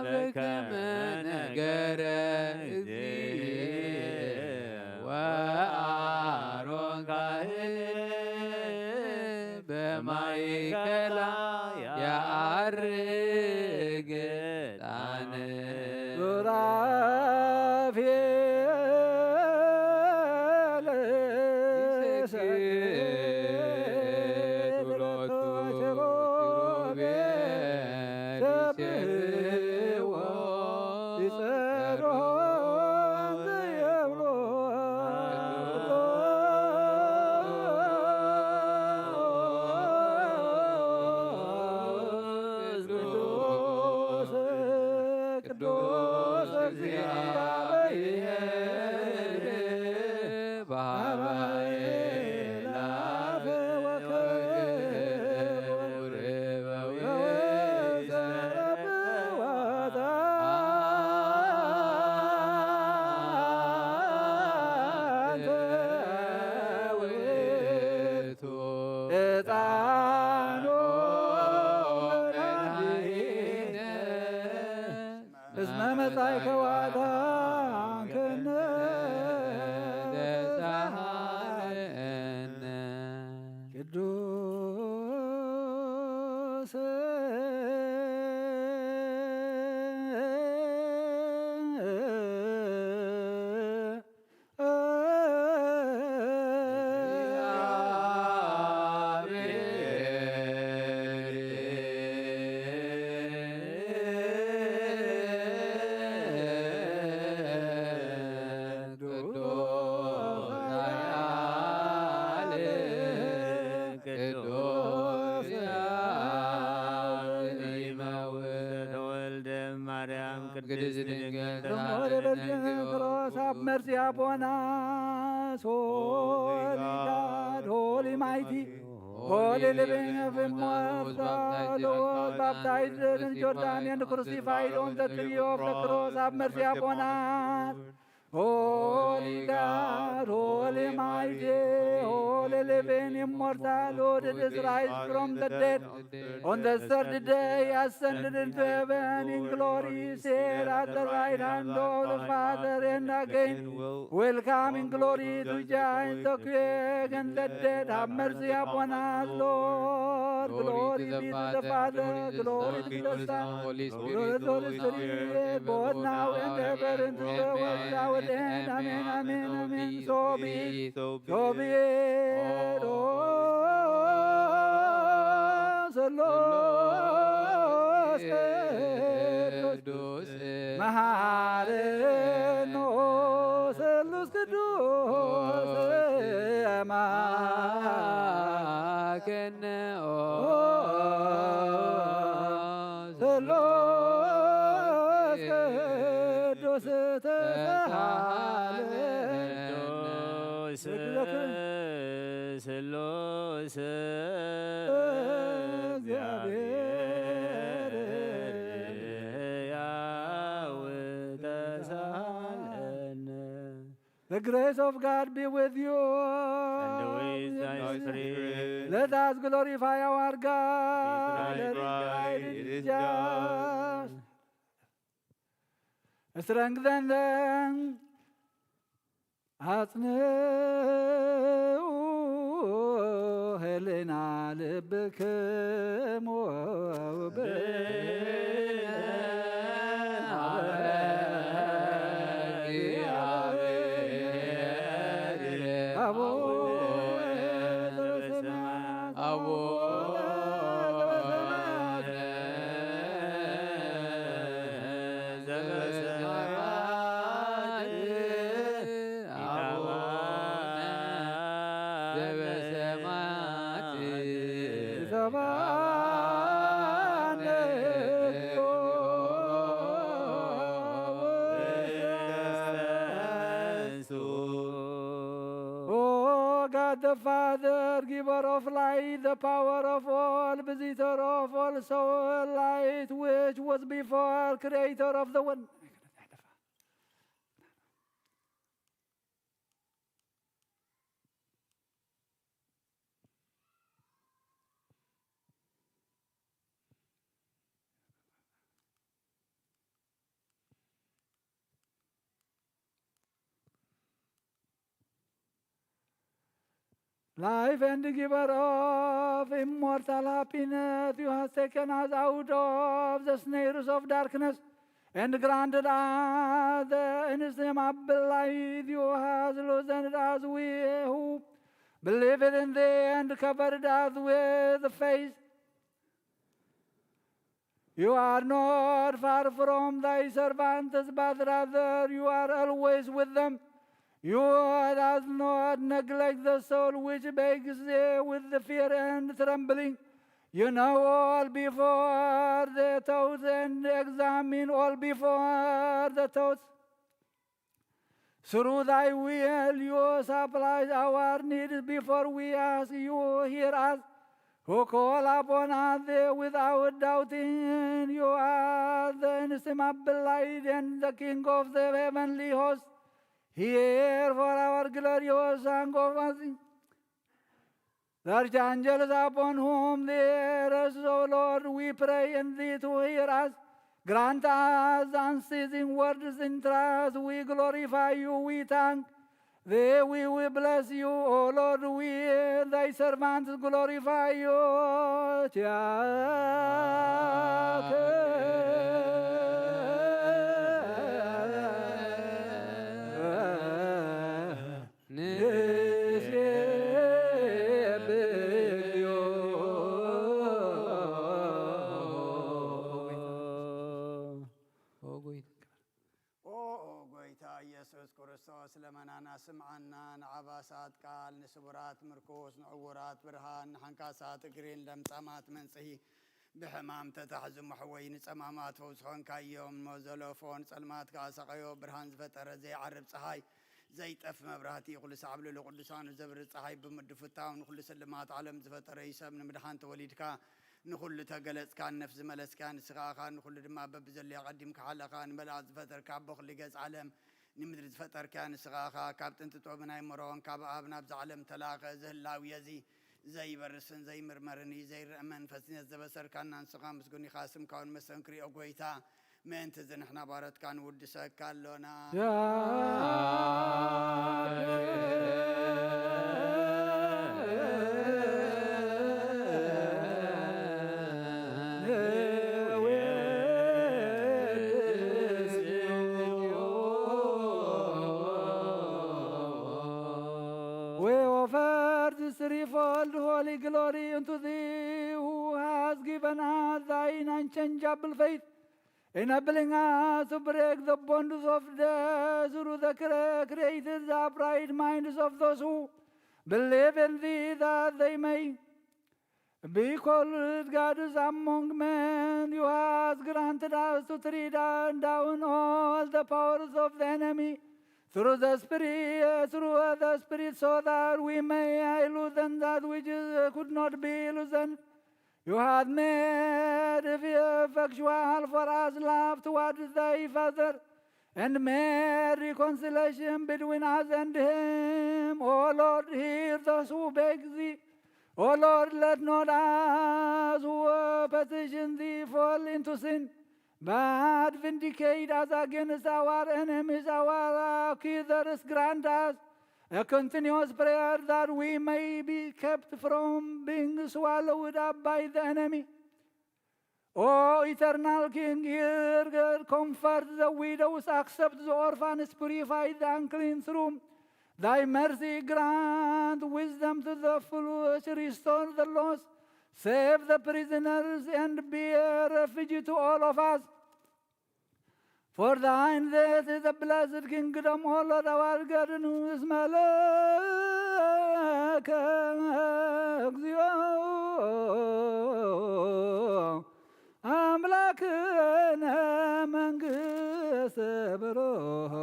በከመ ነገረ እግዚእ ወአሮን ካህን በማእከላ ያዐርግ ዕጣን። ሱራፌል ይሰግድ ሎቱ ኪሩቤል ይሴብሕዎ ይጸርዎ እንዘ ይብሉ ቅዱስ ቅዱስ ቅዱስ እግዚአብሔር በአርያም ወክብር በውእቱ ዕጣኑ መድኃኒነ እስመ መጻእከ ወአዳንከነ ደሳሃነ ቅዱስ ተወልደ ማርያም ቅድስት ድንግል ተወልደ በድንግል ክሮስ አብ መርሲ አቦናስ ሆሊ ጋድ ሆሊ ማይቲ ሆሊ ሊቪንግ ኢሞርታል ዎዝ ባፕታይዝድ ኢን ጆርዳን ኤንድ ክሩሲፋይድ ኦን ዘ ትሪ ኦፍ ዘ ክሮስ አብ መርሲ አቦናስ። Holy God, Holy Mighty, Holy Living, Immortal, who didst rise from the dead on the third day, ascended into heaven in glory, seated at the right hand of the Father, and again will come in glory to judge the quick and the dead. Have mercy upon us, Lord. Glory be to the Father, glory be to the Son, glory to the Holy Spirit, both now and ever, into the world without አሜን፣ አሜን፣ አሜን። So be it. So be it. ኦ ሰሉስ ቅዱስ መሐረነ። ኦ ሰሉስ ቅዱስ አማልደነ። ኦ ሰሉስ ቅዱስ ተሳሃለነ። ቅዱስ ስሉስ እግዚአብሔር ሕያው ተሳሃለነ። The grace of God be with you. And with thy spirit. Let us glorify our God. It is right, it is just. Strengthen them. አጽንዑ ህሊና ልብክሙ በእግዚአብሔር አቡነ ዘበሰማያት። አቡነ ዘበሰማያት። አቡነ ዘበሰማያት። ይትባረክ ስምከ። O God the Father, giver of light, the power of all, visitor of all soul, light which was before, creator of the world. Life and giver of immortal happiness, you have taken us out of the snares of darkness and granted us the inestimable light. You have loosened us, we who believed in thee, and covered us with faith. You are not far from thy servants, but rather you are always with them. You does not neglect the soul which begs thee with the fear and trembling. You know all before the thoughts and examine all before the thoughts. Through thy will, you supply our needs before we ask. You hear us who call upon us without doubting. You are the inestimable light and the King of the heavenly host. Hear for our glorious and offering. The archangels upon whom they rest, O Lord, we pray in thee to hear us. Grant us unceasing words in trust. We glorify you, we thank thee, we, we bless you, O Lord, we, thy servants, glorify you. ኦ ጎይታ ኢየሱስ ክርስቶስ፣ ለመናና ስምዓና፣ ንዓባሳት ቃል፣ ንስቡራት ምርኩስ፣ ንዕውራት ብርሃን፣ ንሓንካሳት እግሪን ለምጻማት መንጽሂ፣ ብሕማም ተታሕዙ መሕወይ፣ ንጸማማት ፈውስ ኾንካዮም፣ ንመዘሎ ፎን ጸልማት ከኣ ሰቐዮ፣ ብርሃን ዝፈጠረ ዘይዓርብ ጸሃይ፣ ዘይጠፍ መብራህቲ፣ ኩሉ ሳዕ ኣብ ልዕሊ ቅዱሳኑ ዘብርህ ጸሃይ ብምድፉታው፣ ንኩሉ ስልማት ዓለም ዝፈጠረ፣ ይሰብ ንምድሓን ተወሊድካ፣ ንኹሉ ተገለጽካ፣ ንነፍስ ዝመለስካ ንስኻ ኢኻ፣ ንኹሉ ድማ በብዘለዮ ኣቐዲምካ ሓለኻ፣ ንመላእኽት ዝፈጠርካ፣ ኣቦ ኩሉ ገጽ ዓለም፣ ንምድሪ ዝፈጠርካ ንስኻ ኢኻ። ካብ ጥንቲ ጥበብና ይመረወን ካብ ኣብ ናብዛ ዓለም ተላኸ። እዚ ህላዌ እዚ ዘይበርስን ዘይምርመርን እዩ፣ ዘይረእ መንፈስ ነቲ ዘበሰርካና ንስኻ ምስጉን ኢኻ። ስምካ እውን መሰንክር እዩ፣ ኦ ጎይታ። ምእንቲ እዚ ንሕና ባሮትካ ንውድሰካ ኣሎና። this threefold holy glory unto thee, who has given us thine unchangeable faith, enabling us to break the bonds of death through the cre-, created upright minds of those who believe in thee, that they may be called gods among men. You have granted us to tread down all the powers of the enemy through the Spirit, through the Spirit, so that we may loosen that which, uh, could not be loosened. You have made effectual for us love towards thy Father, and made reconciliation between us and him. O Lord, hear those who beg thee. O Lord, let not us who petition thee fall into sin, but vindicate us against our enemies, our accusers. Grant us a continuous prayer, that we may be kept from being swallowed up by the enemy. O eternal King, hear, comfort the widows, accept the orphans, purify the unclean through thy mercy, grant wisdom to the foolish, restore the lost, save the prisoners, and be a refuge to all of us. For thine is the blessed kingdom, O Lord our God, ንጉስ መለከ እግዚኦ አምላክነ መንግስት ብሩክ።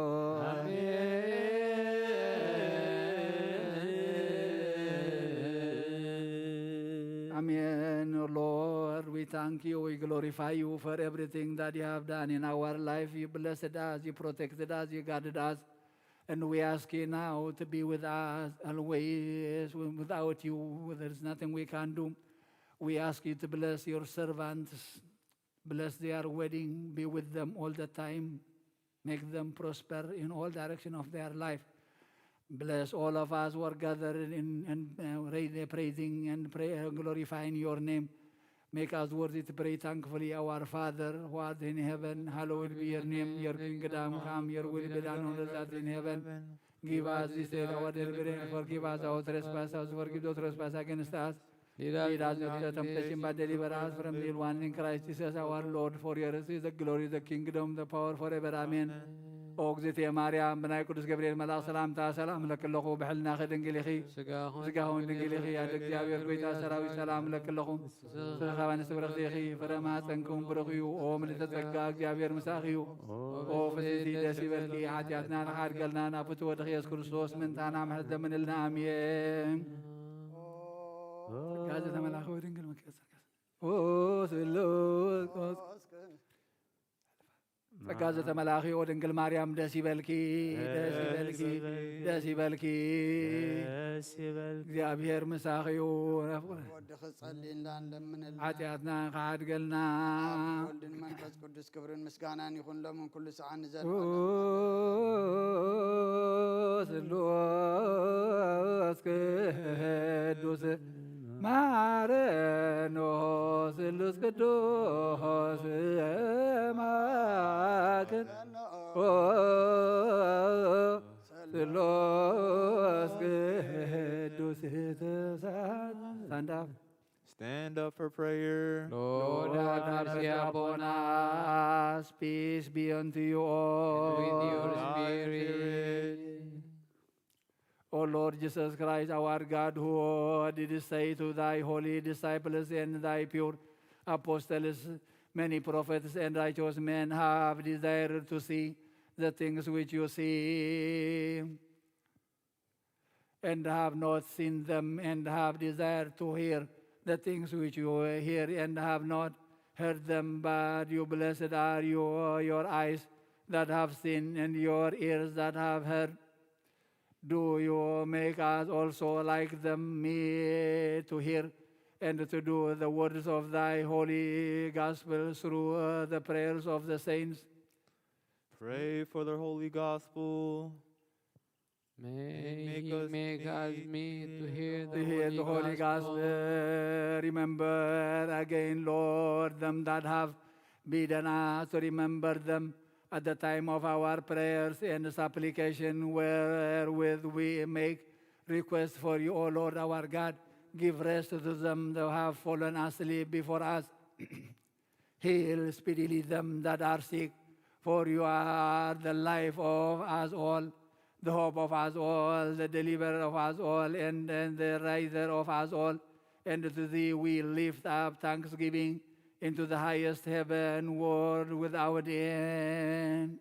Amen. Amen. Lord, we thank you, we glorify you for everything that you have done in our life. You blessed us, you protected us, you guarded us. And we ask you now to be with us always. Without you, there is nothing we can do. We ask you to bless your servants, bless their wedding, be with them all the time, make them prosper in all direction of their life. Bless all of us who are gathered in, and, uh, ra-, praising and pray, uh, glorifying your name. Make us worthy to pray thankfully, Our Father, who art in heaven, hallowed be your name. Your kingdom come, your will be done on earth as in heaven. Give us this day our daily bread, and forgive us our trespasses, as we forgive those trespass against us. Lead us not into temptation, but deliver us from evil. One, in Christ Jesus our Lord, for yours is the glory, the kingdom, the power forever. Amen. ኦ እግዝእትየ ማርያም፣ ብናይ ቅዱስ ገብርኤል መልአክ ሰላምታ ሰላም እብለኪ ኣለኹ። ብሕልናኺ ድንግል ኢኺ፣ ስጋኺ እውን ድንግል ኢኺ። ኣደ እግዚኣብሔር፣ ጎይታ ሰራዊት፣ ሰላም እብለኪ ኣለኹ። ርኻባን ስብረኽቲ ኢኺ፣ ፍረ ማህፀንክን ብሩኽ እዩ። ኦ ምልዕተ ጸጋ፣ እግዚኣብሔር ምሳኺ እዩ። ኦ ፍስሕቲ ደስ ይበልኪ፣ ሓጢኣትና ንኽሓድገልና ናብ ፍትወ ወድኺ ኢየሱስ ክርስቶስ ምእንታና ምሕረት ለምንልና። ኣሜን። ጸጋ ዘተመላእኪ ወድንግል ምክያት ጸጋ ኦ ስሉስ ጸጋ ዘተመላእኪ ኦ ድንግል ማርያም ደስ ይበልኪ፣ ደስ ይበልኪ፣ ደስ ይበልኪ። ደስ ይበልኪ። እግዚኣብሔር ምሳኺ እዩ። ወድኺ ጸልይና፣ ለምንልና። ሓጢኣትና ክሓድገልና። ኣብ ወልድን መንፈስ ቅዱስ ክብርን ምስጋናን ይኹን፣ ሎምን ኩሉ ሰዓትን ንዘለዓለምን። ስሉስ ቅዱስ ማረኖ፣ ስሉስ ቅዱስ ማረኖ፣ ስሉስ ቅዱስ ተሳ-፣ stand up. Stand up for prayer. Lord, have mercy upon us. Peace be unto you all. And with your spirit. O Lord Jesus Christ, our God, who did say to thy holy disciples and thy pure apostles, many prophets and righteous men have desired to see the things which you see, and have not seen them, and have desired to hear the things which you hear, and have not heard them. But you, blessed are you, your eyes that have seen, and your ears that have heard. Do you make us also like them, me, to hear and to do the words of thy holy gospel through, uh, the prayers of the saints. Pray for the holy gospel. May he make us meet to hear the holy gospel. Remember again, Lord, them that have bidden us to remember them at the time of our prayers and supplication, wherewith we make request for you, O Lord our God. Give rest to them that have fallen asleep before us. Heal speedily them that are sick, for you are the life of us all, the hope of us all, the deliverer of us all, and, and the riser of us all. And to thee we lift up thanksgiving into the highest heaven, world without end.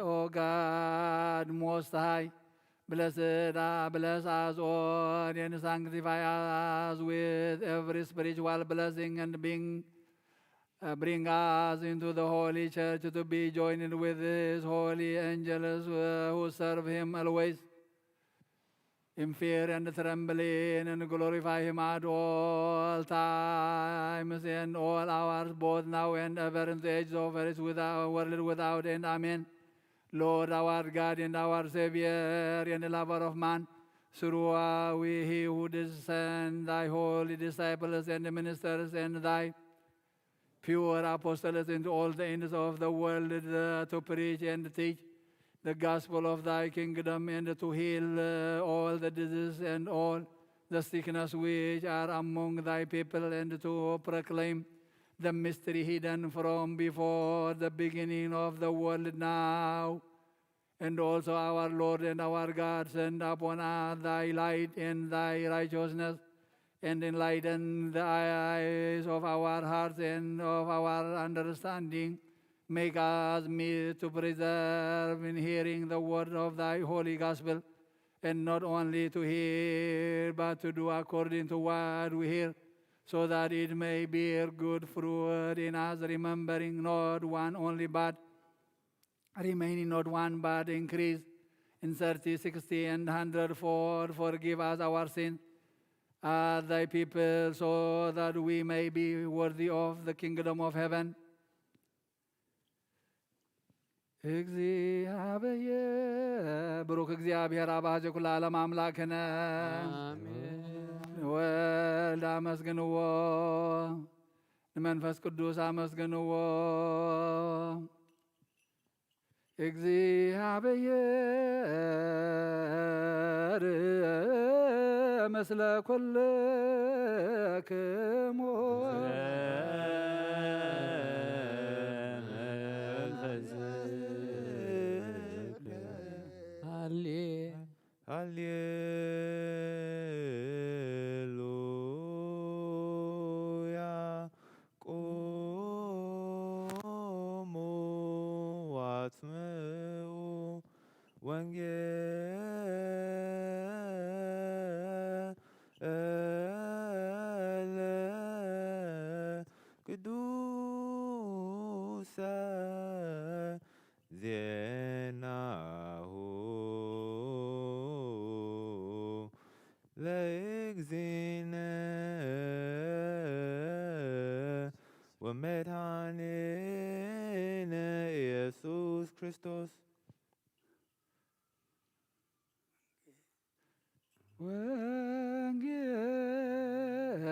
O God, Most High, blessed, uh, bless us all and sanctify us with every spiritual blessing and bring, uh, bring us into the holy church to be joined with his holy angels, uh, who serve him always in fear and trembling, and glorify him at all times and all hours, both now and ever, in the ages of age without, world without end. Amen. Lord, our God and our Savior and lover of man, through, uh, we, he who did send thy holy disciples and ministers and thy pure apostles into all the ends of the world, uh, to preach and teach the gospel of thy kingdom, and to heal, uh, all the diseases and all the sickness which are among thy people, and to proclaim the mystery hidden from before the beginning of the world, now and also, our Lord and our God, send upon us thy light and thy righteousness, and enlighten the eyes of our hearts and of our understanding. Make us meet to preserve in hearing the word of thy holy gospel, and not only to hear, but to do according to what we hear, so that it may bear good fruit in us, remembering not one only, but remaining not one, but increase in thirty, sixty, and hundred fold. Forgive us our sin as thy people, so that we may be worthy of the kingdom of heaven. እግዚአብሔር፣ ብሩክ እግዚአብሔር አብ አዜ ኩሉ ዓለም አምላክነ። አሜን። ንወልድ አመስግንዎ፣ ንመንፈስ ቅዱስ አመስግንዎ። እግዚአብሔር ምስለ ኩልክሙ። ሃሌ ሃሌሉያ። ቁሙ ወአስምዑ ወንጌለ ቅዱሰ ዜናሁ ለእግዚእነ ወመድኃኒነ ኢየሱስ ክርስቶስ። ወንጌል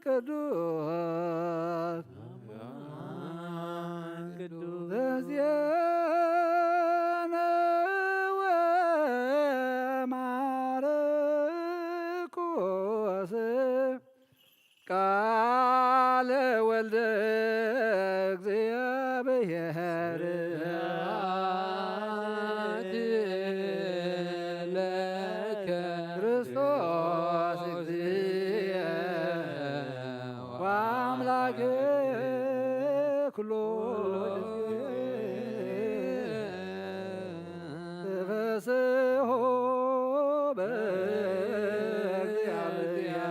ቅዱስ ዘዜነ ወማርቆስ ቃለ ወልደ እግዚአብሔር። ስብሐት ለከ ክርስቶስ እግዚእ ወአምላክ ኩሉ። ተፈስሑ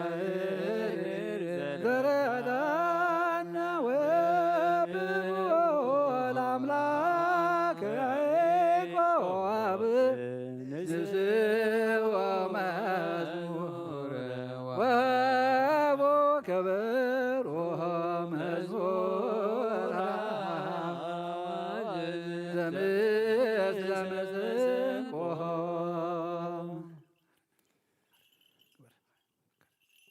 በእግዚአብሔር ዘረዳነ ወብኡ ለአምላክ ያዕቆብ ንስኡ መዝሙር ወቦ ከበሮ መዝሙር ዘምስለ መሰንቆ።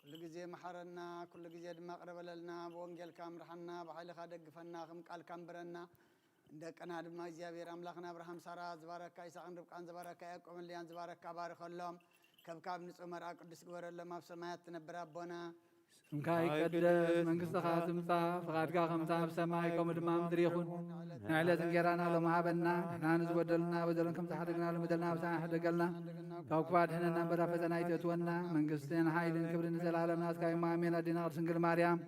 ኩሉ ጊዜ መሐረና፣ ኩሉ ጊዜ ድማ ቅረ በለልና፣ በወንጌልካ ምርሐና፣ በሓይልካ ደግፈና፣ ክም ቃልካ አንብረና። እንደ ቀና ድማ እግዚኣብሔር አምላክና አብርሃም፣ ሳራ ዝባረካ፣ ይስሐቅን ርብቃን ዝባረካ፣ ያዕቆብን ልያን ዝባረካ ባርከሎም። ከብካብ ንጹሕ መርዓ ቅዱስ ግበረሎም። ኣብ ሰማያት ትነብር ኣቦና፣ ስምካ ይቀደስ፣ መንግስትኻ ትምጻእ፣ ፍቃድካ ከምታ ኣብ ሰማይ ከምኡ ድማ ኣብ ምድሪ ይኹን። ንዕለት እንጌራና ሎም ሃበና፣ ንሕና ንዝበደሉና በደሎም ከም ዝሓደግና ለበደልና ኣበሳና ይሕደገልና፣ ካብ ክፉእ ኣድሕነና እምበር ኣብ ፈተና ኣይተእትወና። መንግስትን ሓይልን ክብርን ንዘለዓለም ናትካ እዩ፣ ኣሜን። ኣዴና ቅድስት ድንግል ማርያም፣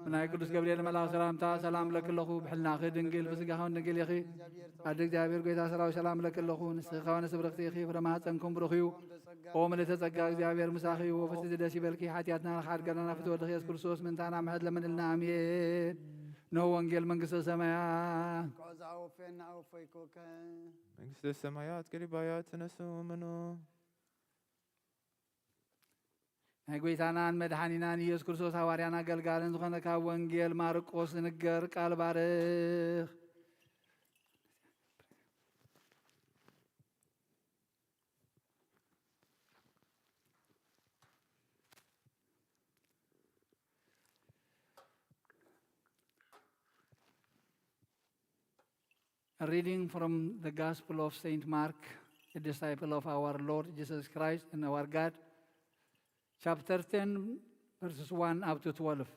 ብናይ ቅዱስ ገብርኤል መልኣክ ሰላምታ ሰላም እብለኪ ኣለኹ፣ ብሕልናኺ ድንግል፣ ብስጋኺ እውን ድንግል ኢኺ። ኣደ እግዚኣብሔር ጐይታ ሰራዊት ሰላም እብለኪ ኣለኹ፣ ንስኺ ከዋንስ ብርኽቲ ኢኺ፣ ፍረ ማህፀንኩም ብሩኽ እዩ። ኦ ምልእተ ጸጋ፣ እግዚኣብሔር ምሳኺ እዩ፣ ወፈስቲ ደስ ይበልኪ፣ ሓጢኣትና ንኽሓድገልና ፍትወ ወልድኺ ኢየሱስ ክርስቶስ ምእንታና ምሕረት ለምንልና፣ ኣሜን። እነሆ ወንጌል መንግስተ ሰማያት። ቃዛ ወፌና ወፈይኮከ። መንግስተ ሰማያት ቅሪባያ ተነሱ ምኑ። ናይ ጐይታናን መድሓኒናን ኢየሱስ ክርስቶስ ሃዋርያን ኣገልጋልን ዝኾነ ካብ ወንጌል ማርቆስ ዝንገር ቃል ባርኽ። A reading from the Gospel of Saint Mark, a disciple of our Lord Jesus Christ and our God, chapter ten, verses one up to twelve.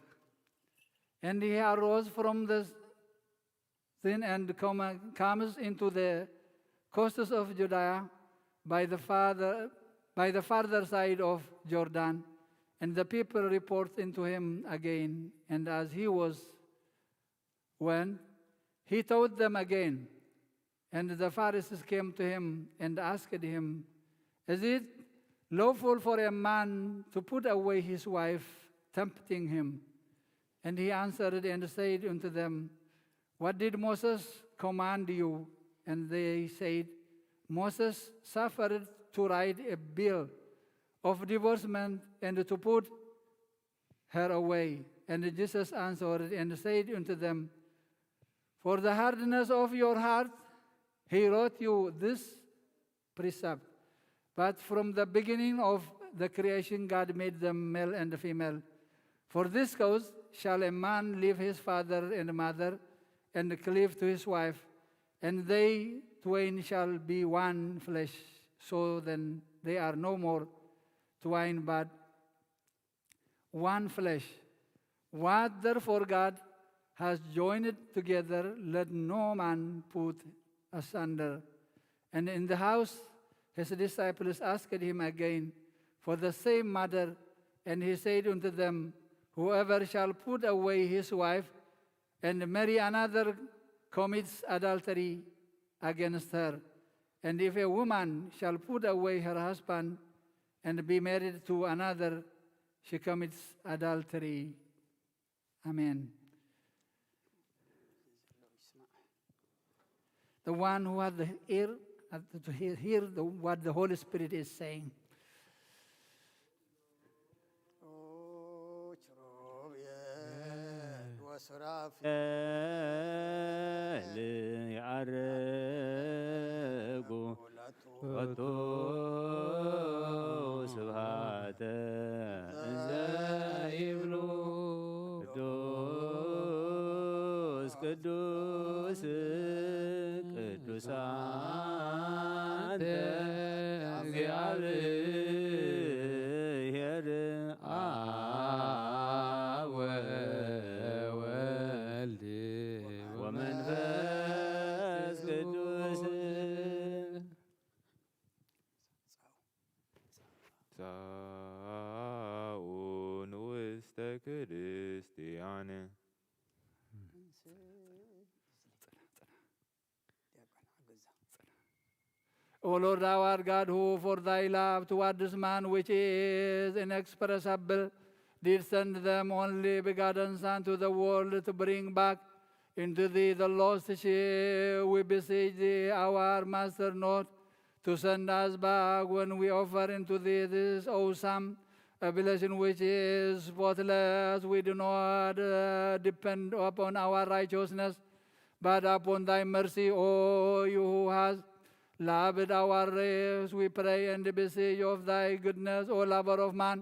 And he arose from the sin and come, comes into the coasts of Judea by the farther, by the farther side of Jordan, and the people report into him again, and as he was when he taught them again, and the Pharisees came to him and asked him, "Is it lawful for a man to put away his wife?" tempting him. And he answered and said unto them, "What did Moses command you?" And they said, "Moses suffered to write a bill of divorcement and to put her away." And Jesus answered and said unto them, "For the hardness of your heart, he wrote you this precept. But from the beginning of the creation, God made them male and female. For this cause shall a man leave his father and mother and cleave to his wife, and they twain shall be one flesh. So then they are no more twine, but one flesh. What therefore God has joined together, let no man put asunder." And in the house his disciples asked him again for the same matter, and he said unto them, "Whoever shall put away his wife and marry another commits adultery against her. And if a woman shall put away her husband and be married to another, she commits adultery." Amen. The one who has the ear, has to hear, hear the, what the Holy Spirit is saying. ሱራፌል ያዕርጉ ወቱ ስብሐተ እንዘ ይብሉ ቅዱስ ቅዱስ ቅዱስ አንተ እግዚአብሔር አብ ወወልድ ወመንፈስ ቅዱስ። ጻኡ ንውስተ ክርስቲያን። O Lord, our God, who for thy love towards man, which is inexpressible, did send them only begotten Son to the world to bring back into thee the lost sheep, we beseech thee, our Master, not to send us back when we offer into thee this awesome oblation which is spotless. We do not, uh, depend upon our righteousness, but upon thy mercy, O you who hast loved our race, we pray and beseech of thy goodness, O lover of man,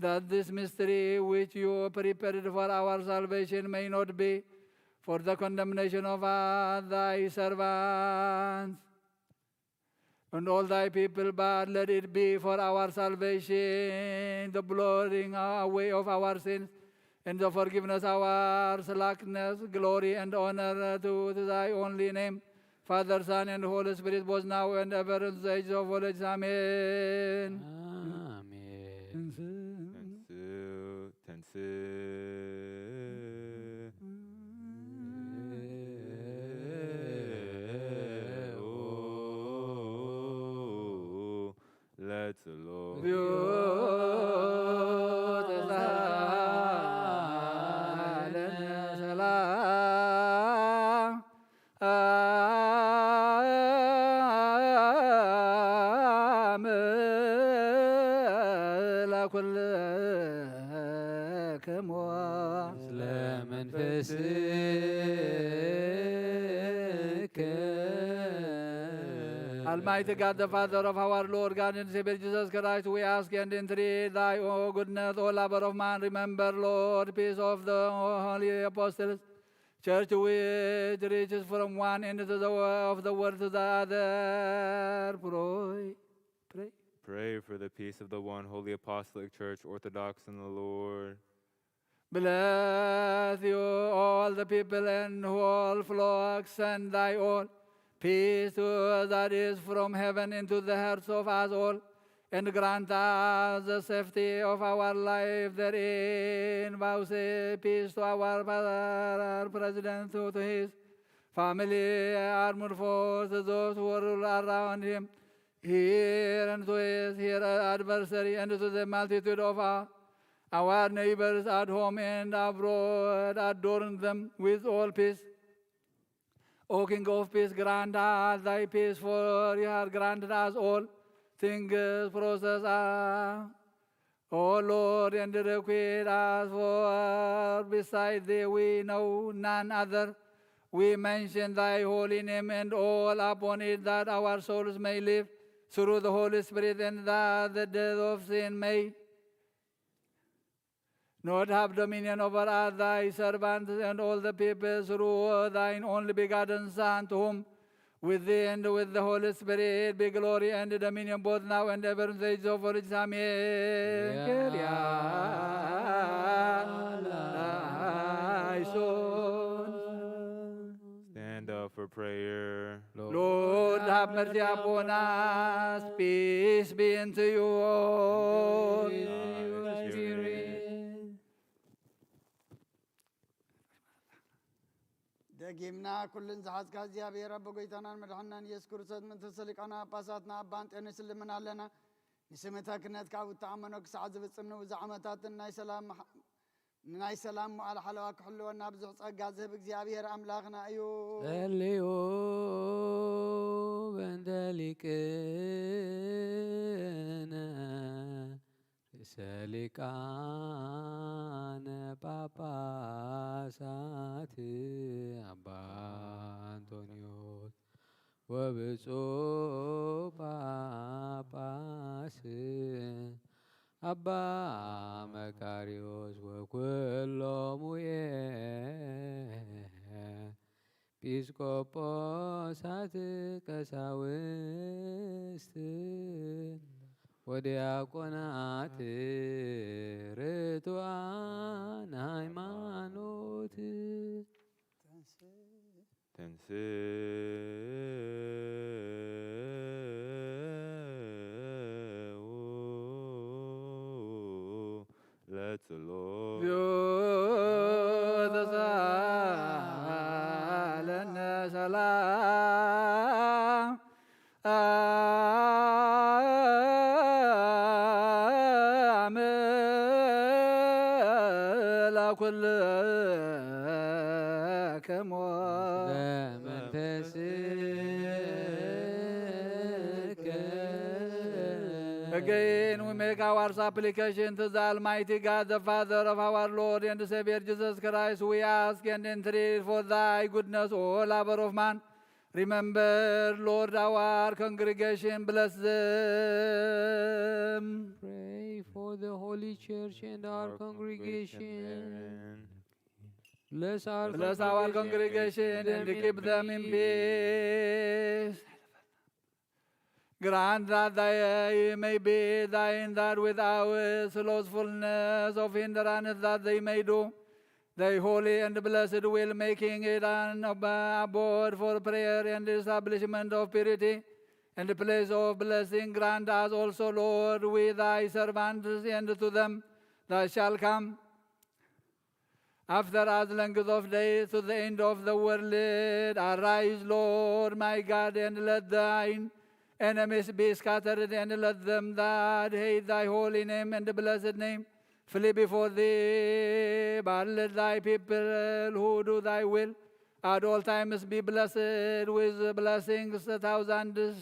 that this mystery which you prepared for our salvation may not be for the condemnation of us, thy servants, and all thy people, but let it be for our salvation, the blotting away of our sins, and the forgiveness of our slackness. Glory and honor to thy only name, Father, Son, and Holy Spirit, both now and ever, in the age of all ages. Amen. አሜን። ተንሥእ፣ ተንሥእ፣ ለጸሎት። Almighty God, the Father of our Lord God and Savior Jesus Christ, we ask and entreat thy, O goodness, O lover of man, remember, Lord, peace of the holy apostles, Church which reaches from one end of the, of the world to the other. Pray. Pray. Pray for the peace of the one holy apostolic church, orthodox in the Lord. Bless you, all the people and whole flocks, and thy all peace too, that is from heaven, into the hearts of us all, and grant us the safety of our life therein. Vouchsafe peace to our father, president, to, to his family, armed forces, those who rule around him, here and to his, here adversary, and to the multitude of our, our neighbors at home and abroad. Adorn them with all peace. O King of peace, grant us thy peace, for thou hast granted us all things precious. O Lord, and requite us, for beside thee we know none other. We mention thy holy name and call upon it, that our souls may live through the Holy Spirit, and that the death of sin may not have dominion over us, thy servants, and all the people, through thine only begotten Son, to whom, with thee and with the Holy Spirit, be glory and dominion, both now and ever, in the age of all ages. Amen. Kyrie eleison. Stand up for prayer. Lord, have mercy upon us. Peace be unto you all. ደጊምና ኩልን ዝሓዝካ እግዚኣብሔር ኣቦ፣ ጎይታናን መድሓናን ኢየሱስ ክርስቶስ፣ መንፈስ ሊቃነ ጳጳሳትና ኣባ እንጦንዮስ ንልምን ኣለና። ንስምተ ክህነትካ ኣብ እተኣመኖ ክሳዕ ዝፍጽም ንብዙሕ ዓመታትን ናይ ሰላም ናይ ሰላም መዋዕለ ሓለዋ ክሕልወና ብዙሕ ጸጋ ዝህብ እግዚኣብሔር ኣምላኽና እዩ። ጸልዩ በእንተ ሊቅነ ርእሰ ሊቃነ ጳጳሳት ኣባ እንጦንዮስ ወብፁዕ ጳጳስ ኣባ መቃርዮስ ወኩሎሙ ኤጲስቆጶሳት ቀሳውስት ወዲያቆናት ርቱዓን ሃይማኖት። ተንሥኡ ለጸሎት። ተሳለነ ሰላም ለኩልክሙ። Again, we make our supplication to the Almighty God, the Father of our Lord and Savior Jesus Christ. We ask and entreat for thy goodness, O lover of man. Remember, Lord, our congregation, bless them. Pray for the holy church and our congregation. Bless our congregation and keep them in peace. Grant that they may be thine, that without slothfulness of hindrance, that they may do thy holy and blessed will, making it an ab-, abode for prayer and establishment of purity and place of blessing. Grant us also, Lord, we thy servants, and to them that shall come after us length of days to the end of the world. Arise, Lord my God, and let thine enemies be scattered, and let them that hate thy holy name and blessed name flee before thee. But let thy people who do thy will at all times be blessed with blessings thousands,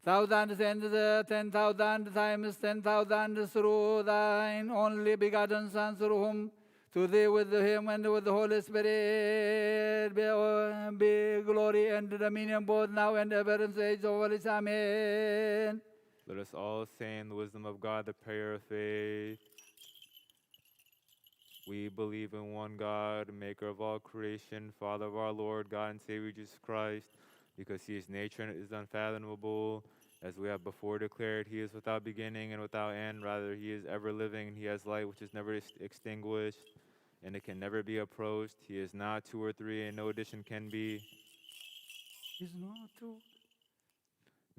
thousands and, uh, ten thousand times ten thousand, through thine only begotten Son, through whom, to thee, with him, and with the Holy Spirit be, uh, be glory and dominion, both now and ever, in the age of all ages. Amen. Let us all say in the wisdom of God the prayer of faith. We believe in one God, maker of all creation, Father of our Lord, God and Savior Jesus Christ, because he is nature and is unfathomable. As we have before declared, he is without beginning and without end. Rather, he is ever living, and he has light which is never ex- extinguished, and it can never be approached. He is not two or three, and no addition can be. He's not two.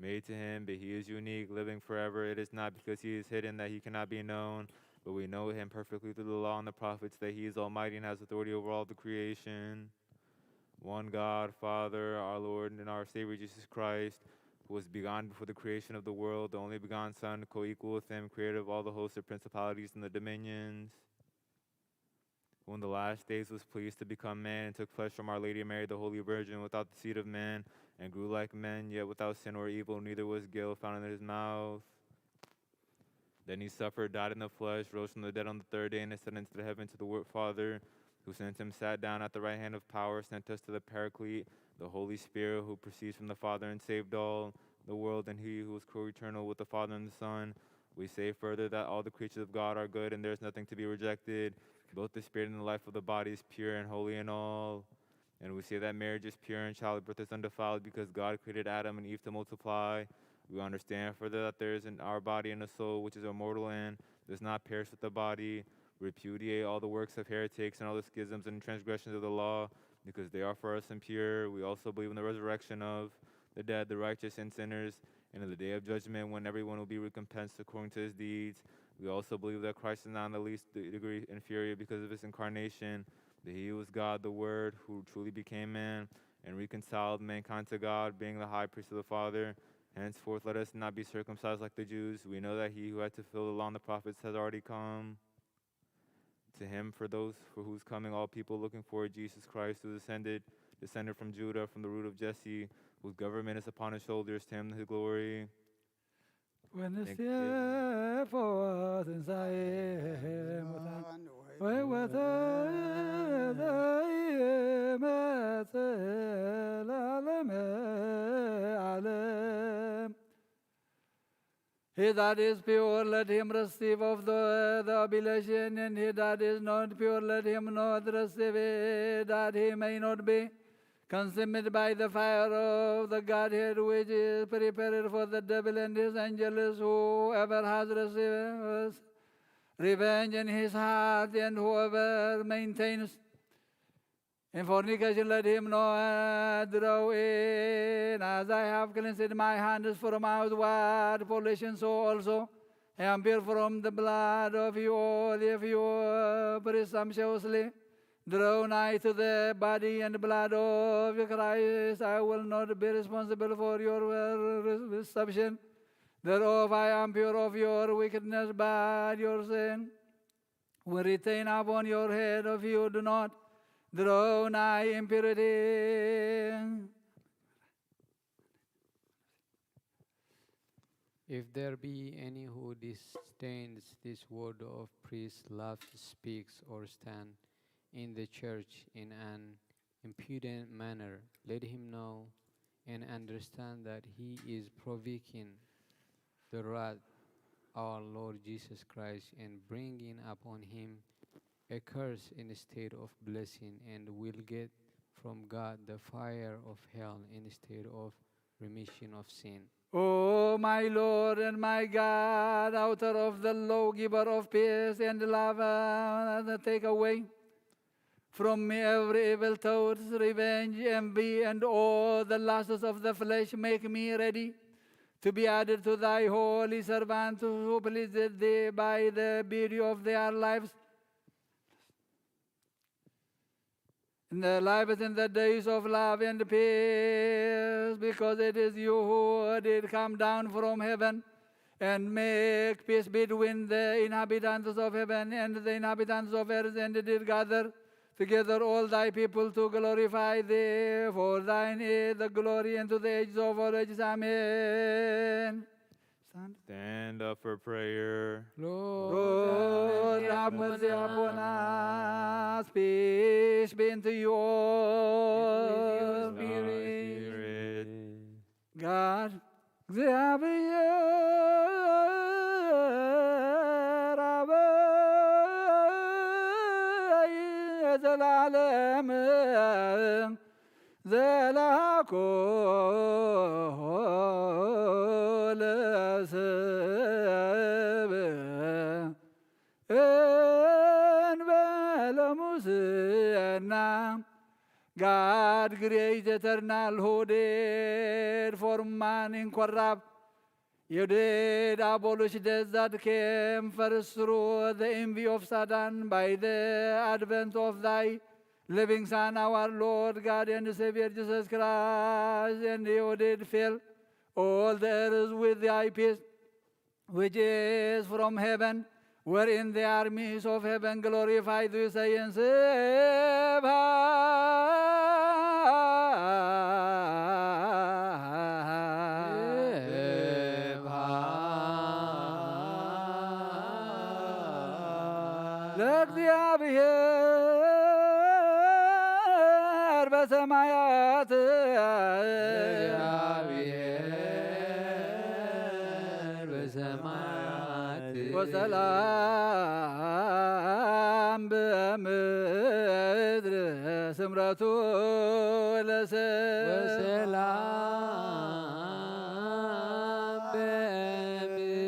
Made to him, but he is unique, living forever. It is not because he is hidden that he cannot be known, but we know him perfectly through the law and the prophets, that he is almighty and has authority over all the creation. One God, Father, our Lord and our Savior Jesus Christ, who was begotten before the creation of the world, the only begotten Son, co-equal with him, creator of all the hosts of principalities and the dominions, who in the last days was pleased to become man and took flesh from Our Lady Mary, the Holy Virgin, without the seed of man, and grew like men, yet without sin or evil, neither was guile found in his mouth. Then he suffered, died in the flesh, rose from the dead on the third day, and ascended into the heaven to the wor- Father, who sent him, sat down at the right hand of power, sent us to the Paraclete, the Holy Spirit, who proceeds from the Father and saved all the world, and he who is co-eternal with the Father and the Son. We say further that all the creatures of God are good, and there is nothing to be rejected. Both the spirit and the life of the body is pure and holy in all. And we say that marriage is pure and childbirth is undefiled, because God created Adam and Eve to multiply. We understand further that there is in our body and a soul which is immortal and does not perish with the body. We repudiate all the works of heretics and all the schisms and transgressions of the law, because they are for us impure. We also believe in the resurrection of the dead, the righteous and sinners, and in the day of judgment, when everyone will be recompensed according to his deeds. We also believe that Christ is not in the least de- degree inferior because of his incarnation, that he was God, the Word, who truly became man, and reconciled mankind to God, being the high priest of the Father. Henceforth, let us not be circumcised like the Jews. We know that he who had to fulfill the law and the prophets has already come. To him, for those for whose coming all people looking forward, Jesus Christ, who descended, descended from Judah, from the root of Jesse, whose government is upon his shoulders, to him his glory. When the Thank you. Fearful things I am, when what I am, He that is pure, let him receive of the, the oblation, and he that is not pure, let him not receive it, that he may not be consumed by the fire of the Godhead, which is prepared for the devil and his angels. Whoever has received revenge in his heart, and whoever maintains in fornication, let him not draw in. As I have cleansed my hands from outward pollution, so also I am pure from the blood of you all. If you presumptuously draw nigh to the body and blood of Christ, I will not be responsible for your, uh, reception thereof. I am pure of your wickedness, but your sin will retain upon your head if you do not draw nigh in purity. If there be any who disdains this word of priest, laughs, speaks, or stand in the church in an impudent manner, let him know and understand that he is provoking the wrath our Lord Jesus Christ and bringing upon him a curse instead of blessing, and will get from God the fire of hell instead of remission of sin. O my Lord and my God, author of the law, giver of peace and love, uh, take away from me every evil thought, revenge, envy, and all the lusts of the flesh. Make me ready to be added to thy holy servants who pleased thee by the beauty of their lives, and their lives in the days of love and peace, because it is you who did come down from heaven and make peace between the inhabitants of heaven and the inhabitants of earth, and did gather together all thy people to glorify thee. For thine is the glory unto the ages of all ages. Amen. Stand. Stand up for prayer. Lord, have mercy upon us. Peace be unto you all. With your spirit. God, እግዚአብሔር አብ ለዘለዓለም ዘላኮ ለሰብ እንበለ ሙስና። God created eternal, who did form man incorrupt. He did abolish death that came first through the envy of Satan by the advent of thy living Son, our Lord, God, and Savior Jesus Christ, and he did fill all the earth with thy peace, which is from heaven, wherein the armies of heaven glorify thee, saying, ስብሐት ለእግዚአብሔር በሰማያት። ለእግዚአብሔር በሰማያት። ወሰላም በምድር ስምረቱ ለሰብ። ወሰላም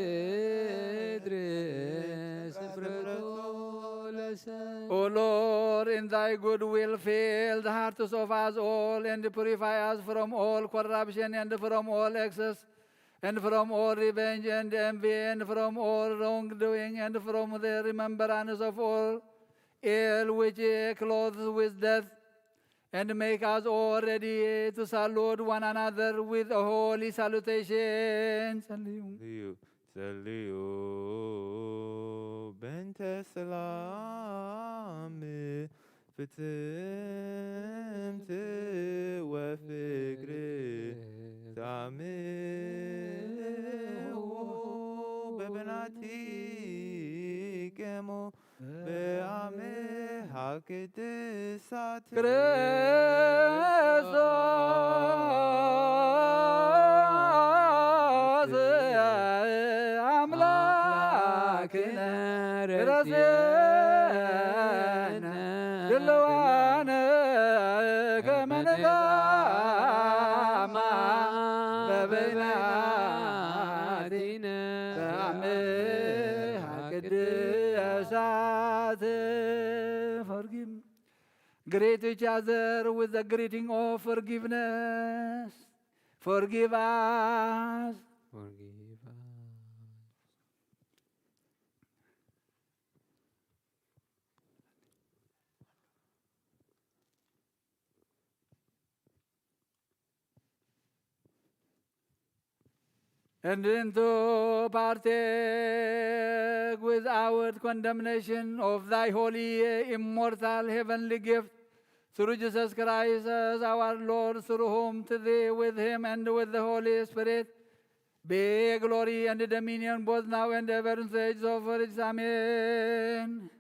በምድር ስምረቱ ለሰብ። O Lord, in thy good will, fill the hearts of us all and purify us from all corruption and from all excess and from all revenge and envy, and from all wrongdoing, and from the remembrance of all ill which clothes with death, and make us all ready to salute one another with a holy salutation. ጸልዩ። ጸልዩ። ጸልዩ። በእንተ ሰላም ፍጽምት ወፍቅር ታምሁ በበናቲክሙ በአምሃ ቅድሳት። ክርስቶስ አምላክነ ረድኤነ ድልዋነ ከመ ንታመ በበይናቲነ በአምሃ ቅድሳት። Forgive. Greet each other with the greeting of forgiveness. Forgive us. Forgive us. And then to partake without condemnation of thy holy, immortal, heavenly gift, through Jesus Christ, our Lord, through whom, to thee, with him, and with the Holy Spirit, be glory and dominion both now and ever, in the ages of ages. Amen.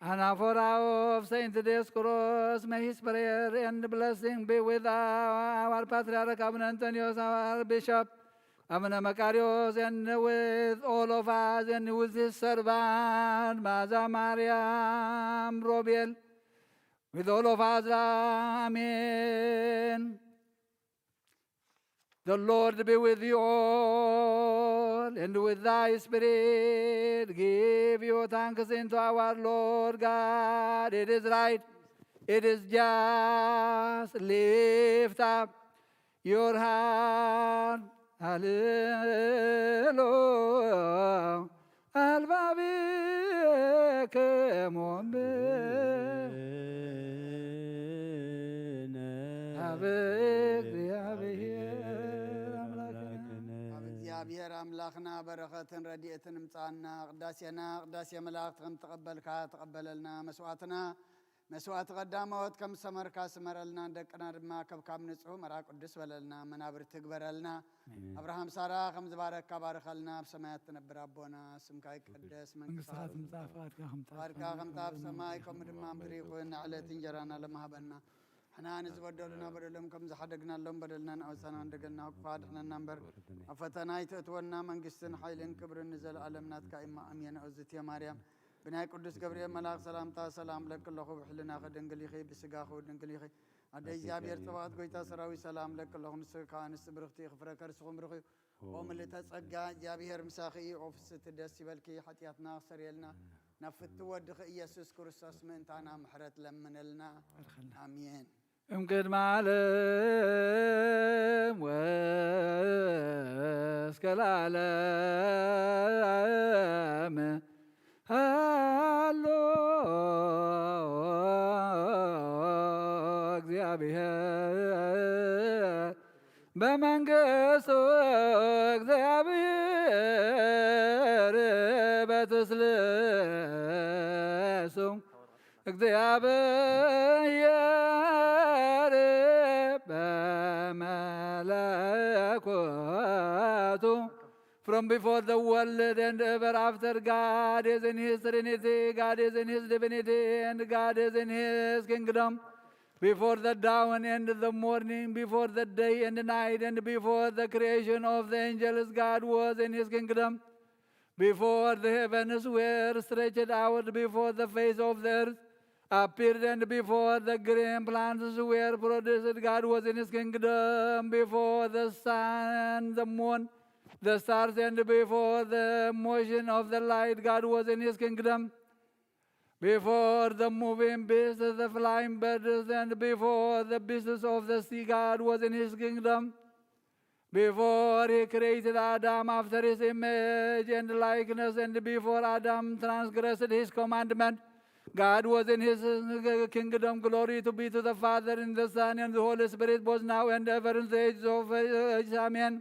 Anaphora of Saint Dioscorus, may his prayer and blessing be with our, our Patriarch Abuna Antonios, our Bishop, Abuna Makarios, and with all of us, and with his servant, Mother Mariam Robiel, with all of us. Amen. The Lord be with you all, and with thy spirit. Give you thanks unto our Lord God. It is right, it is just. Lift up your heart. ሃሌሉያ። አልባቢክሙ እምነ ሀበ እግዚአብሔር አምላክነ። ኣምላኽና በረኸትን ረድኤትን እምጽኣና። ቅዳሴና ቅዳሴ መላእኽት ከም ተቐበልካ ተቐበለልና። መስዋዕትና መስዋዕት ቀዳሞት ከም ሰመርካ ስመረልና። ደቅና ድማ ከብካብ ንጹህ መርዓ ቅዱስ በለልና። መናብርቲ ግበረልና። ኣሜን። ኣብርሃም ሳራ ከም ዝባረካ ባርከልና። ኣብ ሰማያት ትነብር ኣቦና፣ ስምካ ይቀደስ፣ መንግስትኻ መንግስትኻ ትምጻእ፣ ትምጻእ፣ ፍቓድካ ከም ትብል ፍቓድካ ከም ትብል ኣብ ሰማይ፣ ከምኡ ድማ ኣብ ምድሪ ይኹን። ንዕለት እንጀራና ለማህበና። ሕና ንዝበደሉና በደሎም ከም ዝሓደግናሎም በደልና ንኣውሳና፣ እንደገና ክፋ ድሕነና እምበር፣ ኣብ ፈተና ኣይትእትወና። መንግስትን ሓይልን ክብርን ንዘለኣለም ናትካ እማ፣ ኣሜን። ኣውዝትየ ማርያም፣ ብናይ ቅዱስ ገብርኤል መልኣኽ ሰላምታ ሰላም እብለኪ ኣለኹ። ብሕልናኺ ድንግል ኢኺ፣ ብስጋኺ ድንግል ኢኺ። ኣደ እግዚኣብሔር ጸባኦት፣ ጎይታ ሰራዊት ሰላም እብለኪ ኣለኹ። ንስኺ ከኣ ኣንስቲ ብርኽቲ ኢኺ፣ ፍረ ከርስኺ እውን ብሩኽ እዩ። ኦ ምልእተ ጸጋ፣ እግዚኣብሔር ምሳኺ እዩ። ኦ ፍስሕቲ፣ ደስ ይበልኪ፣ ሓጢኣትና ኣስተሰርየልና፣ ናብ ፍትው ወድኺ ኢየሱስ ክርስቶስ ምእንታና ምሕረት ለምንልና። ባርኸልና። ኣሜን። እምቅድመ ዓለም ወእስከ ለዓለም ሃሎ እግዚአብሔር በመንግስቱ፣ እግዚአብሔር በትስልሱ፣ እግዚአብሔር በመለኮቱ። From before the world and ever after, God is in his trinity, God is in his divinity, and God is in his kingdom. Before the dawn and the morning, before the day and the night, and before the creation of the angels, God was in his kingdom. Before the heavens were stretched out, before the face of the earth appeared, and before the green plants were produced, God was in his kingdom. Before the sun, the moon, the stars, and before the motion of the light, God was in his kingdom. Before the moving beasts, the flying birds, and before the beasts of the sea, God was in his kingdom. Before he created Adam after his image and likeness, and before Adam transgressed his commandment, God was in his kingdom. Glory to be to the Father, and the Son, and the Holy Spirit, both now and ever, in the ages of ages. Amen.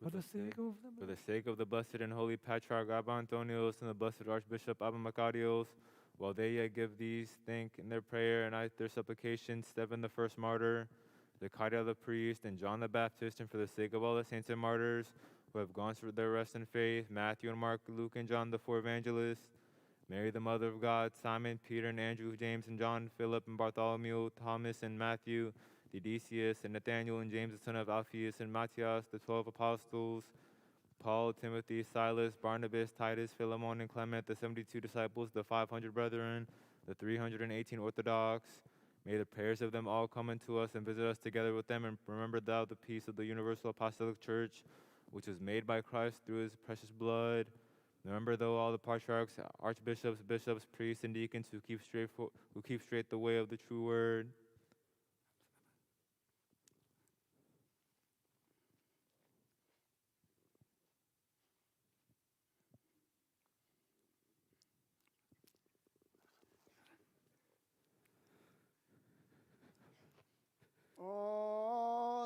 For the sake of the For the sake of the blessed and holy Patriarch Abba Antonios and the blessed Archbishop Abba Makarios, while they yet give these thank in their prayer and at their supplication, Stephen the first martyr, Zechariah the priest, and John the Baptist, and for the sake of all the saints and martyrs who have gone to their rest in faith, Matthew and Mark, Luke and John, the four evangelists, Mary, the mother of God, Simon, Peter, and Andrew, James, and John, Philip, and Bartholomew, Thomas, and Matthew, Decius, and Nathanael, and James, the son of Alphaeus, and Matthias, the twelve apostles, Paul, Timothy, Silas, Barnabas, Titus, Philemon, and Clement, the seventy-two disciples, the five hundred brethren, the three hundred and eighteen orthodox. May the prayers of them all come unto us and visit us together with them, and remember thou the peace of the universal apostolic church, which was made by Christ through his precious blood. Remember thou all the patriarchs, archbishops, bishops, priests, and deacons who keep straight for, who keep straight the way of the true word. ኦ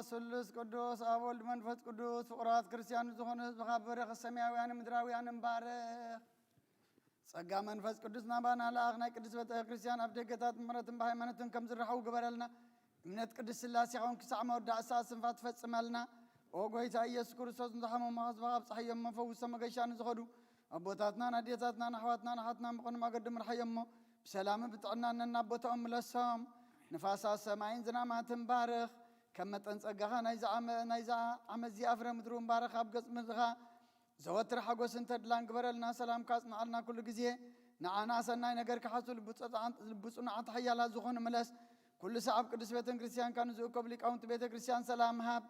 ስሉስ ቅዱስ ኣብ ወልድ መንፈስ ቅዱስ ፍቑራት ክርስቲያን ዝኾኑ ህዝብኻ ብርኽ፣ ሰማያውያንን ምድራውያንን ባርኽ። ጸጋ መንፈስ ቅዱስ ናባና ለኣኽ፣ ናይ ቅድስት ቤተ ክርስቲያን ኣብ ደገታት ብምሕረትን ብሃይማኖትን ከም ዝረሓዉ ግበረልና። እምነት ቅድስት ስላሴኻውን ክሳዕ መወዳእታ እስትንፋስ ትፈጽመልና። ኦ ጐይታ ኢየሱስ ክርስቶስ፣ ንዝሓመሙ ህዝብኻ ኣብጽሓዮም እሞ፣ ፈውሶም። መገሻ ንዝኸዱ ኣቦታትናን ኣዴታትናን ኣሕዋትናን ኣሓትናን ብቐኑም ኣገዶም ርሓዮም እሞ፣ ብሰላምን ብጥዕናን ነናብ ቦታኦም ምለሶም። ንፋሳት ሰማይን ዝናማትን ባርኽ። ከም መጠን ጸጋኻ ናይዛ ዓመ-፣ ናይዛ ዓመት እዚኣ ፍረ ምድሪ እውን ባርኽ። ኣብ ገጽ ምድርኻ ዘወትር ሓጎስን ተድላን ግበረልና። ሰላምካ ኣጽንዓልና ኩሉ ግዜ። ንዓና ሰናይ ነገር ክሓስቡ ልቡ ጸ-፣ ልቡ ጽኑዓት ሓያላት ዝኾኑ ምለስ። ኩሉ ሳዕ ኣብ ቅድስት ቤተ ክርስቲያንካ ንዝእከቡ ሊቃውንቲ ቤተ ክርስቲያን ሰላም ሃብ።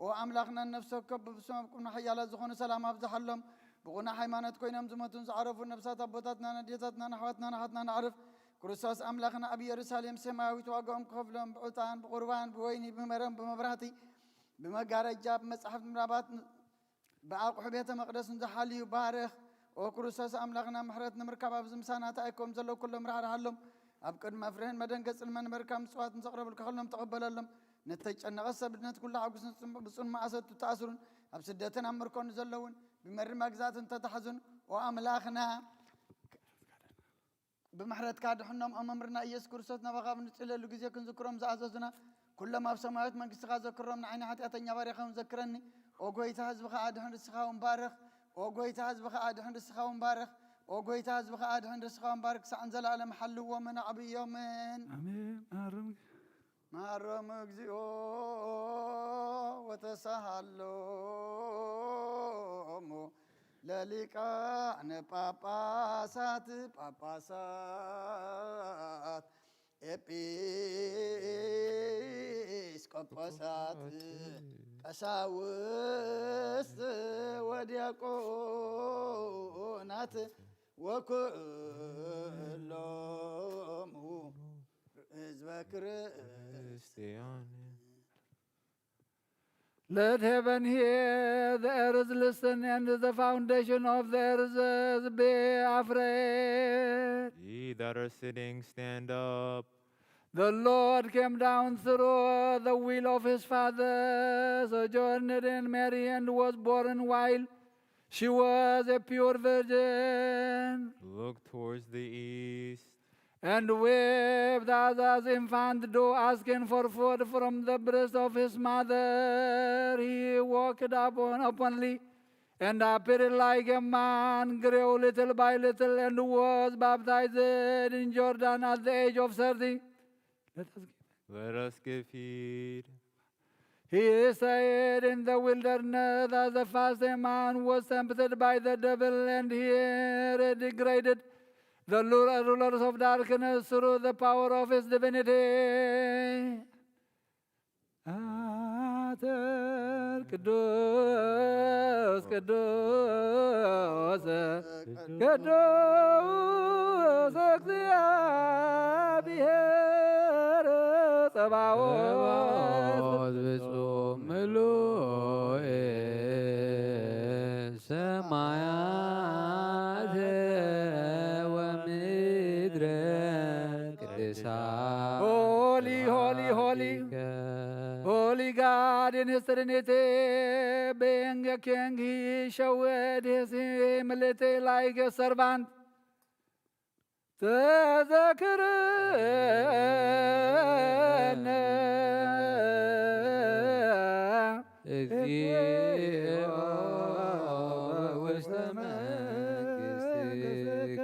ኦ ኣምላኽና፣ ነፍሲ ወከፍ ብብስም ኣብ ቅድሚ ሓያላት ዝኾኑ ሰላም ኣብዝሓሎም። ብቕኑዕ ሃይማኖት ኮይኖም ዝሞቱን ዝዓረፉን ነፍሳት ኣቦታትናን ኣዴታትናን ኣሕዋትናን ኣሓትናን ኣዕርፍ ክርስቶስ ኣምላኽና ኣብ ኢየሩሳሌም ሰማያዊት ዋጋኦም ክኸፍሎም፣ ብዕጣን፣ ብቑርባን፣ ብወይኒ፣ ብመረም፣ ብመብራህቲ፣ ብመጋረጃ፣ ብመጻሕፍት ምንባባት፣ ብኣቑሑ ቤተ መቕደስ ንዝሓልዩ ባርኽ። ኦ ክርስቶስ ኣምላኽና፣ ምሕረት ንምርካብ ኣብዚ ምሳና ተኣኪቦም ዘለዉ ኩሎም ራሕርሓሎም። ኣብ ቅድሚ መፍርህን መደንገጽን መንበርካ ምጽዋት ምስ ኣቕረቡልካ ኩሎም ተቐበለሎም። ንተጨነቐ ሰብ ድነት፣ ኩሉ ሓጉስ ንጽም-፣ ብጽኑ መኣሰቱ ተኣስሩን ኣብ ስደትን ኣብ ምርኮን ዘለውን ብመርር መግዛእትን ተታሕዙን፣ ኦ ኣምላኽና፣ ብምሕረትካ ኣድሕኖም። ኣብ መምህርና ኢየሱስ ክርስቶስ ናባኻ ኣብ ንጽለየሉ ግዜ ክንዝክሮም ዝኣዘዙና፣ ኩሎም ኣብ ሰማያዊት መንግስትኻ ዘክሮም፣ ንዓይኒ ሓጢኣተኛ ባርያ ከም ዘክረኒ። ኦ ጎይታ፣ ህዝብኻ ኣድሕን፣ ርስኻ እውን ባርኽ። ኦ ጎይታ፣ ህዝብኻ ኣድሕን፣ ርስኻ እውን ባርኽ። ኦ ጎይታ፣ ህዝብኻ ኣድሕን፣ ርስኻ እውን ባርኽ። ክሳዕ ንዘለኣለም ሓልዎምን ኣዕብዮምን። ኣሜን። ኣርም ማረም እግዚኦ ወተሳሃሎሙ ለሊቃነ ጳጳሳት፣ ጳጳሳት፣ ኤጲስቆጶሳት፣ ቀሳውስት ወዲያቆናት ወኩሎሙ ህዝበ ክርስቲያን። Let heaven hear, the earth listen, and the foundation of the earth be afraid. Ye that are sitting, stand up. The Lord came down through the will of his Father, sojourned in Mary, and was born while she was a pure virgin. Look towards the east. And wept as, as infant do asking for food from the breast of his mother. He walked up on, openly and appeared like a man, grew little by little, and was baptized in Jordan at the age of thirty. Let us give. Let us give heed. He stayed in the wilderness as a fasting man, was tempted by the devil, and he degraded the lu-, rulers of darkness through the power of his divinity. አተር ቅዱስ ቅዱስ ቅዱስ እግዚአብሔር ጸባኦት። ጸባኦት ብጹእ ምሉእ ሰማያት ወምድር ቅድሳት። Holy, holy, holy. Holy God in his Trinity, being a king, he showed his humility like a servant. ተዘክረነ እግዚኦ ውስተ መንግሥትከ።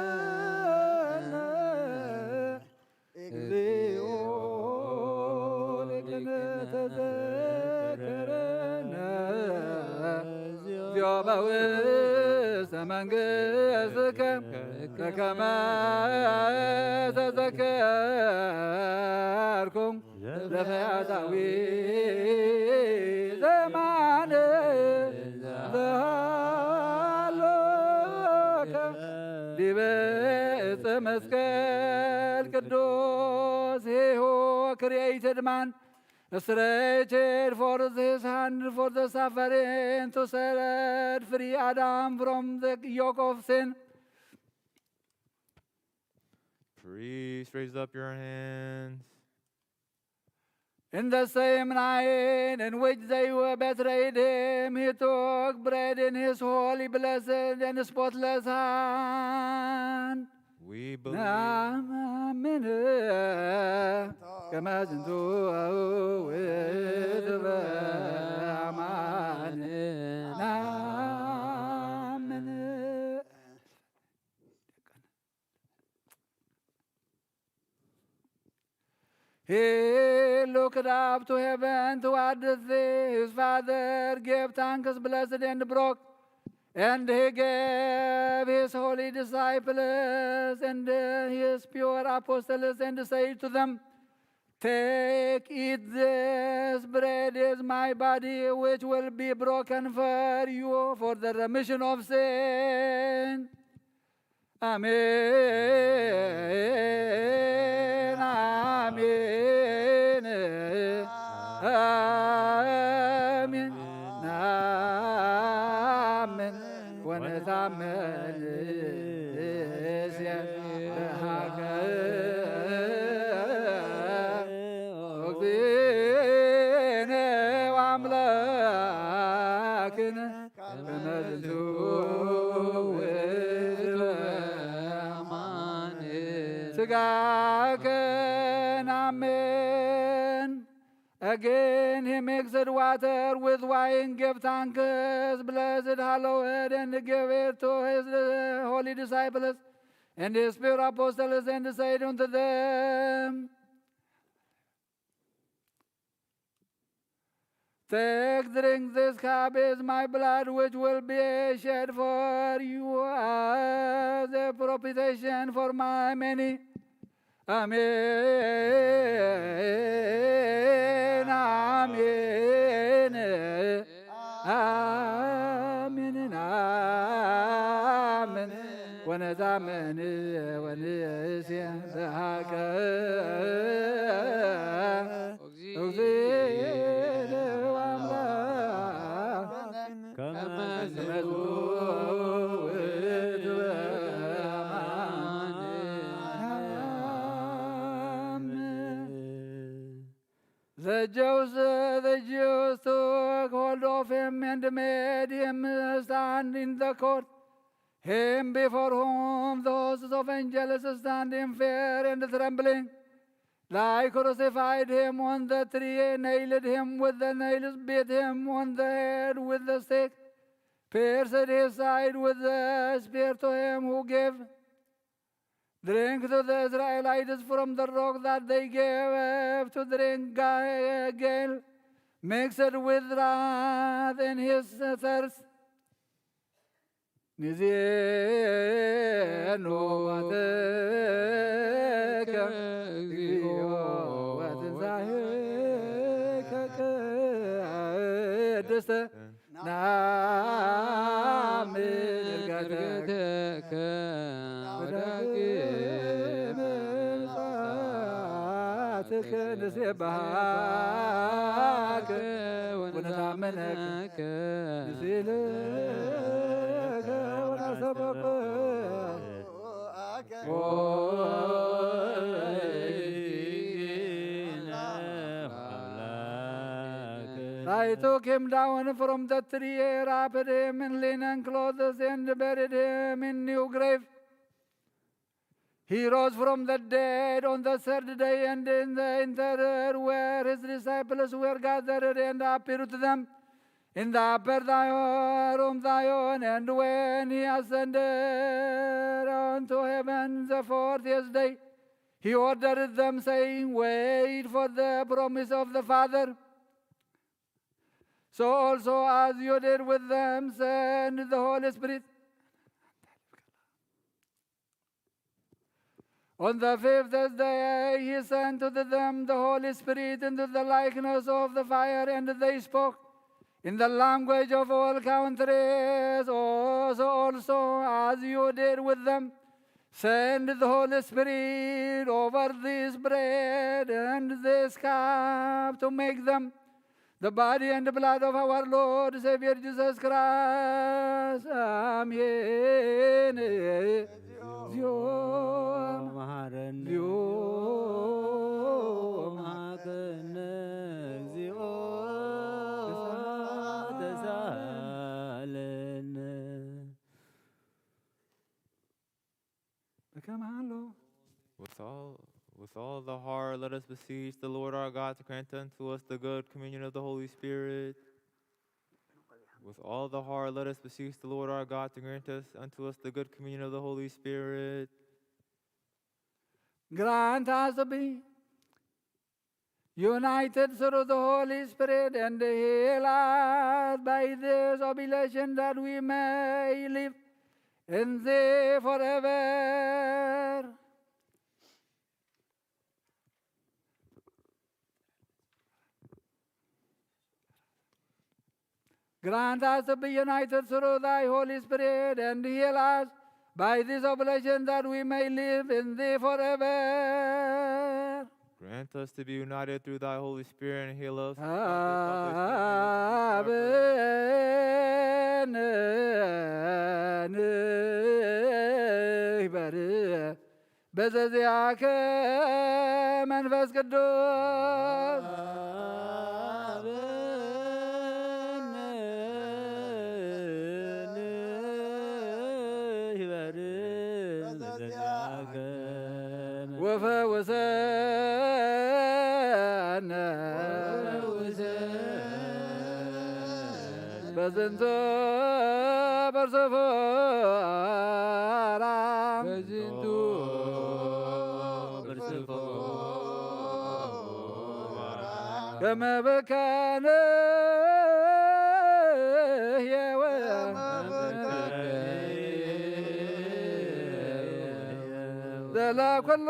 ተዘክረነ እግዚኦ ሊቅነ ተዘከረነ። እግዚኦ በውስተ መንግሥትከ ከመ ተዘከርኩ ዘፈያታዊ ዘማን ዘሃሎከ ዲበ ዕፀ መስቀል ቅዱስ። He who created man, stretched forth his hand for the suffering to set free Adam from the yoke of sin. Please raise up your hands. In the same night in which they were betrayed him, he took bread in his holy, blessed, and spotless hand. We believe. ናምን ከመ ዝንቱ ውእቱ በአማን ናምን። He looked up to heaven towards his Father, gave thanks, blessed and broke, and he gave his holy disciples and his pure apostles and said to them, "Take, eat, this bread is my body, which will be broken for you for the remission of sin." አሜን፣ አሜን፣ አሜን፣ አሜን። ወነታመን እስየ በሃከ ኦ ከመ ዝንቱ ውእቱ በአማን። ሥጋከን አሜን። Again, he mixed water with wine, gave thanks, blessed, hallowed, and gave it to his holy disciples and his pure apostles, and said unto them, Take, drink, this cup is my blood, which will be shed for you as a propitiation for my many. አሜን፣ አሜን፣ አሜን፣ አሜን። ወነታመን ወንሴብሐከ እግዚእነ አምላክ ከመ ዝንቱ ውእቱ በአማን። The Jews, the Jews took hold of him and made him stand in the court, him before whom the hosts of angels stand in fear and trembling. They crucified him on the tree, nailed him with the nails, beat him on the head with the stick, pierced his side with the spear. To him who gave drink to the Israelites from the rock that they gave to drink, ga-, gall mixed with wrath in his thirst. ንዜኑ ሞትከ እግዚኦ ወትንሳኤከ ቅድስተ ነአምን ዕርገተከ ወዳግመ ምጽአትከ። ንሴብሐከ ወነታመነከ ንሴብሐከ ወነሰብሐከ። They took him down from the tree, wrapped him in linen clothes, and buried him in new grave. He rose from the dead on the third day, and in the interior where his disciples were gathered, and appeared to them in the upper Zion, room Zion. And when he ascended unto heaven the fortieth day, he ordered them, saying, Wait for the promise of the Father. So also as you did with them, send the Holy Spirit. On the fifth day he sent to them the Holy Spirit into the likeness of the fire, and they spoke in the language of all countries. Also, also as you did with them, send the Holy Spirit over this bread and this cup to make them the body and blood of our Lord Savior Jesus Christ. አሜን። እግዚኦ መሐረነ። እግዚኦ መሐረነ። እግዚኦ ተሳሃለነ። Come on, Lord. With all, with all the heart, let us beseech the Lord our God to grant unto us the good communion of the Holy Spirit. With all the heart, let us beseech the Lord our God to grant us, unto us the good communion of the Holy Spirit. Grant us to be united through the Holy Spirit, and heal us by this oblation, that we may live in thee forever. Grant us to be united through thy Holy Spirit, and heal us by this oblation, that we may live in thee forever. Grant us to be united through thy Holy Spirit and heal us. አበነ ንበር በዘዚአከ መንፈስ ቅዱስ። አበነ በዝንቱ ብርጽፎራ በዝንቱ ብርጽፎራ ከመ ብከንየ ወ ዘለኩሉ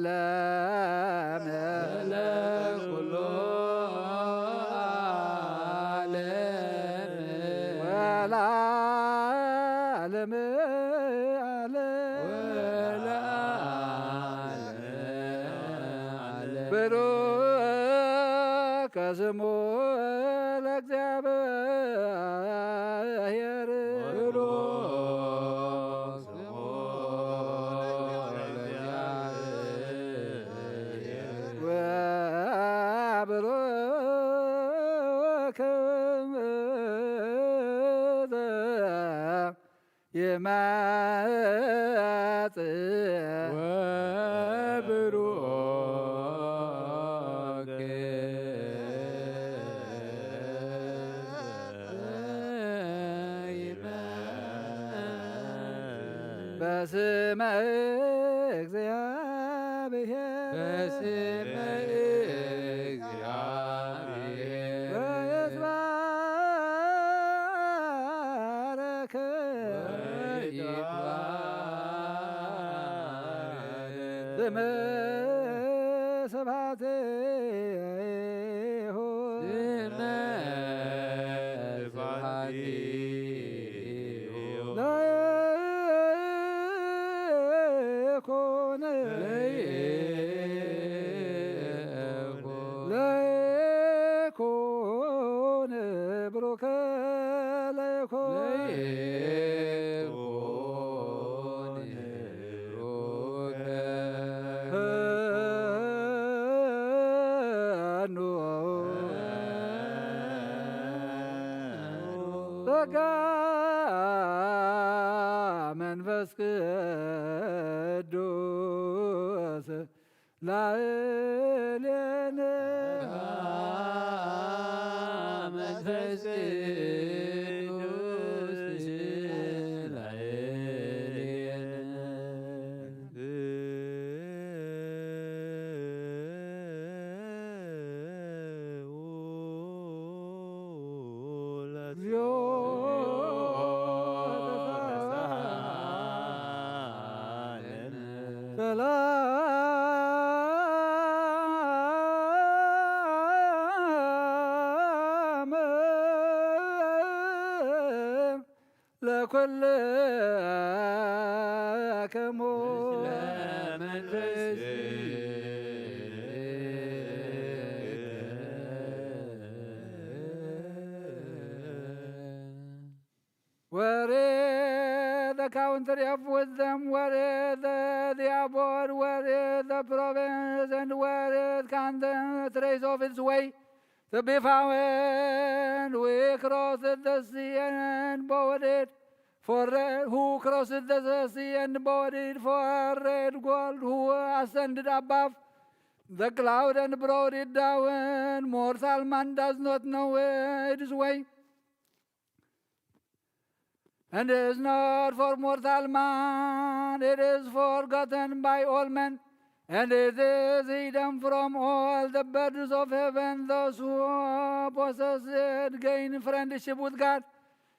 ዓለም ዘለኩሉ ዓለም ወለዓለመ ዓለም ወለዓለመ ዓለም ብሩክ ስሙ ለእግዚአብሔር ብሩክ ስሙ ለእግዚአብሔር ወብሩክ ይመጽእ ወብሩክ ይመጽእ በስመ እግዚአብሔር በስመ እግዚአብሔር ወይትባረክ ወይትባረክ ስመ ስብሐቲሁ ስመ ስብሐቲሁ ለይኩን ለይኩን ለይኩን ብሩከ ለይኩን ለይኩን ብሩከ ጸጋ መንፈስ ቅዱስ ላዕሌነ መንፈስ ቅዱስ ላዕሌነ እግዚኦ ተሳሃለነ ሰላም ለኩልክሙ Where is the country of wisdom? Where is the, the abode? Where is the province? And where is can the trace of its way to be found? We crossed the sea and boarded for red, who crossed the sea and boarded for red gold, who ascended above the cloud and brought it down. Mortal man does not know its way. And it is not for mortal man, it is forgotten by all men, and it is hidden from all the birds of heaven. Those who possess it gain friendship with God,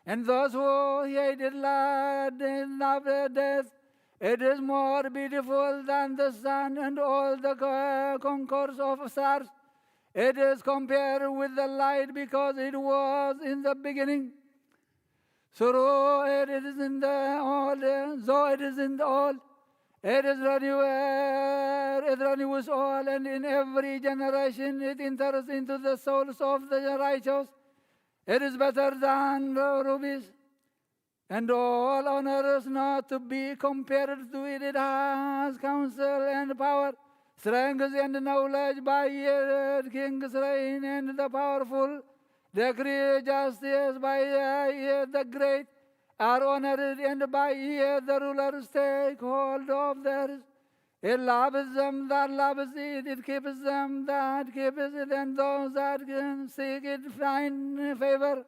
and those who hate it love death. It is more beautiful than the sun and all the co-, concourse of stars. It is compared with the light because it was in the beginning. Through it, it is in the all, though it is in the all, it is renewed, it renews all, and in every generation it enters into the souls of the righteous. It is better than the rubies, and all honors not to be compared to it. It has counsel and power, strength and knowledge. By it kings reign and the powerful decree justice. By it the great are honored, and by it the rulers take hold of theirs. It loves them that loves it, it keeps them that keeps it, and those that can seek it find favor.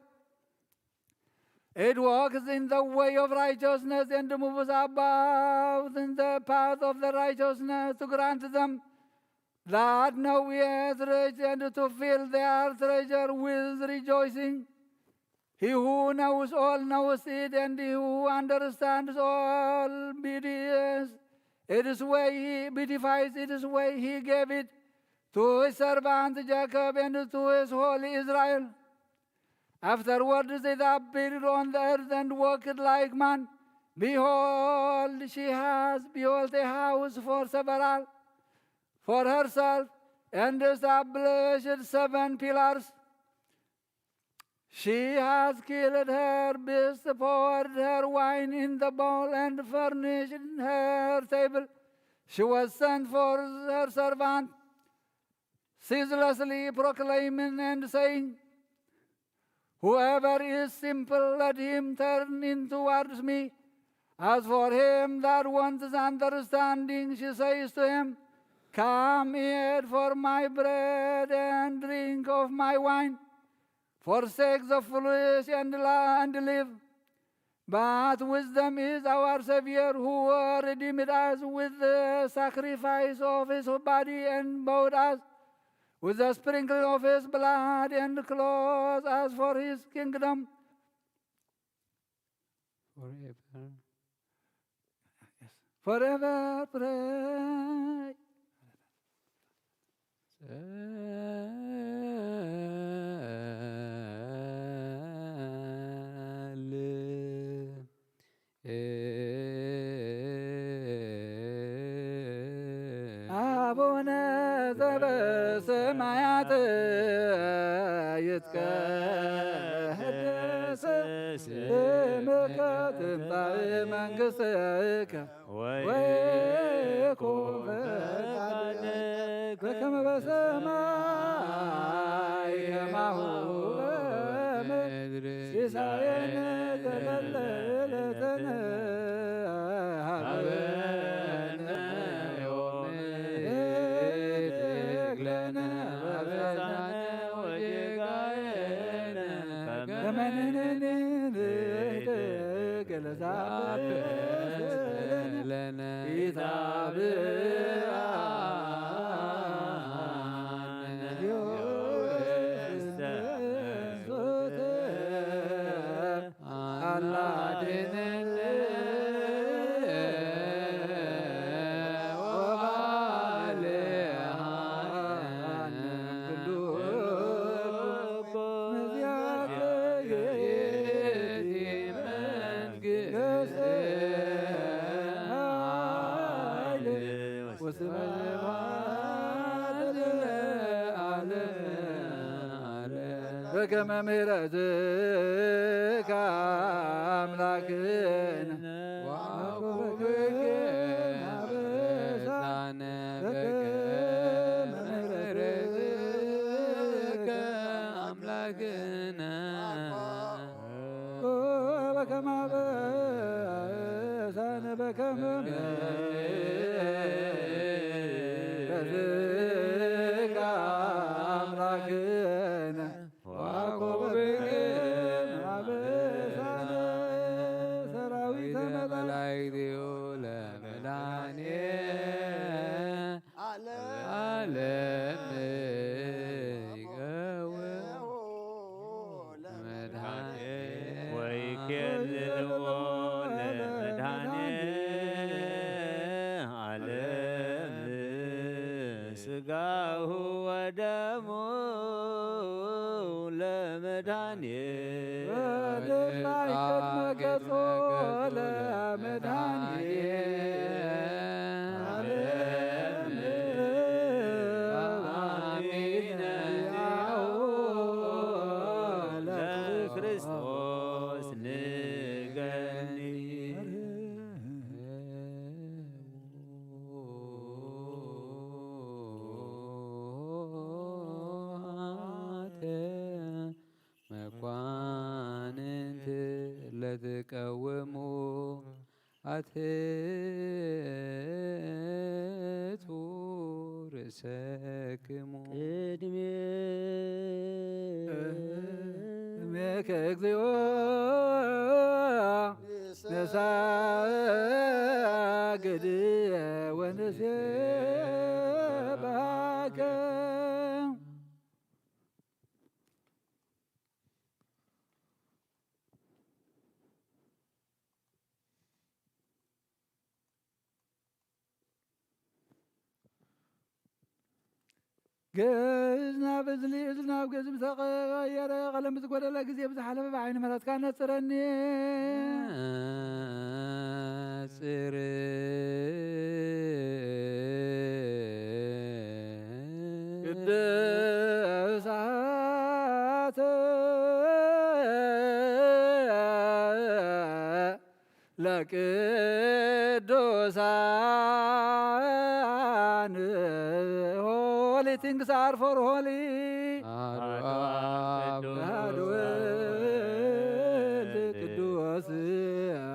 It walks in the way of righteousness and moves about in the path of the righteousness to grant them that know it rich and to fill their treasure with rejoicing. He who knows all knows it, and he who understands all pities it. Is way he beautifies it, is way he gave it to his servant Jacob and to his holy Israel. Afterwards it appeared on the earth and walked like man. Behold, she has built a house for several, for herself, and established seven pillars. She has killed her beast, poured her wine in the bowl, and furnished her table. She was sent for her servant, ceaselessly proclaiming and saying, "Whoever is simple, let him turn in towards me. As for him that wants understanding," she says to him, "Come, eat for my bread and drink of my wine. Forsake the foolish and la-, and live." But wisdom is our Savior, who redeemed us with the sacrifice of his body and bought us with the sprinkling of his blood and clothed us for his kingdom. Forever. Yes. Forever pray. አቡነ ዘበሰማያት ይትቀደስ ስምከ ትምጻእ መንግሥትከ ወይኩን ፈቃድከ በከመ በሰማይ ከማሁ በምድር። ሲሳየነ ዘለለ ዕለትነ ሀበነ ዮም። ወህድግ ለነ አበሳነ ወጌጋየነ ከመ ንሕነኒ ንህድግ ለዘአበሰ ለነ ኢታብአነ ውስተ መንሱት አላ አድነነ ወባልዓነ ኩሉ። ምስለ ዚአከ ይእቲ መንግሥት ኃይል ወስብሐት ለዓለመ ዓለም። በከመ ምሕረትከ አምላክነ ወአኮብከ አበሳነ በከመ ምሕረትከ አምላክነ በከመ አበሳነ በከመ ምሕረትከ አምላክነ ወአኮብከ አበሳነ ሰራዊተ መላእክቲሁ ለመድኃኔ ዓለም ይገው ለመድኃኔ ወይኬልልዎ ለመድኃኔ ዓለም ሥጋሁ ወደሙ ለመድኃኔ ወድፋይ ቅድመ ገጾ ለመድኃኔ ዓለም አሚነ ዚአሁ ለክርስቶስ ንገኒ። መኳንንት ለትቀውሙ አት ቅድሜከ እግዚኦ ነሳግድ ወነሴብሐከ። ገጽ ናብ እዝሊ፣ እዝሊ ናብ ገጽ ብዝተቀየረ፣ ቀለም ብዝጎደለ፣ ግዜ ብዝሓለፈ፣ ብዓይኒ ምሕረትካ ነጽረኒ። ጽር ቅድሳት ለቅዱሳን ሆሊ፣ things are for holy። አሐዱ አብ፣ አሐዱ ወልድ፣ ቅዱስ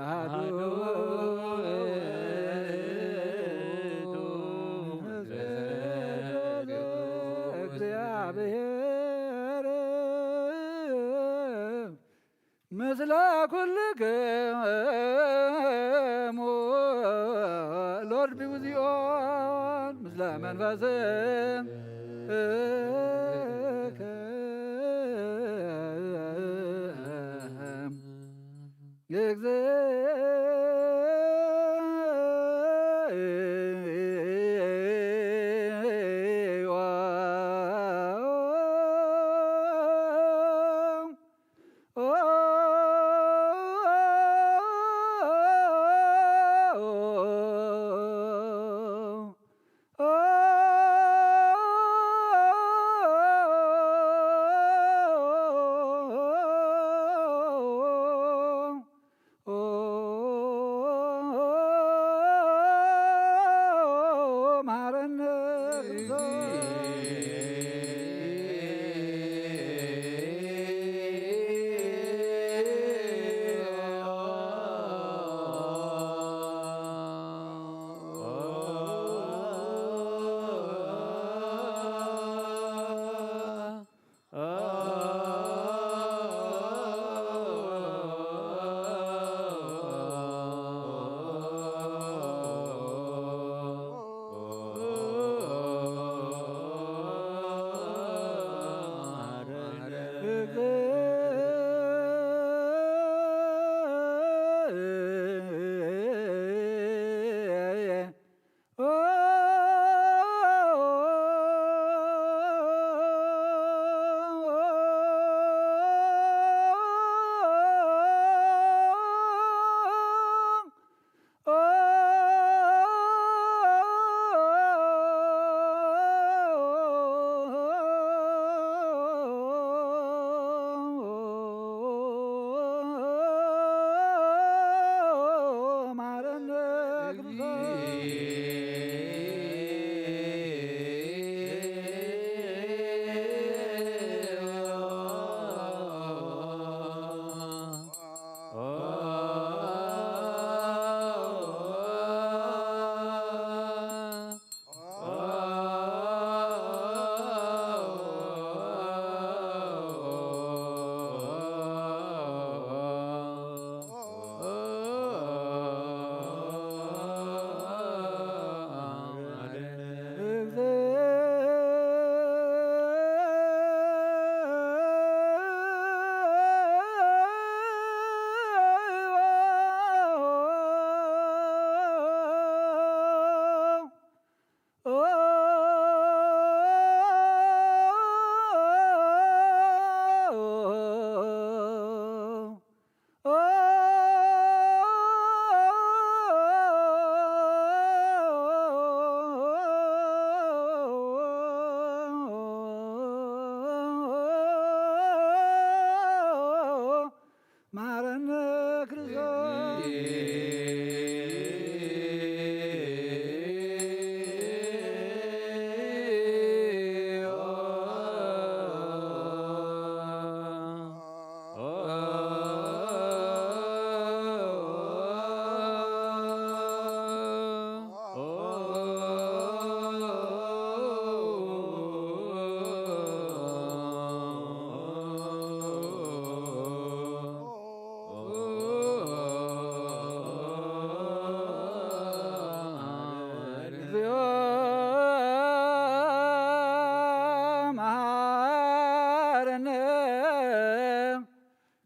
አሐዱ ውእቱ። እግዚአብሔር ምስለ ኩልክሙ። Lord be with you all። ምስለ መንፈስከ። መሐረነ ክርስቶስ።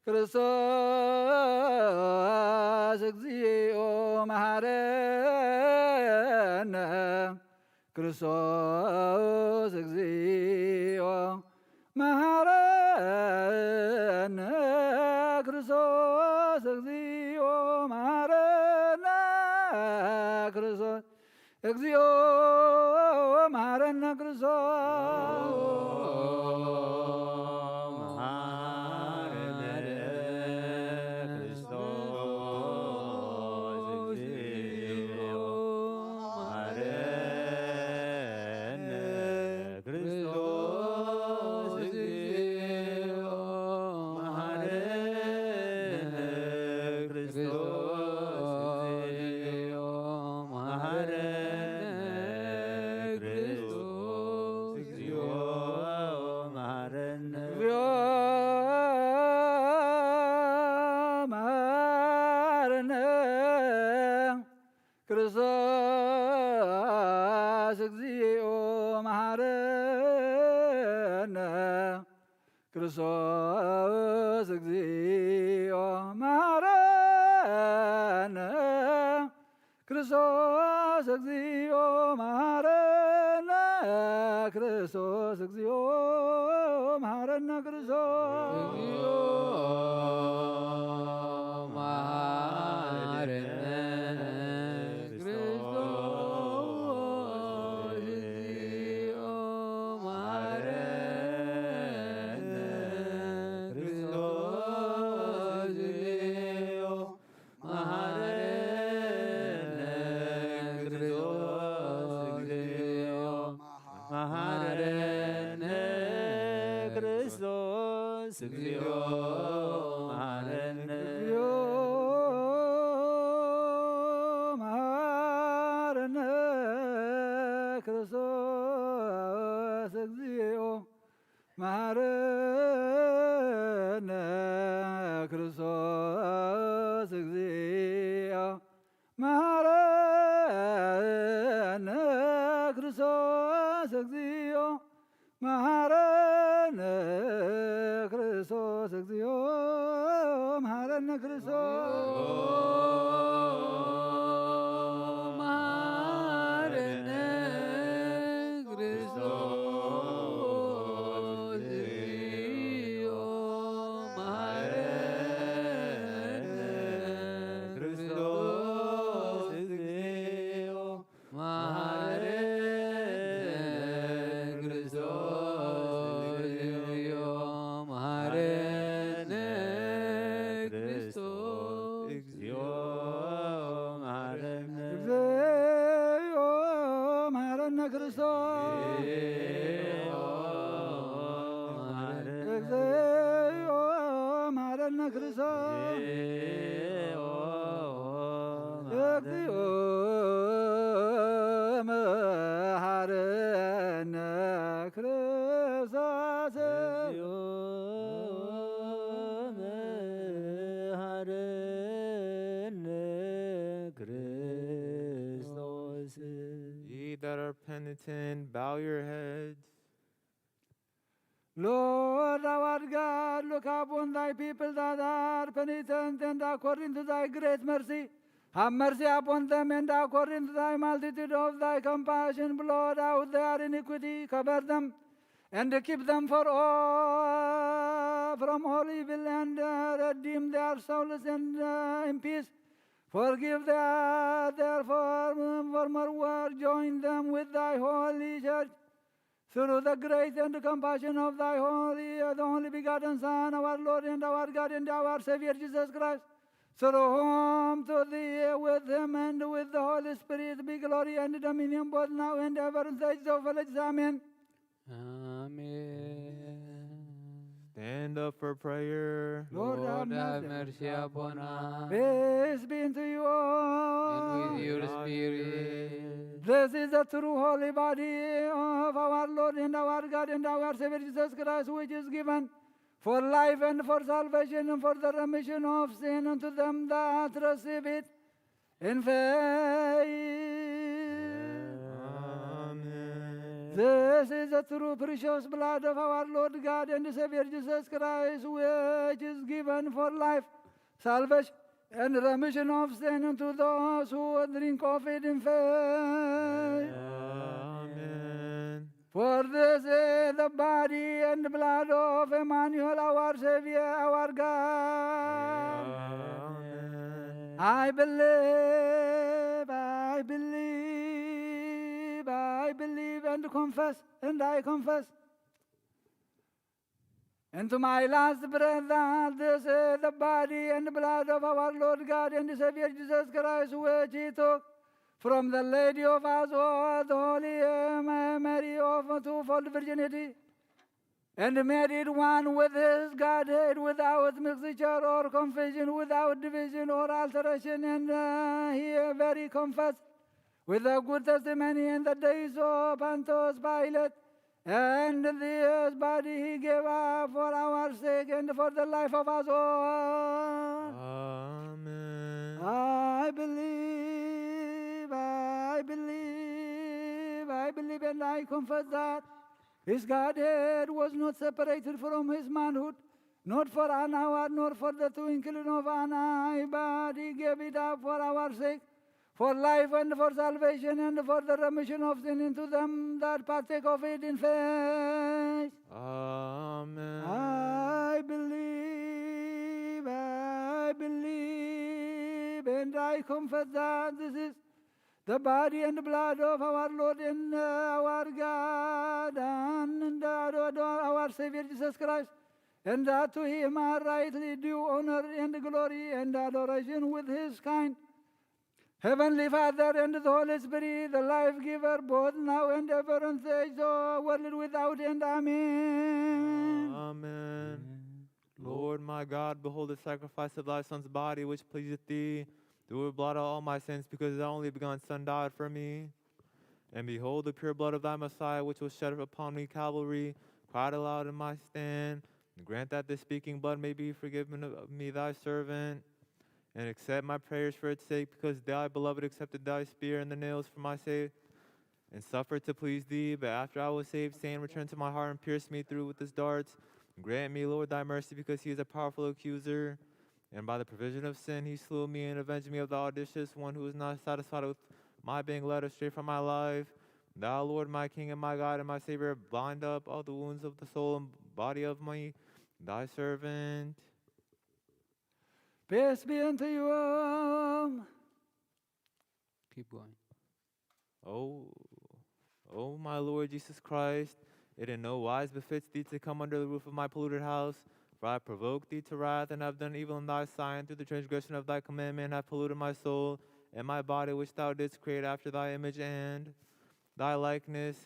ክርስቶስ እግዚኦ መሐረነ። ክርስቶስ እግዚኦ መሐረነ። ክርስቶስ እግዚኦ መሐረነ። ክርስቶስ እግዚኦ መሐረነ። ክርስቶስ መሐረነ። ክርስቶስ እግዚኦ መሐረነ። ክርስቶስ እግዚኦ መሐረነ። ክርስቶስ እግዚኦ መሐረነ። ክርስቶስ እግዚኦ መሐረነ። እግዚኦ መሐረነ። ክርስቶስ እግዚኦ መሐረነ። ክርስቶስ እግዚኦ መሐረነ። ክርስቶስ እግዚኦ መሐረነ። ክርስቶስ እግዚኦ መሐረነ። ክርስቶስ እግዚኦ መሐረነ። ክርስቶስ እግዚኦ መሐረነ። ክርስቶስ እግዚኦ መሐረነ። ክርስቶስ እግዚኦ መሐረነ። ክርስቶስ እግዚኦ መሐረነ። እግዚኦ መሐረነ። ክርስቶስ እግዚኦ መሐረነ። ክርስቶስ እግዚኦ መሐረነ። ክርስቶስ እግዚኦ መሐረነ። ክርስቶስ እግዚኦ መሐረነ። ክርስቶስ መሐረነ። ክርስቶስ እግዚኦ መሐረነ። ክርስቶስ እግዚኦ መሐረነ። ክርስቶስ እግዚኦ መሐረነ። ክርስቶስ እግዚኦ መሐረነ። እግዚኦ መሐረነ። ክርስቶስ እግዚኦ መሐረነ። ክርስቶስ እግዚኦ መሐረነ። ክርስቶስ እግዚኦ መሐረነ። ክርስቶስ Ye that are penitent, bow your heads. Lord our God, look upon thy people that are penitent, and according to thy great mercy, have mercy upon them, and according to thy multitude of thy compassion, blot out their iniquity, cover them, and keep them for all, from all evil, and, uh, redeem their souls, and, uh, in peace forgive their, their form-, former work, join them with thy holy church, through the grace and compassion of thy holy, the only begotten Son, our Lord and our God and our Savior Jesus Christ, through whom, to thee, with him, and with the Holy Spirit, be glory and dominion both now and ever in the ages of all ages. Amen. Amen. Stand up for prayer. Lord, have mercy upon us. Peace be unto you all. And with your spirit. This is the true holy body of our Lord and our God and our Savior Jesus Christ, which is given for life and for salvation and for the remission of sin unto them that receive it in faith. Amen. This is the true precious blood of our Lord God and Savior Jesus Christ, which is given for life, salvation, and remission of sin unto those who drink of it in faith. Amen. For this is the body and blood of Emmanuel, our Savior, our God. Amen. I believe, I believe, I believe, and confess, and I confess into my last breath that this is the body and blood of our Lord God and Savior Jesus Christ, which he took from the Lady of us all, the Holy, um, Mary of twofold virginity, and made it one with his Godhead, without mixture or confusion, without division or alteration, and, uh, he very confessed with a good testimony in the days of Pontius Pilate, and this body he gave up for our sake and for the life of us all. Amen. I believe, I believe, I believe, and I confess that his Godhead was not separated from his manhood, not for an hour, nor for the twinkling of an eye, but he gave it up for our sake, for life and for salvation and for the remission of sin into them that partake of it in faith. Amen. I believe, I believe, and I confess that this is the body and blood of our Lord and, uh, our God and, uh, our Savior Jesus Christ, and that to him are rightly due honor and glory and adoration with his kind Heavenly Father and the Holy Spirit, the life giver, both now and ever and age, the world without end. Amen. Amen. Lord my God, behold the sacrifice of thy Son's body, which pleaseth thee. Thou wilt blot out all my sins, because thy only begotten Son died for me. And behold the pure blood of thy Messiah, which was shed upon me Calvary, cried aloud in my stand. And grant that this speaking blood may be forgiven of me, thy servant. And accept my prayers for its sake, because thy beloved accepted thy spear and the nails for my sake, and suffered to please thee. But after I was saved, Satan returned to my heart and pierced me through with his darts. Grant me, Lord, thy mercy, because he is a powerful accuser. And by the provision of sin he slew me and avenged me of the audacious one who is not satisfied with my being led astray from my life. Thou, Lord, my King and my God and my Savior, bind up all the wounds of the soul and body of me, thy servant. Peace be unto you. Keep going. Oh, oh, my Lord Jesus Christ, it in no wise befits thee to come under the roof of my polluted house. For I have provoked thee to wrath, and have done evil in thy sight, and through the transgression of thy commandment have polluted my soul and my body, which thou didst create after thy image and thy likeness.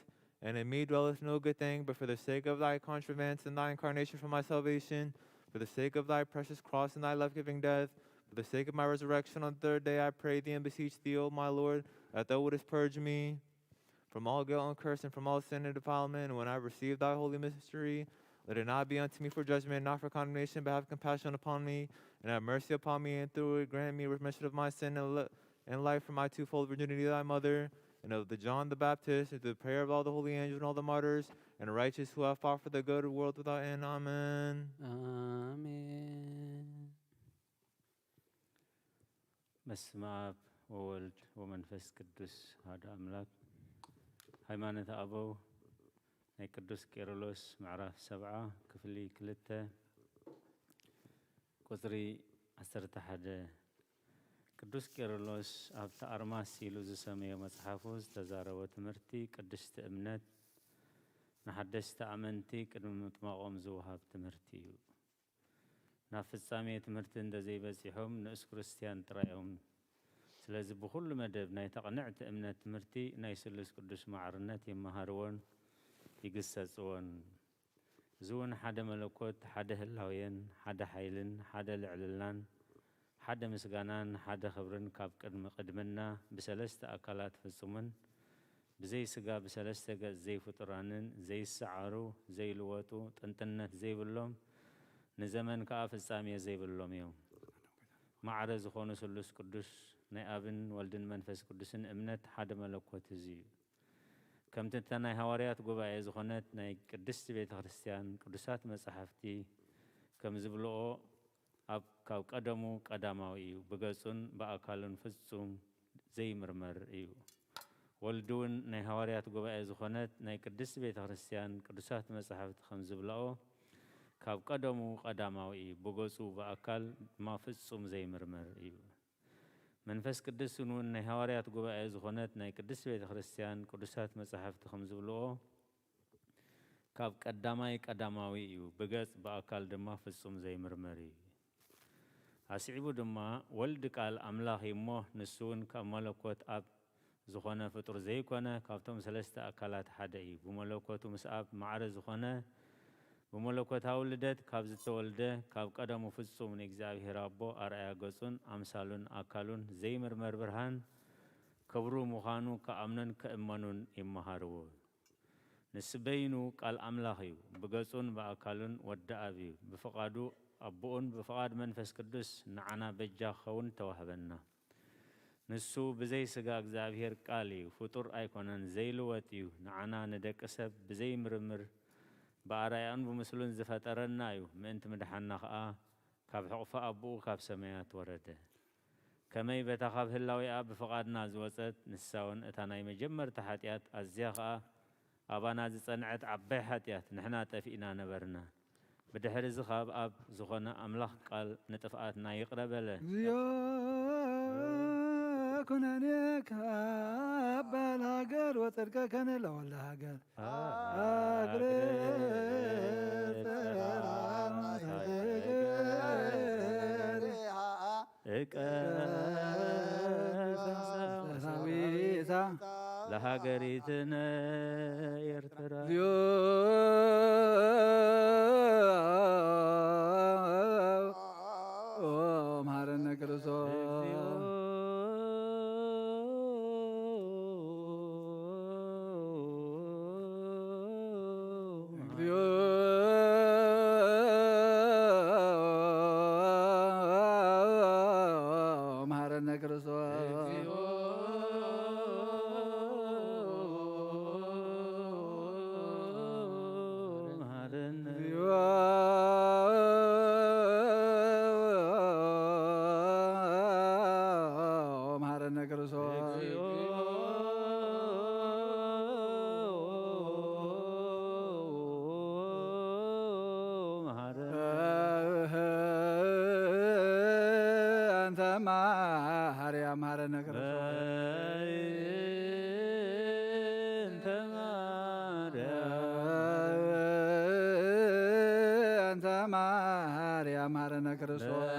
And in me dwelleth no good thing, but for the sake of thy contrivance and thy incarnation for my salvation, for the sake of thy precious cross and thy life-giving death, for the sake of my resurrection on the third day, I pray thee and beseech thee, O my Lord, that thou wouldest purge me from all guilt and curse and from all sin and defilement. And when I receive thy holy mystery, let it not be unto me for judgment, not for condemnation, but have compassion upon me, and have mercy upon me, and through it grant me remission of my sin and li-, and life for my twofold virginity, thy mother, and of the John the Baptist, and through the prayer of all the holy angels and all the martyrs and righteous who have fought for the good of the world without end. Amen. Amen. በስመ አብ ወወልድ ወመንፈስ ቅዱስ አሐዱ አምላክ። ሃይማኖተ ኣበው ናይ ቅዱስ ቄርሎስ ምዕራፍ ሰብዓ ክፍሊ ክልተ ቁጽሪ ዓሰርተ ሓደ። ቅዱስ ቄርሎስ ኣብቲ ኣርማስ ኢሉ ዝሰመዮ መጽሓፉ ዝተዛረቦ ትምህርቲ ቅድስቲ እምነት ንሓደስቲ ኣመንቲ ቅድሚ ምጥማቖም ዝወሃብ ትምህርቲ እዩ። ናብ ፍጻሜ ትምህርቲ እንተዘይበጺሖም ንኡስ ክርስትያን ጥራይ እዮም። ስለዚ ብኹሉ መደብ ናይታ ቅንዕቲ እምነት ትምህርቲ ናይ ስሉስ ቅዱስ ማዕርነት ይመሃርዎን ይግሰጽዎን። እዚ እውን ሓደ መለኮት፣ ሓደ ህላዌን፣ ሓደ ሓይልን፣ ሓደ ልዕልናን፣ ሓደ ምስጋናን፣ ሓደ ክብርን ካብ ቅድሚ ቅድምና ብሰለስተ ኣካላት ፍጹምን ብዘይ ስጋ ብሰለስተ ገጽ ዘይፍጡራንን ዘይሰዓሩ ዘይልወጡ ጥንጥነት ዘይብሎም ንዘመን ከኣ ፍጻሜ ዘይብሎም እዮም። ማዕረ ዝኾኑ ስሉስ ቅዱስ ናይ ኣብን ወልድን መንፈስ ቅዱስን እምነት ሓደ መለኮት እዚ እዩ። ከምቲ እታ ናይ ሃዋርያት ጉባኤ ዝኾነት ናይ ቅድስቲ ቤተክርስቲያን ቅዱሳት መጻሕፍቲ ከም ዝብልኦ፣ ኣብ ካብ ቀደሙ ቀዳማዊ እዩ፣ ብገጹን ብኣካሉን ፍጹም ዘይምርመር እዩ። ወልድ እውን ናይ ሃዋርያት ጉባኤ ዝኾነት ናይ ቅድስቲ ቤተክርስቲያን ቅዱሳት መጻሕፍቲ ከም ዝብልኦ፣ ካብ ቀደሙ ቀዳማዊ እዩ፣ ብገጹ ብኣካል ድማ ፍጹም ዘይምርመር እዩ። መንፈስ ቅዱስ እውን ናይ ሃዋርያት ጉባኤ ዝኾነት ናይ ቅድስቲ ቤተክርስቲያን ቅዱሳት መጻሕፍቲ ከም ዝብልኦ፣ ካብ ቀዳማይ ቀዳማዊ እዩ፣ ብገጽ ብኣካል ድማ ፍጹም ዘይምርመር እዩ። ኣስዒቡ ድማ፣ ወልድ ቃል ኣምላኽ እዩ እሞ፣ ንሱ እውን ካብ መለኮት ኣብ ዝኾነ ፍጡር ዘይኮነ፣ ካብቶም ሰለስተ ኣካላት ሓደ እዩ። ብመለኮቱ ምስ ኣብ ማዕረ ዝኾነ፣ ብመለኮታዊ ልደት ካብ ዝተወልደ፣ ካብ ቀደሙ ፍጹም ንእግዚኣብሔር ኣቦ ኣርኣያ ገጹን ኣምሳሉን ኣካሉን ዘይምርመር ብርሃን ክብሩ ምዃኑ ክኣምኑን ክእመኑን ይመሃርዎ። ንሱ በይኑ ቃል ኣምላኽ እዩ። ብገጹን ብኣካሉን ወዲ ኣብ እዩ። ብፍቓዱ ኣቦኡን ብፍቓድ መንፈስ ቅዱስ ንዓና በጃ ክኸውን ተዋህበና። ንሱ ብዘይ ስጋ እግዚኣብሔር ቃል እዩ። ፍጡር ኣይኮነን፣ ዘይልወጥ እዩ። ንዓና ንደቂ ሰብ ብዘይ ምርምር ብኣርኣያኡን ብምስሉን ዝፈጠረና እዩ። ምእንቲ ምድሓንና ኸኣ ካብ ሕቑፊ ኣቦኡ ካብ ሰማያት ወረደ። ከመይ በታ ካብ ህላዌኣ ብፍቓድና ዝወጸት፣ ንሳ እውን እታ ናይ መጀመርታ ሓጢኣት ኣዝያ ኸኣ ኣባና ዝጸንዐት ዓባይ ሓጢኣት፣ ንሕና ጠፊእና ነበርና። ብድሕሪ እዚ ካብ ኣብ ዝኾነ ኣምላኽ ቃል ንጥፍኣትና ይቕረ በለ። እግዚኦ ኩነኔ ካብ በዓል ሃገር ወጽድቀከነ ለወልደ ሃገር። አግርጽ ራእሰ እቀ ሰራዊታ ለሀገሪትነ ኤርትራ። እግዚኦ መሐረነ ክርስቶስ። እግዚኦ እግዚኦ መሐረነ ክርስቶስ። እግዚኦ መሐረነ። እግዚኦ መሐረነ ክርስቶስ። እግዚኦ መሐረነ። እንተ ማርያም መሐረነ ክርስቶስ። እንተ ማርያም። እንተ ማርያም መሐረነ ክርስቶስ።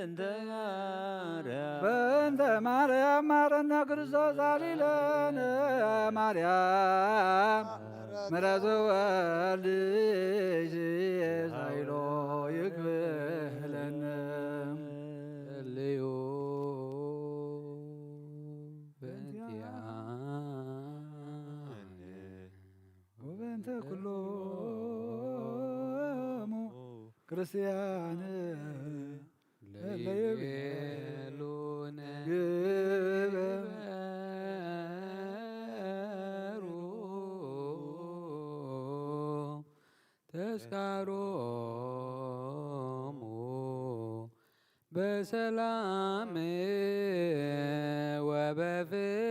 እንተ ማርያም። በእንተ ማርያም መሐረነ ክርስቶስ። አሊለነ ማርያም ምሕረት ወልድኪ ሳይሎ ይክብለነ። ጸልዩ በእንቲአነ ወበእንተ ኩሎሙ ክርስቲያን ለይቤሉነ ግበሩ ተስካሮሙ በሰላም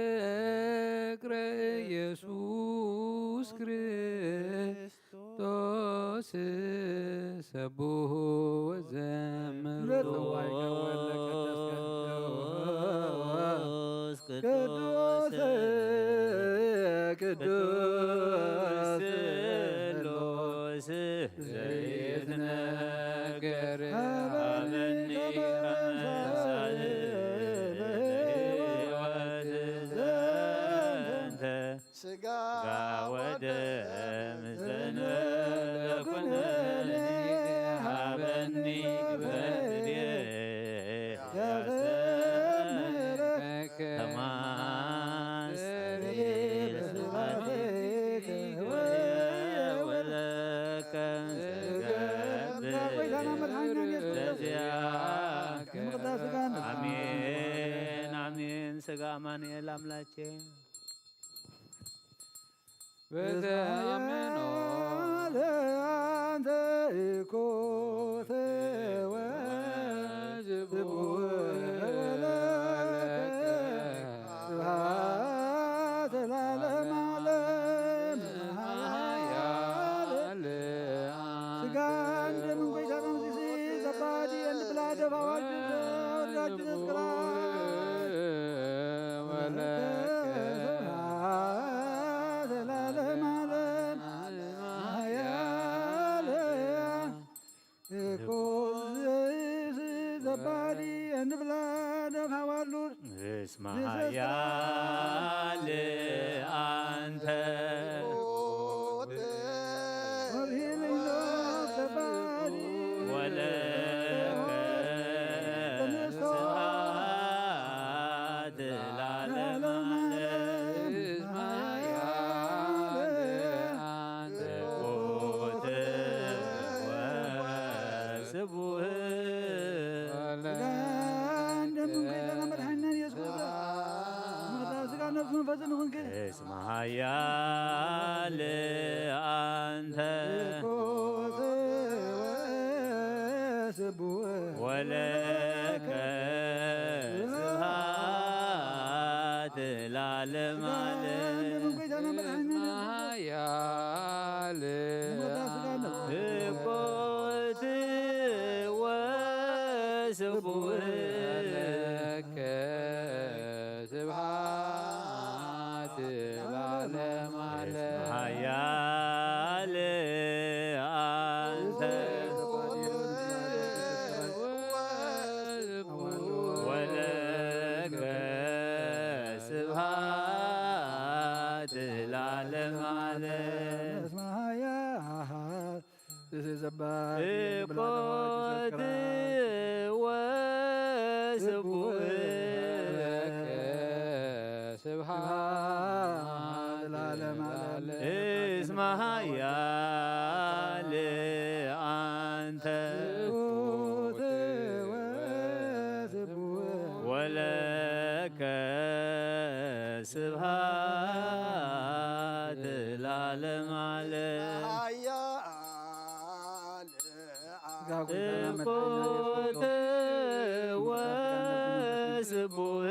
ወበፍቅር ኢየሱስ ክርስቶስ ሰብሑ ወዘምሩ። ለጽዋይ ከወለ ቅዱስ ቅዱስ ቅዱስ ስሉስ ዘይትነገር ሀበኒ ከመ ሳህል ለሕይወት ዘንተ ስጋ ወደም ዘንበለ ኩነኒ ሀበኒ በትቤ ያዘምረከ ከማስተሪ በስብሐቲከ ወለከ ዘገብር ለዚአከ። አሜን አሜን። ሥጋ አማኑኤል አምላኬ። በዘመኑ አንተ ኮተ ወዝቡ ለከ ስብሐት ለዓለመ ዓለም። ኃያል ሥጋን ደምን ጐይታን አምጺሲ ዘባዲ and blood of our Jesus Christ። ወለከ ስብሐት ለዓለመ ዓለም። ኃያል እኮ ዘባዲ and blood of our Lord እስመ ኃያል አንተ ወለከ ስብሐት ለዓለመ ዓለም። ኃያል አንተ ስቡሕ። ሥጋ ደምን ጌታና መድኃኒና ኢየሱስ ክርስቶስ። መቅደስ ሥጋ ነፍስ መንፈስን ይኹንክ። እስመ ኃያል አንተ ወለከ ስብሐት ለዓለመ ዓለም። ኃያል እኮ ወስቡሕ ለከ ስብሐት ለዓለመ ዓለም። ኃያል አንተ ወለከ ስብሐት ለዓለመ ዓለም። እስመ ኃያል እኮ ወስቡሕ ለከ ስብሐት ለዓለመ ዓለም። እስመ ኃያል አንተ ወለከ ስብሐት ለዓለመ ዓለም። ኃያል እኮ ወስቡሕ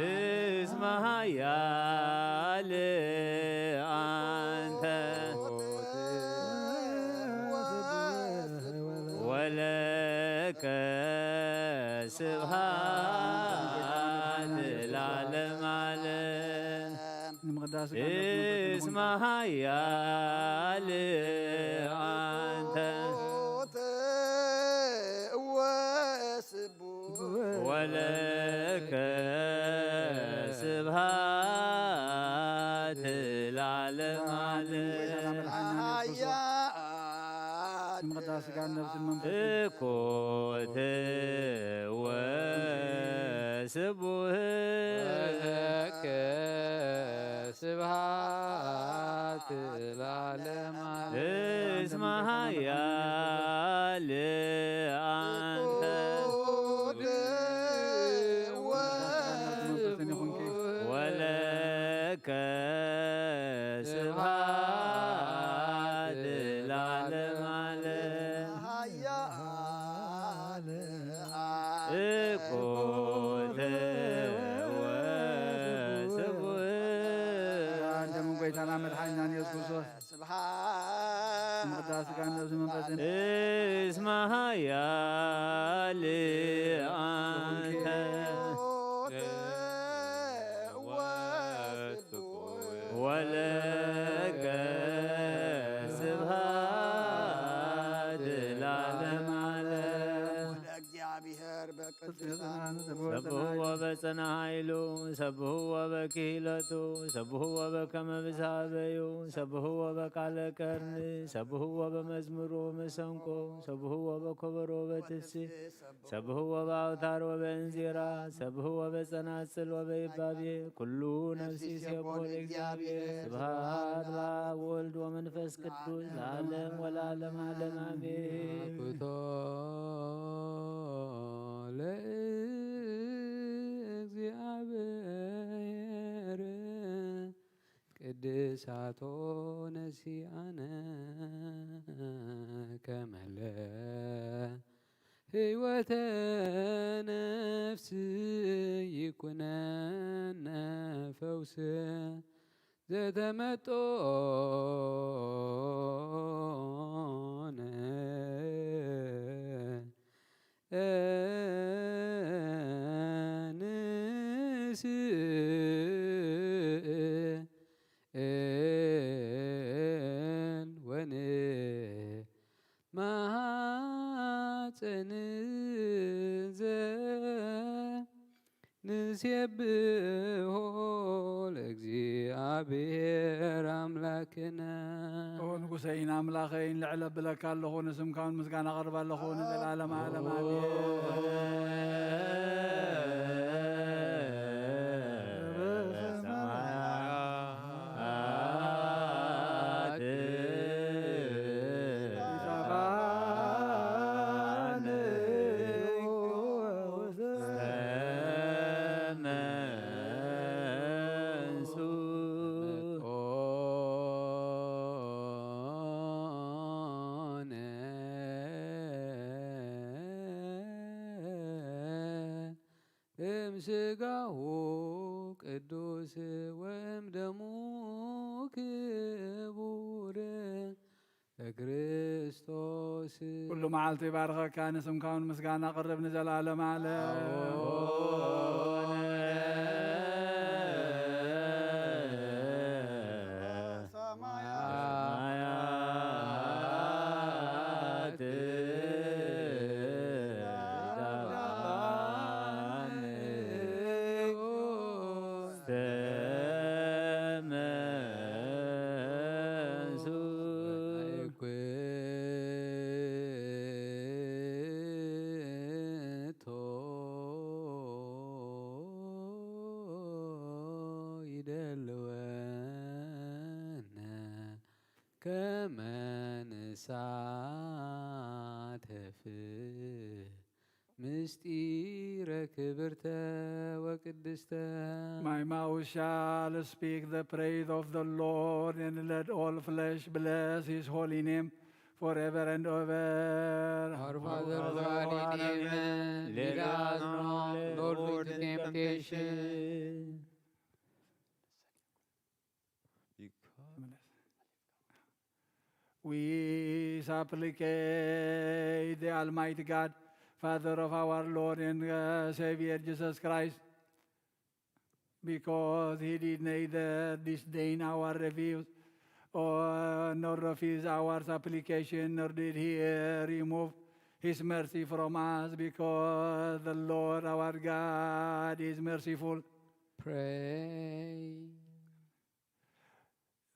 እስመ ኃያል አንተ ወለከ ስብሐት ለዓለመ ዓለም። እስመ ኃያል አንተ ወለከ ስብሐት ለዓለመ ዓለም። ኃያል እኮ ወስቡሕ ለከ ስብሐት ለዓለመ ዓለም። እስመ ኃያል አንተ ወለከ ስብሐት ለዓለመ ዓለም። ኃያል እኮ ወስቡሕ። አንተ ምን ጌታና መድኃኒና ኢየሱስ ክርስቶስ። ስብሐት። ምቅዳስ ሥጋ ነፍስ መንፈስን። እስመ ኃያል አንተ ወስቡሕ። ወለከ ስብሐት ለዓለመ ዓለም። ለእግዚአብሔር በቅድሳኑ። በጽንዓ ኃይሉ፣ ሰብህዎ በክህለቱ፣ ሰብህዎ በከመ ብዝሃ በዩ፣ ሰብህዎ በቃለ ቀርኒ፣ ሰብህዎ በመዝሙር ወመሰንቆ፣ ሰብህዎ በኮበሮ ወበትፍሲ፣ ሰብህዎ በአውታር ወበእንዚራ፣ ሰብህዎ በጸናጽል ወበይባቤ፣ ኩሉ ነፍሲ ሴብሖ ለእግዚአብሔር። ስብሐት ለአብ ወወልድ ወመንፈስ ቅዱስ ለዓለም ወለዓለም ዓለም አሜን። አኩቶ ለእግዚአብሔር ቅድሳቶ ነሲአነ ከመለ ህይወተ ነፍስ ይኩነነ ፈውስ ዘተመጦነ እንስእል ወንማጸን ዘንሴብሖ ለእግዚአብሔር አምላክነ። ኦ ንጉሰይን አምላኸይን፣ ልዕል እብለካ ኣለኹ፣ ንስምካውን ምስጋና ኣቕርብ ኣለኹ፣ ንዘለዓለም ዓለም ኣሜን። እም ሥጋሁ ቅዱስ ወእም ደሙ ክቡር ለክርስቶስ። ኩሉ መዓልቲ ይባርከካ፣ ንስምካውን ምስጋና ኣቕርብ ንዘለዓለም ዓለም። ይደልወነ ከመ ንሳተፍ ምስጢረ ክብርተ ወቅድስተ። My mouth shall speak the praise of the Lord, and let all flesh bless his holy name forever and ever. Our Father who art in heaven, lead us not, Lord, into temptation. We supplicate the Almighty God, Father of our Lord and, uh, Savior Jesus Christ, because he did neither disdain our refuse or nor refuse our supplication, nor did he, uh, remove his mercy from us, because the Lord our God is merciful. Pray.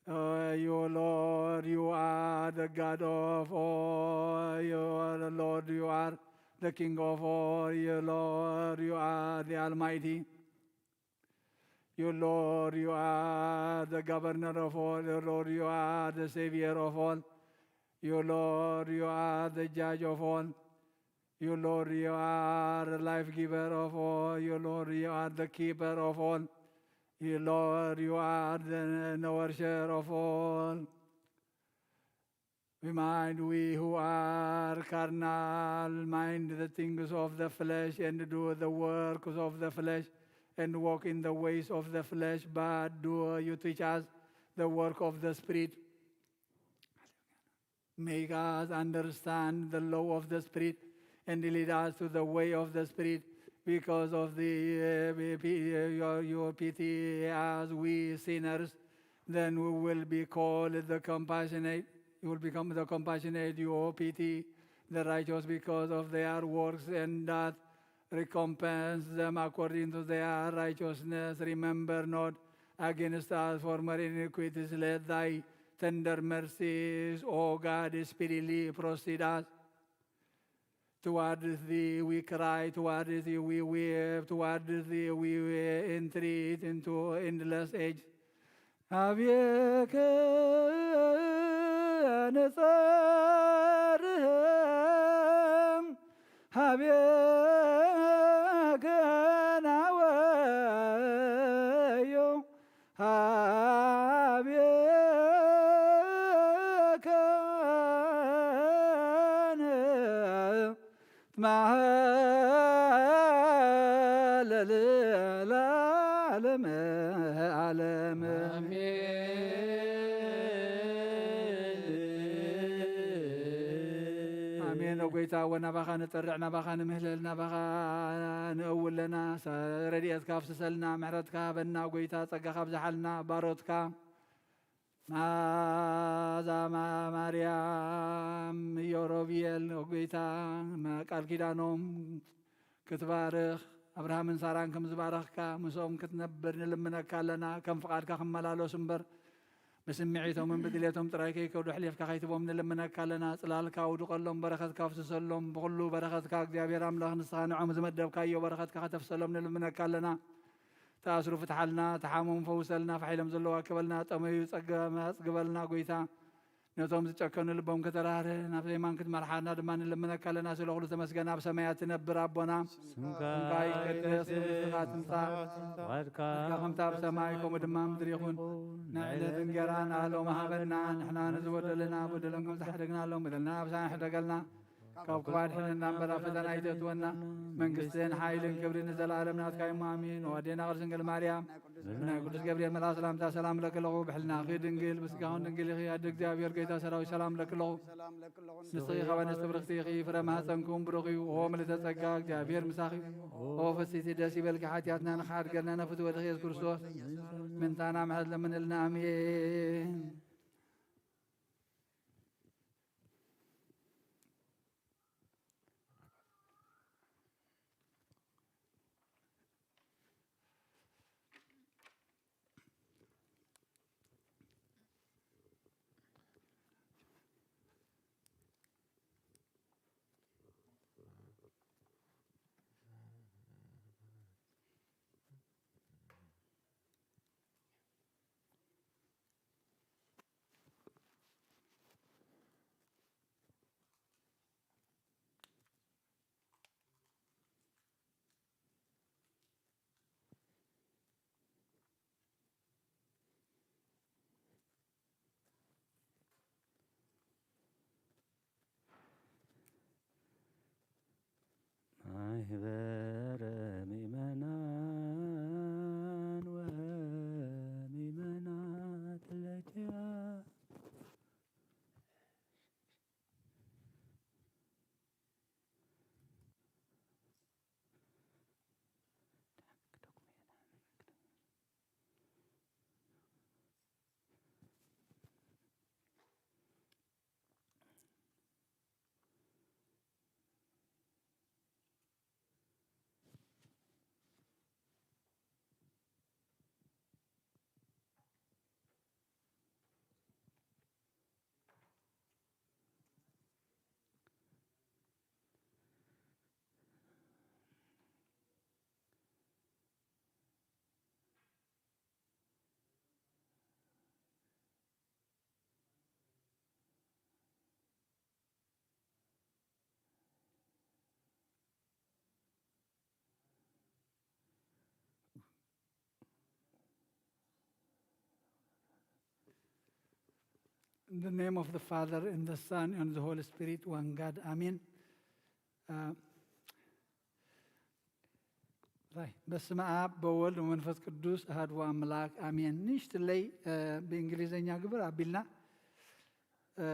Uh, you Lord, you are the God of all. You are the Lord, you are the King of all. You Lord, you are the Almighty. You Lord, you are the Governor of all. You Lord, you are the Savior of all. You Lord, you are the Judge of all. You Lord, you are the life giver of all. You Lord, you are the keeper of all. You Lord, you are the nourisher of all. We mind, we who are carnal, mind the things of the flesh and do the works of the flesh and walk in the ways of the flesh, but do you teach us the work of the Spirit. Make us understand the law of the Spirit and lead us to the way of the Spirit because of the, uh, your, your pity as we sinners. Then we will be called the compassionate. You will become the compassionate, you pity the righteous because of their works, and that Recompense them according to their righteousness. Remember not against us former iniquities. Let thy tender mercies, O God, speedily proceed us. Towards thee we cry, towards thee we weep, towards thee we entreat into endless age. ሀቤከ ንጸርህ፣ ሀቤከ ናወዮ፣ ሀቤከ ንትማሃለል ለዓለመ ዓለም። አሜን። አሜን። ኦ ጎይታ፣ ወናባኻ ንጠርዕ፣ ናባኻ ንምህለል፣ ናባኻ ንእውል ለና። ረድኤትካ አፍስሰልና፣ ምሕረትካ ሀበና። ጎይታ፣ ጸጋኻ ኣብዝሓልና። ባሮትካ ናዛ ማ-፣ ማርያም እዮ ሮብኤል፣ ኦ ጎይታ፣ ቃል ኪዳኖም ክትባርኽ፣ አብርሃምን ሳራን ከም ዝባረኽካ፣ ምስኦም ክትነብር ንልምነካ ኣለና። ከም ፍቓድካ ክመላለሱ እምበር፣ ብስምዒቶምን ብድሌቶም ጥራይ ከይከዱ፣ ኣሕሊፍካ ከይትቦም ንልምነካ ኣለና። ጽላልካ ኣውድቐሎም፣ በረኸትካ ኣፍስሰሎም። ብኹሉ በረኸትካ፣ እግዚኣብሔር ኣምላኽ፣ ንስኻ ንዕኦም ዝመደብካዮ በረኸትካ ከተፍሰሎም ንልምነካ ኣለና። ተኣስሩ ፍትሓልና፣ ተሓመሙ ፈውሰልና፣ ፋሕ ኢሎም ዘለዉ ኣክበልና፣ ጠመዩ ጸገም ኣጽግበልና። ጎይታ፣ ነቶም ዝጨከኑ ልቦም ከተራህርህ፣ ናብ የማን ክትመርሓና ድማ ንልምነካ ኣለና። ስለ ኩሉ ተመስገን። ኣብ ሰማያት ትነብር ኣቦና፣ ስምካ ይቀደስ፣ መንግስትኻ ትምጻእ፣ ፍቃድካ ከምታ ኣብ ሰማይ ከምኡ ድማ ኣብ ምድሪ ይኹን። ናይ ዕለት እንጌራና ሎሚ ሃበና፣ ንሕና ንዝበደሉና በደሎም ከም ዝሓደግናሎም በደልና ኣሳልጠና፣ ኣይትሕደገልና፣ ካብ ክፉእ ኣድሕነና እምበር ኣብ ፈተና ኣይተእትወና፣ መንግስትን ሓይልን ክብርን ንዘለዓለም ናትካ እዩሞ፣ ኣሜን። ኦ ኣዴና ቅድስት ድንግል ማርያም፣ ብናይ ቅዱስ ገብርኤል መልኣክ ሰላምታ ሰላም እብለኪ ኣለኹ፣ ብሕልናኺ ድንግል፣ ብስጋኺ እውን ድንግል ኢኺ፣ ኣደ እግዚኣብሔር፣ ጎይታ ሰራዊት፣ ሰላም እብለኪ ኣለኹ። ንስኺ ካብ ኣንስቲ ብርኽቲ ኢኺ፣ ፍረ ማህፀንኪ እውን ብሩኽ እዩ። ኦ ምልእተ ጸጋ፣ እግዚኣብሔር ምሳኺ እዩ። ኦ ፍስሕቲ፣ ደስ ይበልኪ፣ ሓጢኣትና ንኽሓድገልና፣ ነፍቲ ወድኺ ኢየሱስ ክርስቶስ፣ ምእንታና ምሕረት ለምንልና፣ ኣሜን። ማህበረ ምእመናን ወምእመናት ለኪያ In the name of the Father, and the Son, and the Holy Spirit, one God. Amen. Uh, ራይ፣ በስመ አብ በወልድ ወመንፈስ ቅዱስ አሐዱ አምላክ አሜን። ንእሽትለይ፣ እ፣ ብእንግሊዘኛ ግብር ኣቢልና፣ እ፣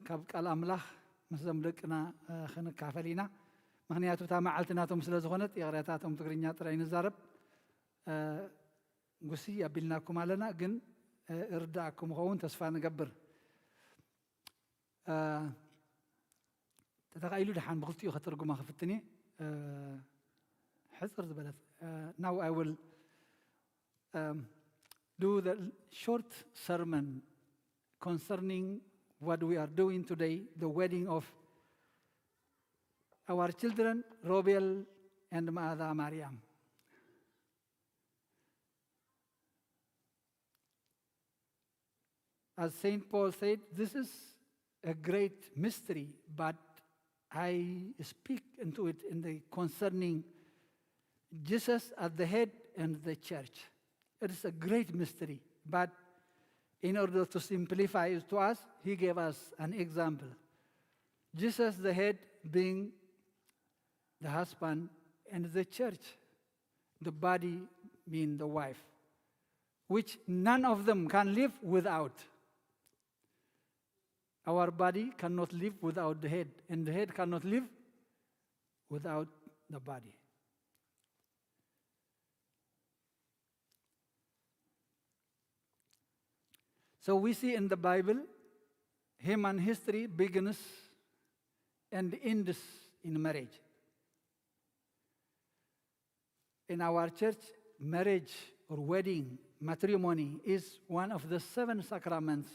ካብ ቃል ኣምላኽ ምስዞም ደቅና፣ እ፣ ክንካፈል ኢና። ምኽንያቱ እታ መዓልቲ ናቶም ስለ ዝኾነት፣ ይቕሬታ፣ እቶም ትግርኛ ጥራይ ንዛረብ። እ፣ ጉስይ ኣቢልናኩም ኣለና፣ ግን፣ እ፣ እርዳእኩም ኸውን ተስፋ ንገብር። እ፣ ተተኻኢሉ ደሓን ብኽልቲኡ ከተርጉማ ክፍትን እየ። እ፣ Uh, now I will, um, do the short sermon concerning what we are doing today, the wedding of our children, Robel and Maada Mariam. As Saint Paul said, this is a great mystery, but I speak into it in the concerning Jesus as the head and the church. It is a great mystery, but in order to simplify it to us, he gave us an example. Jesus, the head, being the husband, and the church, the body, being the wife, which none of them can live without. Our body cannot live without the head, and the head cannot live without the body. So we see in the Bible, human history begins and ends in marriage. In our church, marriage or wedding, matrimony, is one of the seven sacraments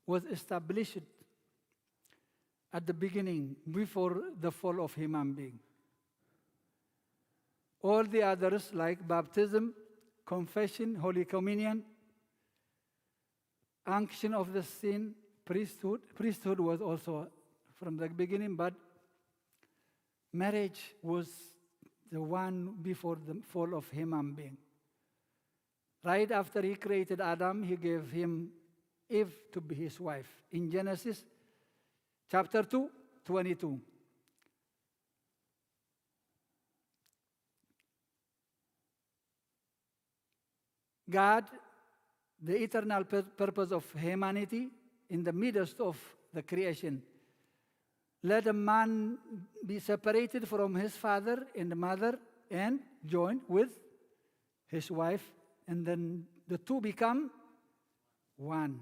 was established at the beginning before the fall of human being. All the others, like baptism, confession, Holy Communion, unction of the sin, priesthood. Priesthood was also from the beginning, but marriage was the one before the fall of human being. Right after he created Adam, he gave him Eve to be his wife. In Genesis chapter two, twenty-two. God, the eternal pur-, purpose of humanity in the midst of the creation. Let a man be separated from his father and mother and joined with his wife, and then the two become one.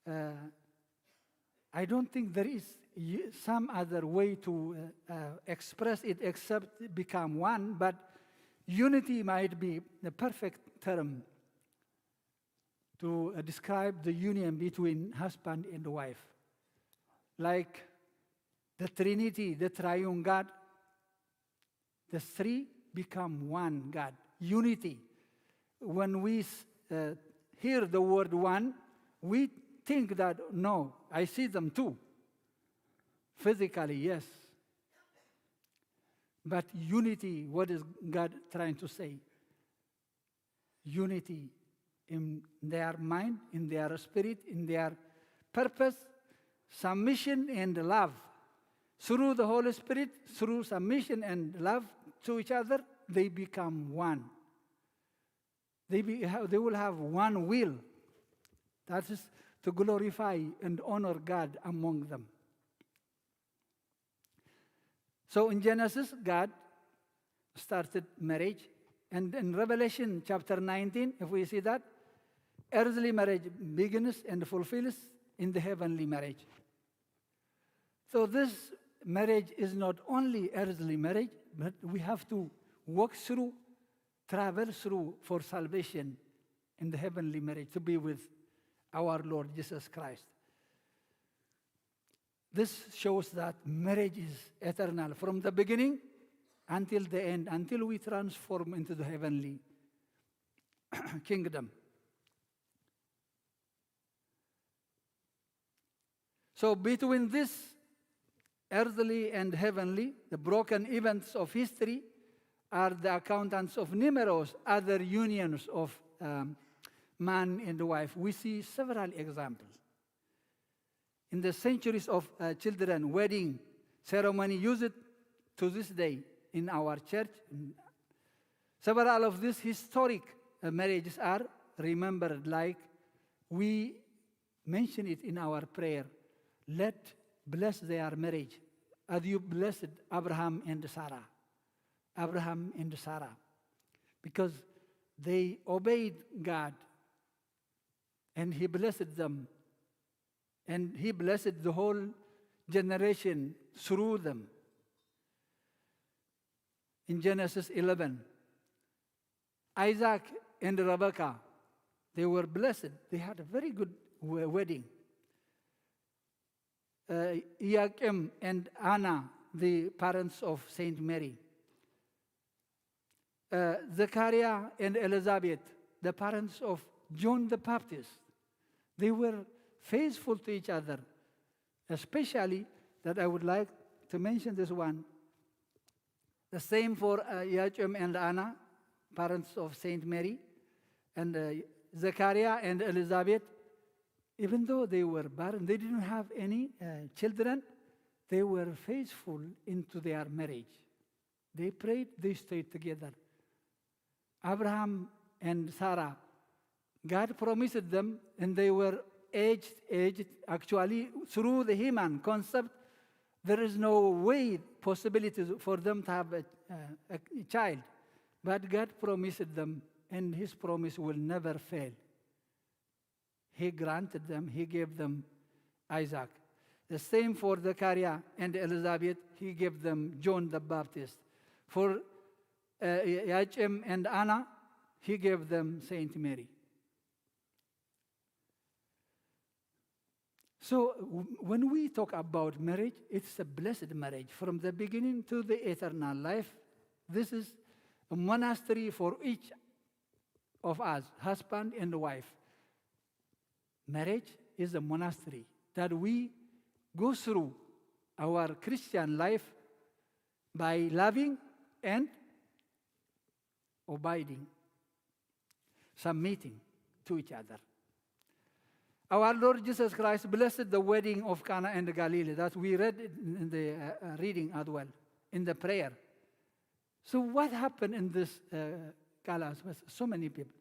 Uh, I don't think there is y-, some other way to, uh, uh, express it except become one, but unity might be the perfect term to, uh, describe the union between husband and wife. Like the Trinity, the triune God, the three become one God. Unity. When we s-, uh, hear the word one, we think that, "No, I see them too." Physically, yes. But unity, what is God trying to say? Unity in their mind, in their spirit, in their purpose, submission and love. Through the Holy Spirit, through submission and love to each other, they become one. They be, ha-, they will have one will. That is to glorify and honor God among them. So in Genesis, God started marriage. And in Revelation chapter nineteen, if we see that, earthly marriage begins and fulfills in the heavenly marriage. So this marriage is not only earthly marriage, but we have to walk through, travel through for salvation in the heavenly marriage, to be with our Lord Jesus Christ. This shows that marriage is eternal from the beginning until the end, until we transform into the heavenly kingdom. So between this earthly and heavenly, the broken events of history are the accountants of numerous other unions of, um, man and wife. We see several examples. In the centuries of, uh, children wedding ceremony used to this day in our church, several of these historic, uh, marriages are remembered, like we mention it in our prayer. Let bless their marriage as you blessed Abraham and Sarah. Abraham and Sarah. Because they obeyed God, and he blessed them. And he blessed the whole generation through them. in Genesis eleven. Isaac and Rebekah, they were blessed. They had a very good we-, wedding. Uh, Joachim and Anna, the parents of Saint Mary. Uh, Zechariah and Elizabeth, the parents of John the Baptist. They were faithful to each other. Especially that I would like to mention this one. The same for, uh, Joachim and Anna, parents of Saint Mary, and, uh, Zechariah and Elizabeth. Even though they were barren, they didn't have any, uh, children, they were faithful into their marriage. They prayed, they stayed together. Abraham and Sarah, God promised them, and they were aged, aged. Actually, through the human concept, there is no way, possibility for them to have a, a, a child. But God promised them, and his promise will never fail. He granted them, he gave them Isaac. The same for Zechariah and Elizabeth, he gave them John the Baptist. For, uh, Joachim and Anna, he gave them Saint Mary. So, w-, when we talk about marriage, it's a blessed marriage. From the beginning to the eternal life, this is a monastery for each of us, husband and wife. Marriage is a monastery that we go through our Christian life by loving and abiding, submitting to each other. Our Lord Jesus Christ blessed the wedding of Cana and Galilee, that we read in, in the, uh, uh, reading as well, in the prayer. So what happened in this, uh, galas with so many people?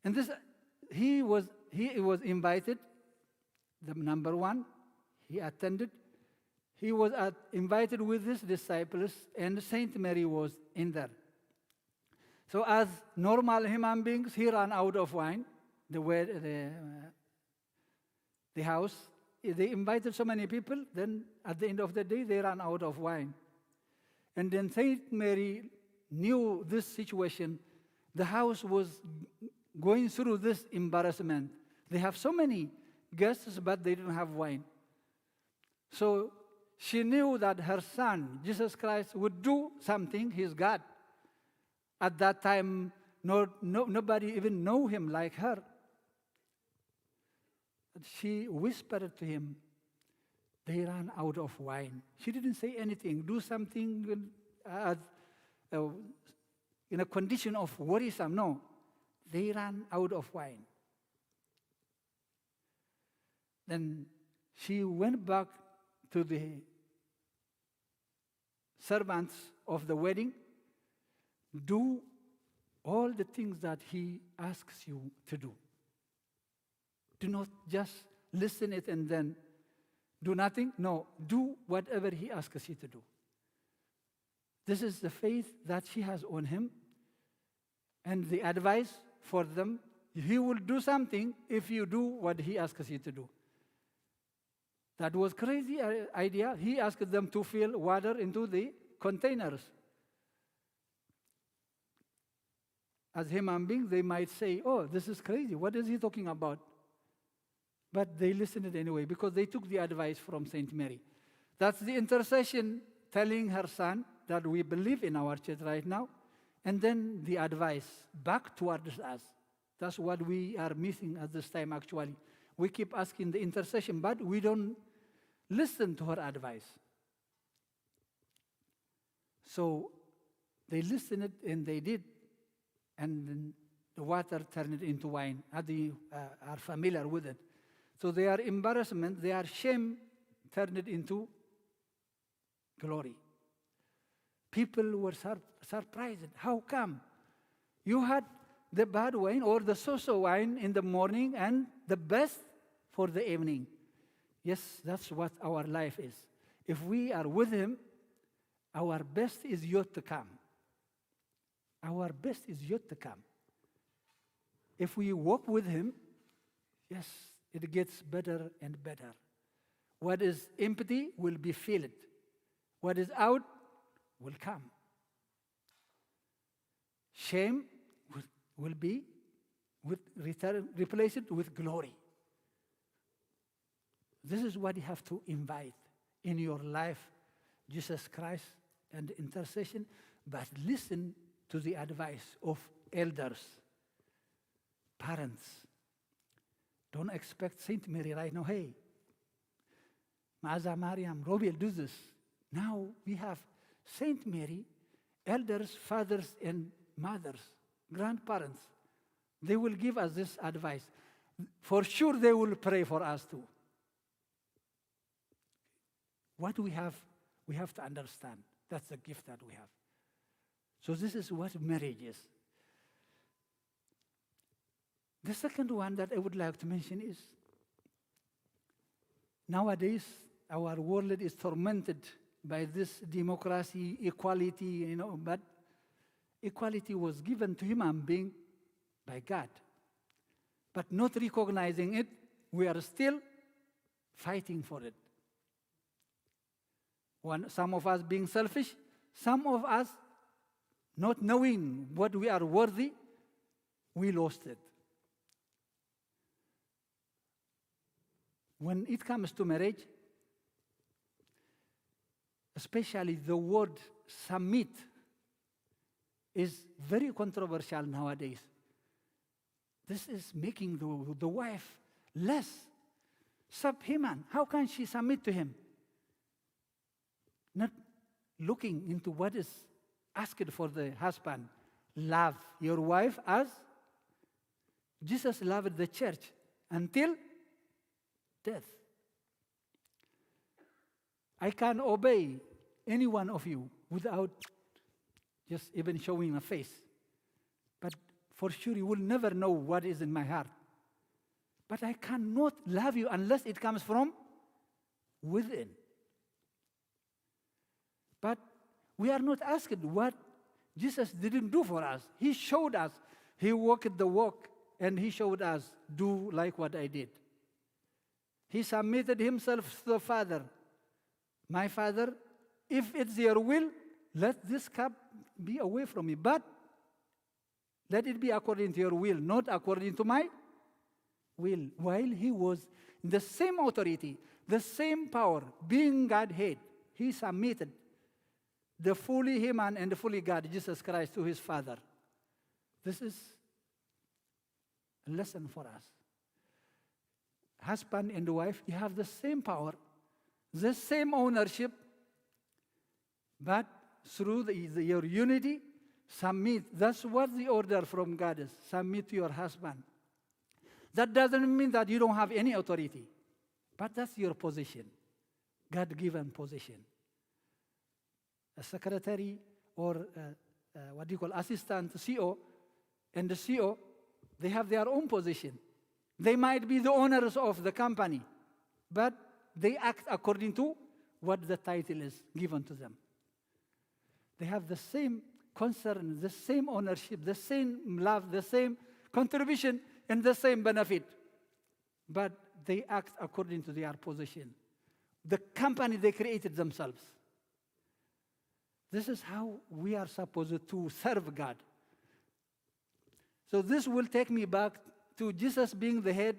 And this, he was, he was invited, the number one, he attended. He was at, invited with his disciples, and Saint Mary was in there. So as normal human beings, he ran out of wine, the wed-, the, uh, the house. They invited so many people, then at the end of the day, they ran out of wine. And then Saint Mary knew this situation. The house was going through this embarrassment. They have so many guests, but they don't have wine. So she knew that her son, Jesus Christ, would do something. He's God. At that time, no, no, nobody even know him like her. She whispered to him, "They ran out of wine." She didn't say anything. "Do something, uh, uh, in a condition of worrisome." No, "They ran out of wine." Then she went back to the servants of the wedding, "Do all the things that he asks you to do. Do not just listen it and then do nothing. No, do whatever he asks you to do." This is the faith that she has on him, and the advice for them, "He will do something if you do what he asks you to do." That was crazy, uh, idea. He asked them to fill water into the containers. As human beings, they might say, "Oh, this is crazy. What is he talking about?" But they listened anyway because they took the advice from Saint Mary. That's the intercession telling her son that we believe in our church right now, and then the advice back towards us. That's what we are missing at this time, actually. We keep asking the intercession, but we don't listen to her advice. So they listened and they did, and then the water turned into wine, as you, uh, are familiar with it. So their embarrassment, their shame turned into glory. People were sur-, surprised. "How come? You had the bad wine or the so-so wine in the morning and the best for the evening." Yes, that's what our life is. If we are with him, our best is yet to come. Our best is yet to come. If we walk with him, yes, it gets better and better. What is empty will be filled. What is out will come. Shame will, will be with return, replace it with glory. This is what you have to invite in your life, Jesus Christ and intercession, but listen to the advice of elders, parents. Don't expect Saint Mary right now, "Hey, Maza Mariam, Robiel, do this." Now we have Saint Mary, elders, fathers, and mothers, grandparents. They will give us this advice. For sure, they will pray for us too. What we have, we have to understand. That's the gift that we have. So this is what marriage is. The second one that I would like to mention is, nowadays, our world is tormented by this democracy, equality, you know, but equality was given to human being by God. But not recognizing it, we are still fighting for it. One, some of us being selfish, some of us not knowing what we are worthy, we lost it. When it comes to marriage, especially the word submit is very controversial nowadays. This is making the, the wife less subhuman. How can she submit to him? Not looking into what is asked for the husband. Love your wife as Jesus loved the church until death. I can obey any one of you without just even showing a face. But for sure, you will never know what is in my heart. But I cannot love you unless it comes from within. But we are not asked what Jesus didn't do for us. He showed us. He walked the walk, and he showed us, "Do like what I did." He submitted himself to the Father. "My Father, if it's your will, let this cup be away from me. But let it be according to your will, not according to my will." While he was in the same authority, the same power, being Godhead, he submitted the fully human and fully God, Jesus Christ, to his Father. This is a lesson for us. Husband and wife, you have the same power, the same ownership, but through the, the, your unity, submit. That's what the order from God is. Submit to your husband. That doesn't mean that you don't have any authority, but that's your position, God-given position. A secretary or, uh, uh, what do you call, assistant C O and the C O, they have their own position. They might be the owners of the company, but they act according to what the title is given to them. They have the same concern, the same ownership, the same love, the same contribution, and the same benefit. But they act according to their position. The company they created themselves. This is how we are supposed to serve God. So this will take me back to Jesus being the head,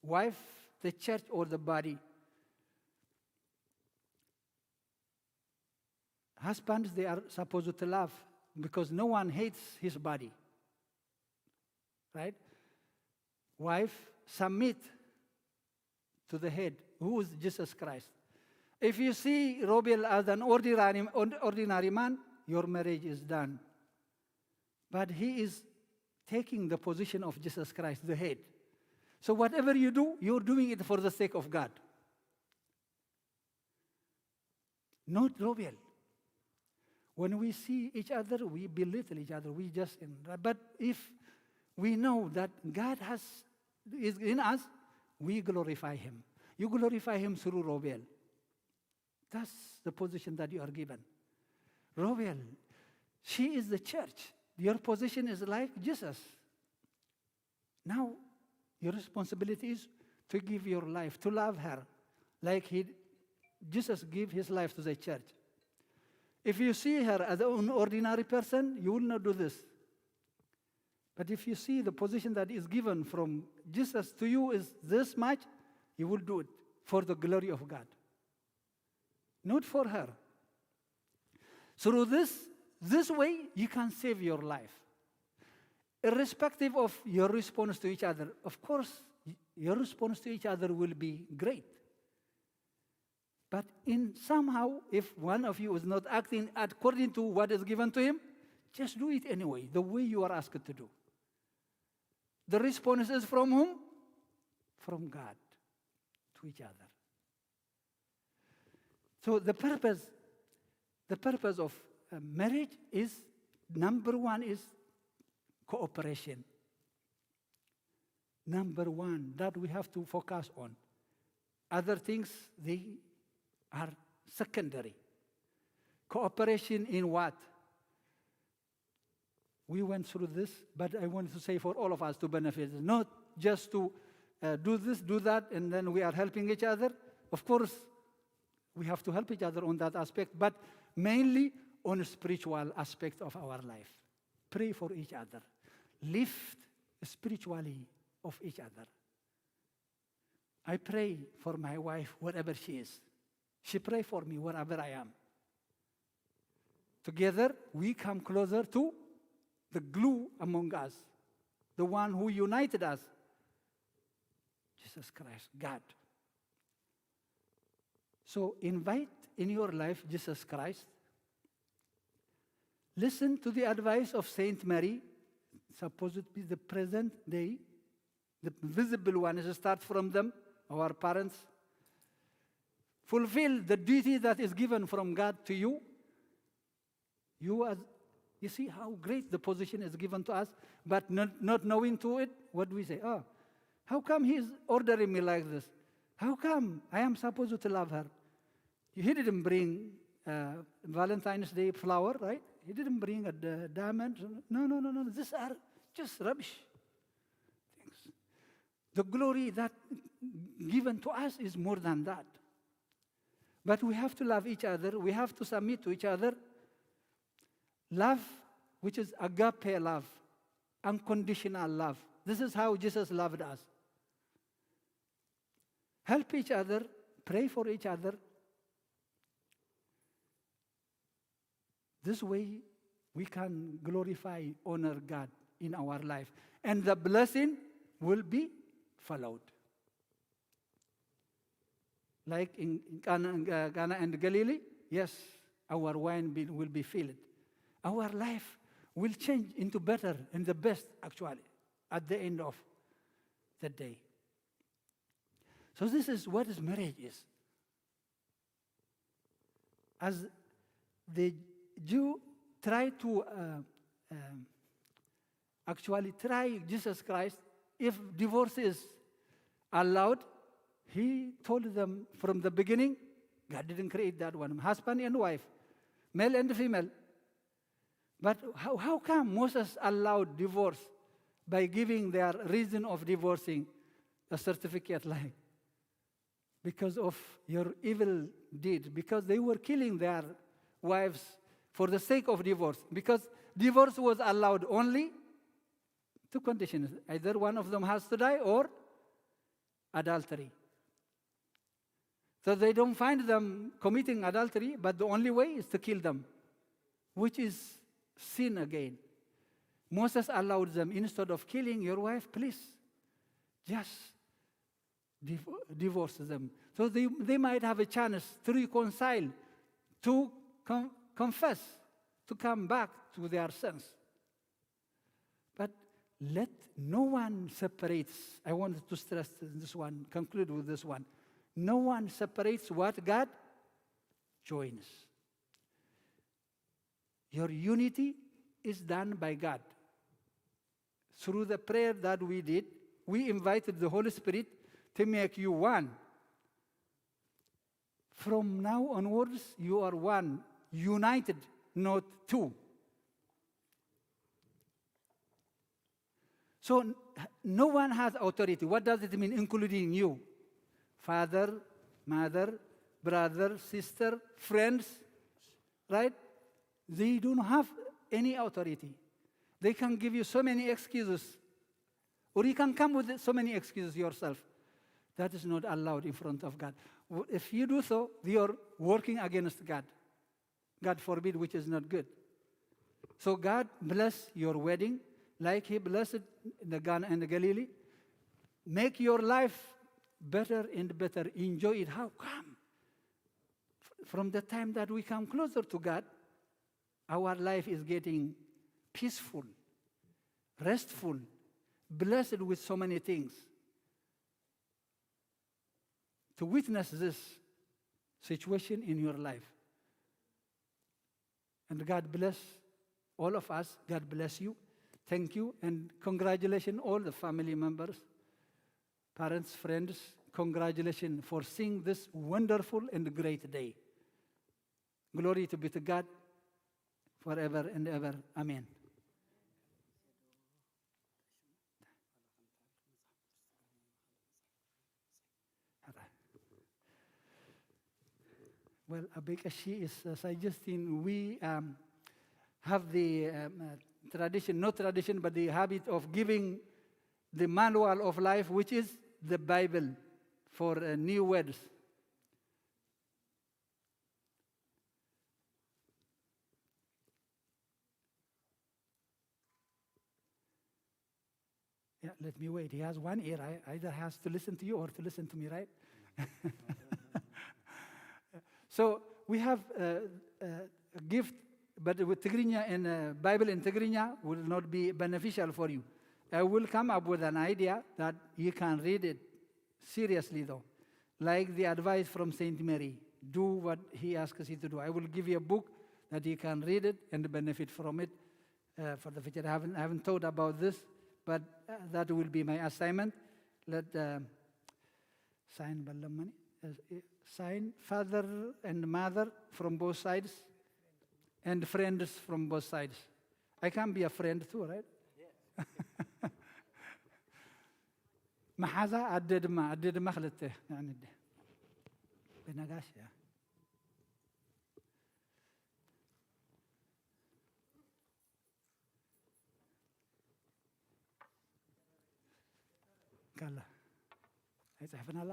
wife, the church, or the body. Husbands, they are supposed to love because no one hates his body. Right? Wife, submit to the head, who is Jesus Christ. If you see Robiel as an ordinary, ordinary man, your marriage is done. But he is taking the position of Jesus Christ, the head. So whatever you do, you're doing it for the sake of God. Not Robiel. When we see each other, we belittle each other. We just, but if we know that God has, is in us, we glorify him. You glorify him through Robiel. That's the position that you are given. Robiel, she is the church. Your position is like Jesus. Now, your responsibility is to give your life, to love her, like he, Jesus gave his life to the church. If you see her as an ordinary person, you will not do this. But if you see the position that is given from Jesus to you is this much, you will do it for the glory of God, not for her. Through this, this way, you can save your life. Irrespective of your response to each other, of course, y-, your response to each other will be great. But in somehow, if one of you is not acting according to what is given to him, just do it anyway, the way you are asked to do. The response is from whom? From God to each other. So the purpose, the purpose of, uh, marriage is, number one is cooperation. Number one that we have to focus on. Other things, they are secondary. Cooperation in what? We went through this, but I want to say for all of us to benefit, not just to, uh, do this, do that, and then we are helping each other. Of course, we have to help each other on that aspect, but mainly on a spiritual aspect of our life. Pray for each other. Lift spiritually of each other. I pray for my wife wherever she is. She pray for me wherever I am. Together, we come closer to the glue among us, the one who united us, Jesus Christ, God. So invite in your life Jesus Christ. Listen to the advice of Saint Mary, supposed to be the present day. The visible one is start from them, our parents. Fulfill the duty that is given from God to you. You as, you see how great the position is given to us, but not, not knowing to it, what do we say? "Oh, how come he's ordering me like this? How come I am supposed to love her?" He didn't bring, uh, Valentine's Day flower, right? He didn't bring a d-, diamond. No, no, no, no. These are just rubbish things. The glory that given to us is more than that. But we have to love each other. We have to submit to each other. Love, which is agape love, unconditional love. This is how Jesus loved us. Help each other, pray for each other. This way, we can glorify, honor God in our life. And the blessing will be followed. Like in, in Cana, uh, Cana and Galilee, yes, our wine be, will be filled. Our life will change into better and the best, actually, at the end of the day. So this is what is marriage is. As the Jew tried to, uh, um, actually try Jesus Christ, if divorce is allowed, he told them from the beginning, God didn't create that one. Husband and wife, male and female. But how, how come Moses allowed divorce by giving their reason of divorcing a certificate like? Because of your evil deed, because they were killing their wives for the sake of divorce, because divorce was allowed only two conditions, either one of them has to die or adultery. So they don't find them committing adultery, but the only way is to kill them, which is sin again. Moses allowed them, instead of killing your wife, please, just div-, divorce them. So they, they might have a chance to reconcile, to con-, confess, to come back to their sense. But let no one separates. I want to stress this one, conclude with this one. No one separates what God joins. Your unity is done by God. Through the prayer that we did, we invited the Holy Spirit to make you one. From now onwards, you are one, united, not two. So n-, no one has authority. What does it mean, including you? Father, mother, brother, sister, friends, right? They don't have any authority. They can give you so many excuses. Or you can come with so many excuses yourself. That is not allowed in front of God. W-, if you do so, you are working against God. God forbid, which is not good. So God bless your wedding, like He blessed the Cana and the Galilee. Make your life better and better. Enjoy it. How come? F-, from the time that we come closer to God, our life is getting peaceful, restful, blessed with so many things. To witness this situation in your life. And God bless all of us. God bless you. Thank you. And congratulations all the family members, parents, friends. Congratulations for seeing this wonderful and great day. Glory to be to God forever and ever. Amen. Well, Abe Kashi is, uh, suggesting we, um, have the, um, uh, tradition, not tradition, but the habit of giving the manual of life, which is the Bible, for, uh, new weds. Yeah, let me wait. He has one ear. I, either has to listen to you or to listen to me, right? So we have, uh, uh, a gift, but with Tigrinya and, uh, Bible in Tigrinya will not be beneficial for you. I will come up with an idea that you can read it seriously, though. Like the advice from Saint Mary, do what he asks you to do. I will give you a book that you can read it and benefit from it, uh, for the future. I haven't, I haven't thought about this, but, uh, that will be my assignment. Let, uh, sign በለመኒ፣ uh, sign father and mother from both sides and friends from both sides. I can be a friend too, right? መሓዛ ኣደ ድማ፣ ኣደ ድማ ክልተ፣ ያኒ፣ ኣደ። በነጋሽ፣ ያ። ካላ። ኣይጽሕፍን ኣላ።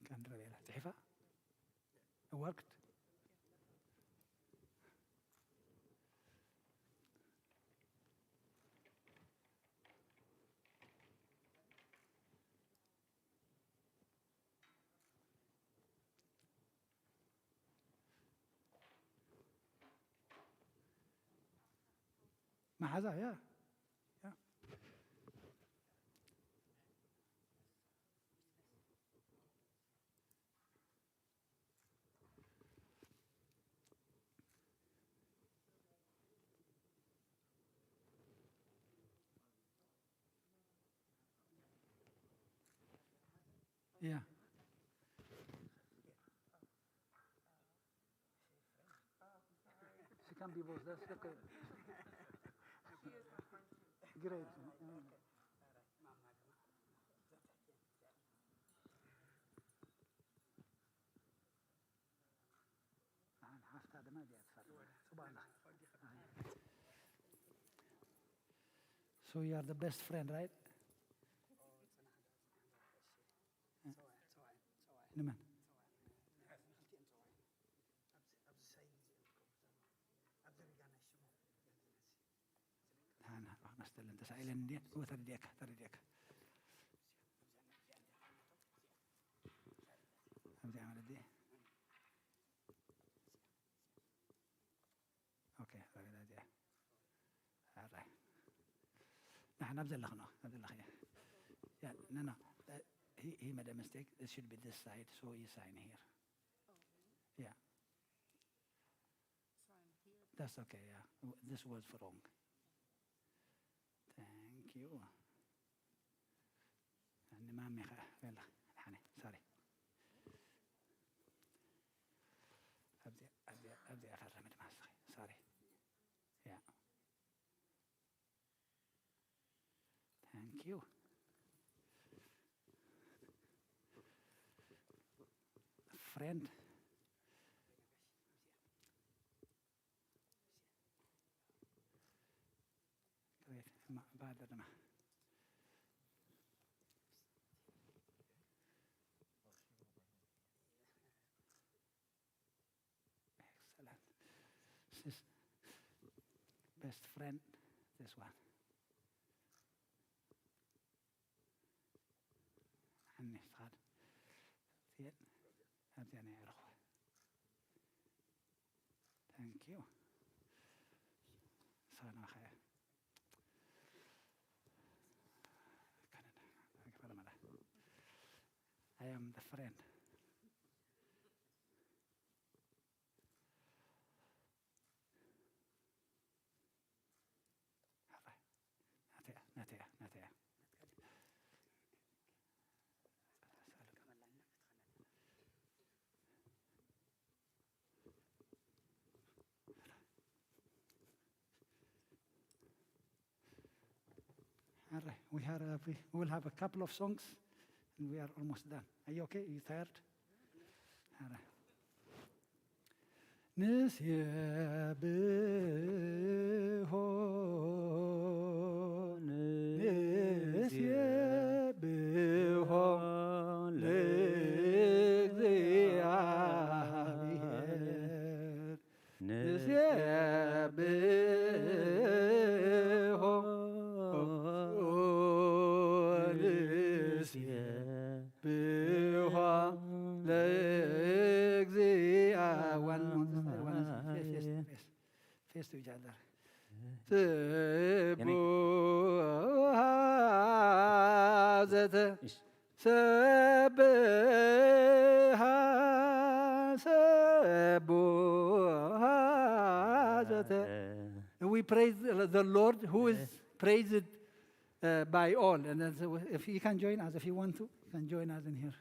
ካን ረቤላ ጽሒፋ። It worked. መሓዛ፣ ያ። ያ። Yeah. She can be both. That's okay. Great. Mm. So you are the best friend, right? ንመን? ሃና፣ ኣነስተለን ተሳኢለን እንዴ? ወተርዲያካ፣ ተርዲያካ። ኣምዚ ዓመል እንዴ? ኦኬ፣ ኣረጋይ። ኣራይ። ንሕና ኣብ ዘለኽኖ፣ ኣብ ዘለኽዮ። Yeah, no, no. Uh, he, he made a mistake. It should be this side, so you sign here. Yeah. That's okay, yeah. W-, this was wrong. Thank you. ንማሚ ኸ-፣ በላ፣ ሓኒ፣ sorry። ኣብዚ፣ ኣብዚ፣ ኣብዚ ኣፈርም ድማ እስኺ፣ sorry። Yeah. Thank you. Friend. ما بعد ما. Excellent. This is best friend, this one. عني صار. زين. هذه يعني أروح. Thank you. صار خير. كندا. أكبر ملا. I am the friend. ناتئة، ناتئة، ناتئة. All right, we have a, we will have a couple of songs and we are almost done. Are you okay? You tired? All right. ንሴብሖ፣ ንሴብሖ ለእግዚኣብሔር። ንሴብሖ፣ ንሴብሖ ለእግዚኣ-፣ one more time, one more time. Face, face, face, face to each other. ስቡሐ ዘተ-፣ እሺ። ሰብሐ፣ ሰቡሐ ዘተ-፣ We praise the Lord who is praised, uh, by all. And then, so if you can join us, if you want to, you can join us in here.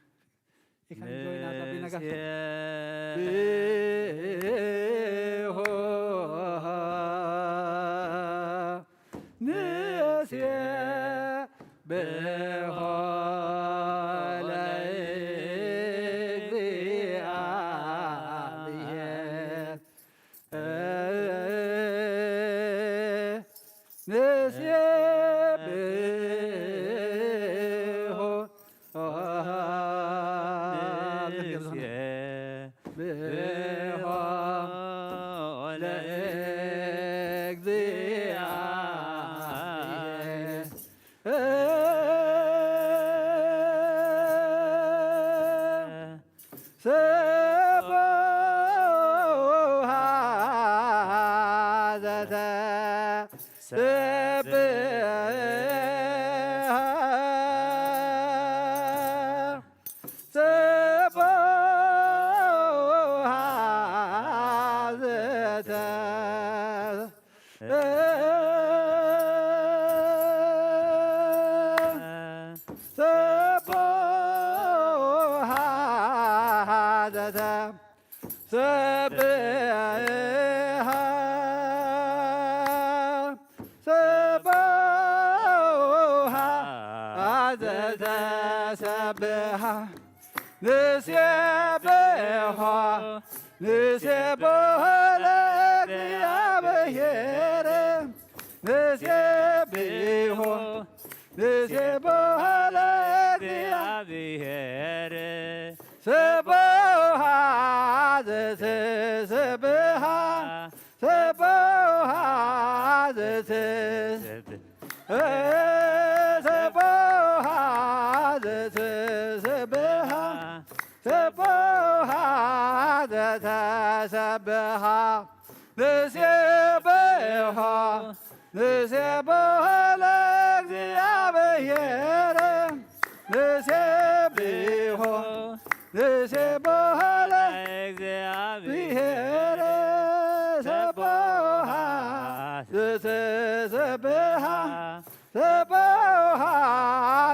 You can join us, Abina Gasa. ንሴብሖ፣ ንሴብሖ ለእግዚኣብሔር። ንሴብሖ፣ ንሴብሖ ለእግዚኣብሔር። ሰብሐ ዘተ-፣ ሰብሐ ሰብሐ ዘተ-፣ ሰብሐ ዘተ-፣ ሰብሐ፣ ሰብሐ ዘተሰብሐ። ንሴብሖ፣ ንሴብሖ ለእግዚኣብሔር። ንሴብሖ፣ ንሴብሖ ለእግዚኣብሔር። ሰብሐ ዘተሰብሐ፣ ሰብሐ ዘተሰብሐ፣ ሰብሐ ዘተሰብሐ፣ ሰብሐ ዘተሰብሐ። ንሴብሖ፣ ንሴብሖ ለእግዚኣብሔር። ንሴብሖ፣ ንሴብሖ ለእግዚኣብሔር። ሰብሐ ዘተሰብሐ፣ ሰብሐ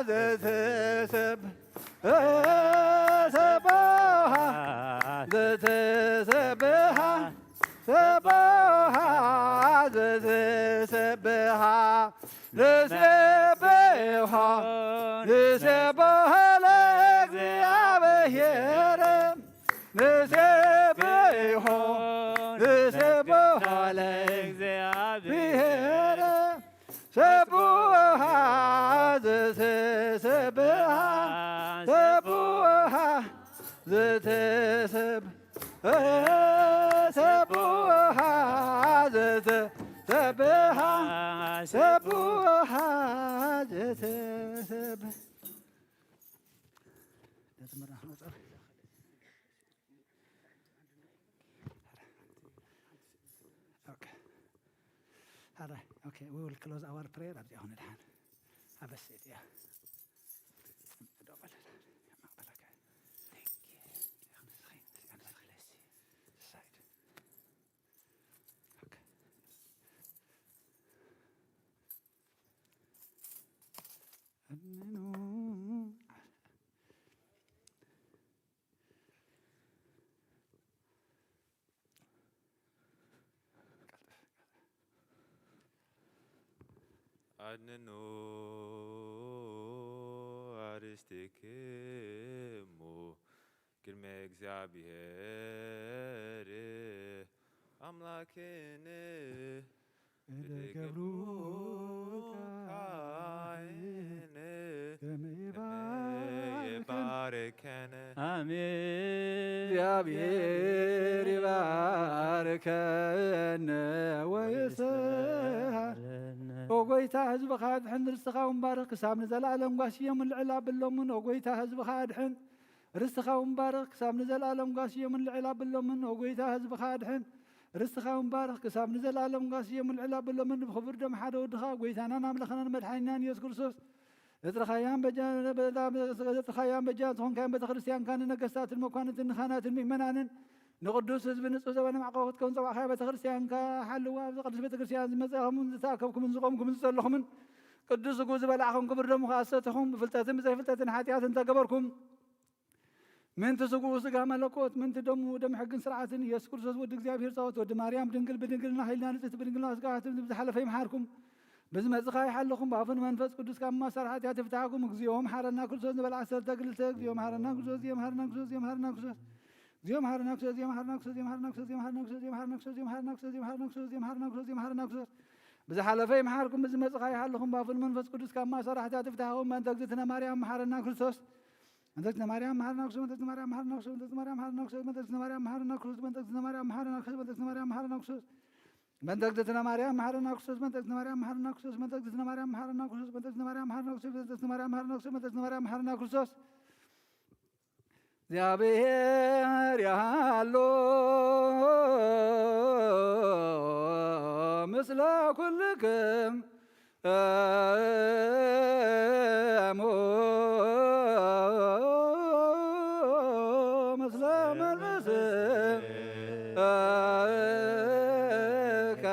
ዘተሰብሐ፣ ሰብሐ ዘተሰብሐ፣ ሰብሐ ዘተሰብሐ። ንሴብሖ፣ ንሴብሖ ለእግዚኣብሔር። ንሴብሖ፣ ንሴብሖ ለእግዚኣብሔር። ሰብሐ ዘተሰብ-፣ ሰቡሃ ዘተሰብሃ፣ ሰቡሃ ዘተሰብ-፣ Okay. All right. Okay, we will close our prayer. ኣብዚኣ ኹን ደሓን። Have a seat, yeah. Thank you. Side. Okay. አድንኑ አርስትክሙ ቅድመ እግዚአብሔር አምላክነ እለ ገብሩ ካህን ከመ ይባርከነ። አሜን። እግዚአብሔር ይባርከነ ወይስሐቀነ። ኦ ጎይታ፣ ህዝብኻ ኣድሕን፣ ርስትኻ እውን ባርኽ፣ ክሳብ ንዘለኣለም ጓስየሙን ልዕል ኣብሎምን። ኦ ጎይታ፣ ህዝብኻ ኣድሕን፣ ርስትኻ እውን ባርኽ፣ ክሳብ ንዘለኣለም ጓስየሙን ልዕል ኣብሎምን። ኦ ጎይታ፣ ህዝብኻ ኣድሕን፣ ርስትኻ እውን ባርኽ፣ ክሳብ ንዘለኣለም ጓስየሙን ልዕል ኣብሎምን። ብኽቡር ደም ሓደ ወድኻ፣ ጎይታናን ኣምላኽናን መድሓኒናን ኢየሱስ ክርስቶስ፣ ዘጥረኻያን በጃ-፣ ዘጥረኻያን በጃ ዝኾንካያን ቤተክርስትያንካ ንነገስታትን መኳንንትን ንኻህናትን ምእመናንን ንቅዱስ ህዝቢ ንጹህ ዘበነ ማዕቆ ክትከውን ጸዋዕካያ ቤተክርስትያንካ ሓልዋ። ኣብዚ ቅዱስ ቤተክርስትያን ዝመጻእኩምን ዝተኣከብኩምን ዝቆምኩምን ዝጸለኹምን ቅዱስ ስግኡ ዝበላዕኹም ክቡር ደሙ ከኣ ዝሰተኹም ብፍልጠትን ብዘይፍልጠትን ሓጢኣት እንተገበርኩም ምእንቲ ስግኡ ስጋ መለኮት፣ ምእንቲ ደሙ ደም ሕግን ስርዓትን፣ ኢየሱስ ክርስቶስ ወዲ እግዚኣብሔር ጸወት፣ ወዲ ማርያም ድንግል፣ ብድንግልና ኃይልና ንጽሕቲ ብድንግልና ስጋ ትብል፣ ብዝሓለፈ ይምሓርኩም። ብዝመጽእ ከኣ ይሓልኹም፣ ብኣፉ ንመንፈስ ቅዱስ ካብ ማእሰር ሓጢኣት ይፍትሓኩም። እግዚኦ መሓረና ክርስቶስ ንበል ዓሰርተ ክልተ፣ እግዚኦ መሓረና ክርስቶስ፣ እግዚኦ መሓረና ክርስቶስ፣ እግዚኦ መሓረና ክርስቶስ። ብዝሓለፈ ይምሓርኩም፣ ብዝመጽእ ከኣ ይሓልኹም፣ ብኣፉ ንመንፈስ ቅዱስ ካብ ማእሰር ሓጢኣት ይፍትሓኩም። በእንተ እግዝእትነ ማርያም መሓረና ክርስቶስ። በእንተ እግዝእትነ ማርያም መሓረና ክርስቶስ፣ በእንተ እግዝእትነ ማርያም መሓረና ክርስቶስ፣ በእንተ እግዝእትነ ማርያም መሓረና ክርስቶስ፣ በእንተ እግዝእትነ ማርያም መሓረና ክርስቶስ፣ በእንተ እግዝእትነ ማርያም መሓረና ክርስቶስ፣ በእንተ እግዝእትነ ማርያም መሓረና ክርስቶስ፣ በእንተ እግዝእትነ ማርያም መሓረና ክርስቶስ፣ በእንተ እግዝእትነ ማርያም መሓረና ክርስቶስ፣ በእንተ እግዝእትነ ማርያም መሓረና ክርስቶስ፣ በእንተ እግዝእትነ ማርያም መሓረና ክርስቶስ፣ በእንተ እግዝእትነ ማርያም መሓረና ክርስቶስ። እግዚአብሔር ያሎ ምስለ ኩልክም እሙ ምስለ መንፈስከ።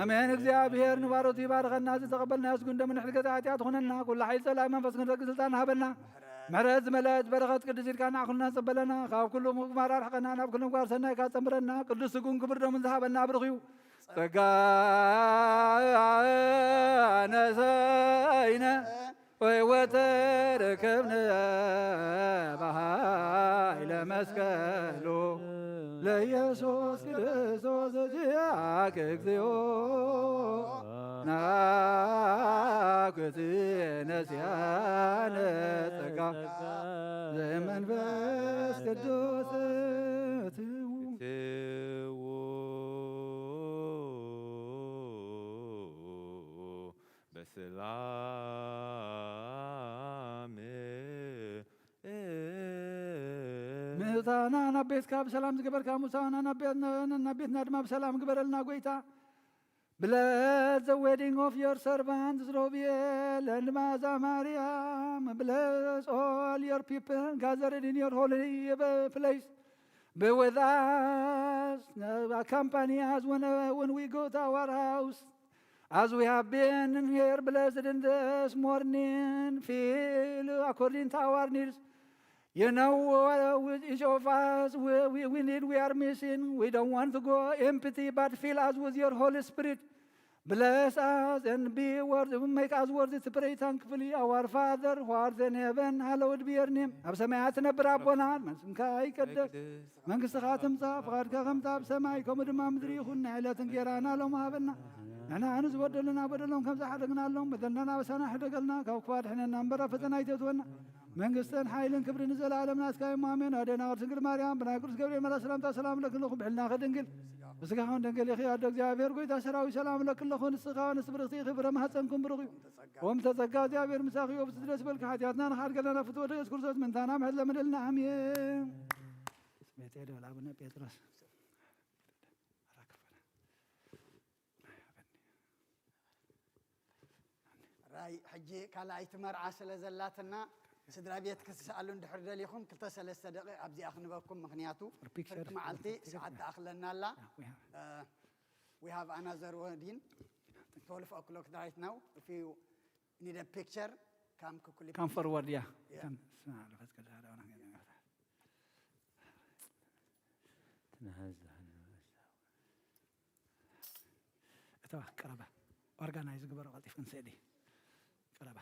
አሜን። እግዚአብሔር ንባሮቱ ይባርከና፣ ዝተቀበልና የስጉን ደም ንሕድገት ኃጢአት ኹነና፣ ኩሉ ኃይል ጸላኢ መንፈስ ክንረግጥ ስልጣን ሃበና። ምሕረት ዝመልአት በረኸት ቅድስት ኢድካ ንዓኹልና ጸበለና፣ ካብ ኩሉ ምግባር ኣርሕቀና፣ ናብ ኩሉ ምግባር ሰናይ ካጸምረና፣ ቅዱስ ስጉን ክቡር ደሙን ዝሃበና ብሩኽ እዩ። ጸጋ ነሰይነ ወይወተ ርክብነ በኃይለ መስቀሉ ለኢየሱስ ክርስቶስ ዚአከ እግዚኦ ናኩትነ ሲያነ ጸጋ ዘመንፈስ ቅዱስ ትው ትው በሰላም። ምእታና ናብ ቤትካ ብሰላም ዝገበርካ፣ ምውሳእና ናብ ቤት-፣ ናብ ቤትና ድማ ብሰላም ግበረልና ጎይታ። Bless the wedding of your servant Zrobiel and Maza Mariam. Bless all your people gathered in your holy place. Be with us, uh, accompany us when, uh, when we go to our house. As we have been here blessed in this morning, fill according to our needs. You know, uh, with each of us, we, we, we need, we are missing. We don't want to go empty, but fill us with your Holy Spirit. Bless us and be worthy, make us worthy to pray thankfully. Our Father, who art in heaven, hallowed be your name. ኣብ ሰማያት ትነብር ኣቦና፣ ስምካ ይቀደስ፣ መንግስትኻ ትምጻእ፣ ፍቓድካ ከምቲ ኣብ ሰማይ፣ ከምኡ ድማ ኣብ ምድሪ ይኹን። ናይ ዕለት እንጌራና ሎሚ ሃበና። ንሕና ንዝበደሉና በደሎም ከም ዝሓደግናሎም፣ በደልናን ኣበሳናን ሕደገልና፣ ካብ ክፉ ኣድሕነና እምበር ኣብ ፈተና ኣይተእትወና። መንግስትን ሓይልን ክብርን ንዘለኣለም ናትካ እዩም፣ ኣሜን። ኣዴና ቅድስት ድንግል ማርያም፣ ብናይ ቅዱስ ገብርኤል መልኣክ ሰላምታ ሰላም ለኪ ኣለኹ፣ ብሕልናኺ ድንግል፣ ብስጋኺ እውን ድንግል ኢኺ። ኣዶ እግዚኣብሔር፣ ጎይታ ሰራዊት፣ ሰላም ለኪ ኣለኹ፣ ንስኺ ከኣ ንስብርኽቲ ኢኺ፣ ፍረ ማህፀንኪ እውን ብሩኽ እዩ። ኦም ተጸጋ፣ እግዚኣብሔር ምሳኺ እዩ፣ ብዝሒ ደስ ይበልኪ፣ ሓጢኣትና ንኽሓድገልና ናብ ፍትወት ኢየሱስ ክርስቶስ ምእንታና ምሕረት ለምንልና፣ ኣሜን። ቤት ሄደው ለአቡነ ጴጥሮስ። ራይ፣ ሕጂ ካልኣይቲ መርዓ ስለ ዘላትና፣ ስድራ ቤት ክትስኣሉ እንድሕር ደሊኹም፣ ክልተ ሰለስተ ደቂቕ ኣብዚኣ ክንበኩም፣ ምኽንያቱ ፍርቂ መዓልቲ ሰዓት ትኣኽለና ኣላ። Uh, we have another wedding, twelve o'clock right now. If you need a picture, come quickly. Come forward, yeah. Yeah. Come. ስማ፣ ለፈስ ቅዱስ አዳውና። እተዋ፣ ቀረባ። ኦርጋናይዝ ግበሩ ቀልጢፍክን ስእሊ። ቀረባ።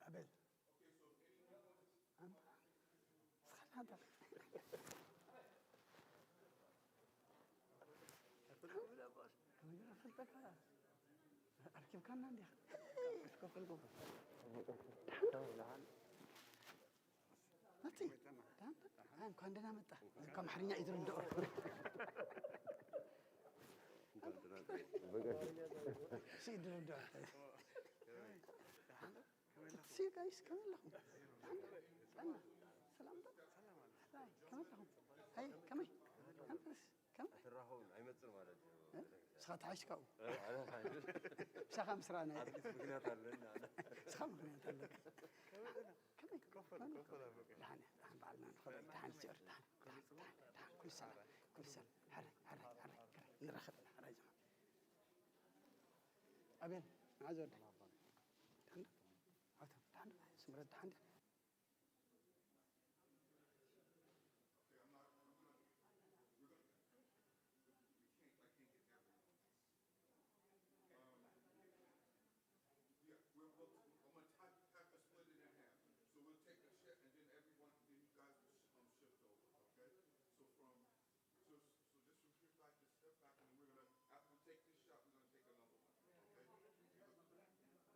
ኣቤል። ኣንታ። እስኻ ናደር። ኣርኪብካና እንዲኻ። እስከ ፈልጎ። መጺ፣ ደህና መጣ። እንኳን ደህና መጣ። እንኳን አማርኛ ይድረደው። እሺ፣ ይድረደው። እሺ፣ ጋይስ፣ ከመይ ኣለኹም? ደህና፣ ደህና። ሰላም ዶ? አይ፣ ከመይ ኣለኹም? አይ፣ ከመይ? ከምስ ከም ትራኸውን ኣይመጽእ ማለት እዩ። እ? ንስኻ ተሓሽካ። እ፣ ኣነ ሓይሽ። ምሳኻ ምስራና። ኣትሊስት ምኽንያት ኣለና። ንስኻ ምኽንያት ኣለካ። ከመይ? ከመይ? ደሓን፣ ደሓን በዓልና ንኸበል፣ ደሓን ጭር፣ ደሓን፣ ደሓን፣ ደሓን፣ ደሓን፣ ኩሉ ሰላም፣ ኩሉ ሰላም። ሕራይ፣ ሕራይ፣ ሕራይ፣ ሕራይ። ንራኸብ ኢና፣ ሕራይ ዘመን። ኣቤል፣ መዓዝ ወደ? ደሓን ዶ? ኣታ፣ ደሓን ዶ? ስምረት ደሓን ዶ? Yeah, we're, we'll, I'm gonna have, have to split it in half. So we'll take a shot, and then everyone, then you guys will sh-, um, shift over, okay? So from, so, so just from here back, just step back, and we're gonna, after we take this shot, we're gonna take another one, okay?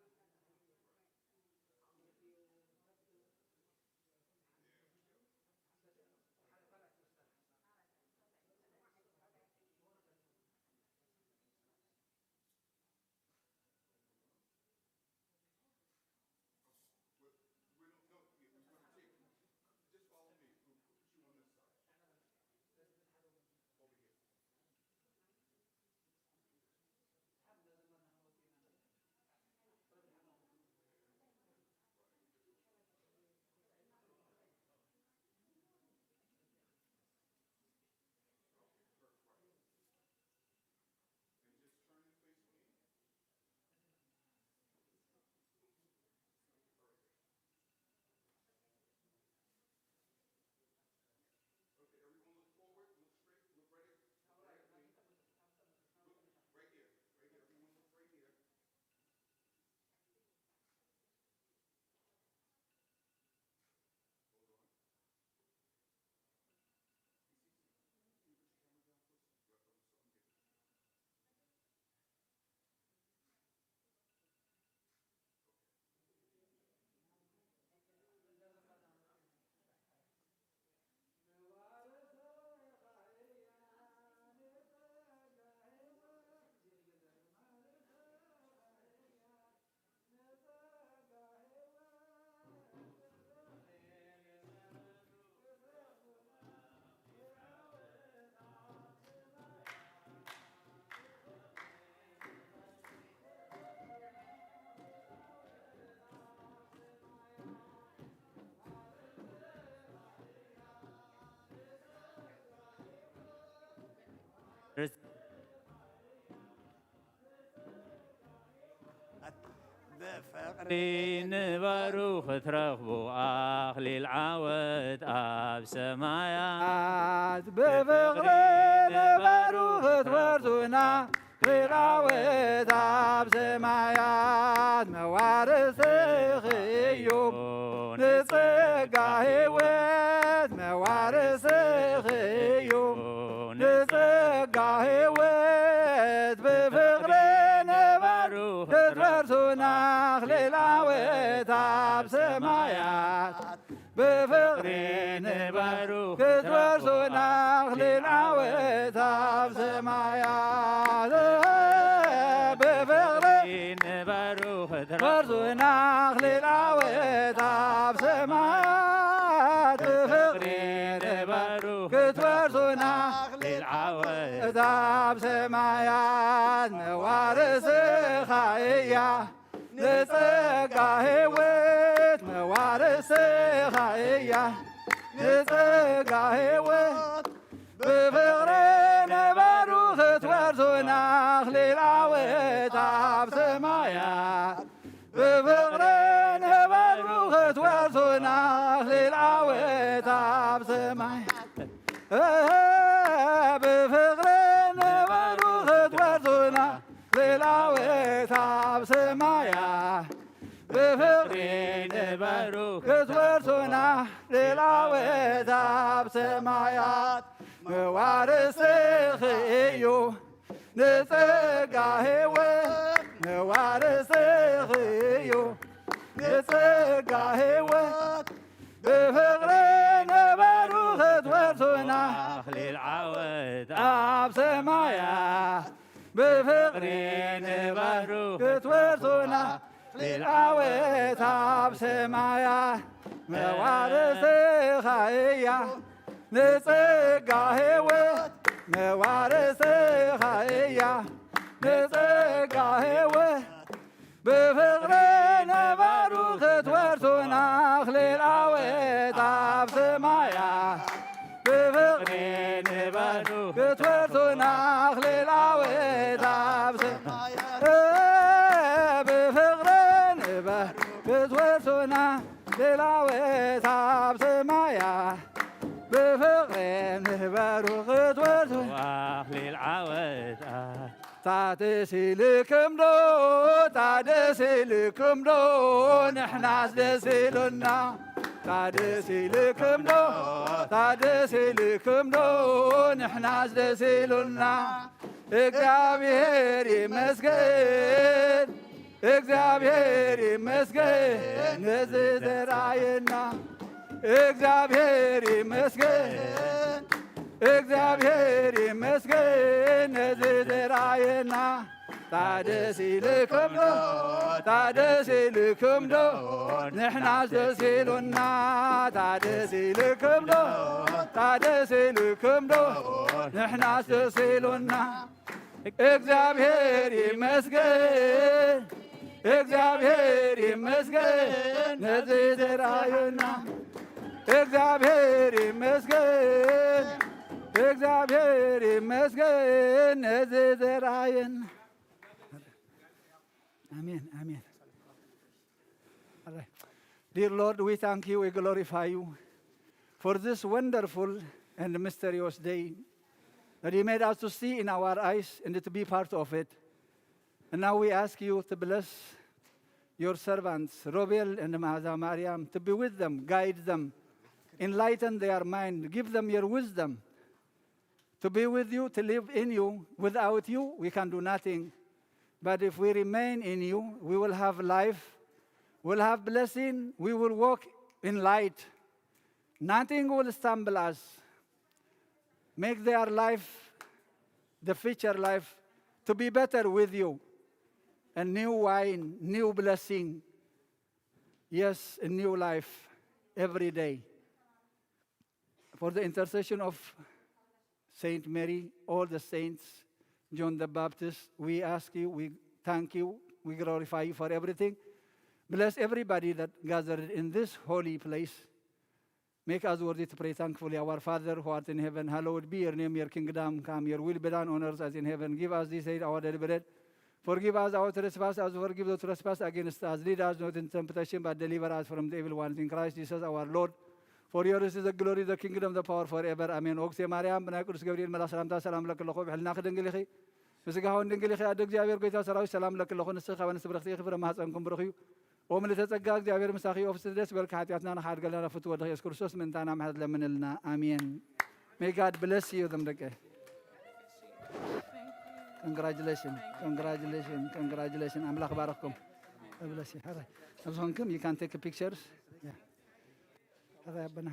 ብፍቅሪ ንበሩ ክትረኽቡ ኣኽሊል ዓወት ኣብ ሰማያት። ብፍቅሪ ንበሩ ክትወርሱና ኣኽሊል ዓወት ኣብ ሰማያት። መዋርስኺ እዩ ንጸጋ ሕይወት፣ መዋርስኺ እዩ ንጸጋ ሕይወት። ብፍቅሪ ንበሩ ክትወርሱና ኣኽሊል ዓወት ኣብ ሰማያት። ብፍቅሪ ንበሩ ክትወርሱና ኣኽሊል ዓወት ኣብ ሰማያት። ብፍቅሪ ንበሩ ክትወርሱና ኣኽሊል ዓወት ኣብ ሰማያት። ብፍቅሪ ንበሩ ክትወርሱና ኣኽሊል ዓወት ኣብ ሰማያት። መዋርስኻ እያ ንጸጋ ሕይወት፣ መዋርስኻ እያ ንጸጋ ሕይወት። ብፍቅሪ ንበሩ ክትወርሱና ኣኽሊል ዓወት ኣብ ሰማያት። ብፍቅሪ ንበሩ ክትወርሱና ኣኽሊል ዓወት ኣብ ሰማያት። ብፍቅሪ ንበሩ ክትወርሱና ኣኽሊል ዓወት ኣብ ሰማያት። ብፍቅሪ ንበሩ ክትወርሱና ኣኽሊል ዓወት ኣብ ሰማያት። መዋርስኺ እዩ ንጸጋ ሕይወት፣ መዋርስኺ እዩ ንጸጋ ሕይወት። ብፍቅሪ ንበሩ ክትወርሱና ኣኽሊል ዓወት ኣብ ሰማያት። ብፍቅሪ ንበሩ ክትወርሱና ኣኽሊል ዓወት ኣብ ሰማያት። መዋርስኻ እያ ንጸጋ ሕይወት፣ መዋርስኻ እያ ንጸጋ ሕይወት። ብፍቅሪ ንበሩ ክትወርሱና ኣኽሊል ዓወት ኣብ ሰማያት። ብፍቅሪ ንበሩ ክትወርሱና ኣኽሊል ዓወት ኣብ ሰማያት። ብፍቅሪ ንበሩ ክትወርሱና ኣኽሊል ዓወት ኣብ ሰማያት። ብፍቅሪ ንበሩ ክትወርሱ ኣኽሊል ዓወት። ታደስ ኢልኩም ዶ፣ ታደስ ኢልኩም ዶ፣ ንሕናስ ደስ ኢሉና። ታደስ ኢልኩም ዶ፣ ታደስ ኢልኩም ዶ፣ ንሕናስ ደስ ኢሉና። እግዚኣብሔር ይመስገን፣ እግዚኣብሔር ይመስገን ነዚ ዘርኣየና። እግዚኣብሔር ይመስገን፣ እግዚኣብሔር ይመስገን ነዚ ዘርኣየና። ታደስ ኢልኩም ዶ፣ ታደስ ኢልኩም ዶ፣ ንሕናስ ደስ ኢሉና። ታደስ ኢልኩም ዶ፣ ታደስ ኢልኩም ዶ፣ ንሕናስ ደስ ኢሉና። እግዚኣብሔር ይመስገን፣ እግዚኣብሔር ይመስገን ነዚ ዘርኣየና። እግዚኣብሔር ይመስገን፣ እግዚኣብሔር ይመስገን ነዚ ዘርኣየና። Amen, amen. All right. Dear Lord, we thank you, we glorify you for this wonderful and mysterious day that you made us to see in our eyes and to be part of it. And now we ask you to bless your servants, Robel and Maza Mariam, to be with them, guide them, enlighten their mind, give them your wisdom. To be with you, to live in you. Without you, we can do nothing. But if we remain in you, we will have life, we'll have blessing, we will walk in light. Nothing will stumble us. Make their life, the future life, to be better with you. A new wine, new blessing. Yes, a new life every day. For the intercession of Saint Mary, all the saints, John the Baptist, we ask you, we thank you, we glorify you for everything. Bless everybody that gathered in this holy place. Make us worthy to pray thankfully, Our Father who art in heaven, hallowed be your name, your kingdom come, your will be done on earth as in heaven. Give us this day our daily bread. Forgive us our trespass as we forgive those trespass against us. Lead us not into temptation, but deliver us from the evil one. In Christ Jesus our Lord. For yours is the glory, the kingdom, the power forever. Amen. ኦግዜ ማርያም፣ ብናይ ቅዱስ ገብርኤል መልኣኽ ሰላምታ ሰላም እለኪ ኣለኹ፣ ብሕልናኺ ድንግል ኢኺ፣ ብስጋኺ እውን ድንግል ኢኺ። ኣደ እግዚኣብሔር ጐይታ ሰራዊት ሰላም እለኪ ኣለኹ። ንስኺ ካብ ኣንስቲ ብርኽቲ ኢኺ፣ ፍረ ማህፀንኪ እውን ብሩኽ እዩ። ኦም ልተጸጋ እግዚኣብሔር ምሳኺ እዩ። ኦፍስቲ ደስ በልኪ፣ ሓጢኣትና ንኽሓድገልና ናብ ፍትው ወድኺ ኢየሱስ ክርስቶስ ምእንታና ምሕረት ለምንልና። ኣሜን። May God bless you፣ እዞም ደቀይ። Congratulations፣ congratulations፣ congratulations። ኣምላኽ ይባርኽኩም። God bless you። ሕራይ፣ ኣብዚ ኾንኩም፣ you can take pictures። Yeah። ሕራይ ኣቦና፣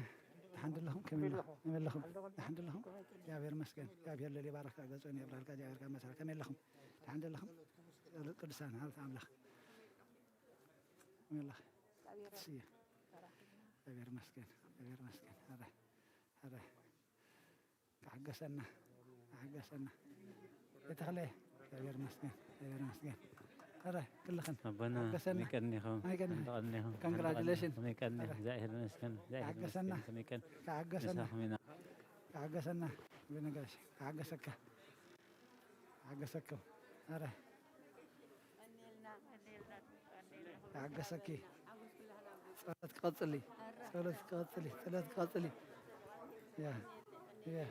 ደሓን ዶ ኣለኹም? ከመይ ኣለኹም? ከመይ ኣለኹም? ደሓን ዶ ኣለኹም? እግዚኣብሔር ይመስገን። እግዚኣብሔር ልዑል ይባርኽካ፣ ገጹ የብርሃልካ፣ እግዚኣብሔር ይመስገን። ከመይ ኣለኹም? ደሓን ዶ ኣለኹም? ጸሎት ቅዱሳን፣ ሃብቲ ኣምላኽ። ከመይ ኣለኺ? እሺ። እግዚኣብሔር ይመስገን፣ እግዚኣብሔር ይመስገን። ኧረ፣ ኧረ። ካሕገሰና፣ ካሕገሰና። የተኽለ፣ እግዚኣብሔር ይመስገን፣ እግዚኣብሔር ይመስገን። ኧረ፣ ክልኽን። ኣቦና፣ ካሕገሰና። ከመይ ቀኒኹም? ከመይ ቀኒ-? ከመይ ቀኒኹም? Congratulations። ከመይ ቀኒ? ኧረ። እግዚኣብሔር ይመስገን፣ እግዚኣብሔር ካሕገሰና። ይመስገን። ከመይ ቀኒ? ካሕገሰና። ምሳኹም ኢና። ካሕገሰና። ብነገርሽ፣ ካሕገሰካ። ሓገሰኩም። ኧረ። ሓገሰኪ። ጸሎት ቀጽሊ። ጸሎት ቀጽሊ። ጸሎት ቀጽሊ። ያ። ያ።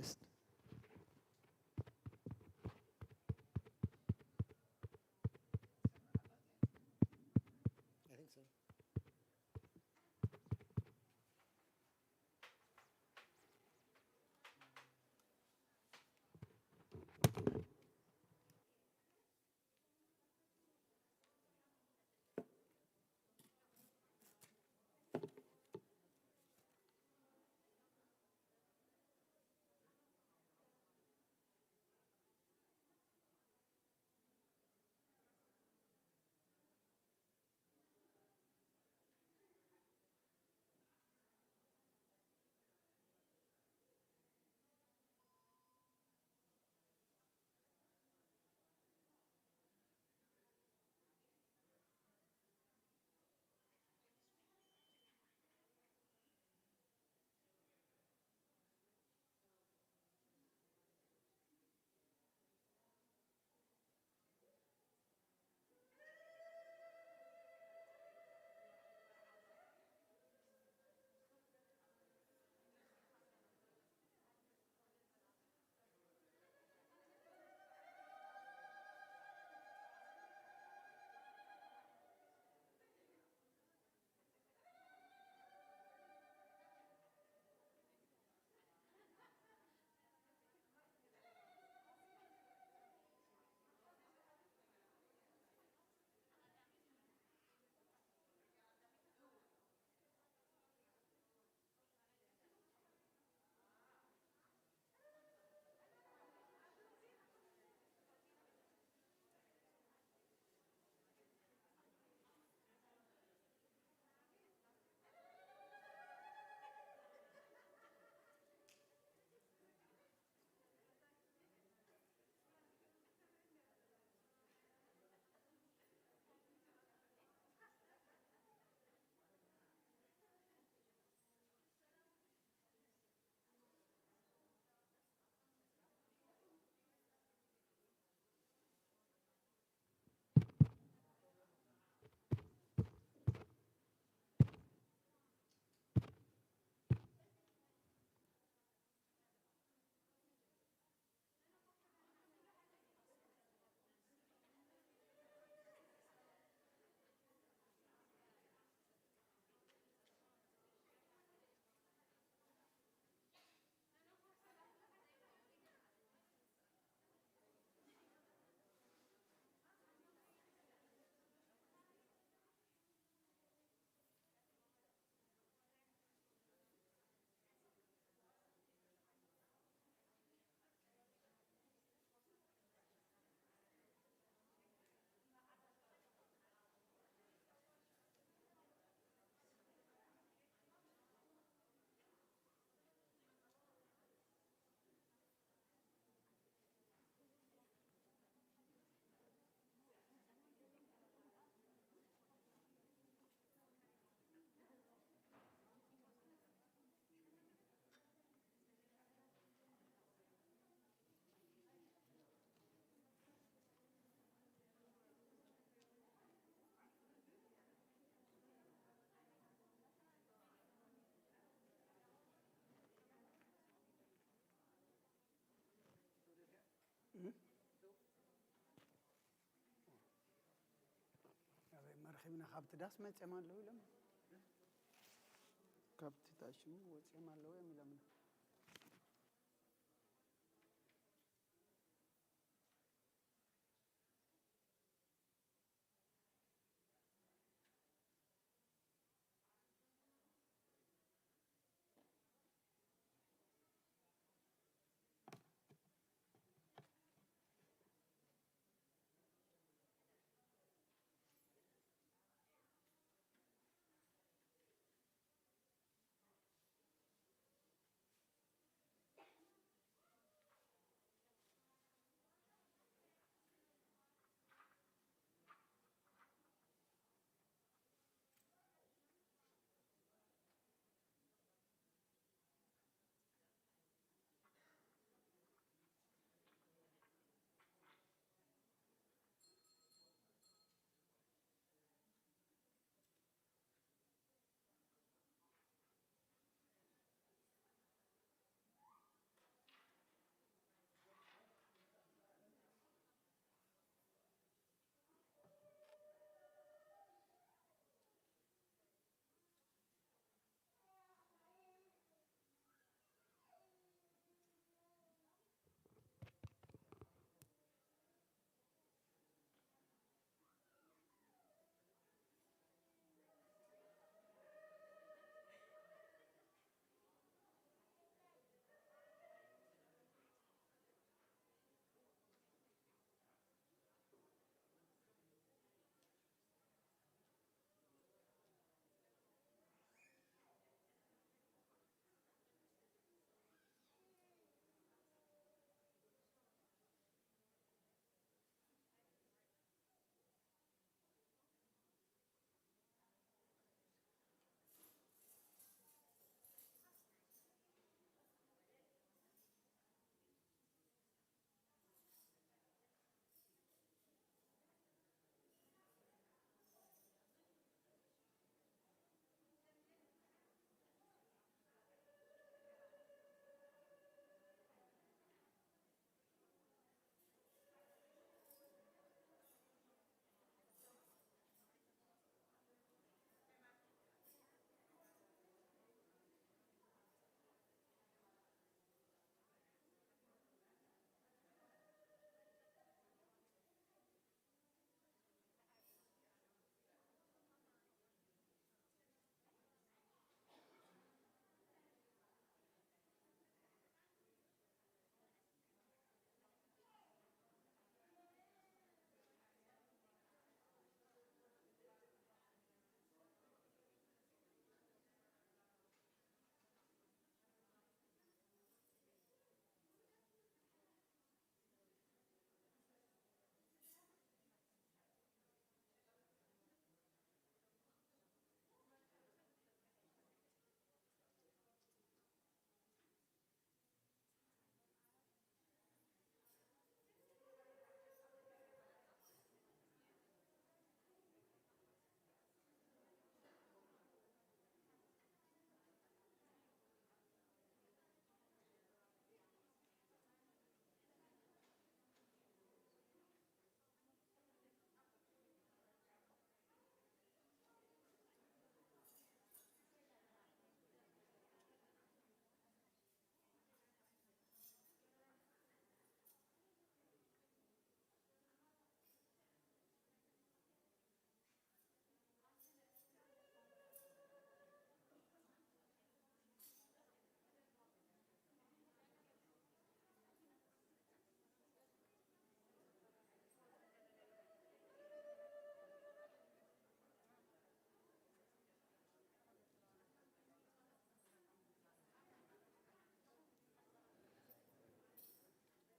I think so. ܐܗ، ܡܪܚܝ ܡܢ ܚܒܬܐ ܕܐܣ ܡܨܝ ܡܢ ܠܘ ܝܠܗ. ܚܒܬܐ ܕܐܣ ܡܨܝ ܡܢ ܠܘ ܝܠܗ.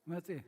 መጽኤ።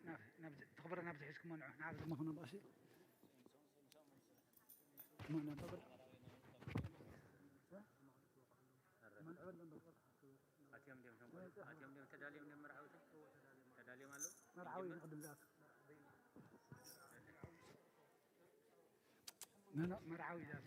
ናብ፣ ናብ፣ ተኸብረ ናብ ዝሕዝኩም መንዑ፣ ናብ ዝመኽኑ ባሲ። መንዑ ተኸብረ። መንዑ በለን በለን። ኣትዮም ድዮም፣ ኣትዮም ድዮም፣ ተዳልዮም ድዮም መርዓውቲ? ተዳልዮም ኣለዉ? መርዓዊ ይንጀምር። ቅድም ዛት። ኖ፣ ኖ፣ መርዓዊ ዛት።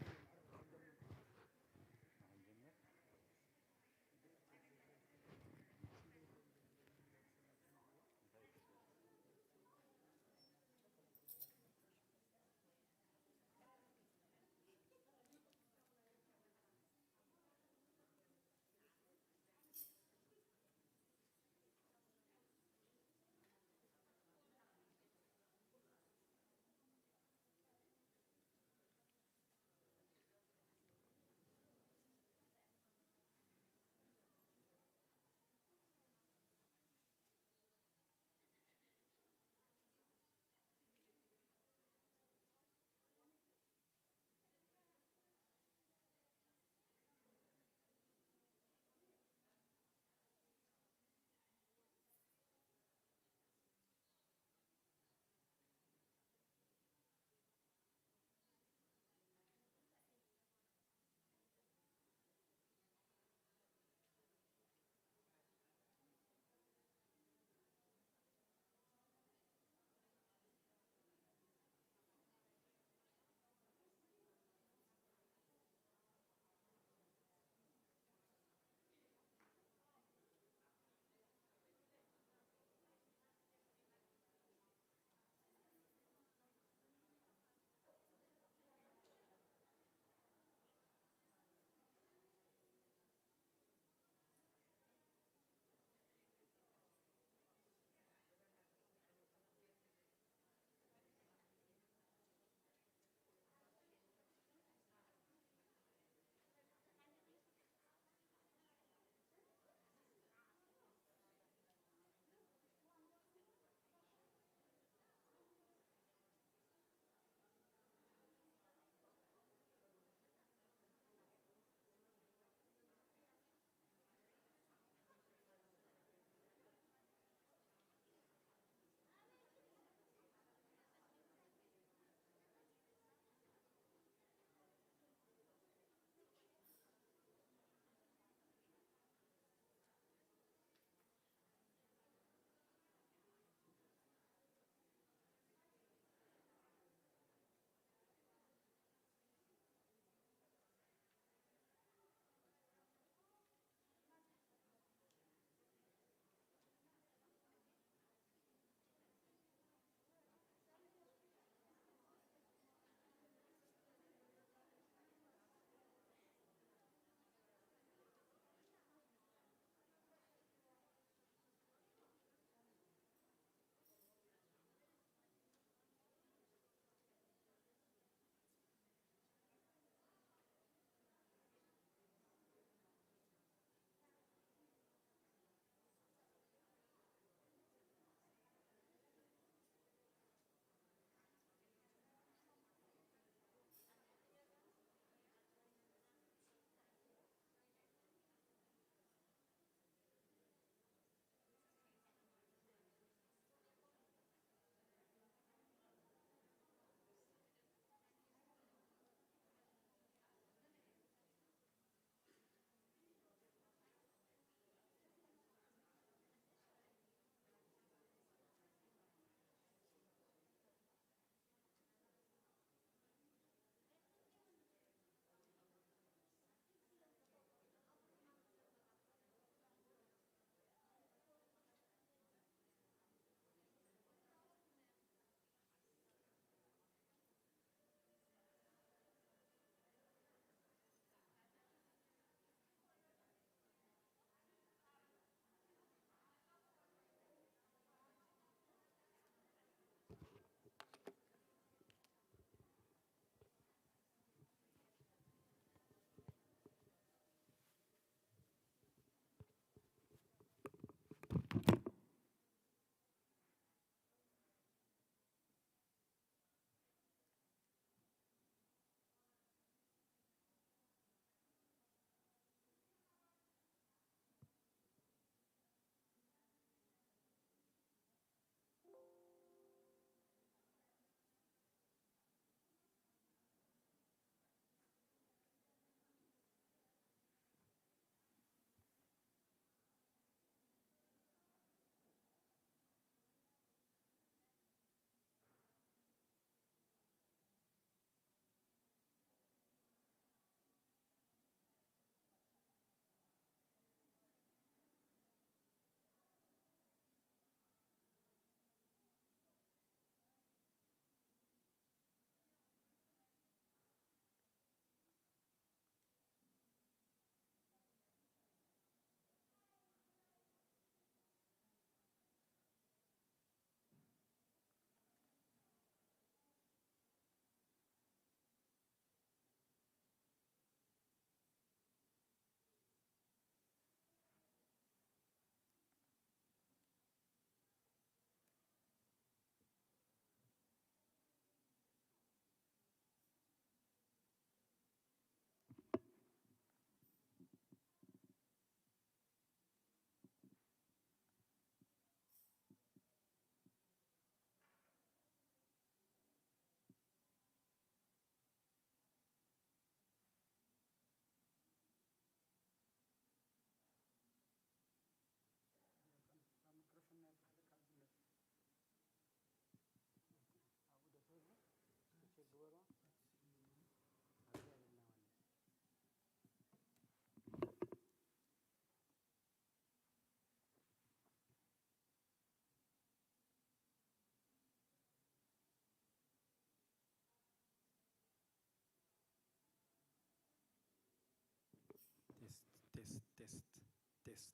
Тест. Тест.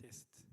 Тест.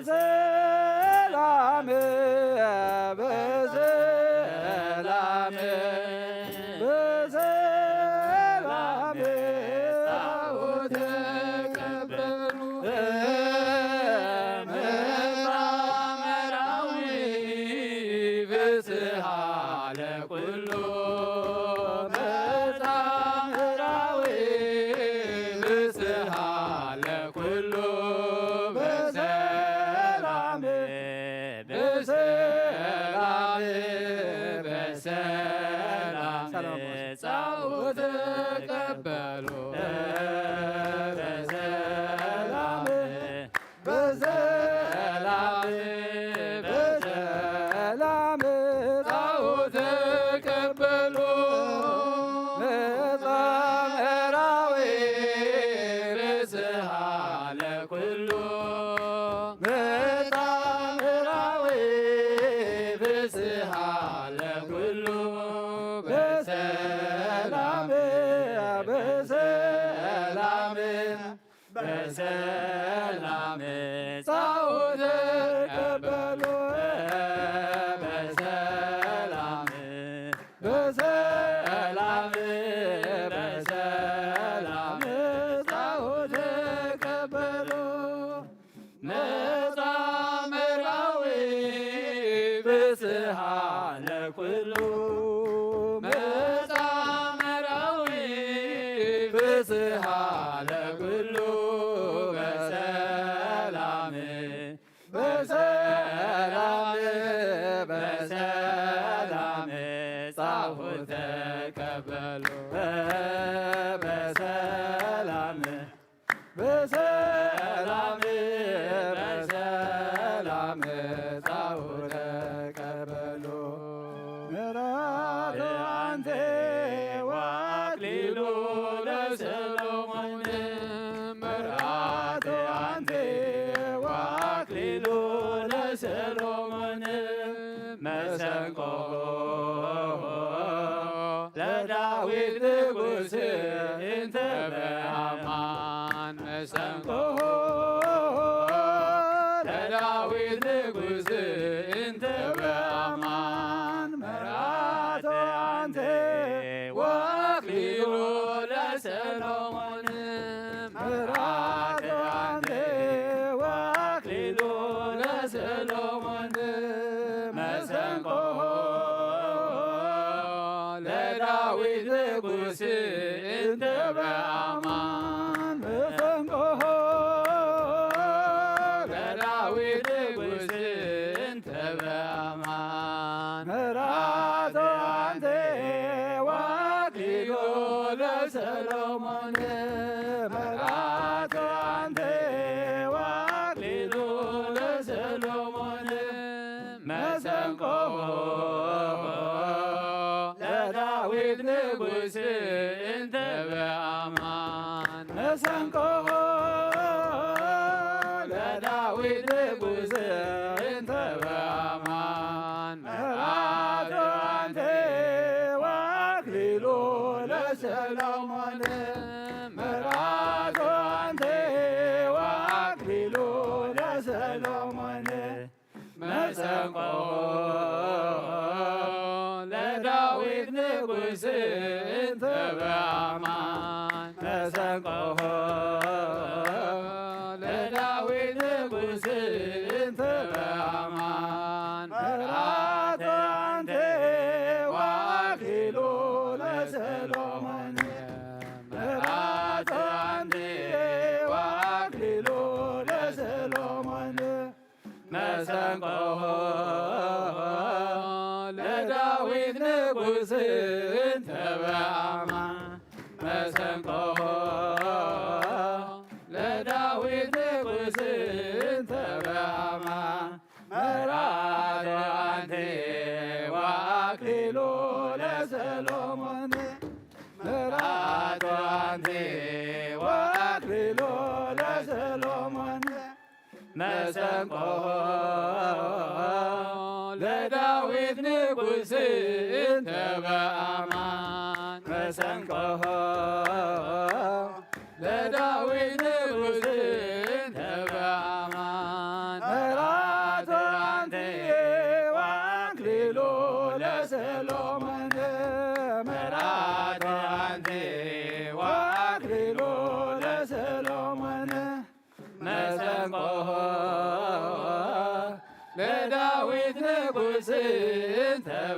በሰላም በሰላም በሰላም ጻኦተ ተቀበሉ። መጻ መራዊ ፍስሃ ለኩሉ። መጻ መራዊ ፍስሃ ለኩሉ። በሰላም በሰላም በሰላም ጻኦተ ተቀበሉ። በሰላም በሰላም በሰላም ጻኦተ ተቀበሉ። መጻ መራዊ ፍስሃ ለኩሉ። መጻ መራዊ ፍስሃ ለኩሉ። በሰላም በሰላም በሰላም ጻኦተ ተቀበሉ። በሰላም በሰላም በሰላም ጻኦተ ተቀበሉ። መጻ መራዊ ፍስሃ ለኩሉ። መጻ መራዊ ፍስሃ ለኩሉ። በሰላም በሰላም በሰላም ጻኦተ ተቀበሉ። በሰላም በሰላም በሰላም ጻኦተ ተቀበሉ። ምርአተ አንቴ ወአክሊሉ ለሰሎሞን። ምርአተ አንቴ ወአክሊሉ ለሰሎሞን። መሰንቆ ለዳዊት ንጉስ እንተ በአማን። መሰንቆ ለዳዊት ንጉስ እንተ በአማን። ምርአተ አንቴ ወአክሊሉ ለሰሎሞን። ምርአተ አንቴ ወአክሊሉ ለሰሎሞን። መሰንቆ ለዳዊት ንጉስ እንተ በአማን። መሰንቆ ለዳዊት ንጉስ እንተ በአማን። ምርአተ አንቴ ወአክሊሉ ለሰሎሞን። ምርአተ አንቴ ወአክሊሉ ለሰሎሞን። መሰንቆ ለዳዊት ንጉስ እንተ በአማን። መሰንቆ ለዳዊት ንጉስ እንተ በአማን። ምርአተ አንቴ ወአክሊሉ ለሰሎሞን። ምርአተ አንቴ ወአክሊሉ ለሰሎሞን። መሰንቆ ለዳዊት ንጉስ እንተ በአማን። መሰንቆ ለዳዊት ንጉስ እንተ በአማን። ምርአተ አንቴ ወአክሊሉ ለሰሎሞን። ምርአተ አንቴ ወአክሊሉ ለሰሎሞን። መሰንቆ ለዳዊት ንጉስ እንተ በአማን። መሰንቆ ለዳዊት ንጉስ እንተ በአማን። ምርአተ አንቴ ወአክሊሉ ለሰሎሞን። ምርአተ አንቴ ወአክሊሉ ለሰሎሞን። መሰንቆ ለዳዊት ንጉስ እንተ በአማን። መሰንቆ ለዳዊት ንጉስ እንተ በአማን።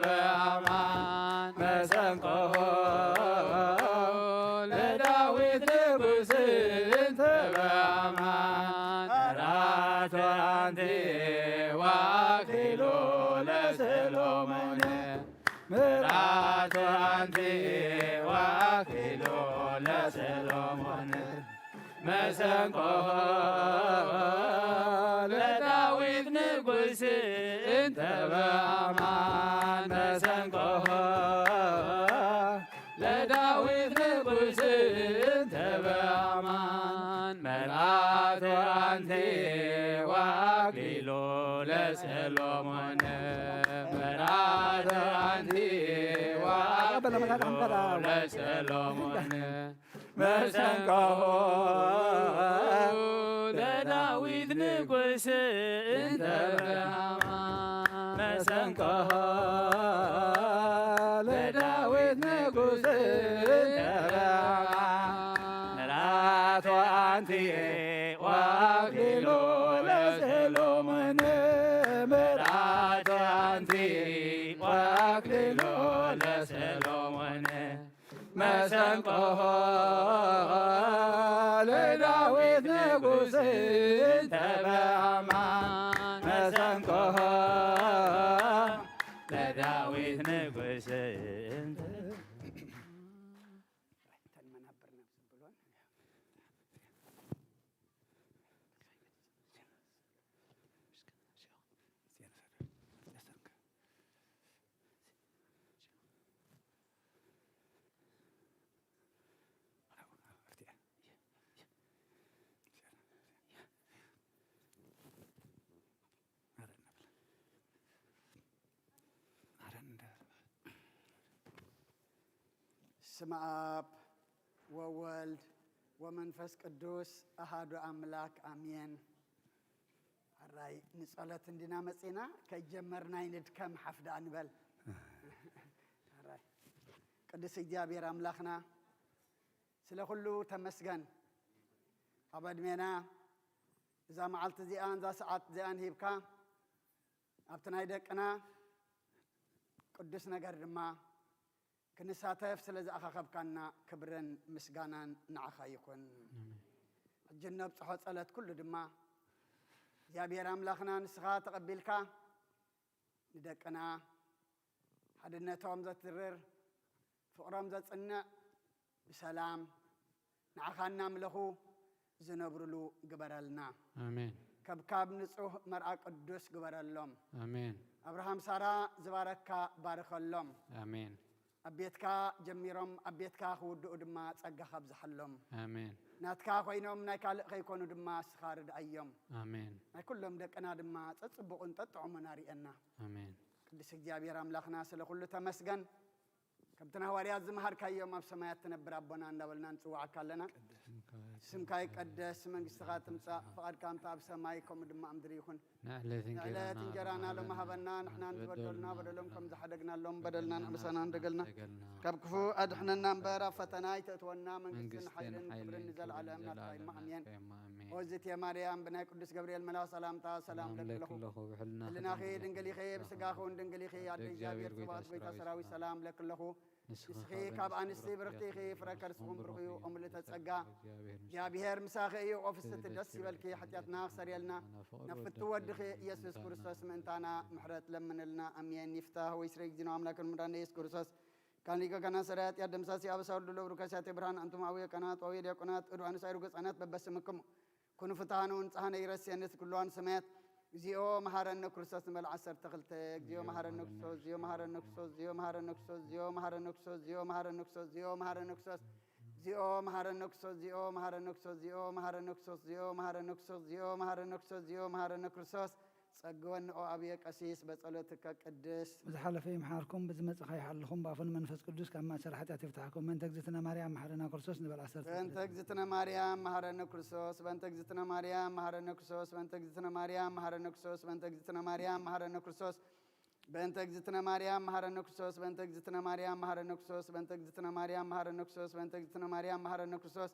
በአማን መሰንቆ ለዳዊት ንጉስ እንተ በአማን መርዓቶ አንቲ ወአክሊሉ ለሰሎሞን መርዓቶ አንቲ ወአክሊሉ ለሰሎሞን መሰንቆ ለዳዊት ንጉስ እንተ በአማን መሰንቆ ለዳዊት ንጉስ እንተ በአማን መርዓቶ አንቲ ወአክሊሉ ለሰሎሞን መርዓቶ አንቲ ወአክሊሉ ለሰሎሞን መሰንቆ ለዳዊት ንጉስ እንተ በአማን መሰንቆ ለዳዊት ንጉስ እንተ በአማን መርዓቶ አንቲ ወአክሊሉ ለሰሎሞን መርዓቶ አንቲ ወአክሊሉ ለሰሎሞን መሰንቆ ለዳዊት ንጉስ እንተ በአማን መሰንቆ ለዳዊት ንጉስ እንተ ስመ አብ ወወልድ ወመንፈስ ቅዱስ አሃዱ አምላክ አሜን። አራይ ንጸሎት እንዲና መጺና፣ ከጀመርናይ ንድከም ሐፍ ደኣ ንበል። አራይ ቅዱስ እግዚኣብሔር አምላክና ስለ ኩሉ ተመስገን። ኣብ ዕድሜና እዛ መዓልቲ እዚኣን እዛ ሰዓት እዚኣን ሂብካ ኣብቲ ናይ ደቅና ቅዱስ ነገር ድማ ክንሳተፍ ስለ ዝኣኻኸብካና ክብርን ምስጋናን ንዓኻ ይኹን። ኣሜን። ሕጂ እነብጽሖ ጸሎት ኩሉ ድማ እግዚኣብሔር ኣምላኽና ንስኻ ተቐቢልካ ንደቅና ሓድነቶም ዘትርር፣ ፍቕሮም ዘጽንዕ፣ ብሰላም ንዓኻ እናምለኹ ዝነብሩሉ ግበረልና። ኣሜን። ከብካብ ንጹህ መርዓ ቅዱስ ግበረሎም። ኣሜን። ኣብርሃም ሳራ ዝባረካ ባርከሎም። ኣሜን። ኣብ ቤትካ ጀሚሮም ኣብ ቤትካ ክውድኡ ድማ ጸጋኻ ኣብዝሓሎም። ኣሜን። ናትካ ኮይኖም ናይ ካልእ ከይኮኑ ድማ እስኻ ርድኣዮም። ኣሜን። ናይ ኩሎም ደቅና ድማ ጸጽቡቑን ጸጥዑሙን ኣርእየና። ኣሜን። ቅዱስ እግዚኣብሔር ኣምላኽና ስለ ኩሉ ተመስገን። ከምቲ ንሃዋርያት ዝመሃርካዮም ኣብ ሰማያት ትነብር ኣቦና እንዳበልና ንጽውዓካ ኣለና። ስምካ ይቀደስ፣ መንግስትኻ ትምጻእ፣ ፍቓድካ ከምቲ ኣብ ሰማይ ከምኡ ድማ ኣብ ምድሪ ይኹን። ንዕለት እንጀራና ሎሚ ሃበና፣ ንሕና ንዝበደሉና በደሎም ከም ዝሓደግናሎም በደልና ንዕምሰና እንደገልና። ካብ ክፉእ ኣድሕነና እምበር ኣብ ፈተና ኣይተእትወና፣ መንግስትን ሓይልን ክብርን ንዘለዓለም ናትካ እዩማ፣ ኣሜን። ኦዝቴ ማርያም ብናይ ቅዱስ ገብርኤል መልኣክ ሰላምታ ሰላም እብለኪ ኣለኹ። ህልናኺ ድንግል ኢኺ፣ ብስጋኺ እውን ድንግል ኢኺ። ኣደ እግዚኣብሔር ጽባኦት ጎይታ ሰራዊት ሰላም እብለኪ ኣለኹ። ንስኺ ካብ ኣንስቲ ብርኽቲ ኢኺ፣ ፍረ ከርስኺ እውን ብሩኽ እዩ። ኦ ምልእተ ጸጋ፣ እግዚኣብሔር ምሳኺ እዩ። ኦ ፍስሕቲ ደስ ይበልኪ፣ ሓጢኣትና ክሰርየልና ናብ ፍትው ወድኺ ኢየሱስ ክርስቶስ ምእንታና ምሕረት ለምንልና። ኣሜን። ይፍታህ ወይስሬ እግዚእነ አምላክነ መድኃኒነ ኢየሱስ ክርስቶስ ካን ሊቀ ካህናት ሠራየ ኃጢአት ደምሳሲ አበሳ ወልዱ ለብሩካሲያተ ብርሃን አንቱም አቡየ ካህናት ወአቡየ ዲያቆናት እዱ አንስት አይሩግ ሕፃናት በበስምክሙ ኩኑ ፍትሐነ ወንጽሐነ ይረስየነ ኩሉ አንስት ሰማያት። እግዚኦ መሐረነ ክርስቶስ ንበል ዐሰርተ ክልተ። እግዚኦ መሐረነ ክርስቶስ፣ እግዚኦ መሐረነ ክርስቶስ፣ እግዚኦ መሐረነ ክርስቶስ። ጸግወነ ኦ አቡየ ቀሲስ በጸሎትከ ቅድስት። በዝሓለፈ ይምሓርኩም፣ በዝመጽእ ይሓልኹም፣ ብኣፉ ንመንፈስ ቅዱስ ካብ ማእሰር ሓጢኣት ይፍታሕኩም። በእንተ እግዝእትነ ማርያም መሓረና ክርስቶስ ንበል ዐሰርተ ክልተ። በእንተ እግዝእትነ ማርያም መሓረነ ክርስቶስ፣ በእንተ እግዝእትነ ማርያም መሓረነ ክርስቶስ፣ በእንተ እግዝእትነ ማርያም መሓረነ ክርስቶስ፣ በእንተ እግዝእትነ ማርያም መሓረነ ክርስቶስ፣ በእንተ እግዝእትነ ማርያም መሓረነ ክርስቶስ፣ በእንተ እግዝእትነ ማርያም መሓረነ ክርስቶስ፣ በእንተ እግዝእትነ ማርያም መሓረነ ክርስቶስ፣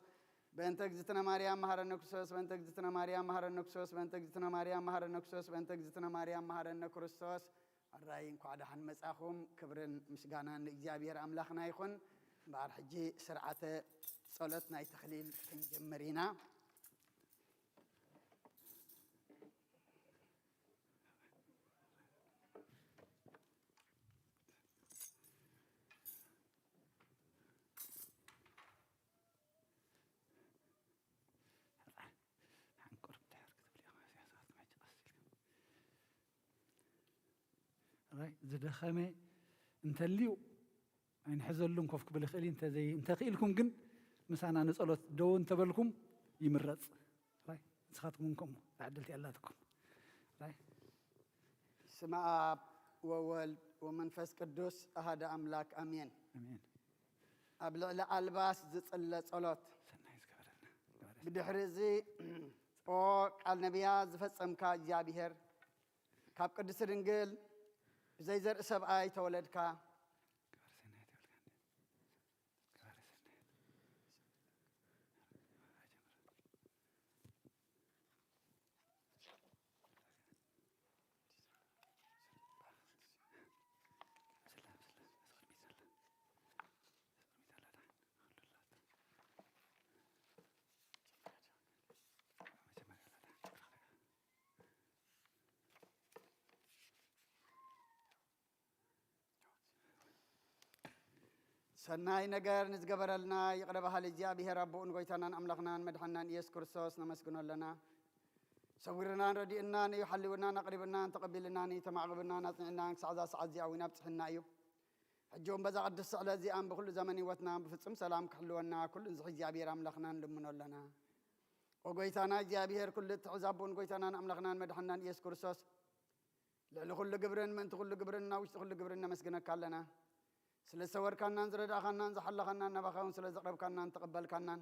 በእንተ እግዝእትነ ማርያም መሓረነ ክርስቶስ፣ በእንተ እግዝእትነ ማርያም መሓረነ ክርስቶስ፣ በእንተ እግዝእትነ ማርያም መሓረነ ክርስቶስ፣ በእንተ እግዝእትነ ማርያም መሓረነ ክርስቶስ፣ በእንተ እግዝእትነ ማርያም መሓረነ ክርስቶስ። ሕራይ እንኳዕ ደሓን መጻኹም። ክብርን ምስጋናን ንእግዚኣብሔር ኣምላኽና ይኹን። እምበኣር ሕጂ ስርዓተ ጸሎት ናይ ተኽሊል ክንጅምር ኢና። ራይ ዝደኸመ እንተልዩ ኣይንሕዘሉን፣ ኮፍ ክብል ይኽእል እዩ። እንተዘይ-፣ እንተኽኢልኩም ግን ምሳና ንጸሎት ደው እንተበልኩም ይምረጽ። ራይ ንስኻትኩም እውን ከምኡ ዕድል ኣላትኩም። ራይ ስመ ኣብ ወወልድ ወመንፈስ ቅዱስ ኣሃደ ኣምላክ ኣሜን። ኣሜን። ኣብ ልዕሊ ኣልባስ ዝጽለ ጸሎት። ሰናይ ዝገበረልና። ብድሕሪ እዚ፣ ኦ ቃል ነቢያት ዝፈጸምካ እግዚኣብሔር፣ ካብ ቅድስቲ ድንግል ብዘይ ዘርኢ ሰብኣይ ተወለድካ። ሰናይ ነገር ንዝገበረልና ይቕረ በሃሊ እግዚኣብሔር ኣቦኡን ጎይታናን ኣምላኽናን መድሓናን ኢየሱስ ክርስቶስ ነመስግኖ ኣለና። ሰዊርናን ረዲእናን እዩ፣ ሓልውናን ኣቕሪብናን ተቐቢልናን እዩ፣ ተማዕቕብናን ኣጽኒዕናን ክሳዕ እዛ ሰዓት እዚኣ እውን ኣብጽሕና እዩ። ሕጂ እውን በዛ ቅድስቲ ስዕለት እዚኣን ብኹሉ ዘመን ህይወትናን ብፍጹም ሰላም ክሕልወና ኩሉ ንዝሒ እግዚኣብሔር ኣምላኽና ንልምኖ ኣለና። ኦ ጎይታና እግዚኣብሔር፣ ኩሉ እትሕዝ ኣቦን ጎይታናን ኣምላኽናን መድሓናን ኢየሱስ ክርስቶስ፣ ልዕሊ ኩሉ ግብርን ምእንቲ ኩሉ ግብርን ኣብ ውሽጢ ኩሉ ግብርን ነመስግነካ ኣለና። ስለ ዝሰወርካናን ዝረዳእኻናን ዝሓለኻናን፣ ናባኻ እውን ስለ ዘቕረብካናን ተቐበልካናን፣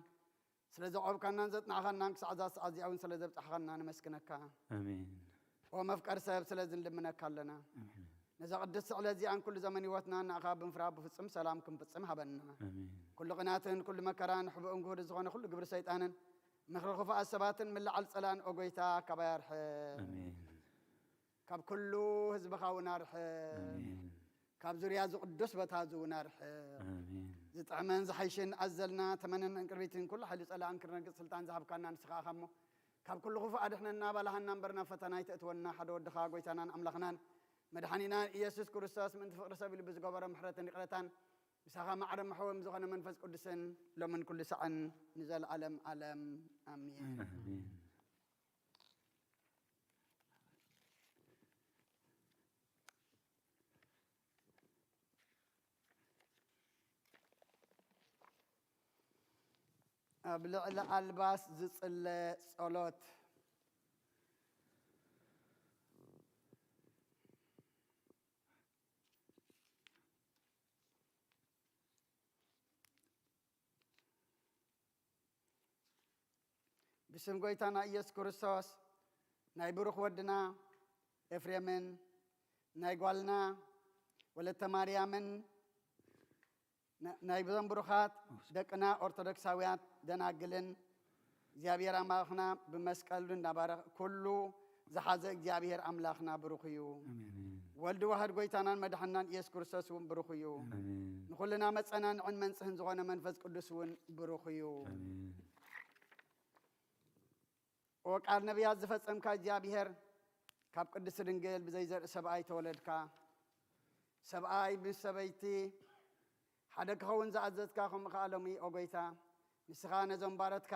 ስለ ዘዕቆብካናን ዘጽናዕኻናን፣ ክሳዕ እዛ ሰዓት እዚኣ እውን ስለ ዘብጻሕኻና ነመስግነካ። ኣሜን። ኦ መፍቀር ሰብ፣ ስለዚ ንልምነካ ኣለና። ኣሜን። ነዛ ቅድስቲ ስዕለት እዚኣን ኩሉ ዘመን ህይወትና ንኣኻ ብምፍራህ ብፍጹም ሰላም ክንፍጽም ሃበና። ኣሜን። ኩሉ ቅናትን ኩሉ መከራን፣ ሕቡእን ግሁድ ዝኾነ ኩሉ ግብሪ ሰይጣንን፣ ምኽሪ ክፉኣት ሰባትን ምልዓል ጸላእን፣ ኦ ጎይታ፣ ካባይ ኣርሕቕ። ኣሜን። ካብ ኩሉ ህዝብኻ እውን ኣርሕቕ። ኣሜን። ካብ ዙርያ እዚ ቅዱስ ቦታ እዚ እውን ኣርሕቕ። ኣሜን። ዝጥዕመን ዝሓይሽን ኣዘልና ተመንን ዕንቅርቢትን ኩሉ ሓይሊ ጸላእን ክርነግጽ ስልጣን ዝሃብካና ንስኻ ኢኻ እሞ፣ ካብ ኩሉ ክፉእ ኣድሕነና፣ ባልሃና እምበር ናብ ፈተና ኣይተእትወና። ሓደ ወድኻ ጎይታናን ኣምላኽናን መድሓኒናን ኢየሱስ ክርስቶስ ምእንቲ ፍቕሪ ሰብ ኢሉ ብዝገበሮ ምሕረትን ይቕረታን፣ ምሳኻ ማዕረ መሐወም ዝኾነ መንፈስ ቅዱስን ሎምን ኩሉ ሳዕን ንዘለዓለም ዓለም ኣሜን። ኣሜን። ኣብ ልዕሊ ኣልባስ ዝጽለ ጸሎት። ብስም ጎይታና ኢየሱስ ክርስቶስ፣ ናይ ብሩኽ ወድና ኤፍሬምን፣ ናይ ጓልና ወለተ ማርያምን፣ ና-፣ ናይ ብዞም ብሩኻት ደቅና ኦርቶዶክሳውያን ደናግልን፣ እግዚኣብሔር ኣምላኽና ብመስቀሉ እናባረኸ ኩሉ ዝሓዘ እግዚኣብሔር ኣምላኽና ብሩኽ እዩ። ኣሜን። ወልድ ዋህድ ጎይታናን መድሓንናን ኢየሱስ ክርስቶስ እውን ብሩኽ እዩ። ኣሜን። ንኹልና መጸናንዕን መንጽህን ዝኾነ መንፈስ ቅዱስ እውን ብሩኽ እዩ። ኣሜን። ኦ ቃል ነቢያት ዝፈጸምካ እግዚኣብሔር፣ ካብ ቅድስቲ ድንግል ብዘይ ዘርኢ ሰብኣይ ተወለድካ። ሰብኣይ ምስ ሰበይቲ ሓደ ክኸውን ዝኣዘዝካ፣ ከምኡ ከኣ ሎሚ ኦ ጎይታ፣ ንስኻ ነዞም ባሮትካ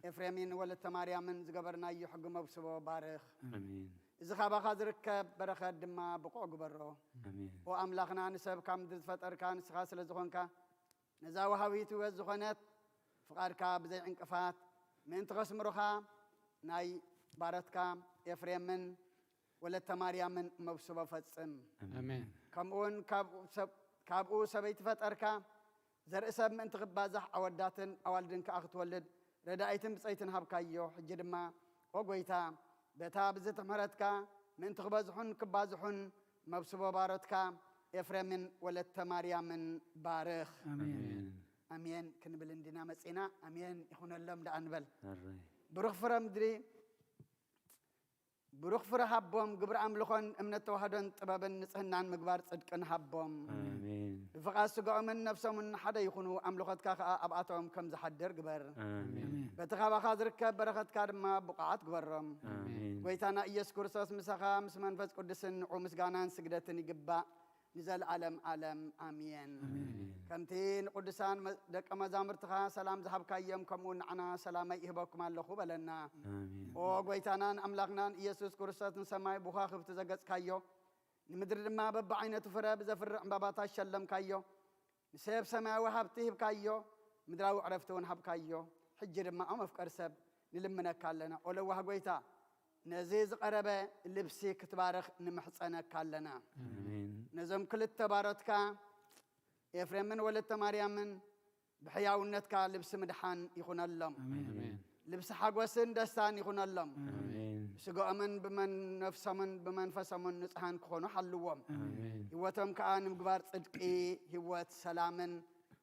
ኤፍሬምን ወለተ ማርያምን ዝገበርናዮ ሕጊ መብስቦ ባርኽ። ኣሜን። እዚ ካባኻ ዝርከብ በረኸት ድማ ብቑዕ ግበሮ። ኣሜን። ኦ ኣምላኽና፣ ንሰብ ካብ ምድሪ ዝፈጠርካ ንስኻ ስለ ዝኾንካ፣ ነዛ ወሃቢት ህይወት ዝኾነት ፍቓድካ ብዘይ ዕንቅፋት ምእንቲ ከስምሩኻ ናይ ባሮትካ ኤፍሬምን ወለተ ማርያምን መብስቦ ፈጽም። ኣሜን። ኣሜን። ከምኡውን ካብኡ ሰብ-፣ ካብኡ ሰበይቲ ፈጠርካ፣ ዘርኢ ሰብ ምእንቲ ክባዛሕ ኣወዳትን ኣዋልድን ከኣ ክትወልድ ረዳኢትን ብጸይትን ሃብካዮ። ሕጂ ድማ ኦ ጎይታ፣ በታ ብዝትምሕረትካ ምእንቲ ክበዝሑን ክባዝሑን መብስቦ ባሮትካ ኤፍሬምን ወለተ ማርያምን ባርኽ። ኣሜን። ኣሜን ክንብል እንዲና መጺና፣ ኣሜን ይኹነሎም ደኣ ንበል። ኣራይ። ብሩኽ ፍረ ምድሪ፣ ብሩኽ ፍረ ሃቦም፣ ግብረ ኣምልኾን እምነት ተዋህዶን ጥበብን ንጽህናን ምግባር ጽድቅን ሃቦም። ኣሜን። ብፍቓድ ስግኦምን ነፍሶምን ሓደ ይኹኑ፣ ኣምልኾትካ ከኣ ኣብኣቶም ከም ዝሓድር ግበር። ኣሜን። በቲ ካባኻ ዝርከብ በረኸትካ ድማ ብቑዓት ግበሮም። ኣሜን። ጐይታና ኢየሱስ ክርስቶስ ምሳኻ ምስ መንፈስ ቅዱስን ንዑ ምስጋናን ስግደትን ይግባእ። ንዘለዓለም ዓለም ኣሜን። ኣሜን። ከምቲ ንቅዱሳን መ-፣ ደቀ መዛሙርትኻ ሰላም ዝሃብካዮም፣ ከምኡ ንዓና ሰላመይ እህበኩም ኣለኹ በለና። ኣሜን። ኦ ጎይታናን ኣምላኽናን ኢየሱስ ክርስቶስ፣ ንሰማይ ብኸዋኽብቲ ዘገጽካዮ፣ ንምድሪ ድማ በብዓይነቱ ፍረ ብዘፍሪ ዕምባባታት ሸለምካዮ፣ ንሰብ ሰማያዊ ሃብቲ ሂብካዮ፣ ምድራዊ ዕረፍቲ እውን ሃብካዮ። ሕጂ ድማ ኦ መፍቀር ሰብ፣ ንልምነካ ኣለና። ኦ ለዋህ ጎይታ፣ ነዚ ዝቐረበ ልብሲ ክትባርኽ ንምሕጸነካ ኣለና። ኣሜን። ነዞም ክልተ ባሮትካ ኤፍሬምን ወለተ ማርያምን ብሕያውነትካ ልብሲ ምድሓን ይኹነሎም። ኣሜን። ልብሲ ሓጎስን ደስታን ይኹነሎም። ኣሜን። ብስጋኦምን ብመን-፣ ነፍሶምን ብመንፈሶምን ንጹሃን ክኾኑ ሓልዎም። ኣሜን። ህይወቶም ከኣ ንምግባር ጽድቂ፣ ህይወት፣ ሰላምን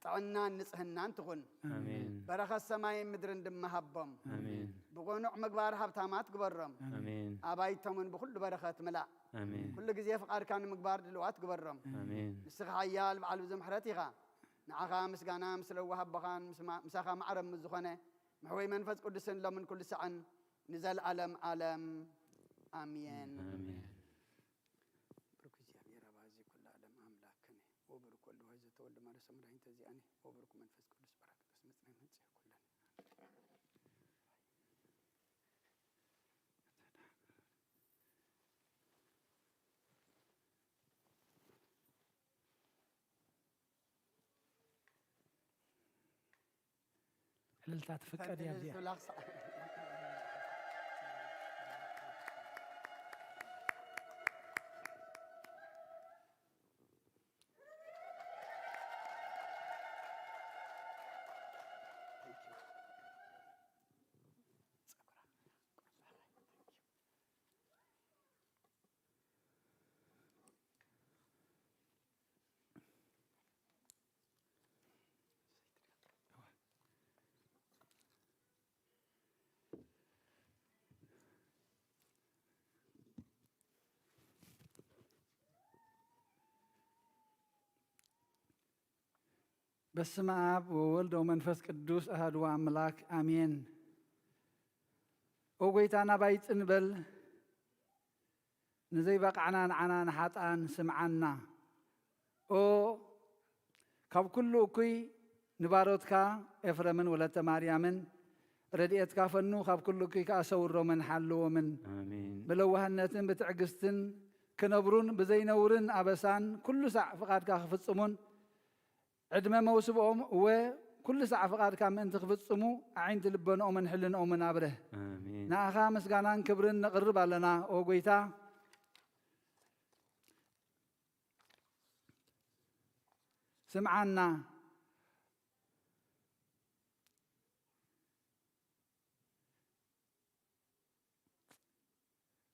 ጥዕናን ንጽህናን ትኹን። ኣሜን። በረኸት ሰማይን ምድርን ድማ ሃቦም። ኣሜን። ብቕኑዕ ምግባር ሃብታማት ግበሮም። ኣሜን። ኣባይቶምን ብኹሉ በረኸት ምላእ። ኣሜን። ኩሉ ግዜ ፍቓድካ ንምግባር ድልዋት ግበሮም። ኣሜን። ንስኻ ሓያል በዓል ብዙሕ ምሕረት ኢኻ። ንዓኻ ምስጋና ምስ ለዋህ ኣቦኻን ምስ ማ-፣ ምሳኻ ማዕረ ምስ ዝኾነ መሕወይ መንፈስ ቅዱስን ሎምን ኩሉ ሳዕን ንዘለዓለም ዓለም ኣሜን። ኣሜን። ብሩክ እግዚኣብሔር አብ ሀዚ ኩሉ ዓለም አምላክነ ወብሩክ ወልድ ዋሕድ ዘተወልደ ማርያም መድኃኒተ ዚአነ ወብሩክ መንፈስ ቅዱስ ጳራቅሊጦስ መጽንዐ መንጽሔ ኩለነ። እልልታ ትፍቀድ እያ እዚኣ። በስመ አብ ወወልድ ወመንፈስ ቅዱስ አሐዱ አምላክ አሜን። ኦ ጐይታና፣ ባይ ጽን በል፣ ንዘይበቃዕና ንዓና ንሓጥኣን ስምዓና። ኦ ካብ ኩሉ እኩይ ንባሮትካ ኤፍረምን ወለተ ማርያምን ረድኤትካ ፈኑ፣ ካብ ኩሉ እኩይ ከኣ ሰውሮምን ሓልዎምን። ኣሜን። ብለዋህነትን ብትዕግስትን ክነብሩን ብዘይነውርን ኣበሳን ኩሉ ሳዕ ፍቓድካ ክፍጽሙን ዕድመ መውስብኦም እወ፣ ኩሉ ሳዕ ፍቓድካ ምእንቲ ክፍጽሙ፣ ኣዒንቲ ልበንኦምን ሕልንኦምን ኣብርህ። ኣሜን። ንኣኻ ምስጋናን ክብርን ነቕርብ ኣለና፣ ኦ ጐይታ። ስምዓና።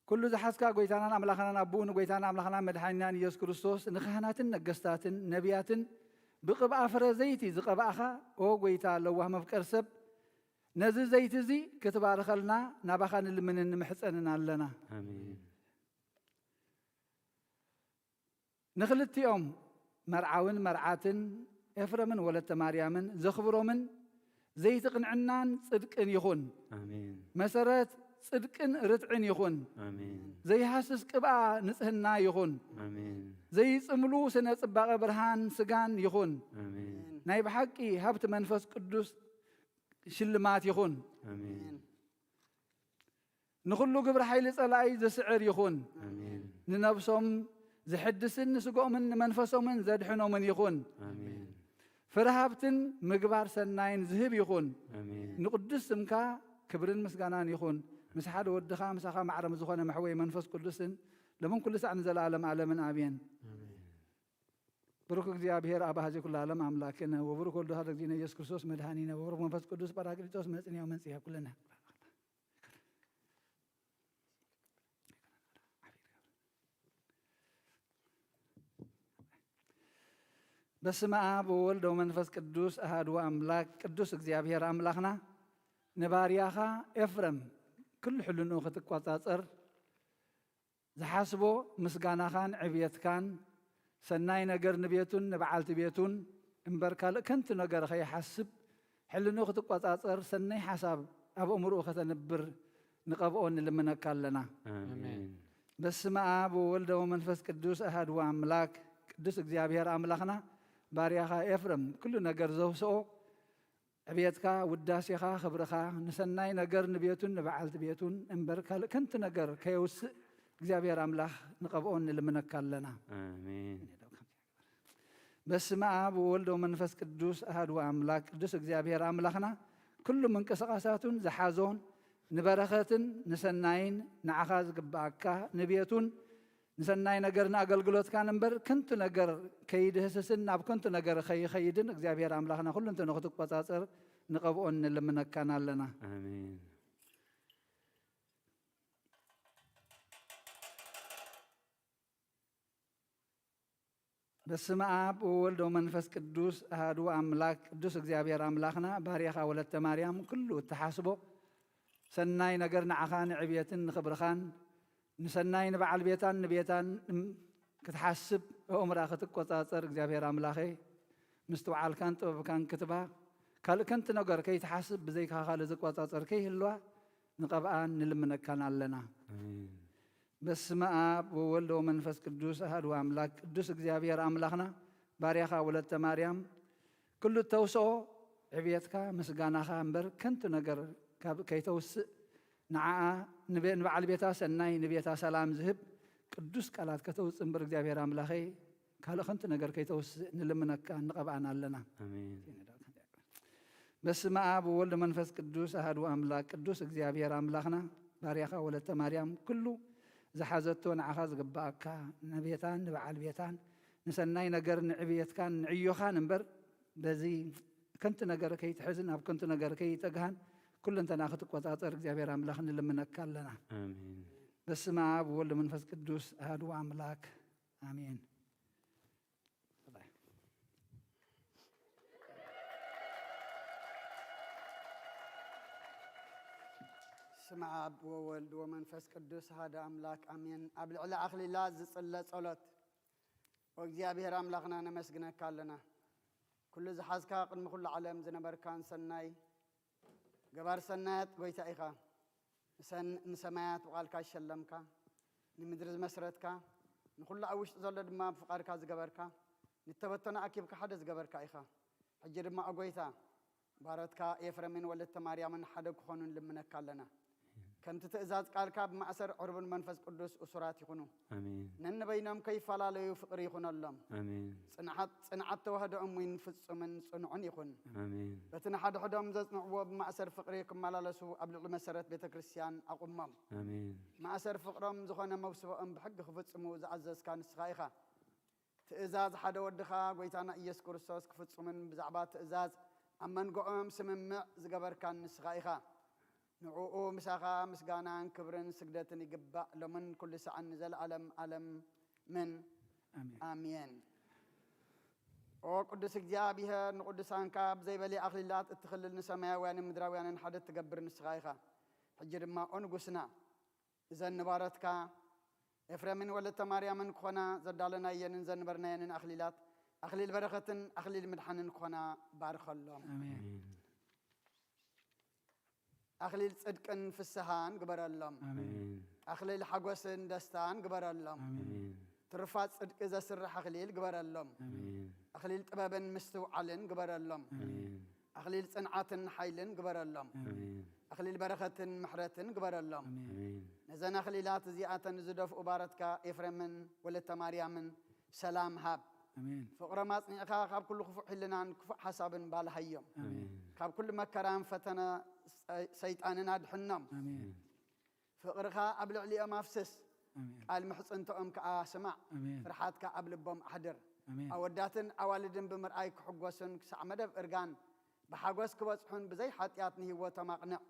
ኩሉ ዝሓዝካ ጐይታናን ኣምላኽናን ኣቦኡ ንጐይታና ኣምላኽናን መድሓኒናን ኢየሱስ ክርስቶስ ንካህናትን ነገስታትን ነቢያትን ብቕብኣ ፍረ ዘይቲ ዝቐባእኻ ኦ ጐይታ ለዋህ መፍቀር ሰብ ነዚ ዘይቲ እዚ ክትባርኸልና ናባኻ ንልምንን ንምሕጸንን ኣለና። ኣሜን። ንኽልቲኦም መርዓውን መርዓትን ኤፍረምን ወለተ ማርያምን ዘኽብሮምን ዘይቲ ቅንዕናን ጽድቅን ይኹን። ኣሜን። መሰረት ጽድቅን ርትዕን ይኹን። ኣሜን። ዘይሃስስ ቅብኣ ንጽህና ይኹን። ኣሜን። ዘይጽምሉ ስነ ጽባቐ ብርሃን ስጋን ይኹን። ኣሜን። ናይ ብሓቂ ሃብቲ መንፈስ ቅዱስ ሽልማት ይኹን። ኣሜን። ንኹሉ ግብሪ ሓይሊ ጸላኢ ዝስዕር ይኹን። ኣሜን። ንነብሶም ዝሕድስን ንስግኦምን ንመንፈሶምን ዘድሕኖምን ይኹን። ኣሜን። ፍረ ሃብትን ምግባር ሰናይን ዝህብ ይኹን። ኣሜን። ንቅዱስ ስምካ ክብርን ምስጋናን ይኹን። ምስ ሓደ ወድኻ ምሳኻ ማዕረ ዝኾነ መሕወይ መንፈስ ቅዱስን ሎምን ኩሉ ሳዕ ንዘለዓለም ዓለምን ኣሜን። ኣሜን። ብሩክ እግዚኣብሔር አብ ሀዚ ኩሉ ዓለም አምላክነ ወብሩክ ወልድ ዋሕድ እግዚእነ ኢየሱስ ክርስቶስ መድኃኒነ ወብሩክ መንፈስ ቅዱስ ጳራቅሊጦስ መጽንዕ ወመንጽሔ ኩልነ። በስመ አብ ወወልድ ወመንፈስ ቅዱስ አሐዱ አምላክ። ቅዱስ እግዚኣብሔር አምላክና ንባርያኻ ኤፍረም ኩሉ ሕልንኡ ክትቋጻጸር ዝሓስቦ ምስጋናኻን ዕብየትካን፣ ሰናይ ነገር ንቤቱን ንበዓልቲ ቤቱን እምበር ካልእ ከንቱ ነገር ከይሓስብ፣ ሕልንኡ ክትቆጻጸር፣ ሰናይ ሓሳብ ኣብ እምርኡ ከተንብር ንቐብኦ ንልምነካ ኣለና። ኣሜን። በስመ አብ ወወልድ ወመንፈስ ቅዱስ አሐዱ አምላክ። ቅዱስ እግዚኣብሔር ኣምላኽና፣ ባርያኻ ኤፍረም ኩሉ ነገር ዘውስኦ፣ ዕብየትካ፣ ውዳሴኻ፣ ክብርኻ፣ ንሰናይ ነገር ንቤቱን ንበዓልቲ ቤቱን እምበር ካልእ ከንቱ ነገር ከየውስእ እግዚኣብሔር ኣምላኽ ንቐብኦ ንልምነካ ኣለና። ኣሜን። በስመ አብ ወወልድ ወመንፈስ ቅዱስ አሐዱ አምላክ። ቅዱስ እግዚኣብሔር ኣምላኽና፣ ኩሉ ምንቅስቃሳቱን ዝሓዞን ንበረኸትን ንሰናይን ንዓኻ ዝግብኣካ ንቤቱን ንሰናይ ነገር ንኣገልግሎትካን እምበር ከንቱ ነገር ከይድህስስን ናብ ከንቱ ነገር ከይኸይድን እግዚኣብሔር ኣምላኽና ኩሉ እንተ ንኽትቆጻጸር ንቐብኦን ንልምነካን ኣለና። ኣሜን። በስመ አብ ወወልድ ወመንፈስ ቅዱስ አሐዱ አምላክ። ቅዱስ እግዚኣብሔር ኣምላኽና፣ ባርያኻ ወለተ ማርያም ኩሉ እትሓስቦ ሰናይ ነገር ንዓኻ ንዕብየትን ንኽብርኻን ንሰናይ ንበዓል ቤታን ንቤታን እም-፣ ክትሓስብ ኣእምሮኣ ክትቆጻጸር እግዚኣብሔር ኣምላኸይ ምስትውዓልካን ጥበብካን ክትባ ካልእ ከንቱ ነገር ከይትሓስብ ብዘይካ ካልእ ዝቆጻጸር ከይህልዋ ንቐብኣን ንልምነካን ኣለና። ኣሜን። በስመ አብ ወወልድ ወመንፈስ ቅዱስ አሐዱ አምላክ። ቅዱስ እግዚኣብሔር ኣምላኽና፣ ባርያኻ ወለተ ማርያም ኩሉ እተውስኦ ዕብየትካ ምስጋናኻ እምበር ከንቱ ነገር ካብ ከይተውስእ ንዓኣ ንበ-፣ ንበዓል ቤታ ሰናይ ንቤታ ሰላም ዝህብ ቅዱስ ቃላት ከተውጽእ እምበር እግዚኣብሔር ኣምላኸይ ካልእ ከንቱ ነገር ከይተውስእ ንልምነካን ንቐብኣን ኣለና። ኣሜን። በስመ አብ ወወልድ ወመንፈስ ቅዱስ አሐዱ አምላክ። ቅዱስ እግዚኣብሔር ኣምላኽና፣ ባርያኻ ወለተ ማርያም ኩሉ ዝሓዘቶ ንዓኻ ዝግብኣካ ንቤታን ንበዓል ቤታን ንሰናይ ነገር ንዕብየትካን ንዕዮኻን እምበር በዚ ከንቱ ነገር ከይትሕዝን ኣብ ከንቱ ነገር ከይተግሃን ኩለንተና ክትቆጻጸር እግዚኣብሔር ኣምላኽ ንልምነካ ኣለና። ኣሜን። በስመ አብ ወወልድ ወመንፈስ ቅዱስ አሐዱ አምላክ ኣሜን። ስመ አብ ወወልድ ወመንፈስ ቅዱስ አሐደ አምላክ ኣሜን። ኣብ ልዕሊ ኣኽሊላት ዝጽለ ጸሎት። ወእግዚኣብሔር ኣምላኽና ነመስግነካ ኣለና። ኩሉ ዝሓዝካ ቅድሚ ኩሉ ዓለም ዝነበርካን ሰናይ ገባር ሰናያት ጎይታ ኢኻ። ንሰን-፣ ንሰማያት ብቓልካ ዝሸለምካ፣ ንምድሪ ዝመስረትካ፣ ንኹሉ ኣብ ውሽጢ ዘሎ ድማ ብፍቓድካ ዝገበርካ፣ ንተበተኑ ኣኪብካ ሓደ ዝገበርካ ኢኻ። ሕጂ ድማ፣ ኦ ጎይታ፣ ባሮትካ ኤፍረምን ወለተ ማርያምን ሓደ ክኾኑ ንልምነካ ኣለና። ከምቲ ትእዛዝ ቃልካ ብማእሰር ዕሩብን መንፈስ ቅዱስ እሱራት ይኹኑ። ኣሜን። ነንበይኖም ከይፈላለዩ ፍቕሪ ይኹነሎም። ኣሜን። ጽንዓት፣ ጽንዓት ተዋህዶኦም እውን ፍጹምን ጽኑዕን ይኹን። ኣሜን። በቲ ንሓድሕዶም ዘጽንዕዎ ብማእሰር ፍቕሪ ክመላለሱ ኣብ ልዕሊ መሰረት ቤተ ክርስቲያን ኣቑሞም። ኣሜን። ማእሰር ፍቕሮም ዝኾነ መውስቦኦም ብሕጊ ክፍጽሙ ዝኣዘዝካ ንስኻ ኢኻ። ትእዛዝ ሓደ ወድኻ ጎይታና ኢየሱስ ክርስቶስ ክፍጽሙን ብዛዕባ ትእዛዝ ኣብ መንጎኦም ስምምዕ ዝገበርካን ንስኻ ኢኻ። ንዕኡ ምሳኻ ምስጋናን ክብርን ስግደትን ይግባእ፣ ሎምን ኩሉ ሰዓን ንዘለኣለም ኣለምን። ኣሜን። ኣሜን። ኦ ቅዱስ እግዚኣብሔር፣ ንቅዱሳንካ ብዘይበሊ ኣኽሊላት እትኽልል፣ ንሰማያውያንን ምድራውያንን ሓደ እትገብር ንስኻ ኢኻ። ሕጂ ድማ ኦ ንጉስና፣ እዘን ንባሮትካ ኤፍሬምን ወለተ ማርያምን ክኾና ዘዳለናየንን ዘንበርናየንን ኣኽሊላት፣ ኣኽሊል በረኸትን ኣኽሊል ምድሓንን ክኾና ባርኸሎም። ኣሜን። ኣሜን። ኣኽሊል ጽድቅን ፍስሃን ግበረሎም። ኣሜን። ኣሜን። ኣኽሊል ሓጎስን ደስታን ግበረሎም። ኣሜን። ኣሜን። ትሩፋት ጽድቂ ዘስርሕ ኣኽሊል ግበረሎም። ኣሜን። ኣሜን። ኣኽሊል ጥበብን ምስትውዓልን ግበረሎም። ኣሜን። ኣሜን። ኣኽሊል ጽንዓትን ሓይልን ግበረሎም። ኣሜን። ኣሜን። ኣኽሊል በረኸትን ምሕረትን ግበረሎም። ኣሜን። ኣሜን። ነዘን ኣኽሊላት እዚኣተን ዝደፍኡ ባሮትካ ኤፍሬምን ወለተ ማርያምን ሰላም ሃብ። ኣሜን። ፍቕሮም ኣጽኒዕካ ካብ ኩሉ ክፉእ ሕልናን ክፉእ ሓሳብን ባልሃዮም። ኣሜን። ካብ ኩሉ መከራን ፈተነ ሰ-፣ ሰይጣንን ኣድሕኖም። ኣሜን። ኣሜን። ፍቕርኻ ኣብ ልዕሊኦም ኣፍስስ። ኣሜን። ቃል ምሕጽንትኦም ከኣ ስማዕ። ኣሜን። ፍርሓትካ ኣብ ልቦም ኣሕድር። ኣሜን። ኣወዳትን ኣዋልድን ብምርኣይ ክሕጎሱን ክሳዕ መደብ እርጋን ብሓጎስ ክበጽሑን ብዘይ ሓጢኣት ንህይወቶም ኣቕንዕ።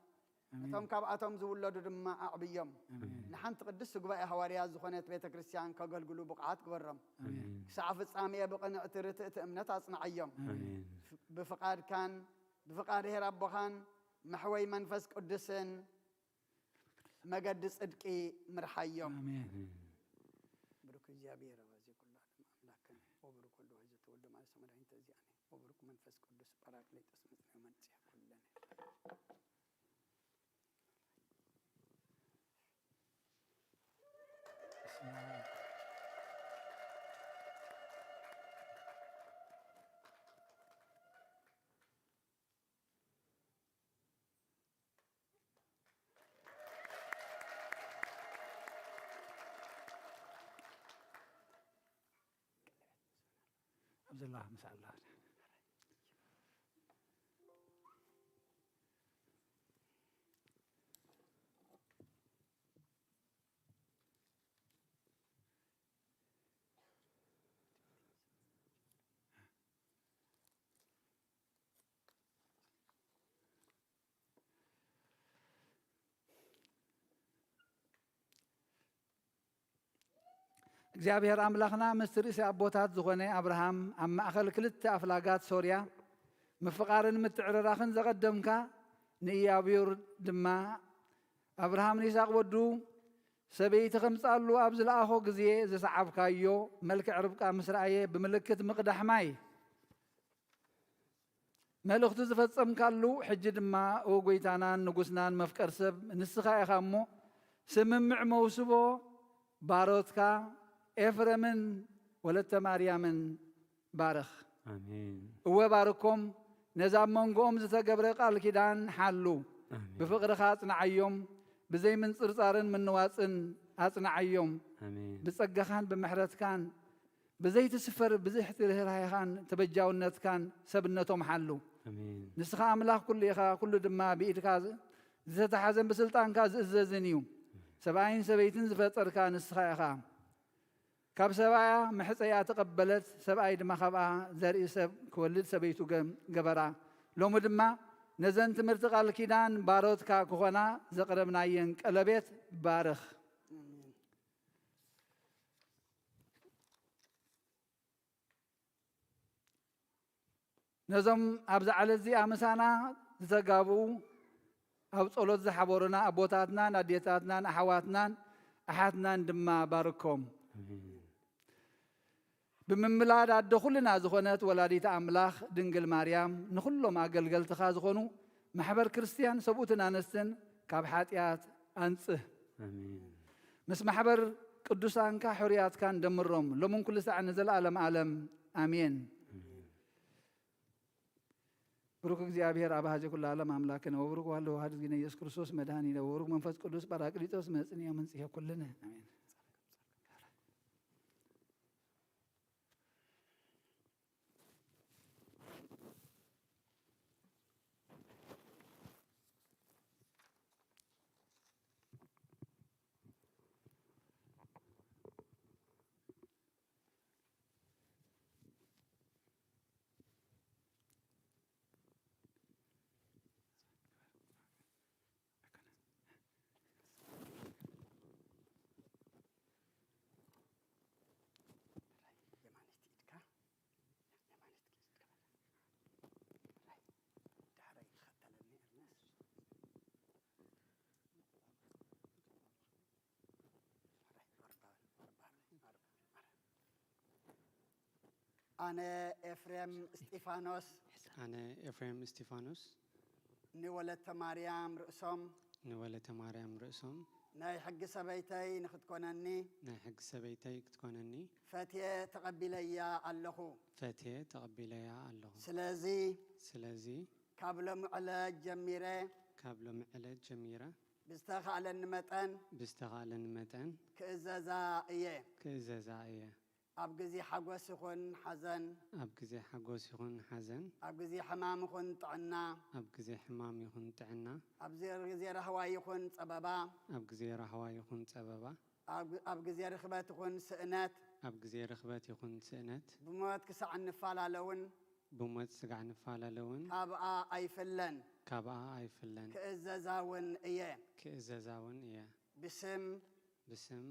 ኣሜን። ነቶም ካብኣቶም ዝውለዱ ድማ ኣዕብዮም። ኣሜን። ንሓንቲ ቅድስቲ ጉባኤ ሃዋርያት ዝኾነት ቤተ ክርስቲያን ከገልግሉ ብቑዓት ግበሮም። ኣሜን። ክሳዕ ፍጻሜ ብቕንዕቲ ርትእቲ እምነት ኣጽንዓዮም። ኣሜን። ብፍቓድካን ብፍቓድ ኄር ኣቦኻን መሕወይ መንፈስ ቅዱስን መገዲ ጽድቂ ምርሓዮም። ኣሜን። እግዚአብሔር አብ አዜ ኩሉ ዓለም አምላክነ ወብሩክ ወልድ ዋሕድ ዘተወልደ እምአርያም አራግይት ተዘይአነ ወብሩክ መንፈስ ቅዱስ ጳራቅሊጦስ መጽንዮ መንጽሔ ኩልነ። እግዚኣብሔር ኣምላኽና፣ ምስቲ ርእሲ ኣቦታት ዝኾነ ኣብርሃም ኣብ ማእከል ክልተ ኣፍላጋት ሶርያ ምፍቓርን ምትዕርራኽን ዘቐደምካ፣ ንኢያቡር ድማ፣ ኣብርሃም ንይስሐቅ ወዱ ሰበይቲ ከምጽኣሉ ኣብ ዝለኣኾ ግዜ፣ ዝሰዓብካዮ መልክዕ ርብቃ ምስ ረኣየ፣ ብምልክት ምቕዳሕ ማይ መልእኽቱ ዝፈጸምካሉ፣ ሕጂ ድማ፣ ኦ ጐይታናን ንጉስናን መፍቀር ሰብ ንስኻ ኢኻ እሞ፣ ስምምዕ መውስቦ ባሮትካ ኤፍረምን ወለተ ማርያምን ባርኽ። ኣሜን። እወ፣ ባርኮም፣ ነዚ ኣብ መንጎኦም ዝተገብረ ቃል ኪዳን ሓሉ። ኣሜን። ብፍቕርኻ ኣጽንዓዮም፣ ብዘይ ምንጽርጻርን ምንዋጽን ኣጽንዓዮም። ኣሜን። ብጸጋኻን ብምሕረትካን ብዘይትስፈር ብዝሕቲ ርህራሄኻን ተበጃውነትካን ሰብነቶም ሓሉ። ኣሜን። ንስኻ ኣምላኽ ኩሉ ኢኻ፣ ኩሉ ድማ ብኢድካ ዝ-፣ ዝተታሕዘን ብስልጣንካ ዝእዘዝን እዩ። ሰብኣይን ሰበይትን ዝፈጠርካ ንስኻ ኢኻ። ካብ ሰብኣያ መሕጸያ ተቐበለት፣ ሰብኣይ ድማ ካብኣ ዘርኢ ሰብ ክወልድ ሰበይቱ ገ-፣ ገበራ። ሎሚ ድማ ነዘን ትምህርቲ ቃል ኪዳን ባሮትካ ክኾና ዘቕረብናየን ቀለቤት ባርኽ። ኣሜን። ነዞም ኣብዛ ዕለት እዚኣ ምሳና ዝተጋብኡ፣ ኣብ ጸሎት ዝሓበሩና ኣቦታትናን ኣዴታትናን ኣሕዋትናን ኣሓትናን ድማ ባርኮም። ኣሜን። ብምምላድ ኣደ ኩልና ዝኾነት ወላዲተ ኣምላኽ ድንግል ማርያም፣ ንኹሎም ኣገልገልትኻ ዝኾኑ ማሕበር ክርስትያን ሰብኡትን ኣንስትን ካብ ሓጢኣት ኣንጽህ። ኣሜን። ምስ ማሕበር ቅዱሳንካ ሕሩያትካን ደምሮም፣ ሎምን ኩሉ ሳዕ ንዘለኣለም ዓለም። ኣሜን። ኣሜን። ብሩክ እግዚኣብሔር ኣብ ሀዜ ኩሉ ዓለም ኣምላክነ ወብሩክ ዋልድ ዋህድ እግዚእነ ኢየሱስ ክርስቶስ መድኃኒነ ወብሩክ መንፈስ ቅዱስ ጳራቅሊጦስ መጽንዮ መንጽሔ ኩልነ። ኣሜን። የማኒት ኢድካ፣ የማኒት ኢድካ ዳሕረይ ተኸተለኒ ኤርነስ። ኣነ ኤፍሬም እስጢፋኖስ፣ ኣነ ኤፍሬም እስጢፋኖስ፣ ንወለተ ማርያም ርእሶም፣ ንወለተ ማርያም ርእሶም፣ ናይ ሕጊ ሰበይተይ ንኽትኮነኒ፣ ናይ ሕጊ ሰበይተይ ክትኮነኒ፣ ፈትየ ተቐቢለያ ኣለኹ። ፈትየ ተቐቢለያ ኣለኹ። ስለዚ፣ ስለዚ፣ ካብ ሎሚ ዕለት ጀሚረ፣ ካብ ሎሚ ዕለት ጀሚረ፣ ብዝተኻእለኒ መጠን፣ ብዝተኻእለኒ መጠን፣ ክእዘዛ እየ። ክእዘዛ እየ። ኣብ ግዜ ሓጎስ ይኹን ሓዘን፣ ኣብ ግዜ ሓጎስ ይኹን ሓዘን፣ ኣብ ግዜ ሕማም ይኹን ጥዕና፣ ኣብ ግዜ ሕማም ይኹን ጥዕና፣ ኣብ ግዜ ራህዋ ይኹን ጸበባ፣ ኣብ ግዜ ራህዋ ይኹን ጸበባ፣ ኣብ፣ ኣብ ግዜ ርኽበት ይኹን ስእነት፣ ኣብ ግዜ ርኽበት ይኹን ስእነት፣ ብሞት ክሳዕ እንፈላለ እውን፣ ብሞት ስጋዕ ንፋላለ እውን፣ ካብኣ ኣይፍለን፣ ካብኣ ኣይፍለን፣ ክእዘዛ እውን እየ። ክእዘዛ እውን እየ። ብስም፣ ብስም፣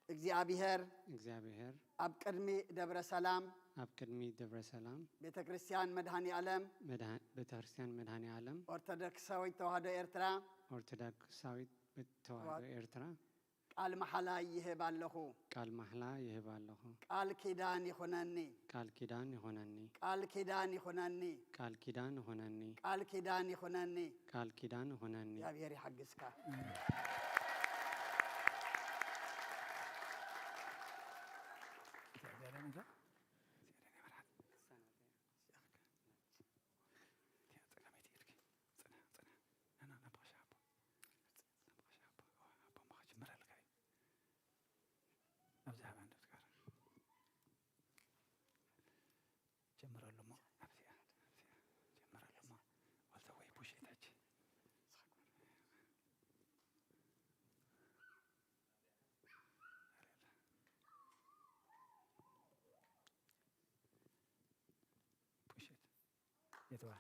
እግዚኣብሔር፣ እግዚኣብሔር፣ ኣብ ቅድሚ ደብረ ሰላም፣ ኣብ ቅድሚ ደብረ ሰላም፣ ቤተ ክርስቲያን መድኃኔ ዓለም፣ መድሃ-፣ ቤተ ክርስቲያን መድኃኔ ዓለም፣ ኦርቶዶክሳዊት ተዋህዶ ኤርትራ፣ ኦርቶዶክሳዊት ተዋህዶ ተዋ-፣ ኤርትራ፣ ቃል መሐላ ይህብ ኣለኹ። ቃል መሐላ ይህብ ኣለኹ። ቃል ኪዳን ይኹነኒ። ቃል ኪዳን ይኹነኒ። ቃል ኪዳን ይኹነኒ። ቃል ኪዳን ይኹነኒ። ቃል ኪዳን ይኹነኒ። ቃል ኪዳን ይኹነኒ። እግዚኣብሔር ይሓግዝካ። ጀምረሉሞ፣ ኣብዚኣ፣ ኣብዚኣ፣ ጀምረሉሞ። ወልተ ወይ ፑሽ የታች። ፑሽ የት። የትዋ።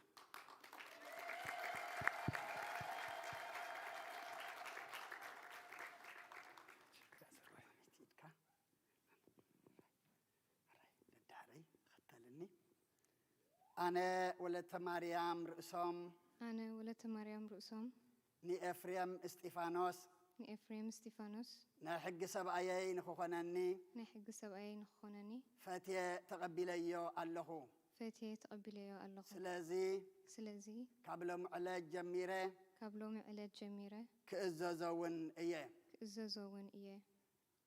ዳረይ ኸተልኒ። ኣነ ወለተ ማርያም ርእሶም። ኣነ ወለተ ማርያም ርእሶም። ንኤፍሬም እስጢፋኖስ። ንኤፍሬም እስጢፋኖስ። ናይ ሕጊ ሰብኣየይ ንኽኾነኒ። ናይ ሕጊ ሰብኣየይ ንኽኾነኒ። ፈትየ ተቐቢለዮ ኣለኹ። ፈትየ ተቐቢለዮ ኣለኹ። ስለዚ። ስለዚ። ካብ ሎሚ ዕለት ጀሚረ። ካብ ሎሚ ዕለት ጀሚረ። ክእዘዞ እውን እየ። ክእዘዞ እውን እየ።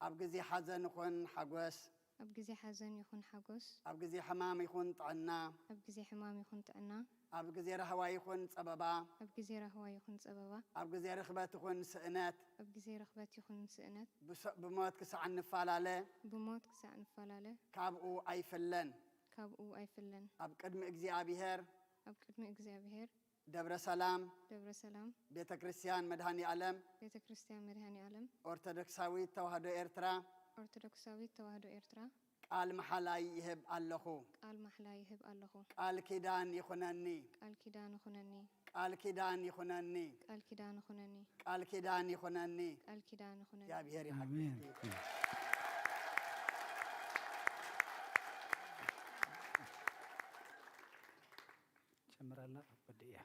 ኣብ ግዜ ሓዘን ይኹን ሓጎስ። ኣብ ግዜ ሓዘን ይኹን ሓጎስ። ኣብ ግዜ ሕማም ይኹን ጥዕና። ኣብ ግዜ ሕማም ይኹን ጥዕና። ኣብ ግዜ ራህዋ ይኹን ጸበባ። ኣብ ግዜ ራህዋ ይኹን ጸበባ። ኣብ ግዜ ርኽበት ይኹን ስእነት። ኣብ ግዜ ርኽበት ይኹን ስእነት። ብሶ-፣ ብሞት ክሳዕ እንፈላለ። ብሞት ክሳዕ እንፈላለ። ካብኡ ኣይፍለን። ካብኡ ኣይፍለን። ኣብ ቅድሚ እግዚኣብሔር። ኣብ ቅድሚ እግዚኣብሔር። ደብረ ሰላም። ደብረ ሰላም። ቤተ ክርስቲያን መድኃኔ ዓለም። ቤተ ክርስቲያን መድኃኔ ዓለም። ኦርቶዶክሳዊት ተዋህዶ ኤርትራ። ኦርቶዶክሳዊት ተዋህዶ ኤርትራ። ቃል መሓላይ ይህብ ኣለኹ። ቃል መሓላይ ይህብ ኣለኹ። ቃል ኪዳን ይኹነኒ። ቃል ኪዳን ይኹነኒ። ቃል ኪዳን ይኹነኒ። ቃል ኪዳን ይኹነኒ። ቃል ኪዳን ይኹነኒ። ቃል ኪዳን ይኹነኒ። እግዚኣብሔር ይሓግዝኪ። ኣሜን። ጨምራልና ወዲያ።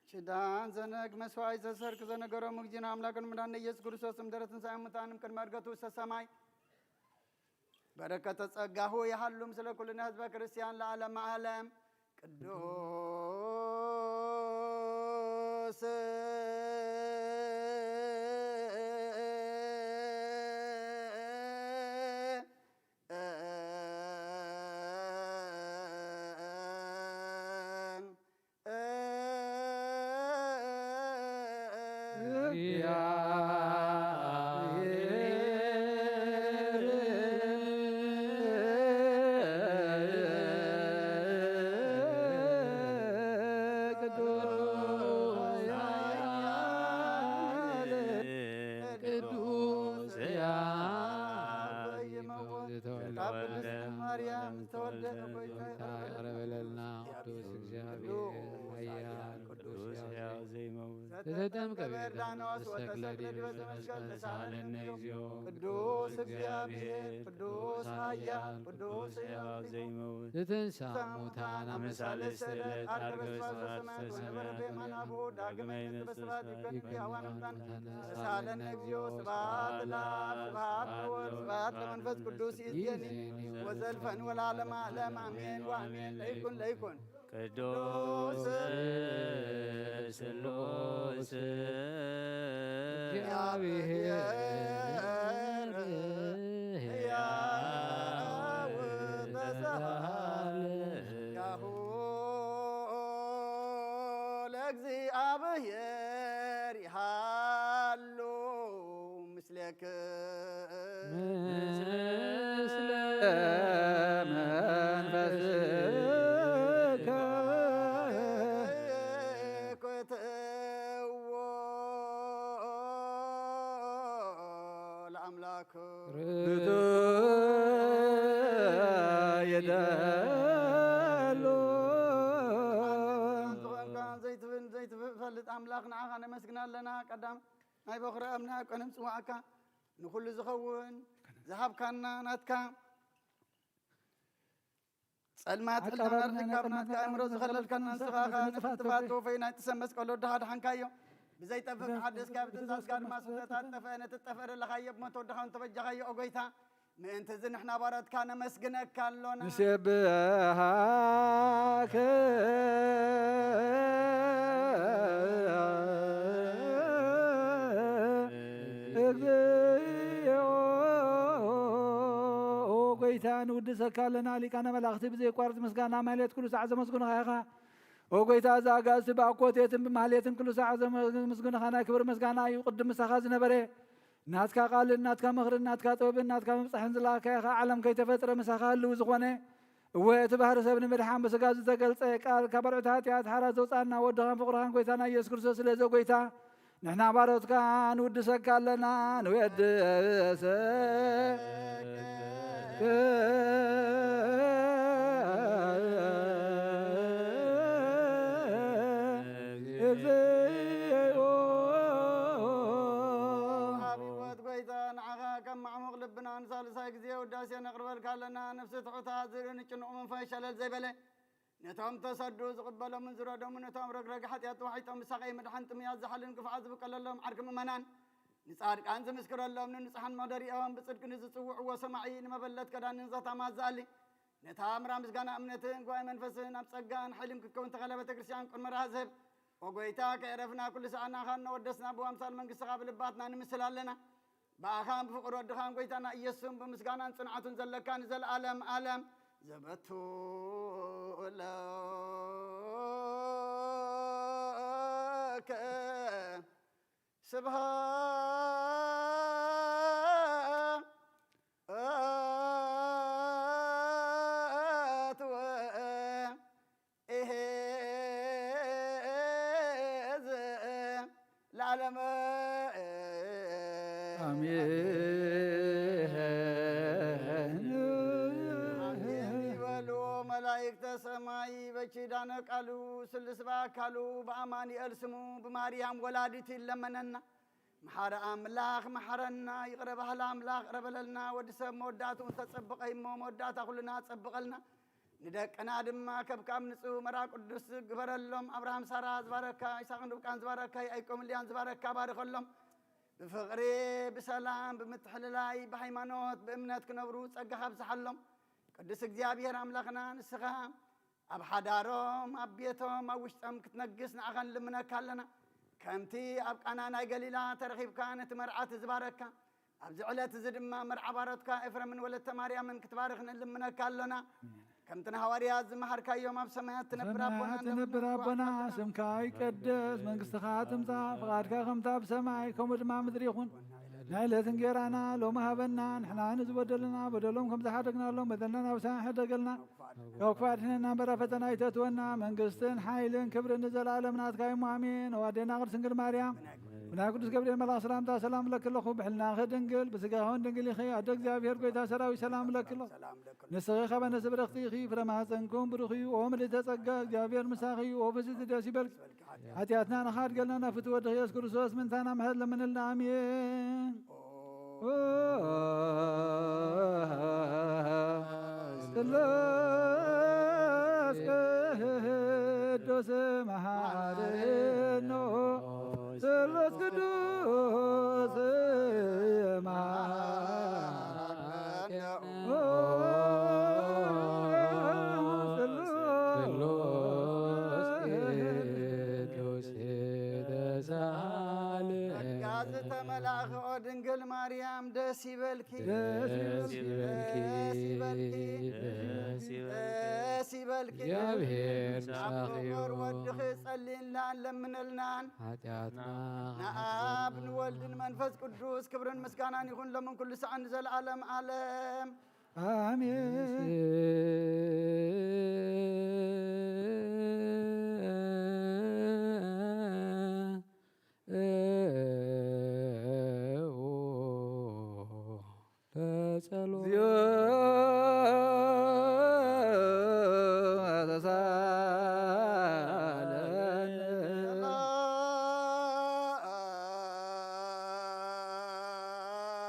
ኪዳን ዘነግ መስዋዕት ዘሰርክ ዘነገሮም እግዚእነ አምላክነ መድኃኒነ ኢየሱስ ክርስቶስ እምድረ ትንሳኤ እሙታን እምቅድመ ዕርገቱ ውስተ ሰማይ በረከተ ጸጋሁ ይሃሉ ምስለ ኩልነ ህዝበ ክርስቲያን ለዓለመ ዓለም። ቅዱስ ቅዱስ ያሬድ። ካብ ቅድስት ማርያም ተወልደ። ጌታ ይቅረ በለልና። ቅዱስ እግዚአብሔር ኃያል ቅዱስ ሕያው ዘይመውት። ዘተጠምቀ በዮርዳኖስ ወተሰቅለ ዲበ መስቀል ተሳሃለነ እግዚኦ። ቅዱስ እግዚአብሔር ቅዱስ ኃያል ቅዱስ ሕያው ዘይመውት ዘተንሥአ እሙታን አመ ሳልስት ዕለት ዐርገ በሰማያት ወነበረ በየማነ አቡሁ ዳግመ ይመጽእ በሰማያት ይኩን በሕያዋን አምሳል ተሳለነ እግዚኦ ስብሐት ለአብ ስብሐት ለወልድ ስብሐት ለመንፈስ ቅዱስ ይእዜኒ ወዘልፈኒ ወለዓለመ ዓለም አሜን ወአሜን። ለይኩን ለይኩን ቅዱስ ስሉስ እግዚአብሔር ሕያው ተሳለ ያሁ ለእግዚአብሔር ይሃሉ ምስሌክ ምስለ መንፈስከ። ክትዎ ለአምላክ ርቱ ይደሉ። ዘይትብል ዘይትፈልጥ አምላክ ንዓኻ ነመስግን ኣለና። ቀዳም ናይ በኹሪ ኣብና ቀንም ጽዋዕካ ንኹሉ ዝኸውን ዝሃብካና ናትካ ጸልማት ሕልና ኣርሒቅካ ብናትካ ኣእምሮ ዝኸለልካና ንስኻ ኸኣ ነቲ ጥፋት ተወፈይና ይትሰመስ ቀሎ ወድኻ ኣድሓንካዮ። ብዘይጠፍእ ሓደስካ ብትእዛዝካ ድማ ስለ ተጣጠፈ ነቲ ዝጠፍእ ደለኻዮ ብሞት ወድኻ እንተበጃኻዮ ኦ ጎይታ። ምእንቲ እዚ ንሕና ባሮትካ ነመስግነካ ኣሎና። ንሴብሐከ እግዚኦ። ኦ ጎይታ፣ ንውድሰካ ኣለና። ሊቃነ መላእኽቲ ብዘየቋርጽ ምስጋና ማህሌት ኩሉ ሳዕ ዘመስግኑኻ ኢኻ። ኦ ጎይታ፣ እዛ ኣጋእዝቲ ብኣኮቴትን ብማህሌትን ኩሉ ሳዕ ዘመስግኑኻ ናይ ክብር ምስጋና እዩ። ቅድም ምሳኻ ዝነበረ ናትካ ቃልን ናትካ ምኽርን ናትካ ጥበብን ናትካ ምብጻሕን ዝለኣካ ኢኻ። ዓለም ከይተፈጥረ ምሳኻ ህልው ዝኾነ እወ፣ እቲ ባህሪ ሰብ ንምድሓን ብስጋ ዝተገልጸ ቃል፣ ካብ በልዑት ሓጢኣት ሓራ ዘውጻና ወድኻን ፍቕርኻን ጎይታና ኢየሱስ ክርስቶስ ስለዚ፣ ጎይታ፣ ንሕና ባሮትካ ንውድሰካ ኣለና፣ ንወድሰ እግዚኦ። ኣብ ህይወት ጎይታ ንዓኻ ካብ ማዕሙቕ ልብና ንሳልሳይ ግዜ ውዳሴ ነቕርበልካ ኣለና። ነፍሲ ትሑታት ዝርኢ ንጭኑቕ መንፈስ ሸለል ዘይበለ ነቶም ተሰዱ ዝቕበሎምን ዝረዶምን፣ ነቶም ረግረግ ሓጢኣት ተዋሒጦም ብሳቐይ ምድሓን ጥሙያት ዝሓልን ግፉዓት ዝብቀለሎም ዓርኪ ምእመናን፣ ንጻድቃን ዝምስክረሎም፣ ንንጹሓን መደሪኦም ብጽድቂ ንዝጽውዕዎ ሰማዒ፣ ንመበለት ከዳንን ዘታማት ዝኣሊ፣ ነታ ምራ ምስጋና እምነትን ጉባኤ መንፈስን ኣብ ጸጋን ሓይልን ክትከውን ተኸእለ ቤተክርስትያን ቁን መርሃ ዝህብ። ኦ ጎይታ፣ ከየዕረፍና ኩሉ ሰዓት ንኣኻ እናወደስና ብዋምሳል መንግስትኻ ብልባትና ንምስል ኣለና። ብኣኻን ብፍቕር ወድኻን ጎይታና ኢየሱስን ብምስጋናን ጽንዓቱን ዘለካ ንዘለኣለም ኣለም ዘበቱ ለከ ስብሃት ወኢሄዝ ለዓለመ አሜን። አሜን ይበሉ መላእክተ ሰማይ። በኪዳነ ቃሉ ስሉስ በአካሉ በአማኑኤል ስሙ በማርያም ወላዲት ይለመነና። መሓሪ ኣምላኽ መሓረና፣ ይቕረ በሃሊ ኣምላኽ ይቕረ በለልና። ወዲ ሰብ መወዳእትኡ እንተጸብቐ እሞ መወዳእታ ኩልና ጸብቐልና። ንደቅና ድማ ከብካብ ንጹህ መርዓ ቅዱስ ግበረሎም። ኣብርሃም ሳራ ዝባረካ፣ ይስሐቅ ርብቃን ዝባረካ፣ ያዕቆብ ልያን ዝባረካ ባርከሎም። ብፍቕሪ፣ ብሰላም፣ ብምትሕልላይ፣ ብሃይማኖት፣ ብእምነት ክነብሩ ጸጋኻ ኣብዝሓሎም። ቅዱስ እግዚኣብሔር ኣምላኽና ንስኻ ኣብ ሓዳሮም፣ ኣብ ቤቶም፣ ኣብ ውሽጦም ክትነግስ ንዓኻ ንልምነካ ኣለና። ከምቲ ኣብ ቃና ናይ ገሊላ ተረኺብካ ነቲ መርዓት ዝባረካ፣ ኣብዚ ዕለት እዚ ድማ መርዓ ባሮትካ ኤፍረምን ወለተ ማርያምን ክትባርኽ ንልምነካ ኣሎና። ከምቲ ንሃዋርያት ዝመሃርካዮም፣ ኣብ ሰማያት ትነብር ኣቦና ሰማያት ትነብር ኣቦና፣ ስምካ ይቀደስ፣ መንግስትኻ ትምጻእ፣ ፍቓድካ ከምታ ኣብ ሰማይ ከምኡ ድማ ምድሪ ይኹን። ናይ ዕለት እንጌራና ሎሚ ሃበና፣ ንሕና ንዝበደሉና በደሎም ከም ዝሓደግናሎም በደልና ናብሳና ሕደገልና። ካብ ክፉእ ኣድሕነና እምበር ኣብ ፈተና ኣይተእትወና፣ መንግስትን ሓይልን ክብርን ንዘለኣለም ናትካ እሞ ኣሜን። ኦ ኣዴና ቅድስት ድንግል ማርያም፣ ብናይ ቅዱስ ገብርኤል መልኣኽ ሰላምታ ሰላም እብለኪ ኣለኹ። ብሕልናኺ ድንግል፣ ብስጋኺ እውን ድንግል ኢኺ። ኣደ እግዚኣብሔር፣ ጎይታ ሰራዊት፣ ሰላም እብለኪ ኣለኹ። ንስኺ ካብ ኣንስቲ ብርኽቲ ኢኺ፣ ፍረ ማህፀንኩም ብሩኽ እዩ። ኦ ምልዕተ ጸጋ፣ እግዚኣብሔር ምሳኺ እዩ። ኦ ፍስሕቲ ደስ ይበልኪ። ሓጢኣትና ንኻድገልና ናብ ፍትው ወድኺ ኢየሱስ ክርስቶስ ምእንታና ምሕረት ለምንልና። ኣሜን። ስሉስ ቅዱስ መሐሪ ኖ፣ ስሉስ ቅዱስ መሐሪ ኖ፣ ስሉስ ቅዱስ ተሳለ። ጸጋ ዝተመላእኺ ኦ ድንግል ማርያም ደስ ይበልኪ፣ ደስ ይበልኪ፣ ደስ ይበልኪ፣ ደስ ይበልኪ። ደስ ይበልኪ። እግዚአብሔር አብ ምሳኺ ወወልድ ይሁን። ወድኺ ጸልይናን ለምንልናን። ኃጢአትና ንአብ ንወልድ ንመንፈስ ቅዱስ ክብርን ምስጋናን ይኹን ሎምን ኩሉ ሰዓን ንዘለዓለም ዓለም። አሜን። ለጸሎት። እግዚኦ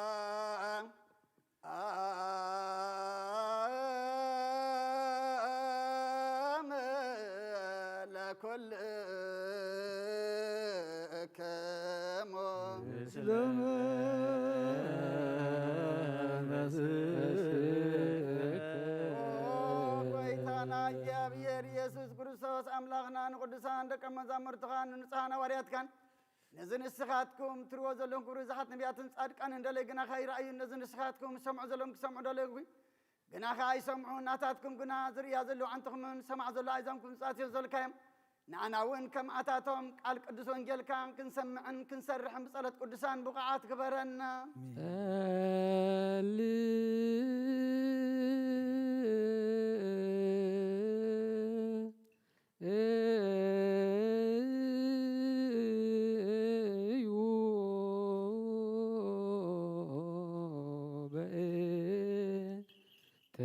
ተሳለን። አም ለኩልክሙ ምስለ መንፈስከ። ኦ ጎይታና እግዚአብሔር ኢየሱስ ክርስቶስ፣ አምላኽና፣ ንቅዱሳን ደቀ መዛሙርትኻን፣ ንንጹሃን ሃዋርያትካን፣ ነዚ ንስኻትኩም ትርዎ ዘለኹም ክብሪ ብዙሓት ነቢያትን ጻድቃንን ደለዩ፣ ግናኸ ኣይረኣዩን። ነዚ ንስኻትኩም ትሰምዑ ዘለኹም ክሰምዑ ደለዩ፣ ግናኸ ኣይሰምዑን። ናታትኩም ግና ዝርእያ ዘለዋ ኣዕንትኹምን ዝሰምዓ ዘለዋ ኣእዛንኩም ዝጻትዮ ዘልካዮም፣ ንኣና እውን ከምኣታቶም ቃል ቅዱስ ወንጌልካ ክንሰምዕን ክንሰርሕን ብጸሎት ቅዱሳን ብቑዓት ግበረና። ጸልዩ በእንተ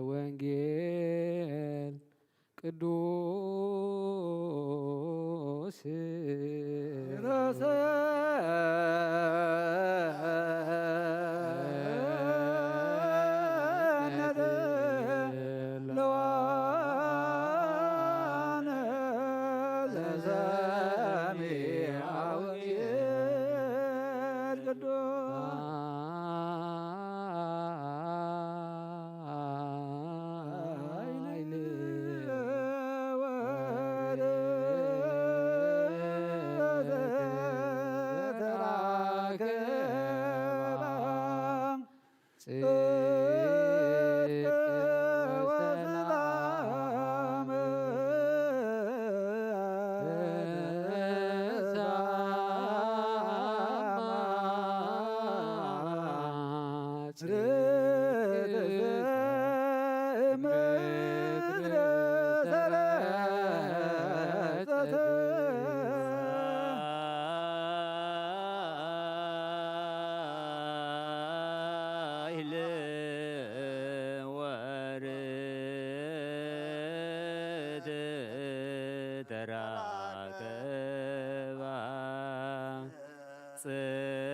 ወንጌል ቅዱስ።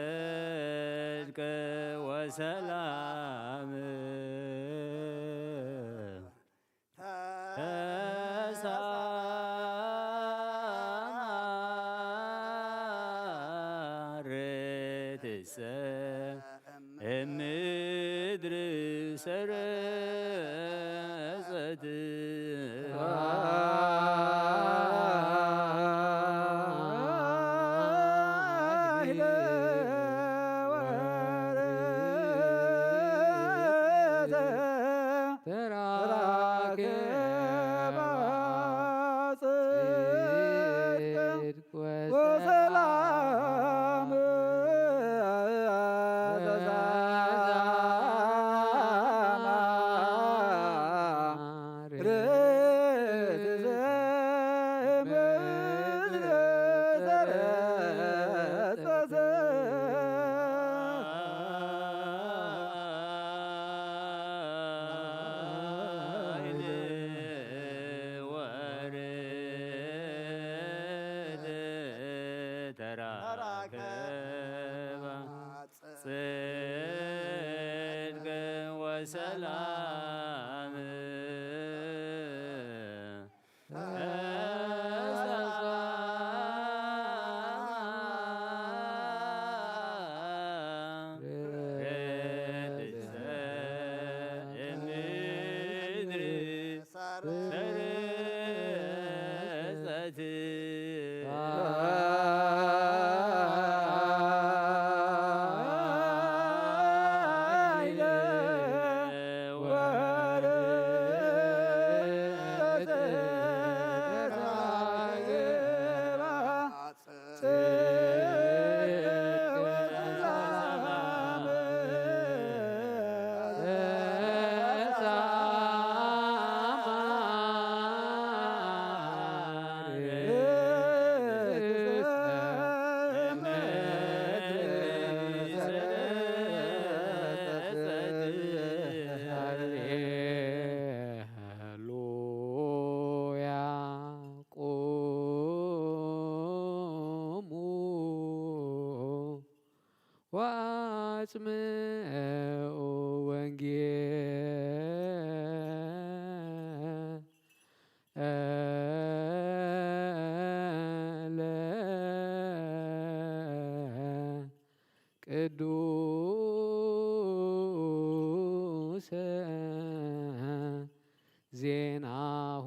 ጽድቅ ወሰላም። ተሳማርትሰ እምድር ሰረጸት። ወሰላም። ጽድቅ ወሰላም። ስምዑ ወንጌለ ቅዱሰ ዜናሁ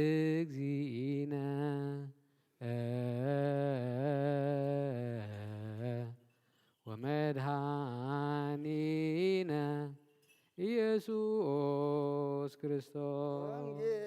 ለእግዚእነ ወመድኃኒነ ኢየሱስ ክርስቶስ። ወንጌል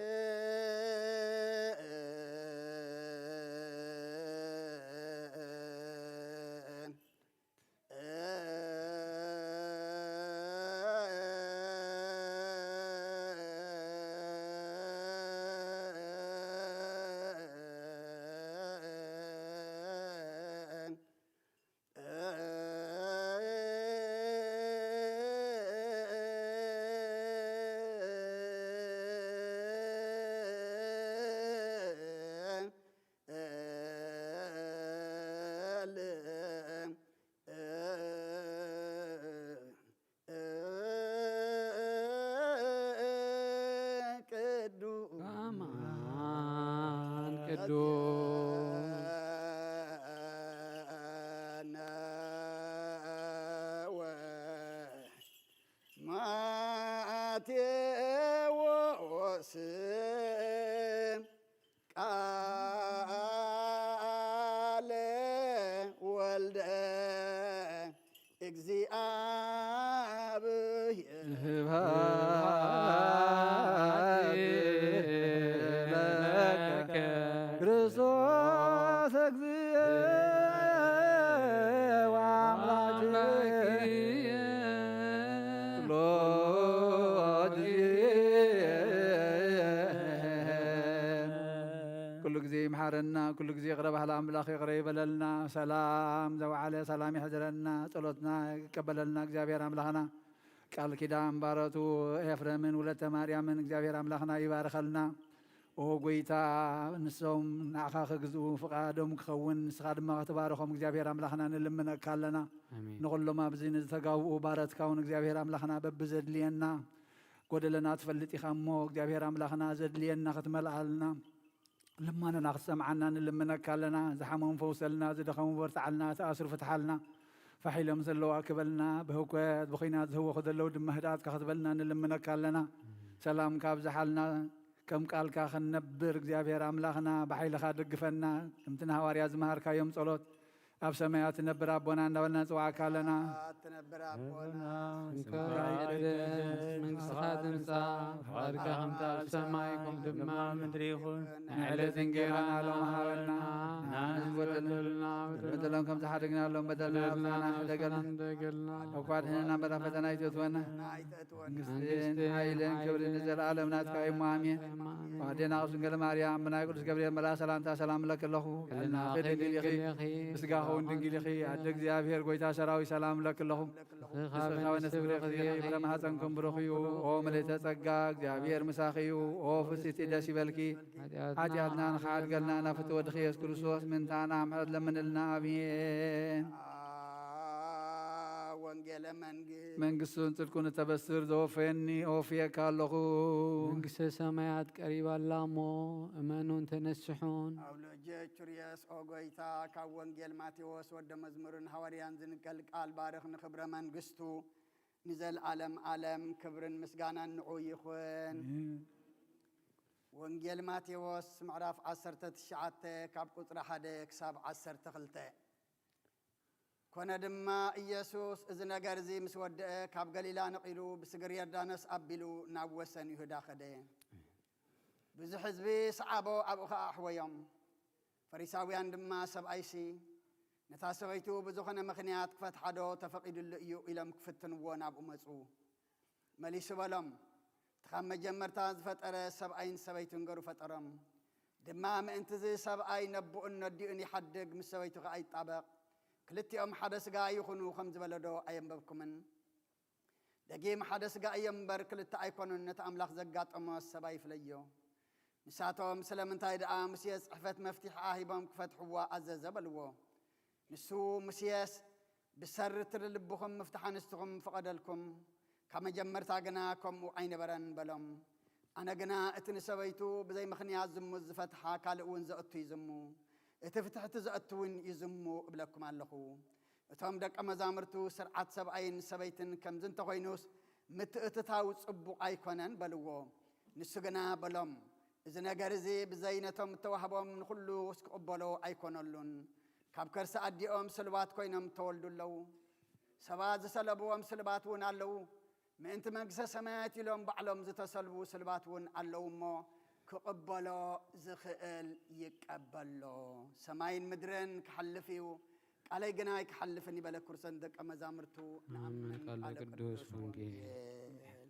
ቅዱስ አማን ቅዱስ ማቴዎስ ቃለ ወልደ እግዚአብሔር። ስብሐት ለከ ክርስቶስ እግዚእ ወአምላክ። ኩሉ ጊዜ ይምሓረና፣ ኩሉ ጊዜ ይቕረ ባሃሊ ኣምላኽ ይቕረ ይበለልና። ሰላም ዘውዓለ ሰላም ይሕድረና። ጸሎትና ይቀበለልና እግዚኣብሔር ኣምላኽና። ቃል ኪዳን ባሮቱ ኤፍሬምን ወለተ ማርያምን እግዚኣብሔር ኣምላኽና ይባርከልና። ኦ ጎይታ፣ ንሶም ንዓኻ ክግዝኡ ፍቓዶም ክኸውን፣ ንስኻ ድማ ክትባርኾም እግዚኣብሔር ኣምላኽና ንልምነካ ኣለና። ኣሜን። ንኹሎም ኣብዚ ንዝተጋብኡ ባረትካ እውን እግዚኣብሔር ኣምላኽና በብዘድልየና ጎደለና ትፈልጥ ኢኻ እሞ እግዚኣብሔር ኣምላኽና ዘድልየና ክትመልኣልና ልማነና ክትሰምዓና ንልምነካ ኣለና። ዝሓመሙ ፈውሰልና፣ ዝደኸሙ በርትዓልና፣ ዝተኣስሩ ፍትሓልና፣ ፋሕ ኢሎም ዘለዉ ኣክበልና፣ ብህውከት ብኹናት ዝህወኹ ዘለዉ ድማ ህድኣትካ ክትበልና ንልምነካ ኣለና። ሰላምካ ኣብዝሓልና፣ ከም ቃልካ ክንነብር እግዚኣብሔር ኣምላኽና ብሓይልኻ ደግፈና። ከምቲ ንሃዋርያ ዝመሃርካዮም ጸሎት ኣብ ሰማያት ትነብር ኣቦና እንዳበልና ንጽውዓካ ኣለና። ትነብር ኣቦና፣ ስምካ ይቀደስ፣ መንግስትኻ ትምጻእ፣ ፍቓድካ ከምቲ ኣብ ሰማይ ከምኡ ድማ ኣብ ምድሪ ይኹን። ናይ ዕለት እንጌራና ሎሚ ሃበና፣ ንሕናን ዝበደሉና በደሎም ከም ዝሓደግናሎም በደልና ሕደገልና፣ እኳ ኣድሕነና እምበር ኣብ ፈተና ኣይተእትወና። መንግስትን ሓይልን ክብርን ንዘለዓለም ናትካ እዩ እሞ ኣሜን። ኣዴና ቅድስት ድንግል ማርያም ብናይ ቅዱስ ገብርኤል መልኣክ ሰላምታ ሰላም እብለኪ ኣለኹ። ልዕልናኺ ድንግል ኢኺ፣ ብስጋኺ እውን ድንግል ኢኺ። ኣደ እግዚኣብሔር ጎይታ ሰራዊት ሰላም እብለኪ ኣለኹ። ንስኺ ካብ ኣንስቲ ብሩኽቲ ኢኺ፣ ፍረ ማህፀንኩም ብሩኽ እዩ። ኦ ምልእተ ጸጋ፣ እግዚኣብሔር ምሳኺ እዩ። ኦ ፍስቲ ደስ ይበልኪ። ሓጢኣትና ንኽሓድገልና ናብ ፍትወ ወድኺ ኢየሱስ ክርስቶስ ምእንታና ምሕረት ለምንልና። ኣሜን። ወንጌለ መንግስት መንግስቱን ጽድቁን እተበስር ዘወፈየኒ እወፍየካ ኣለኹ። መንግስተ ሰማያት ቀሪባ ኣላ እሞ እመኑን ተነስሑን። ኣብ ልእጀ ቹርየስ ኦ ጎይታ፣ ካብ ወንጌል ማቴዎስ ወደ መዝሙርን ሃዋርያን ዝንቀል ቃል ባርኽ ንኽብረ መንግስቱ ንዘልዓለም ዓለም ክብርን ምስጋናን ንዑ ይኹን። ኣሜን። ወንጌል ማቴዎስ ምዕራፍ ዓሰርተ ትሽዓተ ካብ ቁጽሪ ሓደ ክሳብ ዓሰርተ ክልተ። ኮነ ድማ ኢየሱስ እዚ ነገር እዚ ምስ ወደአ፣ ካብ ገሊላ ነቒሉ፣ ብስግር ዮርዳኖስ ኣቢሉ፣ ናብ ወሰን ይሁዳ ኸደ። ብዙሕ ህዝቢ ሰዓቦ፣ ኣብኡ ኸኣ ኣሕወዮም። ፈሪሳውያን ድማ፣ ሰብኣይሲ ነታ ሰበይቱ ብዝኾነ ምኽንያት ክፈትሓዶ ተፈቒዱሉ እዩ? ኢሎም ክፍትንዎ ናብኡ መጹ። መሊሱ በሎም፣ እቲ ካብ መጀመርታ ዝፈጠረ ሰብኣይን ሰበይቱን ገሩ ፈጠሮም። ድማ ምእንቲ እዚ ሰብኣይ ነቦኡን ነዲኡን ይሓድግ፣ ምስ ሰበይቱ ኸኣ ይጣበቕ፣ ክልቲኦም ሓደ ስጋ ይኹኑ ከም ዝበሎ ዶ ኣየንበብኩምን? ደጊም ሓደ ስጋ እዮም እምበር ክልተ ኣይኮኑን። ነቲ ኣምላኽ ዘጋጠሞ ሰብ ኣይፍለዮ። ንሳቶም፣ ስለምንታይ ደኣ ሙሴስ ጽሕፈት መፍቲሕ ኣሂቦም ክፈትሕዋ ኣዘዘ? በልዎ። ንሱ ሙሴስ፣ ብሰሪ ትሪ ልብኹም ምፍታሕ ኣንስትኹም ፈቐደልኩም፣ ካብ መጀመርታ ግና ከምኡ ኣይነበረን በሎም። ኣነ ግና እቲ ንሰበይቱ ብዘይ ምኽንያት ዝሙት ዝፈትሓ ካልእ እውን ዘእቱ ይዝሙ፣ እቲ ፍትሕቲ ዘእቱ እውን ይዝሙ እብለኩም ኣለኹ። እቶም ደቀ መዛሙርቱ፣ ስርዓት ሰብኣይን ሰበይትን ከምዚ እንተኾይኑስ ምትእትታው ጽቡቕ ኣይኮነን በልዎ። ንሱ ግና በሎም፣ እዚ ነገር እዚ ብዘይ ነቶም እተዋህቦም ንኹሉስ ክቕበሎ ኣይኮነሉን። ካብ ከርሲ ኣዲኦም ስሉባት ኮይኖም እተወልዱ ኣለዉ። ሰባት ዝሰለብዎም ስሉባት እውን ኣለዉ። ምእንቲ መንግስተ ሰማያት ኢሎም ባዕሎም ዝተሰልቡ ስሉባት እውን ኣለዉ እሞ፣ ክቕበሎ ዝኽእል ይቀበሎ። ሰማይን ምድርን ክሓልፍ እዩ፣ ቃለይ ግና ኣይክሓልፍን እዩ በለ። ክቡራን ደቀ መዛሙርቱ፣ ኣሜን። ንኣምን ቃለ ቃለ ቅዱስ ቅዱስ ወንጌል። ወንጌል።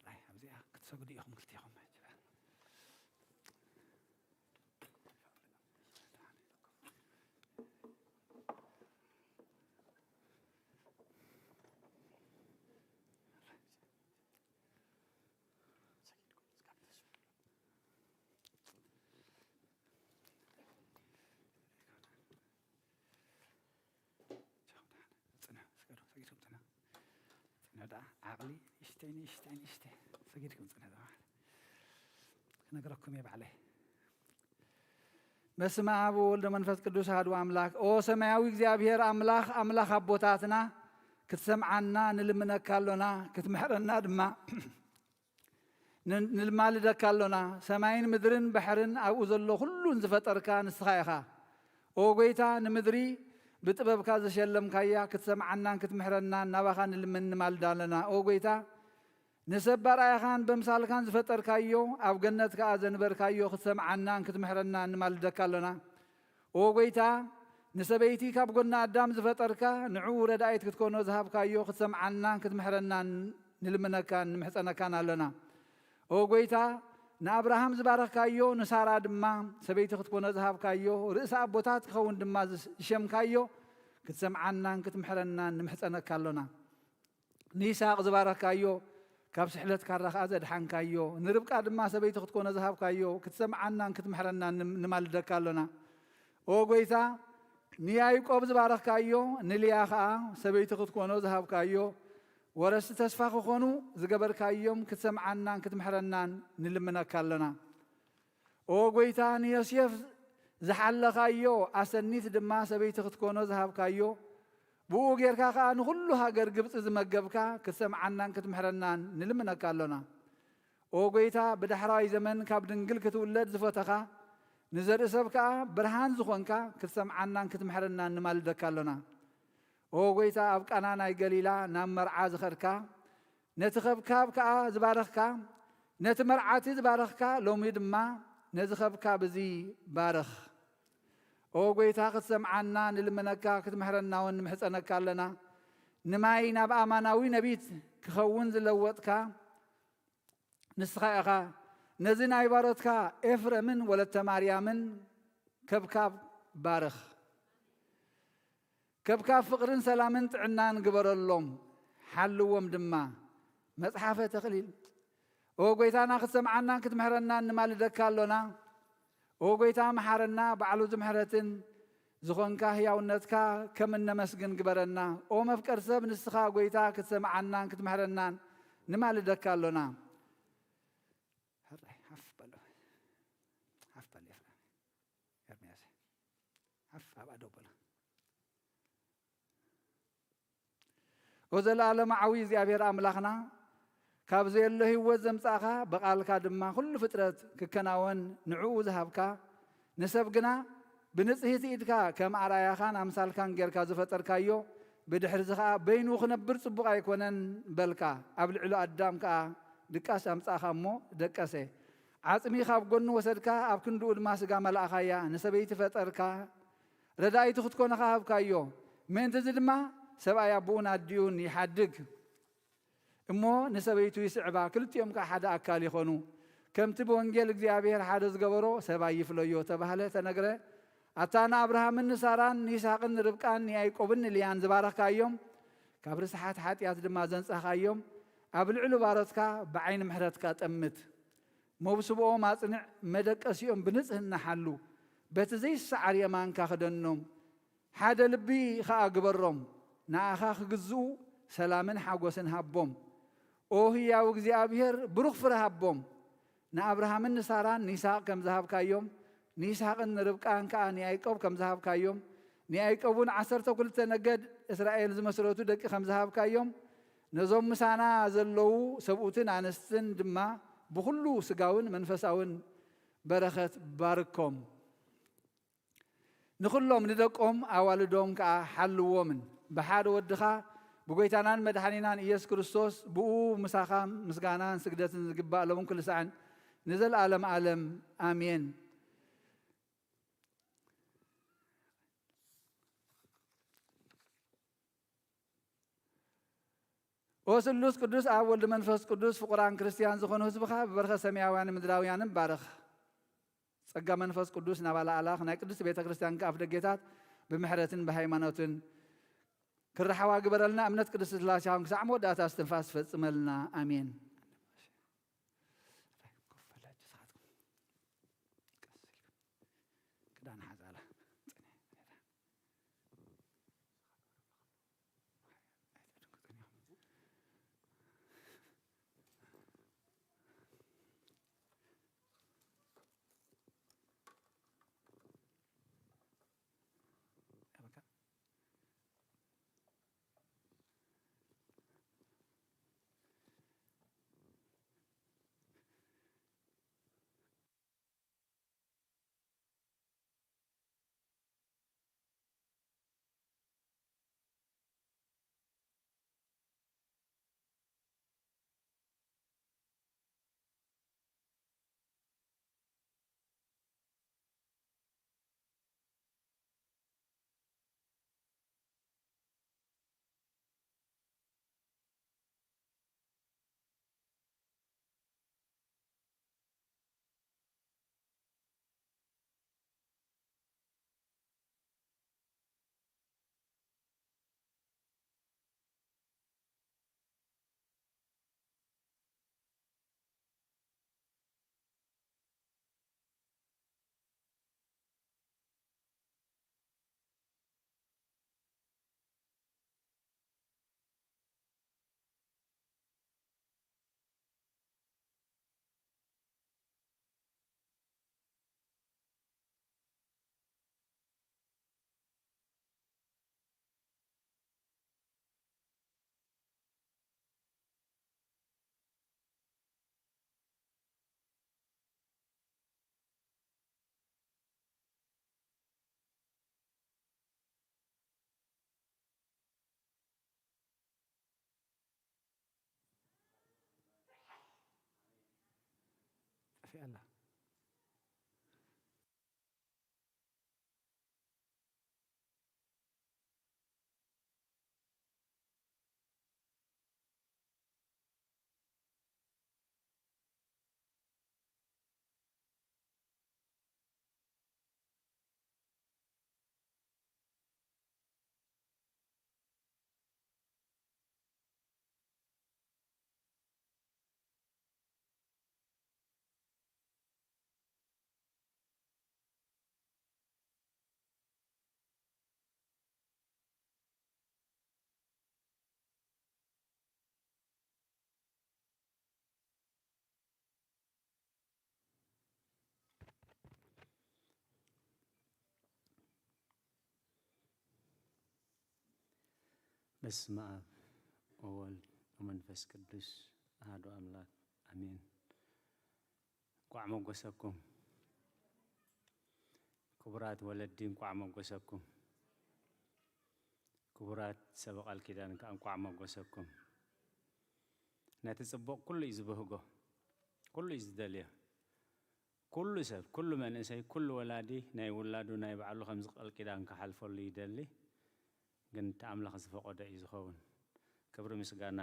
ራይ ኣብዚኣ ክትሰግዱ ኢኹም ክልቴኹም። ጽንሑ፣ ስገዱ፣ ሰጊድኩም ጽንሑ። ጽንሑ ደኣ፣ ዓቕሊ ንእሽተይ፣ ንእሽተይ፣ ንእሽተይ። ሰጊድኩም ጽንሑ ደኣ። ክነግረኩም እየ ባዕለይ። በስመ አብ ወወልድ ወመንፈስ ቅዱስ አሐዱ አምላክ። ኦ ሰማያዊ እግዚኣብሔር አምላኽ፣ አምላኽ ኣቦታትና፣ ክትሰምዓና ንልምነካ ኣሎና፣ ክትምሕረና ድማ ን-፣ ንማልደካ ኣሎና። ሰማይን ምድርን ባሕርን ኣብኡ ዘሎ ኩሉን ዝፈጠርካ ንስኻ ኢኻ። ኦ ጐይታ፣ ንምድሪ ብጥበብካ ዝሸለምካያ ክትሰምዓናን ክትምሕረናን ናባኻ ንልምን ንማልድ ኣለና። ኦ ጐይታ፣ ንሰብ በርኣያኻን በምሳልካን ዝፈጠርካዮ፣ ኣብ ገነት ከኣ ዘንበርካዮ ክትሰምዓናን ክትምሕረናን ንማልደካ ኣሎና። ኦ ጐይታ፣ ንሰበይቲ ካብ ጐኒ ኣዳም ዝፈጠርካ፣ ንዕኡ ረዳኢት ክትኮኖ ዝሃብካዮ ክትሰምዓናን ክትምሕረናን ንልምነካን ንምሕጸነካን ኣሎና። ኦ ጐይታ፣ ንኣብርሃም ዝባረኽካዮ፣ ንሳራ ድማ ሰበይቲ ክትኮኖ ዝሃብካዮ፣ ርእሲ ኣቦታት ክኸውን ድማ ዝስ-፣ ዝሸምካዮ ክትሰምዓናን ክትምሕረናን ንምሕጸነካ ኣሎና። ንይስሐቅ ዝባረኽካዮ፣ ካብ ስሕለት ካራ ኸኣ ዘድሓንካዮ፣ ንርብቃ ድማ ሰበይቲ ክትኮኖ ዝሃብካዮ፣ ክትሰምዓናን ክትምሕረናን ንም-፣ ንማልደካ ኣሎና። ኦ ጐይታ፣ ንያዕቆብ ዝባረኽካዮ፣ ንልያ ኸኣ ሰበይቲ ክትኮኖ ዝሃብካዮ፣ ወረስቲ ተስፋ ክኾኑ ዝገበርካዮም ክትሰምዓናን ክትምሕረናን ንልምነካ ኣሎና። ኦ ጐይታ፣ ንዮሴፍ ዝሓለኻዮ ኣሰኒት ድማ ሰበይቲ ክትኮኖ ዝሃብካዮ፣ ብኡ ጌርካ ኸኣ ንኹሉ ሃገር ግብጺ ዝመገብካ ክትሰምዓናን ክትምሕረናን ንልምነካ ኣሎና። ኦ ጐይታ፣ ብዳሕራዋይ ዘመን ካብ ድንግል ክትውለድ ዝፈተኻ፣ ንዘርኢ ሰብ ከኣ ብርሃን ዝኾንካ ክትሰምዓናን ክትምሕረናን ንማልደካ ኣሎና። ኦ ጐይታ፣ ኣብ ቃና ናይ ገሊላ ናብ መርዓ ዝኸድካ፣ ነቲ ከብካብ ከኣ ዝባረኽካ፣ ነቲ መርዓቲ ዝባረኽካ፣ ሎሚ ድማ ነዚ ከብካብ እዚ ባርኽ። ኦ ጐይታ፣ ክትሰምዓና ንልምነካ፣ ክትምሕረና እውን ንምሕጸነካ ኣለና። ንማይ ናብ ኣማናዊ ነቢት ክኸውን ዝለወጥካ ንስኻ ኢኻ። ነዚ ናይ ባሮትካ ኤፍረምን ወለተ ማርያምን ከብካብ ባርኽ። ከብካብ ፍቕርን ሰላምን ጥዕናን ግበረሎም፣ ሓልዎም ድማ። መጽሓፈ ተክሊል። ኦ ጐይታና፣ ክትሰምዓናን ክትምሕረናን ንማልደካ ኣሎና። ኦ ጐይታ፣ መሓረና፣ ባዕሉ ዝምሕረትን ዝኾንካ ህያውነትካ ከም እነመስግን ግበረና። ኦ መፍቀር ሰብ፣ ንስኻ ጐይታ ክትሰምዓናን ክትምሕረናን ንማልደካ ኣሎና። ሕራይ፣ ሓፍ በሉ። ሓፍ በሉ፣ ኤፍሬም። ኤርምያስ፣ ሓፍ፣ ኣብኣ ደው በሉ። ኦ ዘለኣለማዊ እግዚኣብሔር ኣምላኽና፣ ካብ ዘየሎ ህይወት ዘምጻእኻ፣ ብቓልካ ድማ ኩሉ ፍጥረት ክከናወን ንዕኡ ዝሃብካ፣ ንሰብ ግና ብንጽህቲ ኢድካ ከም ኣርኣያኻን ኣምሳልካን ጌርካ ዝፈጠርካዮ፣ ብድሕርዚ ኸኣ በይኑ ክነብር ጽቡቕ ኣይኮነን በልካ፣ ኣብ ልዕሉ ኣዳም ከኣ ድቃስ ኣምጻእኻ እሞ ደቀሰ። ዓጽሚ ካብ ጎኑ ወሰድካ፣ ኣብ ክንድኡ ድማ ስጋ መላእኻያ፣ ንሰበይቲ ፈጠርካ፣ ረዳኢቱ ክትኮነኻ ሃብካዮ። ምእንቲ እዚ ድማ ሰብኣይ ኣቡኡን ኣዲኡን ይሓድግ እሞ ንሰበይቱ ይስዕባ፣ ክልቲኦም ከኣ ሓደ ኣካል ይኾኑ። ከምቲ ብወንጌል እግዚኣብሔር ሓደ ዝገበሮ ሰብኣይ ይፍለዮ ተባህለ፣ ተነግረ። ኣታ ንኣብርሃምን ንሳራን ንይስሐቅን ንርብቃን ንያዕቆብን ንልያን ዝባረኽካዮም፣ ካብ ርስሓት ሓጢኣት ድማ ዘንጻህካዮም፣ ኣብ ልዕሊ ባሮትካ ብዓይኒ ምሕረትካ ጠምት። መውስብኦም ኣጽንዕ፣ መደቀሲኦም ብንጽህና ሓሉ። በቲ ዘይሰዓር የማንካ ክደኖም፣ ሓደ ልቢ ኸኣ ግበሮም። ንኣኻ ክግዝኡ ሰላምን ሓጎስን ሃቦም። ኦ ህያው እግዚኣብሔር፣ ብሩኽ ፍረ ሃቦም። ንኣብርሃምን ንሳራን ንይስሐቅ ከም ዝሃብካዮም፣ ንይስሐቅን ንርብቃን ከኣ ንያዕቆብ ከም ዝሃብካዮም፣ ንያዕቆብ እውን ዓሰርተ ክልተ ነገድ እስራኤል ዝመስረቱ ደቂ ከም ዝሃብካዮም፣ ነዞም ምሳና ዘለዉ ሰብኡትን ኣንስትን ድማ ብኹሉ ስጋውን መንፈሳውን በረኸት ባርኮም። ንኹሎም ንደቆም ኣዋልዶም ከኣ ሓልዎምን። ብሓደ ወድኻ ብጎይታናን መድሓኒናን ኢየሱስ ክርስቶስ ብኡ ምሳኻ ምስጋናን ስግደትን ዝግባእ ሎምን ኩሉ ሳዕን ንዘለዓለም ዓለም ኣሜን። ኦ ስሉስ ቅዱስ ኣብ ወልድ መንፈስ ቅዱስ ፍቁራን ክርስትያን ዝኾኑ ህዝብኻ ብበረኸት ሰማያውያንን ምድራውያንን ባርኽ። ጸጋ መንፈስ ቅዱስ ናባላ ኣላኽ ናይ ቅድስት ቤተ ክርስቲያን ከኣፍ ደጌታት ብምሕረትን ብሃይማኖትን ክረሓዋ ግበረልና። እምነት ቅድስት ስላሴ ይኹን ክሳዕ መወዳእታ እስትንፋስ ፈጽመልና። ኣሜን። ክዳን ሓዛላ። ጠፊኣላ። በስመ አብ ወወልድ ወመንፈስ ቅዱስ አሐዱ አምላክ አሜን። እንኳዕ ሞጎሰኩም። ክቡራት ወለዲ እንኳዕ ሞጎሰኩም። ክቡራት ሰበ ቃል ኪዳን ከኣ እንኳዕ ሞጎሰኩም። ነቲ ጽቡቕ ኩሉ እዩ ዝበህጎ፣ ኩሉ እዩ ዝደልዮ። ኩሉ ሰብ፣ ኩሉ መንእሰይ፣ ኩሉ ወላዲ ናይ ውላዱ ናይ ባዕሉ ከምዚ ቃል ኪዳን ክሓልፈሉ ይደሊ። ግን እቲ ኣምላኽ ዝፈቐዶ እዩ ዝኸውን። ክብሪ ምስጋና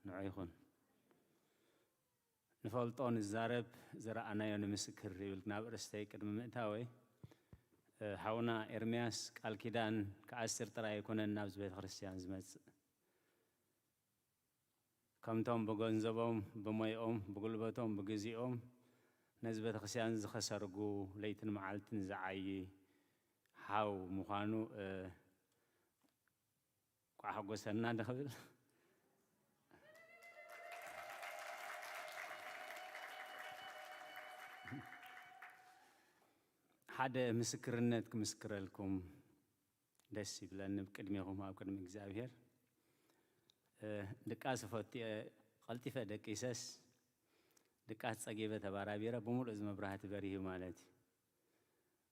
ንዑ ይኹን። ንፈልጦ ንዛረብ፣ ዝረኣናዮ ንምስክር ይብል ናብ እርስተይ ቅድሚ ምእታወይ። እ፣ ሓውና ኤርምያስ ቃል ኪዳን ክኣስር ጥራይ ኣይኮነን ናብዚ ቤተክርስትያን ዝመጽእ። ከምቶም ብገንዘቦም፣ ብሞይኦም፣ ብጉልበቶም፣ ብግዚኦም ነዚ ቤተክርስትያን ዝኸሰርጉ፣ ለይትን መዓልትን ዝዓዪ ሓው ምዃኑ፣ እ፣ እንቋዕ ሓጎሰና ዶ ክብል? ሓደ ምስክርነት ክምስክረልኩም ደስ ይብለኒ፣ ብቅድሜኹም ኣብ ቅድሚ እግዚኣብሔር። እ፣ ድቃስ እፈቱ እየ፣ ቀልጢፈ ደቂሰስ፣ ድቃስ ጸጊበ ተባራቢረ፣ ብምሉእ እዚ መብራህቲ በሪሁ ማለት እዩ።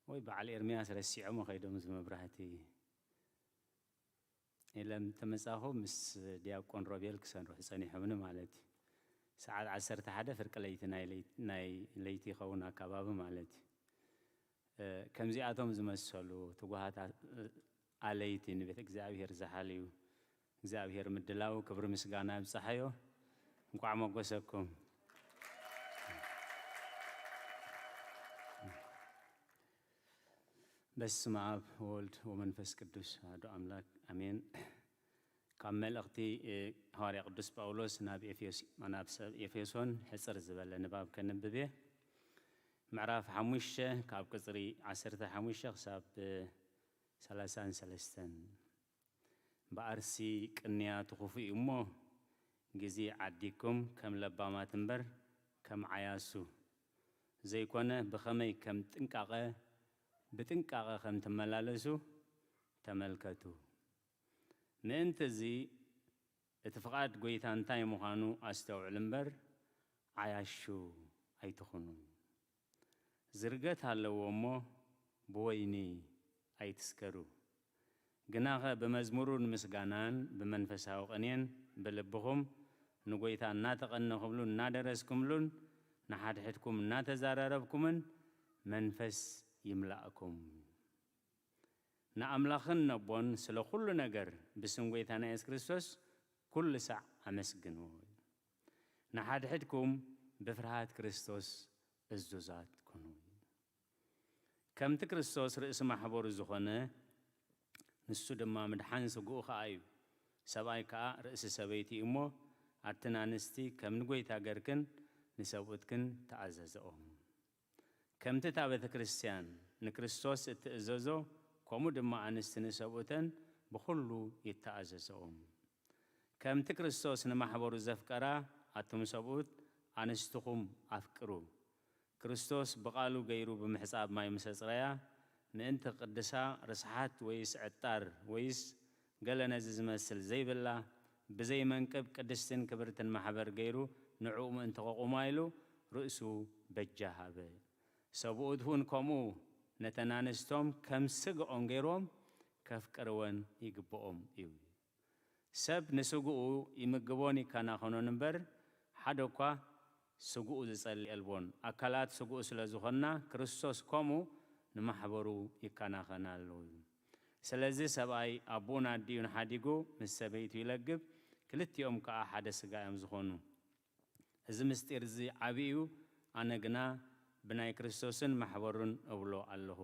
ወይ በዓል ኤርምያስ ረሲዖሞ ከይዶም እዚ መብራህቲ። ኢለ ምስ ተመጻኹ ምስ ዲያቆን ሮቤል ክሰርሑ ጸኒሖምኒ ማለት እዩ። ሰዓት ዓሰርተ ሓደ ፍርቂ ለይቲ ናይ ለይቲ፣ ናይ ለይቲ ይኸውን ኣካባቢ ማለት እዩ። እ፣ ከምዚኣቶም ዝመሰሉ ትጉሃት ኣ-፣ ኣለይቲ ንቤት እግዚኣብሔር ዝሓልዩ እግዚኣብሔር ምድላው ክብሪ ምስጋና ይብጻሓዮ። እንቋዕ ሞጎሰኩም። በስመ አብ ወወልድ ወመንፈስ ቅዱስ አሐዱ አምላክ አሜን። ካብ መልእኽቲ፣ እ፣ ሃዋርያ ቅዱስ ጳውሎስ ናብ ኤፌስ-፣ ናብ ሰብ ኤፌሶን ሕጽር ዝበለ ንባብ ከንብብ እየ። ምዕራፍ ሓሙሽተ ካብ ቅጽሪ ዓሰርተ ሓሙሽተ ክሳብ፣ እ፣ ሰላሳን ሰለስተን። እምበኣርሲ ቅንያቱ ክፉእ እዩ እሞ፣ ግዜ ዓዲኩም ከም ለባማት እምበር ከም ዓያሱ ዘይኮነ፣ ብኸመይ ከም ጥንቃቐ፣ ብጥንቃቐ ከም ትመላለሱ ተመልከቱ። ምእንቲ እዚ፣ እቲ ፍቓድ ጐይታ እንታይ ምዃኑ ኣስተውዕሉ እምበር፣ ዓያሹ ኣይትኹኑ። ዝርገት ኣለዎ እሞ፣ ብወይኒ ኣይትስከሩ። ግናኸ ብመዝሙርን ምስጋናን ብመንፈሳዊ ቅኔን ብልብኹም ንጐይታ እናተቐነኹምሉን እናደረስኩምሉን ንሓድሕድኩም እናተዛራረብኩምን መንፈስ ይምላእኩም። ንኣምላኽን ነቦን ስለ ኩሉ ነገር ብስም ጐይታና የሱስ ክርስቶስ ኩሉ ሳዕ ኣመስግኑ። ንሓድሕድኩም ብፍርሃት ክርስቶስ እዙዛት ኩኑ። ከምቲ ክርስቶስ ርእሲ ማሕበሩ ዝኾነ፣ ንሱ ድማ ምድሓን ስግኡ ኸኣ እዩ። ሰብኣይ ከኣ ርእሲ ሰበይቲ እዩ እሞ፣ ኣትን ኣንስቲ ከም ንጐይታ ገርክን ንሰብኡትክን ተኣዘዝኦም። ከምቲ እታ ቤተ ክርስቲያን ንክርስቶስ እትእዘዞ፣ ከምኡ ድማ ኣንስቲ ንሰብኡተን ብኹሉ ይተኣዘዝኦም። ከምቲ ክርስቶስ ንማሕበሩ ዘፍቀራ፣ ኣቱም ሰብኡት ኣንስትኹም ኣፍቅሩ። ክርስቶስ ብቓሉ ገይሩ ብምሕጻብ ማይ ምስ ኣጽረያ፣ ምእንቲ ክቕድሳ ርስሓት ወይስ ዕጣር ወይስ ገለ ነዚ ዝመስል ዘይብላ፣ ብዘይ መንቅብ ቅድስትን ክብርትን ማሕበር ገይሩ ንዕኡ ምእንቲ ከቑማ ኢሉ ርእሱ በጃ ሃበ። ሰብኡት እውን ከምኡ ነተን ኣንስቶም ከም ስግኦም ገይሮም ከፍቅርወን ይግብኦም እዩ። ሰብ ንስግኡ ይምግቦን ይከናኸኖን እምበር፣ ሓደ እኳ ስግኡ ዝጸልእ የልቦን። ኣካላት ስግኡ ስለ ዝኾንና፣ ክርስቶስ ከምኡ ንማሕበሩ ይከናኸና ኣለዉ። ስለዚ ሰብኣይ ኣቦኡን ኣዲኡን ሓዲጉ ምስ ሰበይቱ ይለግብ፣ ክልቲኦም ከኣ ሓደ ስጋ እዮም ዝኾኑ። እዚ ምስጢር እዚ ዓቢ እዩ፣ ኣነ ግና ብናይ ክርስቶስን ማሕበሩን እብሎ ኣለኹ።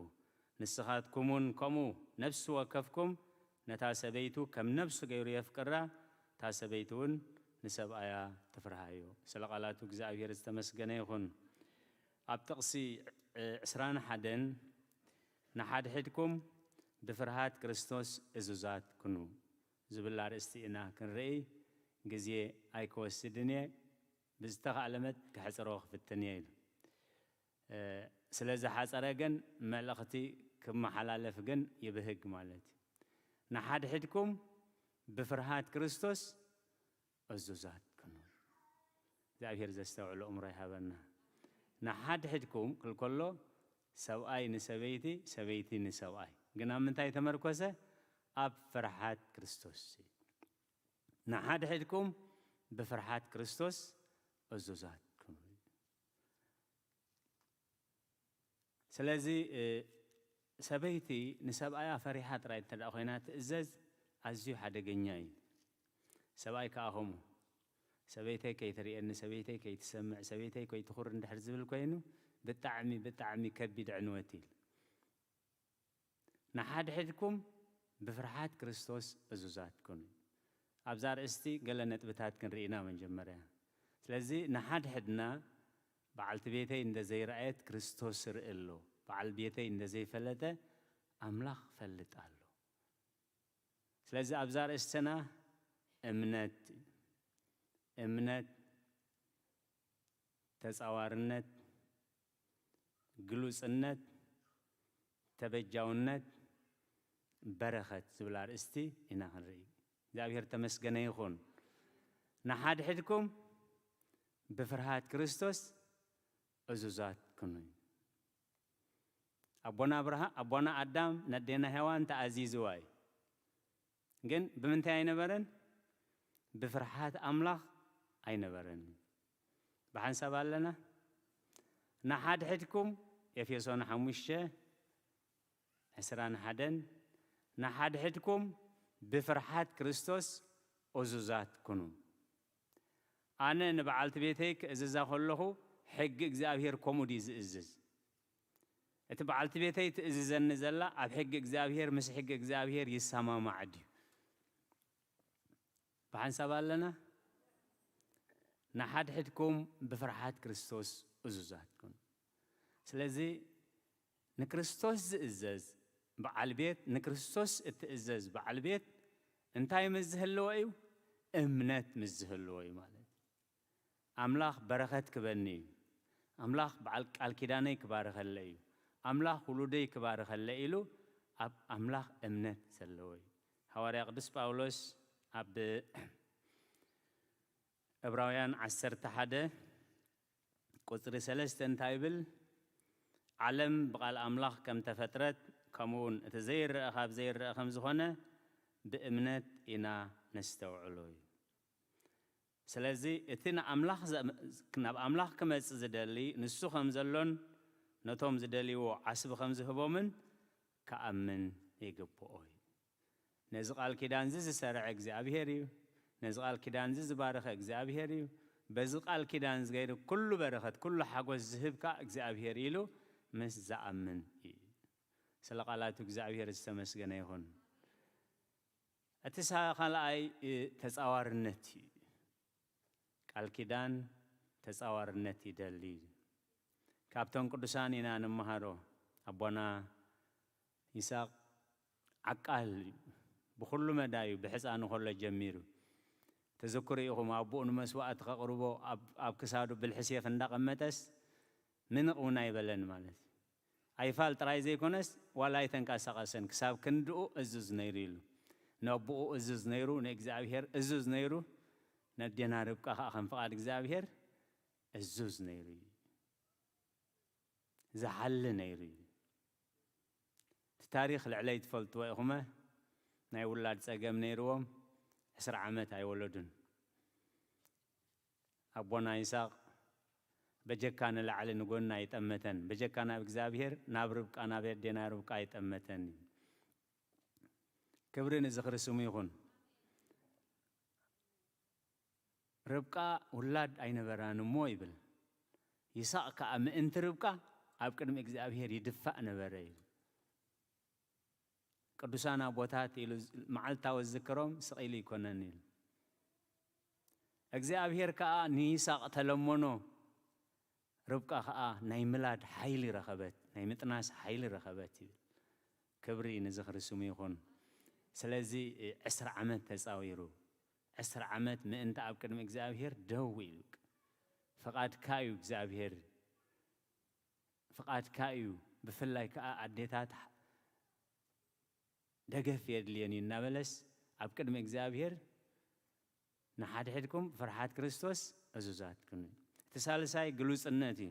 ንስኻትኩም እውን ከምኡ ነፍሲ ወከፍኩም ነታ ሰበይቱ ከም ነፍሱ ገይሩ የፍቅራ፣ እታ ሰበይቲ እውን ንሰብኣያ ትፍርሃዮ። ስለ ቃላቱ እግዚኣብሔር ዝተመስገነ ይኹን። ኣብ ጥቕሲ፣ እ፣ ዕስራን ሓደን፣ "ንሓድሕድኩም ብፍርሃት ክርስቶስ እዙዛት ኩኑ" ዝብል ኣርእስቲ ኢና ክንርኢ፣ ግዜ ኣይክወስድን እየ። ብዝተኻእለ መጠን ከሕጽሮ ክፍትን እየ ኢሉ። እ፣ ስለ ዝሓጸረ ግን መልእኽቲ ክመሓላለፍ ግን ይብህግ ማለት እዩ። ንሓድሕድኩም ብፍርሃት ክርስቶስ እዙዛት ኩኑ። እግዚኣብሔር ዘስተውዕሎ እምሮ ይሃበና። ንሓድሕድኩም ክብል ከሎ ሰብኣይ ንሰበይቲ፣ ሰበይቲ ንሰብኣይ። ግን ኣብ ምንታይ ተመርኮሰ? ኣብ ፍርሃት ክርስቶስ። ንሓድሕድኩም ብፍርሃት ክርስቶስ እዙዛት ኩኑ። ስለዚ፣ እ፣ ሰበይቲ ንሰብኣያ ፈሪሃ ጥራይ እንተ ደኣ ኮይና ትእዘዝ፣ ኣዝዩ ሓደገኛ እዩ። ሰብኣይ ከኣ ኸምኡ፣ ሰበይተይ ከይትርእየኒ፣ ሰበይተይ ከይትሰምዕ፣ ሰበይተይ ከይትኹሪ እንድሕር ዝብል ኮይኑ፣ ብጣዕሚ፣ ብጣዕሚ ከቢድ ዕንወት እዩ። ንሓድሕድኩም ብፍርሓት ክርስቶስ እዙዛት ኩኑ። ኣብዛ ኣርእስቲ ገለ ነጥብታት ክንርኢ ኢና መጀመርያ። ስለዚ ንሓድሕድና፣ በዓልቲ ቤተይ እንደ ዘይረኣየት ክርስቶስ ይርኢ ኣሎ፣ በዓል ቤተይ እንደ ዘይፈለጠ ኣምላኽ ይፈልጥ ኣሎ። ስለዚ ኣብዛ ኣርእስትና እምነት፣ እምነት፣ ተጻዋርነት፣ ግሉጽነት፣ ተበጃውነት፣ በረኸት ዝብል ኣርእስቲ ኢና ክንርኢ። እግዚኣብሔር ተመስገነ ይኹን። ንሓድሕድኩም ብፍርሃት ክርስቶስ እዙዛት ኩኑ። ኣቦና ኣብርሃ-፣ ኣቦና ኣዳም ነዴና ሄዋን ተኣዚዝዋ እዩ። ግን ብምንታይ ኣይነበረን? ብፍርሃት ኣምላኽ ኣይነበረን። ብሓንሳብ ኣለና? ንሓድሕድኩም፣ ኤፌሶን ሓሙሽተ ዕስራን ሓደን፣ ንሓድሕድኩም ብፍርሃት ክርስቶስ እዙዛት ኩኑ። ኣነ ንበዓልቲ ቤተይ ክእዝዛ ከለኹ፣ ሕጊ እግዚኣብሔር ከምኡ ድዩ ዝእዝዝ? እቲ በዓልቲ ቤተይ ትእዝዘኒ ዘላ ኣብ ሕጊ እግዚኣብሔር፣ ምስ ሕጊ እግዚኣብሔር ይሰማማዕ ድዩ? ብሓንሳብ ኣለና? ንሓድሕድኩም ብፍርሃት ክርስቶስ እዙዛት ኩኑ። ስለዚ ንክርስቶስ ዝእዘዝ በዓል ቤት፣ ንክርስቶስ እትእዘዝ በዓል ቤት እንታይ ምስ ዝህልዎ እዩ? እምነት ምስ ዝህልዎ እዩ ማለት እዩ። ኣምላኽ በረኸት ክበኒ እዩ፣ ኣምላኽ በዓል ቃል ኪዳነይ ክባርኸለይ እዩ፣ ኣምላኽ ውሉደይ ክባርኸለይ ኢሉ ኣብ ኣምላኽ እምነት ዘለዎ እዩ። ሃዋርያ ቅዱስ ጳውሎስ ኣብ ዕብራውያን ዓሰርተ ሓደ ቁጽሪ ሰለስተ እንታይ ይብል? ዓለም ብቓል ኣምላኽ ከም ተፈጥረት፣ ከምኡውን እቲ ዘይረኣ ካብ ዘይረኣ ከም ዝኾነ ብእምነት ኢና ነስተውዕሎ እዩ። ስለዚ እቲ ንኣምላኽ ዘ-፣ ናብ ኣምላኽ ክመጽእ ዝደሊ ንሱ ከም ዘሎን ነቶም ዝደልይዎ ዓስቢ ከም ዝህቦምን ክኣምን ይግብኦ እዩ። ነዚ ቃል ኪዳን እዚ ዝሰርዐ እግዚኣብሔር እዩ። ነዚ ቃል ኪዳን እዚ ዝባረኸ እግዚኣብሔር እዩ። በዚ ቃል ኪዳን እዚ ገይሩ ኩሉ በረኸት፣ ኩሉ ሓጎስ ዝህብ ከኣ እግዚኣብሔር እዩ ኢሉ ምስ ዝኣምን እዩ። ስለ ቃላቱ እግዚኣብሔር ዝተመስገነ ይኹን። እቲ ሳ-፣ ካልኣይ፣ እ፣ ተጻዋርነት እዩ። ቃል ኪዳን ተጻዋርነት ይደሊ። ካብቶም ቅዱሳን ኢና ንመሃሮ። ኣቦና ይስሐቅ ዓቃል እዩ። ብኹሉ መዳዩ ብሕጻኑ ከሎ ጀሚሩ። ትዝክሩ ኢኹም፣ ኣቦኡ ንመስዋእቲ ከቕርቦ ኣብ፣ ኣብ ክሳዱ ብልሒ ሴፍ እንዳቐመጠስ ምንቕ እውን ኣይበለን ማለት እዩ። ኣይፋል ጥራይ ዘይኮነስ ዋላ ኣይተንቀሳቐሰን፣ ክሳብ ክንድኡ እዙዝ ነይሩ ኢሉ። ነቦኡ እዙዝ ነይሩ፣ ንእግዚኣብሔር እዙዝ ነይሩ፣ ነዴና ርብቃ ኸኣ ከም ፍቓድ እግዚኣብሔር እዙዝ ነይሩ እዩ። ዝሓሊ ነይሩ እዩ። እቲ ታሪኽ ልዕለይ ትፈልጥዎ ኢኹመ፣ ናይ ውላድ ጸገም ነይርዎም፣ ዕስራ ዓመት ኣይወለዱን። ኣቦና ይስሐቅ በጀካ ንላዕሊ ንጎኒ ኣይጠመተን፣ በጀካ ናብ እግዚኣብሔር፣ ናብ ርብቃ፣ ናብ ኣዴና ርብቃ ኣይጠመተን። ክብሪ ንዝኽሪ ስሙ ይኹን። ርብቃ ውላድ ኣይነበራን እሞ ይብል። ይስሐቅ ከኣ ምእንቲ ርብቃ ኣብ ቅድሚ እግዚኣብሔር ይድፋእ ነበረ ይብል። ቅዱሳን ኣቦታት ኢሉ መዓልታዊ ዝዝክሮም ስቕ ኢሉ ኣይኮነን ኢሉ። እግዚኣብሔር ከኣ ንይስሐቅ ተለመኖ፣ ርብቃ ከኣ ናይ ምላድ ሓይሊ ረኸበት፣ ናይ ምጥናስ ሓይሊ ረኸበት ይብል። ክብሪ ንዝኽሪ ስሙ ይኹን። ስለዚ ዕስራ ዓመት ተጻዊሩ፣ ዕስራ ዓመት ምእንቲ ኣብ ቅድሚ እግዚኣብሔር ደው ኢሉ፣ ፍቓድካ እዩ እግዚኣብሔር፣ ፍቓድካ እዩ። ብፍላይ ከኣ ኣዴታት ደገፍ የድልየን እዩ እናበለስ ኣብ ቅድሚ እግዚኣብሔር ንሓድሕድኩም ብፍርሓት ክርስቶስ እዙዛት ኩኑ። እቲ ሳልሳይ ግሉጽነት እዩ።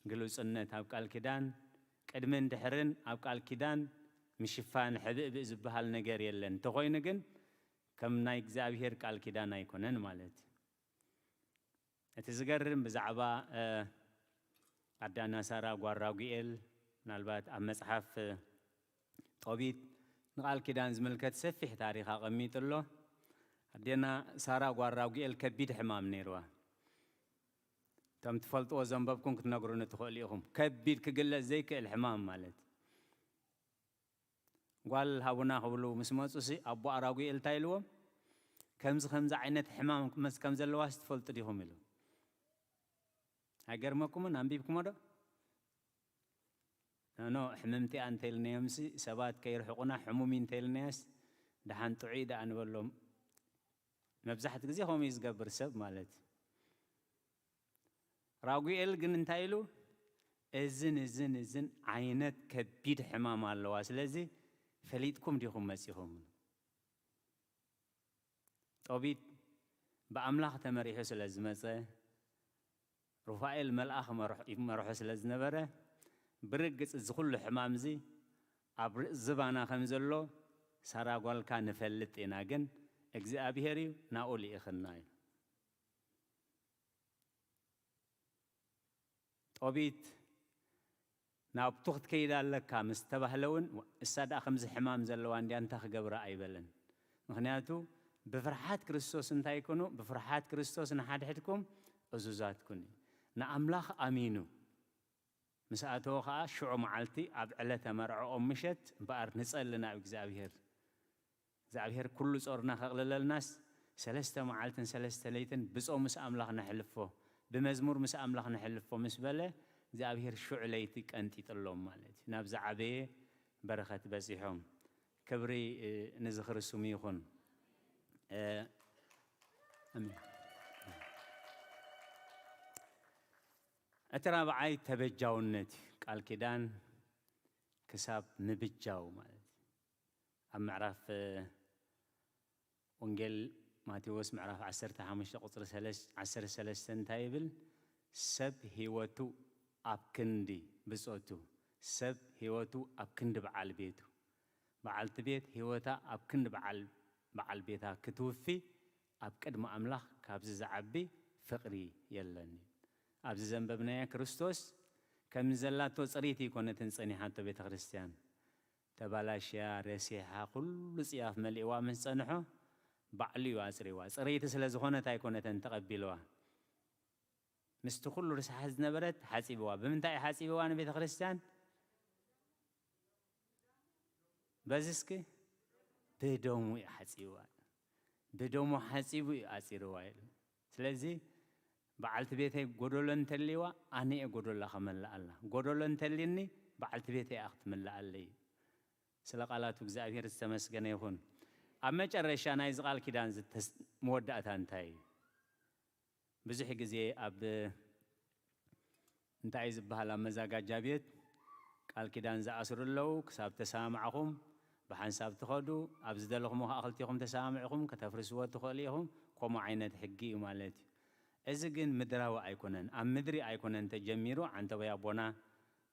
ግሉጽነት ኣብ ቃል ኪዳን፣ ቅድምን ድሕርን ኣብ ቃል ኪዳን ምሽፋን ሕብእብእ ዝበሃል ነገር የለን። እንተኾይኑ ግን ከም ናይ እግዚኣብሔር ቃል ኪዳን ኣይኮነን ማለት እዩ። እቲ ዝገርም ብዛዕባ፣ እ፣ ኣዳና ሳራ ጓል ራጉኤል፣ ምናልባት ኣብ መጽሓፍ፣ እ፣ ጦቢት ንቃል ኪዳን ዝምልከት ሰፊሕ ታሪኽ ኣቐሚጡ ኣሎ። ኣዴና ሳራ ጓል ራጉኤል ከቢድ ሕማም ነይርዋ። እቶም ትፈልጥዎ ዘንበብኩም ክትነግሩኒ ትኽእሉ ኢኹም። ከቢድ ክግለጽ ዘይክእል ሕማም ማለት። ጓል ሃቡና ክብሉ ምስ መጹሲ ኣቦኣ ራጉኤል እንታይ ኢልዎም? ከምዚ ከምዚ ዓይነት ሕማም ክመጽእ ከም ዘለዋስ ትፈልጡ ዲኹም? ኢሉ። ኣይገርመኩምን? ኣንቢብኩሞ ዶ? ኖ፣ ኖ፣ ሕምምቲ እያ እንተኢልናዮምሲ ሰባት ከይርሕቁና፣ ሕሙም እዩ እንተኢልናዮስ ደሓን ጥዑይ ደኣ ንበሎም። መብዛሕትኡ ግዜ ከምኡ እዩ ዝገብር ሰብ ማለት። ራጉኤል ግን እንታይ ኢሉ? እዝን እዝን እዝን ዓይነት ከቢድ ሕማም ኣለዋ፣ ስለዚ ፈሊጥኩም ዲኹም መጺኹም? ጦቢት ብኣምላኽ ተመሪሑ ስለ ዝመጸ፣ ሩፋኤል መልኣኽ መርሕ-፣ ይመርሖ ስለ ዝነበረ፣ ብርግጽ እዚ ኩሉ ሕማም እዚ ኣብ ርእሲ ዝባና ከም ዘሎ ሳራ ጓልካ ንፈልጥ ኢና፣ ግን እግዚኣብሄር እዩ ናኡ ልኢኽና እዩ። ጦቢት ናብቱ ክትከይድ ኣለካ ምስ ተባህለ እውን፣ እሳ ደኣ ከምዚ ሕማም ዘለዋ እንድያ እንታይ ክገብራ ኣይበለን። ምኽንያቱ ብፍርሓት ክርስቶስ እንታይ ኩኑ፣ ብፍርሓት ክርስቶስ ንሓድሕድኩም እዙዛት ኩኑ። ንኣምላኽ ኣሚኑ ምስ ኣተወ ኸኣ ሽዑ መዓልቲ ኣብ ዕለተ መርዕኦም ምሸት እምበኣር ንጸሊ ናብ እግዚኣብሄር። እግዚኣብሄር ኩሉ ጾርና ከቕልለልናስ፣ ሰለስተ መዓልትን ሰለስተ ለይትን ብጾም ምስ ኣምላኽ ነሕልፎ፣ ብመዝሙር ምስ ኣምላኽ ነሕልፎ ምስ በለ፣ እግዚኣብሄር ሽዑ ለይቲ ቀንጢጥሎም ማለት እዩ። ናብ ዝዓበየ በረኸት በጺሖም። ክብሪ፣ እ፣ ንዝኽሪ ስሙ ይኹን። እ፣ ኣሜን። እቲ ራብዓይ ተበጃውነት እዩ። ቃል ኪዳን ክሳብ ምብጃው ማለት እዩ። ኣብ ምዕራፍ፣ እ፣ ወንጌል ማቴዎስ ምዕራፍ ዓሰርተ ሓሙሽተ ቁጽሪ ሰለስ-፣ ዓሰርተ ሰለስተ እንታይ ይብል? ሰብ ህይወቱ ኣብ ክንዲ ብጾቱ፣ ሰብ ህይወቱ ኣብ ክንዲ በዓል ቤቱ፣ በዓልቲ ቤት ህይወታ ኣብ ክንዲ በዓል፣ በዓል ቤታ ክትውፊ ኣብ ቅድሚ ኣምላኽ ካብዚ ዝዓቢ ፍቕሪ የለን። ኣብዚ ዘንበብናዮ ክርስቶስ ከም ዘላቶ ጽርይቲ ኣይኮነትን ጸኒሓቶ ቤተ ክርስቲያን። ተባላሽያ፣ ረሲሓ፣ ኩሉ ጽያፍ መሊእዋ ምስ ጸንሖ፣ ባዕሉ እዩ ኣጽሪዋ። ጽርይቲ ስለ ዝኾነት ኣይኮነተን ተቐቢልዋ። ምስቲ ኩሉ ርስሓት ዝነበረት ሓጺብዋ። ብምንታይ እዩ ሓጺብዋ ንቤተ ክርስቲያን? በዚ እስኪ፣ ብደሙ እዩ ሓጺብዋ። ብደሙ ሓጺቡ እዩ ኣጺርዋ ኢሉ። ስለዚ በዓልቲ ቤተይ ጎደሎ እንተልይዋ፣ ኣነ እየ ጎደላ ከመልኣላ። ጎደሎ እንተልይኒ፣ በዓልቲ ቤተይ እያ ክትምልኣለይ። ስለ ቃላቱ እግዚኣብሔር ዝተመስገነ ይኹን። ኣብ መጨረሻ ናይዚ ቃል ኪዳን ዝተስ-፣ መወዳእታ እንታይ እዩ? ብዙሕ ግዜ ኣብ እንታይ ዝበሃል ኣብ መዛጋጃ ቤት ቃል ኪዳን ዝኣስሩ ኣለዉ፣ ክሳብ ተሰማማዕኹም ብሓንሳብ ትኸዱ፣ ኣብ ዝደለኹምዎ ከኣ ክልቲኹም ተሰማሚዕኹም ከተፍርስዎ ትኽእሉ ኢኹም። ከምኡ ዓይነት ሕጊ እዩ ማለት እዩ። እዚ ግን ምድራዊ ኣይኮነን፣ ኣብ ምድሪ ኣይኮነን ተጀሚሩ። ዓንተቦይ ኣቦና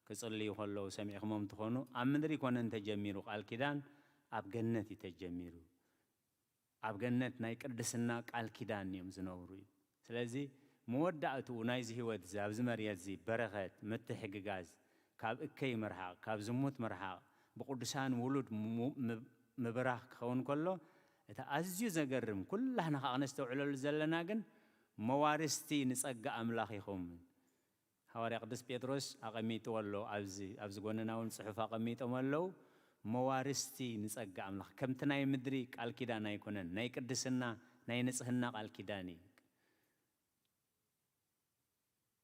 ክጽልዩ ከለዉ ሰሚዕኹሞም ትኾኑ፣ ኣብ ምድሪ ኣይኮነን ተጀሚሩ ቃል ኪዳን፣ ኣብ ገነት እዩ ተጀሚሩ። ኣብ ገነት ናይ ቅድስና ቃል ኪዳን እዮም ዝነብሩ እዩ። ስለዚ መወዳእትኡ ናይዚ ህይወት እዚ፣ ኣብዚ መርየት እዚ በረኸት፣ ምትሕግጋዝ፣ ካብ እከይ ምርሓቕ፣ ካብ ዝሙት ምርሓቕ፣ ብቅዱሳን ውሉድ ሙ-፣ ም-፣ ምብራኽ ክኸውን ከሎ፣ እቲ ኣዝዩ ዘገርም፣ ኩላህና ከኣ ክነስተውዕለሉ ዘለና ግን፣ መዋርስቲ ንጸጋ ኣምላኽ ኢኹም። ሃዋርያ ቅዱስ ጴጥሮስ ኣቐሚጥዎ ኣሎ። ኣብዚ፣ ኣብዚ ጎንና እውን ጽሑፍ ኣቐሚጦም ኣለዉ። መዋርስቲ ንጸጋ ኣምላኽ። ከምቲ ናይ ምድሪ ቃል ኪዳን ኣይኮነን። ናይ ቅድስና፣ ናይ ንጽህና ቃል ኪዳን እዩ።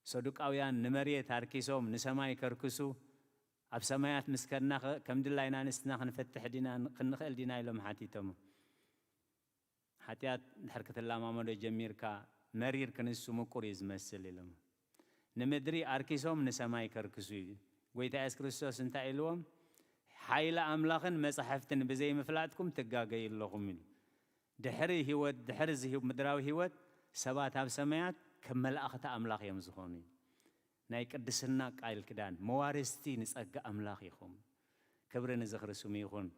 ሰዱቃውያን ንመሬት ኣርኪሶም ንሰማይ ከርክሱ፣ ኣብ ሰማያት ምስ ከድና ኸ ከም ድላይና ንስና ክንፈትሕ ዲና፣ ክንኽእል ዲና ኢሎም ሓቲቶም። ሓጢኣት እንድሕር ክትለማመዶ ጀሚርካ፣ መሪር ክንሱ ምቁር እዩ ዝመስል ኢሎም። ንምድሪ ኣርኪሶም ንሰማይ ከርክሱ እዩ። ጎይታ የሱስ ክርስቶስ እንታይ ኢልዎም? ሓይሊ ኣምላኽን መጻሕፍትን ብዘይምፍላጥኩም ትጋገዩ ኣለኹም ኢሉ። ድሕሪ ህይወት፣ ድሕሪ እዚ ህይወት፣ ምድራዊ ህይወት፣ ሰባት ኣብ ሰማያት ከም መላእኽቲ ኣምላኽ እዮም ዝኾኑ። ናይ ቅድስና ቃል ኪዳን መዋርስቲ ንጸጋ ኣምላኽ ኢኹም። ክብሪ ንዝኽሪ ስሙ ይኹን።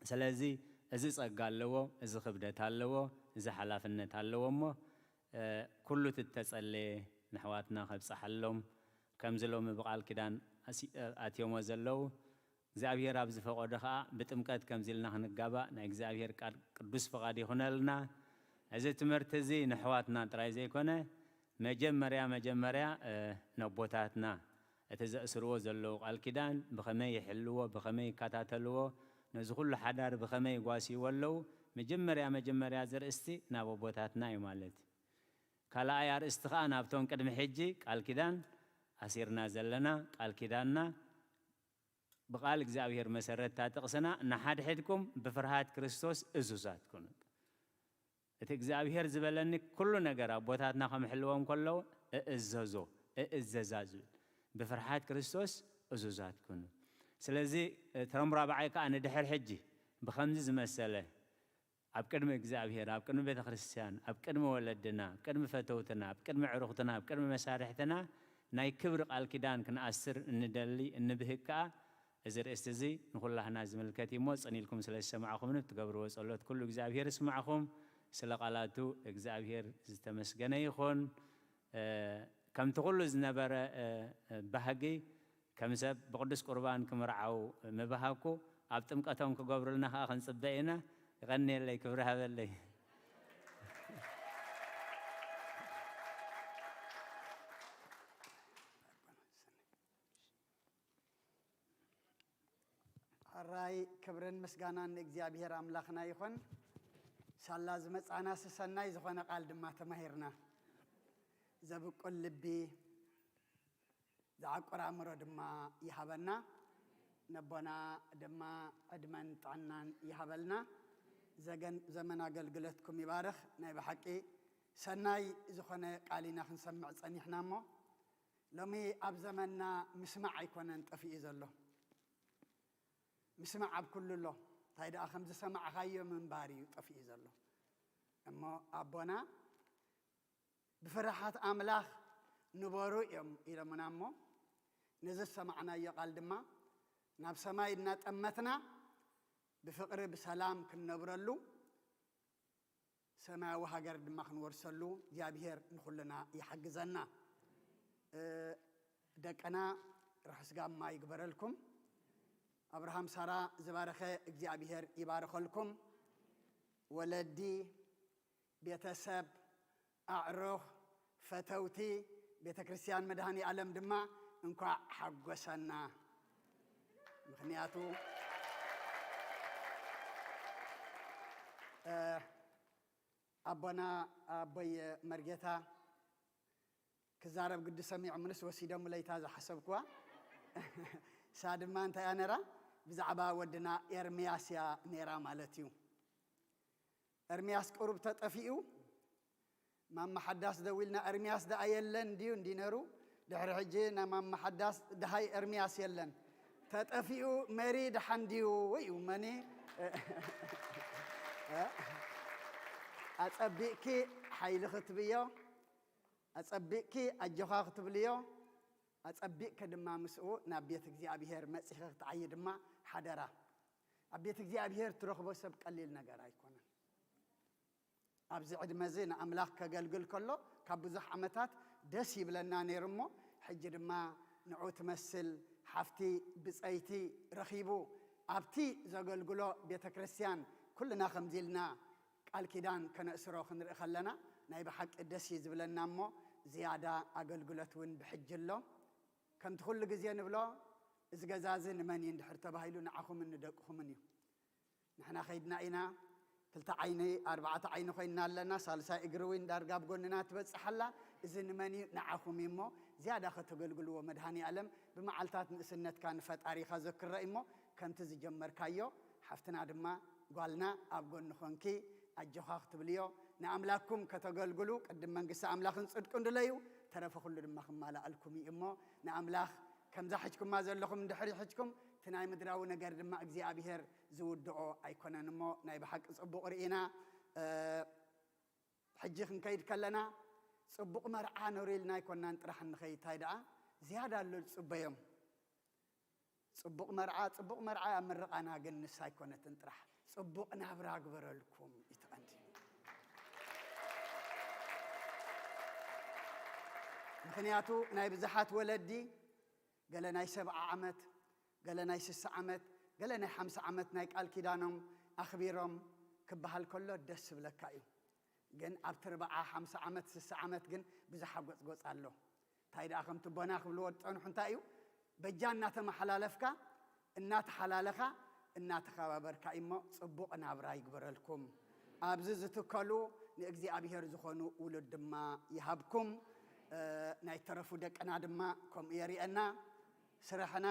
ስለዚ እዚ ጸጋ ኣለዎ፣ እዚ ክብደት ኣለዎ፣ እዚ ሓላፍነት ኣለዎ እሞ፣ እ፣ ኩሉ እቲ እተጸለየ ንኣሕዋትና ከብጽሓሎም፣ ከምዚ ሎሚ ብቃል ኪዳን ኣሲ-፣ ኣትዮሞ ዘለዉ፣ እግዚኣብሔር ኣብ ዝፈቀዶ ኸኣ ብጥምቀት ከምዚ ኢልና ክንጋባእ ናይ እግዚኣብሔር ቃል ቅዱስ ፍቃድ ይኹነልና። እዚ ትምህርቲ እዚ ንኣሕዋትና ጥራይ ዘይኮነ፣ መጀመርያ መጀመርያ፣ እ፣ ነቦታትና እቲ ዘእስርዎ ዘለዉ ቃል ኪዳን ብኸመይ ይሕልዎ፣ ብኸመይ ይከታተልዎ፣ ነዚ ኩሉ ሓዳር ብኸመይ ይጓስይዎ ኣለዉ፣ መጀመርያ መጀመርያ እዚ ኣርእስቲ ናብ ኣቦታትና እዩ ማለት እዩ። ካልኣይ ኣርእስቲ ኸኣ ናብቶም ቅድሚ ሕጂ ቃል ኪዳን ኣሲርና ዘለና፣ ቃል ኪዳንና ብቃል እግዚኣብሔር መሰረት እታ ጥቕስና፣ ንሓድሕድኩም ብፍርሃት ክርስቶስ እዙዛት ኩኑ። እቲ እግዚኣብሔር ዝበለኒ ኩሉ ነገር ኣቦታትና ከምሕልዎም ከለዉ እእዘዞ፣ እእዘዛ ዝብል። ብፍርሃት ክርስቶስ እዙዛት ኩኑ። ስለዚ፣ እቶም ራብዓይ ከኣ ንድሕር ሕጂ ብኸምዚ ዝመሰለ ኣብ ቅድሚ እግዚኣብሔር፣ ኣብ ቅድሚ ቤተክርስትያን፣ ኣብ ቅድሚ ወለድና፣ ኣብ ቅድሚ ፈተውትና፣ ኣብ ቅድሚ ዕሩኽትና፣ ኣብ ቅድሚ መሳርሕትና ናይ ክብሪ ቃል ኪዳን ክንኣስር እንደሊ እንብህግ ከኣ፣ እዚ ርእስቲ እዚ ንኹላህና ዝምልከት እዩ እሞ፣ ጽን ኢልኩም ስለ ዝሰማዕኹምኒ፣ ብትገብርዎ ጸሎት ኩሉ እግዚኣብሔር ይስማዕኹም። ስለ ቃላቱ እግዚኣብሔር ዝተመስገነ ይኹን። እ፣ ከምቲ ኩሉ ዝነበረ፣ እ፣ እ፣ ባህጊ ከም ሰብ ብቅዱስ ቁርባን ክምርዓው ምባህኩ፣ ኣብ ጥምቀቶም ክገብሩልና ከኣ ክንጽበ ኢና። ይቀንየለይ፣ ክብሪ ሃበለይ። ሕራይ ክብርን ምስጋናን ንእግዚኣብሔር ኣምላኽና ይኹን። ሳላ ዝመጻና ሰሰናይ ዝኾነ ቃል ድማ ተማሂርና። ዘብቁል ልቢ፣ ዝዓቁር ኣእምሮ ድማ ይሃበና። ነቦና ድማ ዕድመን ጥዕናን ይሃበልና። ዘገን-፣ ዘመን ኣገልግሎትኩም ይባርኽ። ናይ ብሓቂ ሰናይ ዝኾነ ቃል ኢና ክንሰምዕ ጸኒሕና እሞ፣ ሎሚ ኣብ ዘመንና ምስማዕ ኣይኮነን ጠፊኡ ዘሎ። ምስማዕ ኣብ ኩሉ ኣሎ። እንታይ ደኣ ከም ዝሰማዕኻዮ ምንባር እዩ ጠፊኡ ዘሎ። እሞ ኣቦና ብፍርሃት ኣምላኽ ንበሩ እዮም ኢሎምና እሞ፣ ነዚ ዝሰማዕናዮ ቃል ድማ ናብ ሰማይ እናጠመትና ብፍቕሪ ብሰላም ክንነብረሉ፣ ሰማያዊ ሃገር ድማ ክንወርሰሉ እግዚኣብሔር ንኹልና ይሓግዘና። እ፣ ደቅና ርሑስ ጋማ ይግበረልኩም። ኣብርሃም ሳራ ዝባረኸ እግዚኣብሔር ይባርኸልኩም። ወለዲ፣ ቤተሰብ፣ ኣዕሩኽ፣ ፈተውቲ፣ ቤተክርስትያን መድኃኔ ዓለም ድማ እንኳዕ ሓጎሰና። ምኽንያቱ፣ እ፣ ኣቦና ኣቦይ መርጌታ ክዛረብ ግዲ ሰሚዖምንስ ወሲዶምለይ እታ ዝሓሰብኩዋ። እሳ ድማ እንታይ እያ ነራ? ብዛዕባ ወድና ኤርምያስ እያ ነራ ማለት እዩ። ኤርምያስ ቁሩብ ተጠፊኡ፣ ማማ ሓዳስ ደዊልና፣ ኤርምያስ ደኣ የለን ድዩ እንዲ ነሩ? ድሕሪ ሕጂ ናይ ማማ ሓዳስ ደሃይ ኤርምያስ የለን። ተጠፊኡ ሜሪ ደሓን ድዩ? ወይ መኒ? ኣጸቢቕኪ ሓይሊ ክትብዮ፣ ኣጸቢቕኪ ኣጆኻ ክትብልዮ፣ ኣጸቢቕኪ ድማ ምስኡ ናብ ቤት እግዚኣብሔር መጺኺ ክትዓዪ ድማ ሓደራ። ኣብ ቤት እግዚኣብሔር ትረኽቦ ሰብ ቀሊል ነገር ኣይኮነን። ኣብዚ ዕድመ እዚ ንኣምላኽ ከገልግል ከሎ፣ ካብ ብዙሕ ዓመታት ደስ ይብለና ነይሩ እሞ፣ ሕጂ ድማ ንዑ ትመስል ሓፍቲ ብጸይቲ ረኺቡ፣ ኣብቲ ዘገልግሎ ቤተ ክርስቲያን ኩልና ከምዚ ኢልና ቃል ኪዳን ከነእስሮ ክንርኢ ከለና፣ ናይ ብሓቂ ደስ እዩ ዝብለና እሞ፣ ዝያዳ ኣገልግሎት እውን ብሕጂ ኣሎ። ከምቲ ኩሉ ግዜ ንብሎ፣ እዚ ገዛ እዚ ንመን እዩ እንድሕር ተባሂሉ፣ ንዓኹምን ንደቅኹምን እዩ። ንሕና ኸይድና ኢና፣ ክልተ ዓይኒ፣ ኣርባዕተ ዓይኒ ኮይንና ኣለና፣ ሳልሳይ እግሪ እውን ዳርጋ ኣብ ጎንና ትበጽሕ ኣላ። እዚ ንመን እዩ? ንዓኹም እዩ እሞ፣ ዝያዳ ከተገልግልዎ መድኃኔ ዓለም ብመዓልታት ንእስነትካ ንፈጣሪኻ ዘክሮ እዩ እሞ፣ ከምቲ ዝጀመርካዮ፣ ሓፍትና ድማ ጓልና ኣብ ጎኒ ኾንኪ ኣጆኻ ክትብልዮ፣ ንኣምላክኩም ከተገልግሉ፣ ቅድም መንግስቲ ኣምላኽን ጽድቁን ድለዩ፣ ተረፈ ኩሉ ድማ ክማላኣልኩም እዩ እሞ፣ ንኣምላኽ ከምዛ ሕጅኩማ ዘለኹም እንድሕር ይሕጅኩም፣ እቲ ናይ ምድራዊ ነገር ድማ እግዚኣብሔር ዝውድኦ ኣይኮነን እሞ፣ ናይ ብሓቂ ጽቡቕ ርኢና። እ፣ ሕጂ ክንከይድ ከለና፣ ጽቡቕ መርዓ ነሩ ኢልና ኣይኮናን ጥራሕ እንኸይድ፣ እንታይ ደኣ ዝያዳ ኣሎ ዝጽበዮም። ጽቡቕ መርዓ፣ ጽቡቕ መርዓ ኣብ ምርቓና ግን ንሳ ኣይኮነትን ጥራሕ፣ ጽቡቕ ናብራ ግበረልኩም እዩ እቲ ቀንዲ። ምኽንያቱ ናይ ብዙሓት ወለዲ፣ ገለ ናይ ሰብዓ ዓመት፣ ገለ ናይ ስሳ ዓመት፣ ገለ ናይ ሓምሳ ዓመት ናይ ቃል ኪዳኖም ኣኽቢሮም ክበሃል ከሎ ደስ ዝብለካ እዩ። ግን ኣብቲ ኣርብዓ፣ ሓምሳ ዓመት፣ ስሳ ዓመት ግን ብዙሕ ጎጽጎጽ ኣሎ። እንታይ ደኣ ከምቲ ኣቦና ክብልዎ ዝጸንሑ እንታይ እዩ? በጃ እናተመሓላለፍካ፣ እናተሓላለኻ፣ እናተኸባበርካ እሞ ጽቡቕ ናብራ ይግበረልኩም። ኣብዚ ዝትከሉ ንእግዚኣብሔር ዝኾኑ ውሉድ ድማ ይሃብኩም። እ፣ ናይ ተረፉ ደቅና ድማ ከምኡ የርእየና። ስራሕና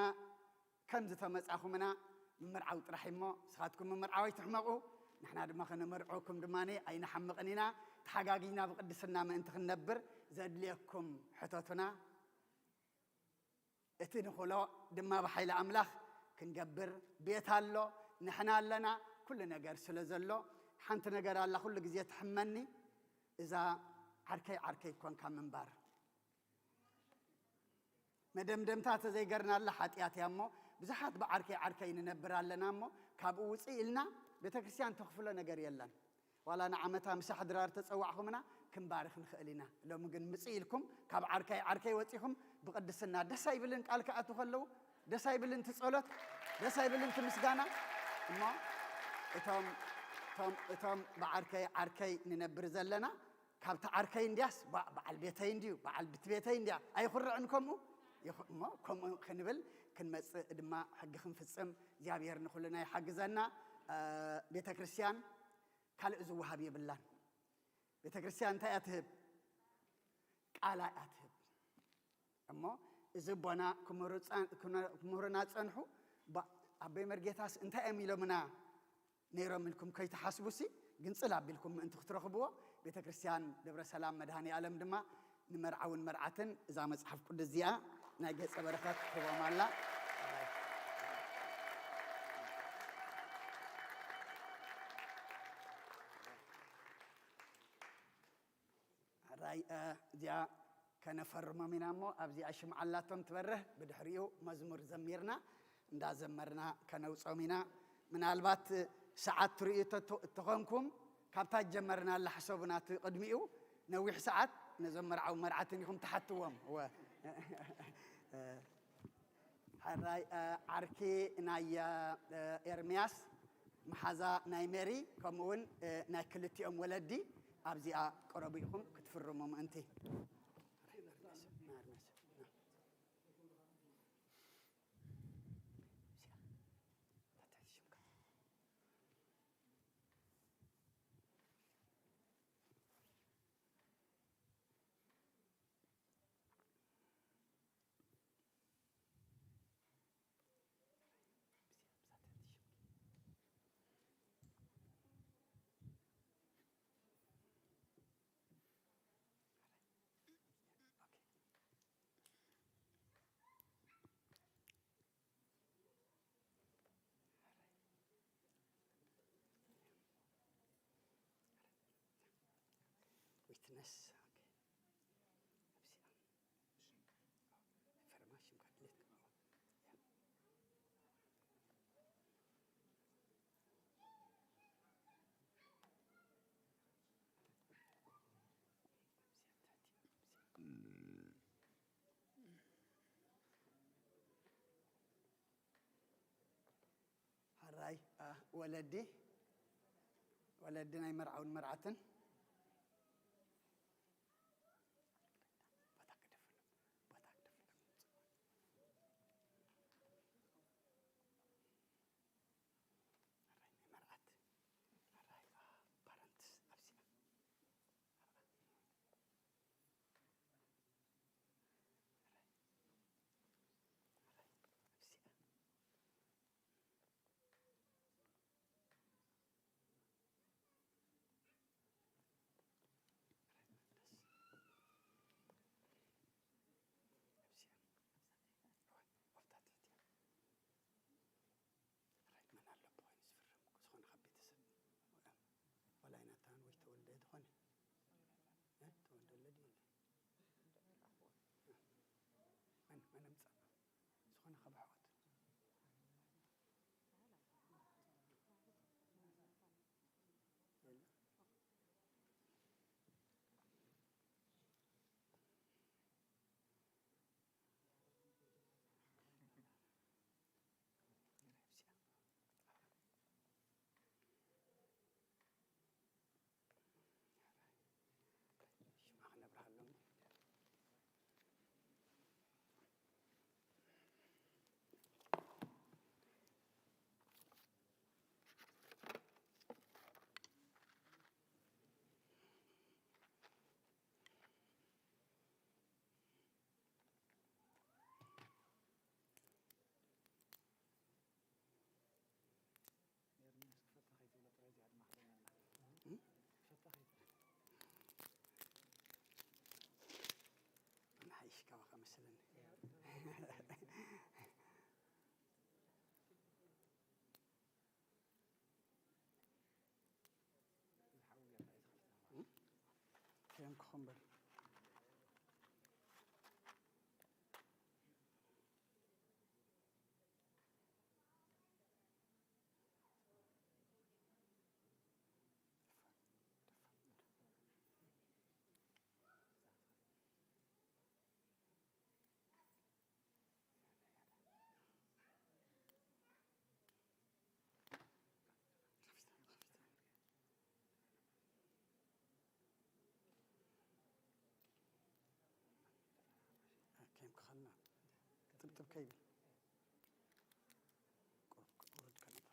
ከም ዝተመጻኹምና ምምርዓው ጥራሕ እሞ፣ ንስኻትኩም ምምርዓው ኣይትሕመቑ፣ ንሕና ድማ ከነመርዕወኩም ድማ ኣይንሓምቕን ኢና። ተሓጋጊዝና ብቅድስና ምእንቲ ክንነብር ዘድልየኩም ሕተቱና። እቲ ንኽእሎ ድማ ብሓይሊ ኣምላኽ ክንገብር ቤት ኣሎ፣ ንሕና ኣለና፣ ኩሉ ነገር ስለ ዘሎ፣ ሓንቲ ነገር ኣላ ኩሉ ግዜ ትሕመኒ፣ እዛ ዓርከይ ዓርከይ ኮንካ ምንባር። መደምደምታ ተዘይገርናላ ሓጢኣት እያ እሞ፣ ብዙሓት ብዓርከይ ዓርከይ ንነብር ኣለና እሞ፣ ካብኡ ውፅእ ኢልና ቤተክርስትያን ተኽፍሎ ነገር የለን። ዋላ ንዓመታ ምሳሕ ድራር ተጸዋዕኹምና ክንባርኽ ንኽእል ኢና። ሎሚ ግን ምጽእ ኢልኩም፣ ካብ ዓርከይ ዓርከይ ወጺኹም ብቅድስና ደስ ኣይብልን? ቃል ክኣትዉ ከለዉ ደስ ኣይብልን? እቲ ጸሎት ደስ ኣይብልን? እቲ ምስጋና እሞ እቶም፣ እቶም፣ እቶም ብዓርከይ ዓርከይ ንነብር ዘለና ካብቲ ዓርከይ እንድያስ ባ-፣ በዓል ቤተይ እንድዩ፣ በዓል ብቲ ቤተይ እንድያ ኣይኹርዕን ከምኡ? ይኹ-፣ እሞ ከምኡ ክንብል ክንመጽእ ድማ ሕጊ ክንፍጽም እግዚኣብሔር ንኹልና ይሓግዘና። እ፣ ቤተክርስትያን ካልእ ዝወሃብ የብላን። ቤተክርስትያን እንታይ እያ ትህብ? ቃላ እያ ትህብ። እሞ እዚ ኣቦና ክምህሩ ጸን-፣ ክነ-፣ ክምህሩና ጸንሑ፣ ባ-፣ ኣቦይ መርጌታስ እንታይ እዮም ኢሎምና ነይሮም ኢልኩም ከይትሓስቡሲ፣ ግንጽል ኣቢልኩም ምእንቲ ክትረኽብዎ፣ ቤተክርስትያን ደብረ ሰላም መድኃኔ ዓለም ድማ ንመርዓውን መርዓትን እዛ መጽሓፍ ቅዱስ እዚኣ ናይ ገጸ በረኸት ትህቦም ኣላ። ሕራይ፣ እ፣ እዚኣ ከነፈርሞም ኢና እሞ፣ ኣብዚኣ ሽምዓ ኣላቶም ትበርህ፣ ብድሕሪኡ መዝሙር ዘሚርና፣ እንዳዘመርና ከነውጾም ኢና። ምናልባት ሰዓት ትርእዩ ተቶ-፣ ተኾንኩም፣ ካብታ ጀመርናላ ሕሰቡና፣ እቲ ቅድሚኡ ነዊሕ ሰዓት ነዞም መርዓዊ መርዓትን ኢኹም ትሓትዎም። እወ። ሕራይ፣ እ፣ ዓርኪ ናይ፣ እ፣ ኤርምያስ፣ መሓዛ ናይ ሜሪ፣ ከምኡ እውን፣ እ፣ ናይ ክልቲኦም ወለዲ ኣብዚኣ ቅረቡ ኢኹም ክትፍርሙ ምእንቲ። ዊትነስ፣ ኦኬ። ሕራይ፣ እ፣ ወለዲ፣ ወለዲ ናይ መርዓውን መርዓትን። ሕራይ ናይ መርዓት፣ ሕራይ፣ እ፣ ፓረንትስ ኣብዚኣ። ኹምብል. ܟܐ ܡܟܚܢܐ. ܬܒ، ܬܒ ܟܐ ܒܝ. ܩܘܪ، ܩܘܪ ܟܐ ܢܛܪ. ܒܗܢ ܣܒ ܟܠܬܝ ܗܘܐ،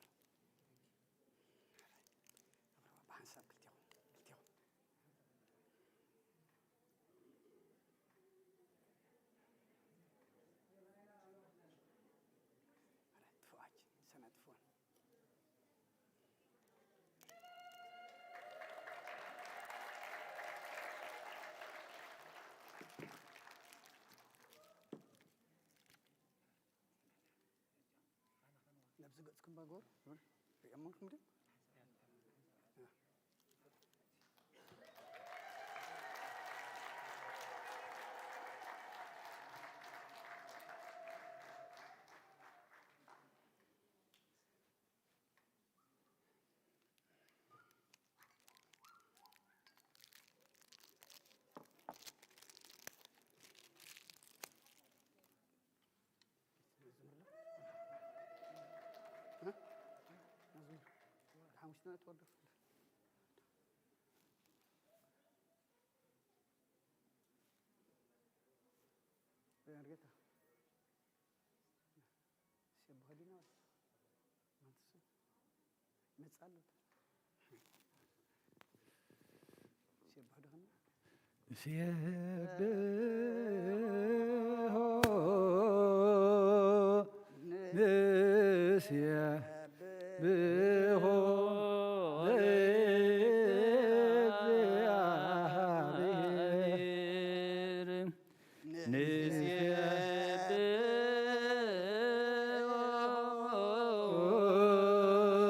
ܟܠܬܝ ܗܘܐ. ܗܪ ܬܦܘܐ، ܣܢܐ ܬܦܘܐ. ܠܐ ܒܙܓܐ ܐܬܟܘܢ ܒܓܘܪ؟ ܪܝ ܐܡܢ ܟܡ ܕܝ؟ ܗܐ؟ ܡܙܡܘܪ. ܗܡܫܐ ܐܢܐ ܬܘܕܚ. ܒܝܢ ܪܓܬܐ. ܣܒܒ ܗܕܝܢܐ ܡܢܬܣ ܡܨܠܬ. ܣܒܒ ܗܕܝܢܐ. ܣܒܒ ܗܘ، ܣܒܒ ܗܘ ܠܐܓܙܝܐ ܢܣܝܐ ܒܘ، ܢܣܝܐ ܒܘ، ܠܐ ܝܙܝ ܐܗܝܪ. ܣܒܘܗ ܗܕܐ. ܗܕܐ ܒܙܝ، ܗܕܐ ܒܙܝ ܚܡ. ܣܒܘܗ ܗܕܐ. ܣܒܘܗ ܡܫܐ، ܣܒܘܗ،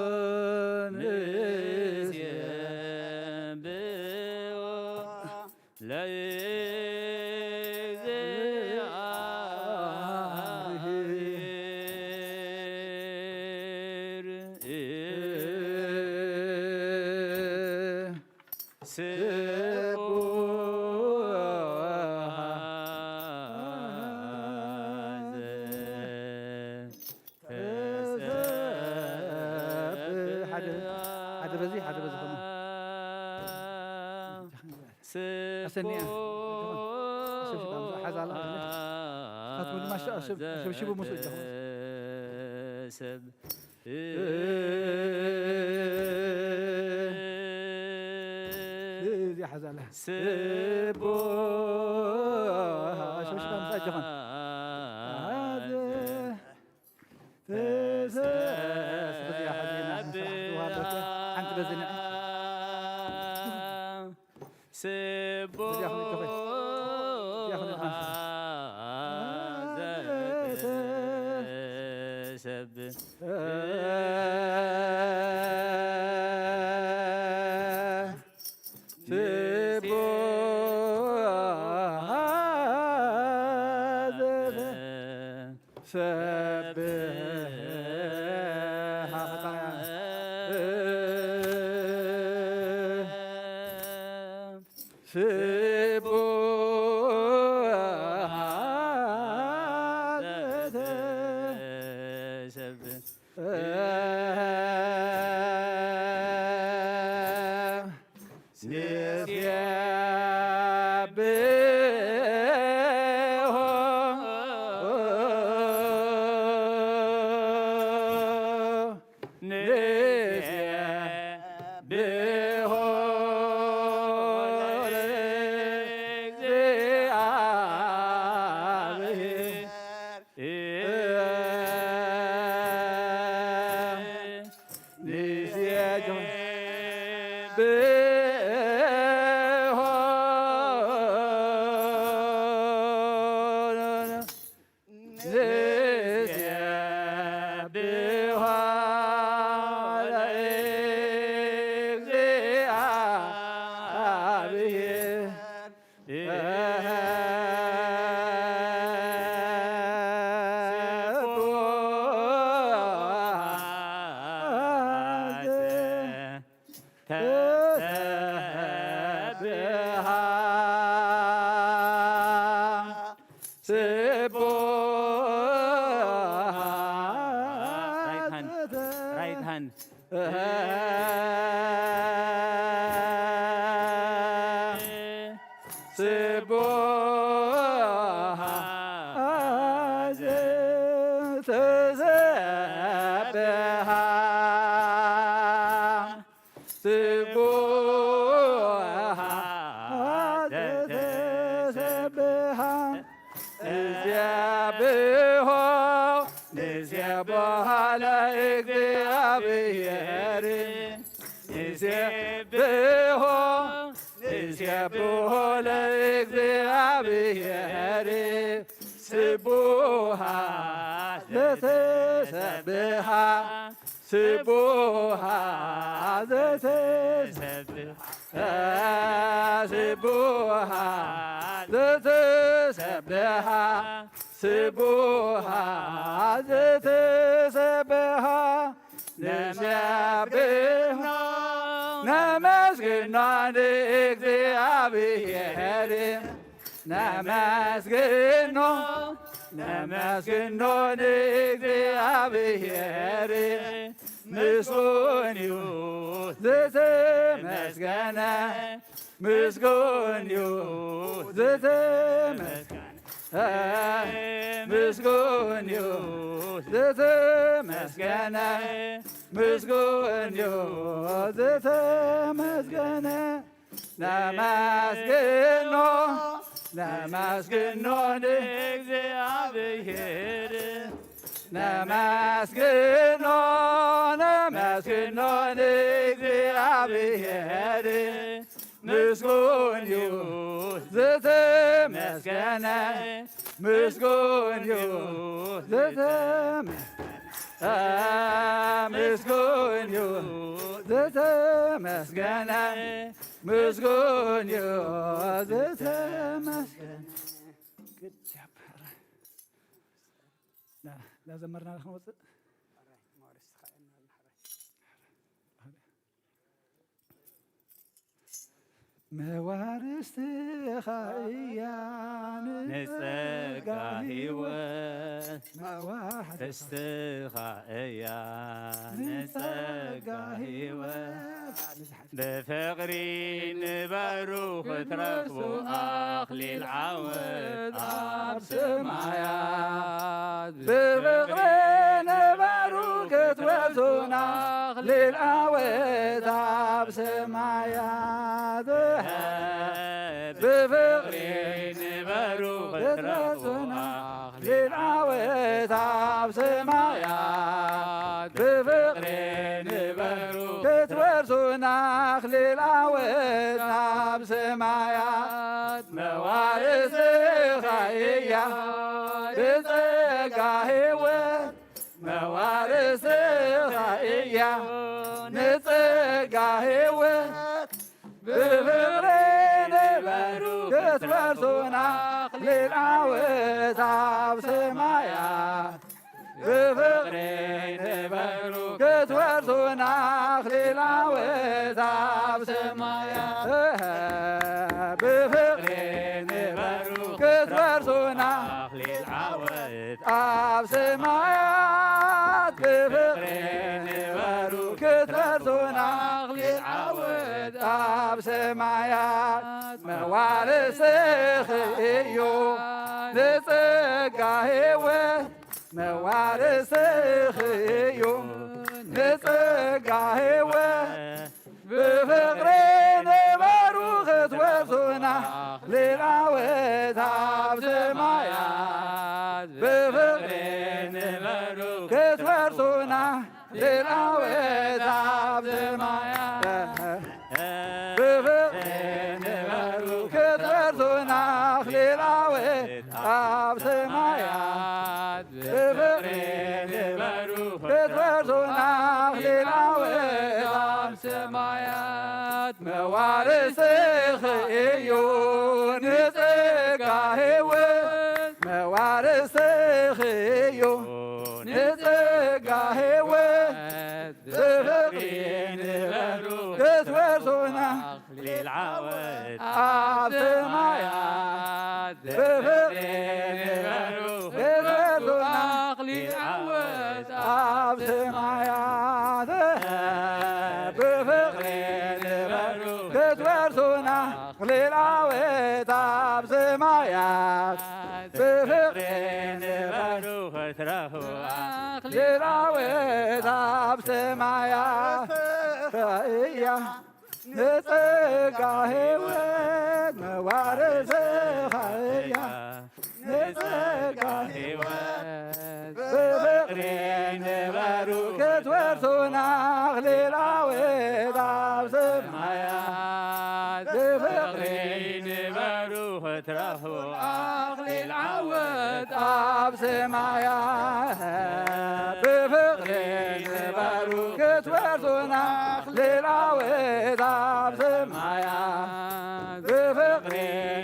ܣܒܘܗ ܡܘܣܘ ܝܕ ܚܡ. ܣܒܘܗ ܐܗ، ܐܗ، ܙܝ ܚܙܠܐ. ܣܒܘܗ ܐܗ، ܫܒܫܒ ܡܣܐܓܚܢ. ܐܗ، ܙܝ. ܐܗ، ܙܝ. ܣܒܘܗ ܐܗ، ܙܝ. ܐܢܬ ܒܙܝܢ. ܣܒܘܗ ܐܗ، ܙܝ. ܣܒܘܗ ܐܗ، ܙܝ. ܣܒܘܗ ܐܗ، ܙܝ. ܣܒܘܗ ܐܗ، ܙܝ. ܢܣܝܐ ܒܘܗ ܗܢ። ስቡሃ ዘተሰብሐ ስቡሃ ዘተሰብሐ። ንሴብሖ፣ ንሴብሖ ለእግዚአብሔር። ንሴብሖ፣ ንሴብሖ ለእግዚአብሔር። ስቡሃ ዘተሰብሐ ስቡሃ ዘተሰብሐ። ስቡሃ ዘተሰብሐ። ስቡሃ ዘተሰብሐ። ንሴብሖ፣ ነመስግኖ ለእግዚአብሔር። ነመስግኖ፣ ነመስግኖ ለእግዚአብሔር። ምስጉን እዩ ዘተመስገነ፣ ምስጉን እዩ ዘተመስገነ። ምስጉን እዩ ዘተመስገነ፣ ምስጉን እዩ ዘተመስገነ። ነመስግኖ፣ ነመስግኖ ለእግዚአብሔር። ነመስግኖ፣ ነመስግኖ ለእግዚአብሔር። ምስጉን እዩ ዘተመስገነ፣ ምስጉን እዩ ዘተመስገነ። ምስጉን እዩ ዘተመስገነ፣ ምስጉን እዩ ዘተመስገነ። Good job. ዳ-፣ ዳዘመርና ለኽንወጽእ። መዋርስትኻ እያ ንጸጋ ሕይወት፣ መዋርስትኻ እያ ንጸጋ ሕይወት። ብፍቕሪ ንበሩ ክትረኽቡ ኣኽሊል ዓወት ኣብ ሰማያት። ብፍቕሪ ንበሩ ክትወርሱና ኣኽሊል ዓወት ኣብ ሰማያት። ብፍቕሪ ንበሩ ክትረኽቡና ኣኽሊል ዓወት ኣብ ሰማያት። ብፍቕሪ ንበሩ ክትወርሱና ኣኽሊል ዓወት ኣብ ሰማያት። መዋርስትኻ እያ ብጸጋ ሕይወት፣ መዋርስትኻ እያ ንጸጋ ሕይወት። ብፍቕሪ ንበሩ ክትወርሱና ኣኽሊል ዓወት ኣብ ሰማያት። ብፍቕሪ ንበሩ ክትወርሱና ኣኽሊል ዓወት ኣብ ሰማያት። ብፍቕሪ ንበሩ ክትወርሱና ኣኽሊል ዓወት ኣብ ሰማያት። ብፍቕሪ ንበሩ ክትወርሱና ኣኽሊል ዓወት ኣብ ሰማያት። መዋርስኺ እዩ ንጸጋ ሕይወት፣ መዋርስኺ እዩ ንጸጋ ሕይወት። ብፍቕሪ ንበሩ ክትወርሱና ኣኽሊል ዓወት ኣብ ሰማያት። ብፍቕሪ ንበሩ ክትወርሱና ኣኽሊል ዓወት ኣብ ሰማያት። ብፍቕሪ ንበሩ ክትወርሱና ኣኽሊል ዓወት ኣብ ሰማያት። ብፍቕሪ ንበሩ ክትወርሱና ኣኽሊል ዓወት ኣብ ሰማያት። መዋርስኺ እዩ ንጸጋ ሕይወት፣ መዋርስኺ እዩ ንጸጋ ሕይወት። ብፍቕሪ ንበሩ ክትወርሱና ኣኽሊል ዓወት ኣብ ሰማያት። ብፍቕሪ ንበሩ ክትወርሱና ኣኽሊል ዓወት ኣብ ሰማያት። ብፍቅሪ ንበሩ ክትረኽቡ ኣኽሊል ዓወት ኣብ ሰማያት ርእያ። ንጸጋ ሕይወት መዋርስኻ እያ። ንጸጋ ሕይወት ብፍቅሪ ንበሩ ክትወርሱና ኣኽሊል ዓወት ኣብ ሰማያት። ብፍቅሪ ንበሩ ክትረኽቡ ኣኽሊል ዓወት ኣብ ሰማያት። ብፍቅሪ ንበሩ ክትወርሱና ኣኽሊል ዓወት ኣብ ሰማያት። ብፍቅሪ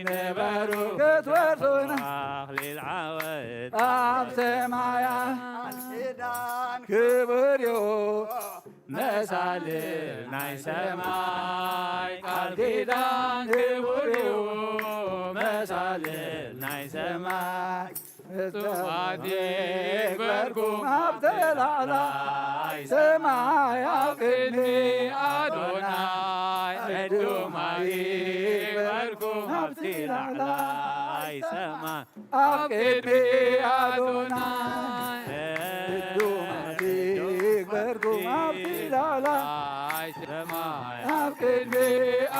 ንበሩ ክትወርሱና ኣኽሊል ዓወት ኣብ ሰማያት። ቃል ኪዳን ክቡር እዩ መሳልል ናይ ሰማይ። ቃል ኪዳን ክቡር እዩ መሳልል ናይ ሰማይ። ዕዱማት ይግበርኩም ኣብቲ ላዕላይ ሰማይ ኣብ ቅድሚ ኣዶናይ። ዕዱማት ይግበርኩም ኣብቲ ላዕላይ ሰማይ ኣብ ቅድሚ ኣዶናይ። ዕዱማት ይግበርኩም ኣብቲ ላዕላይ ሰማይ ኣብ ቅድሚ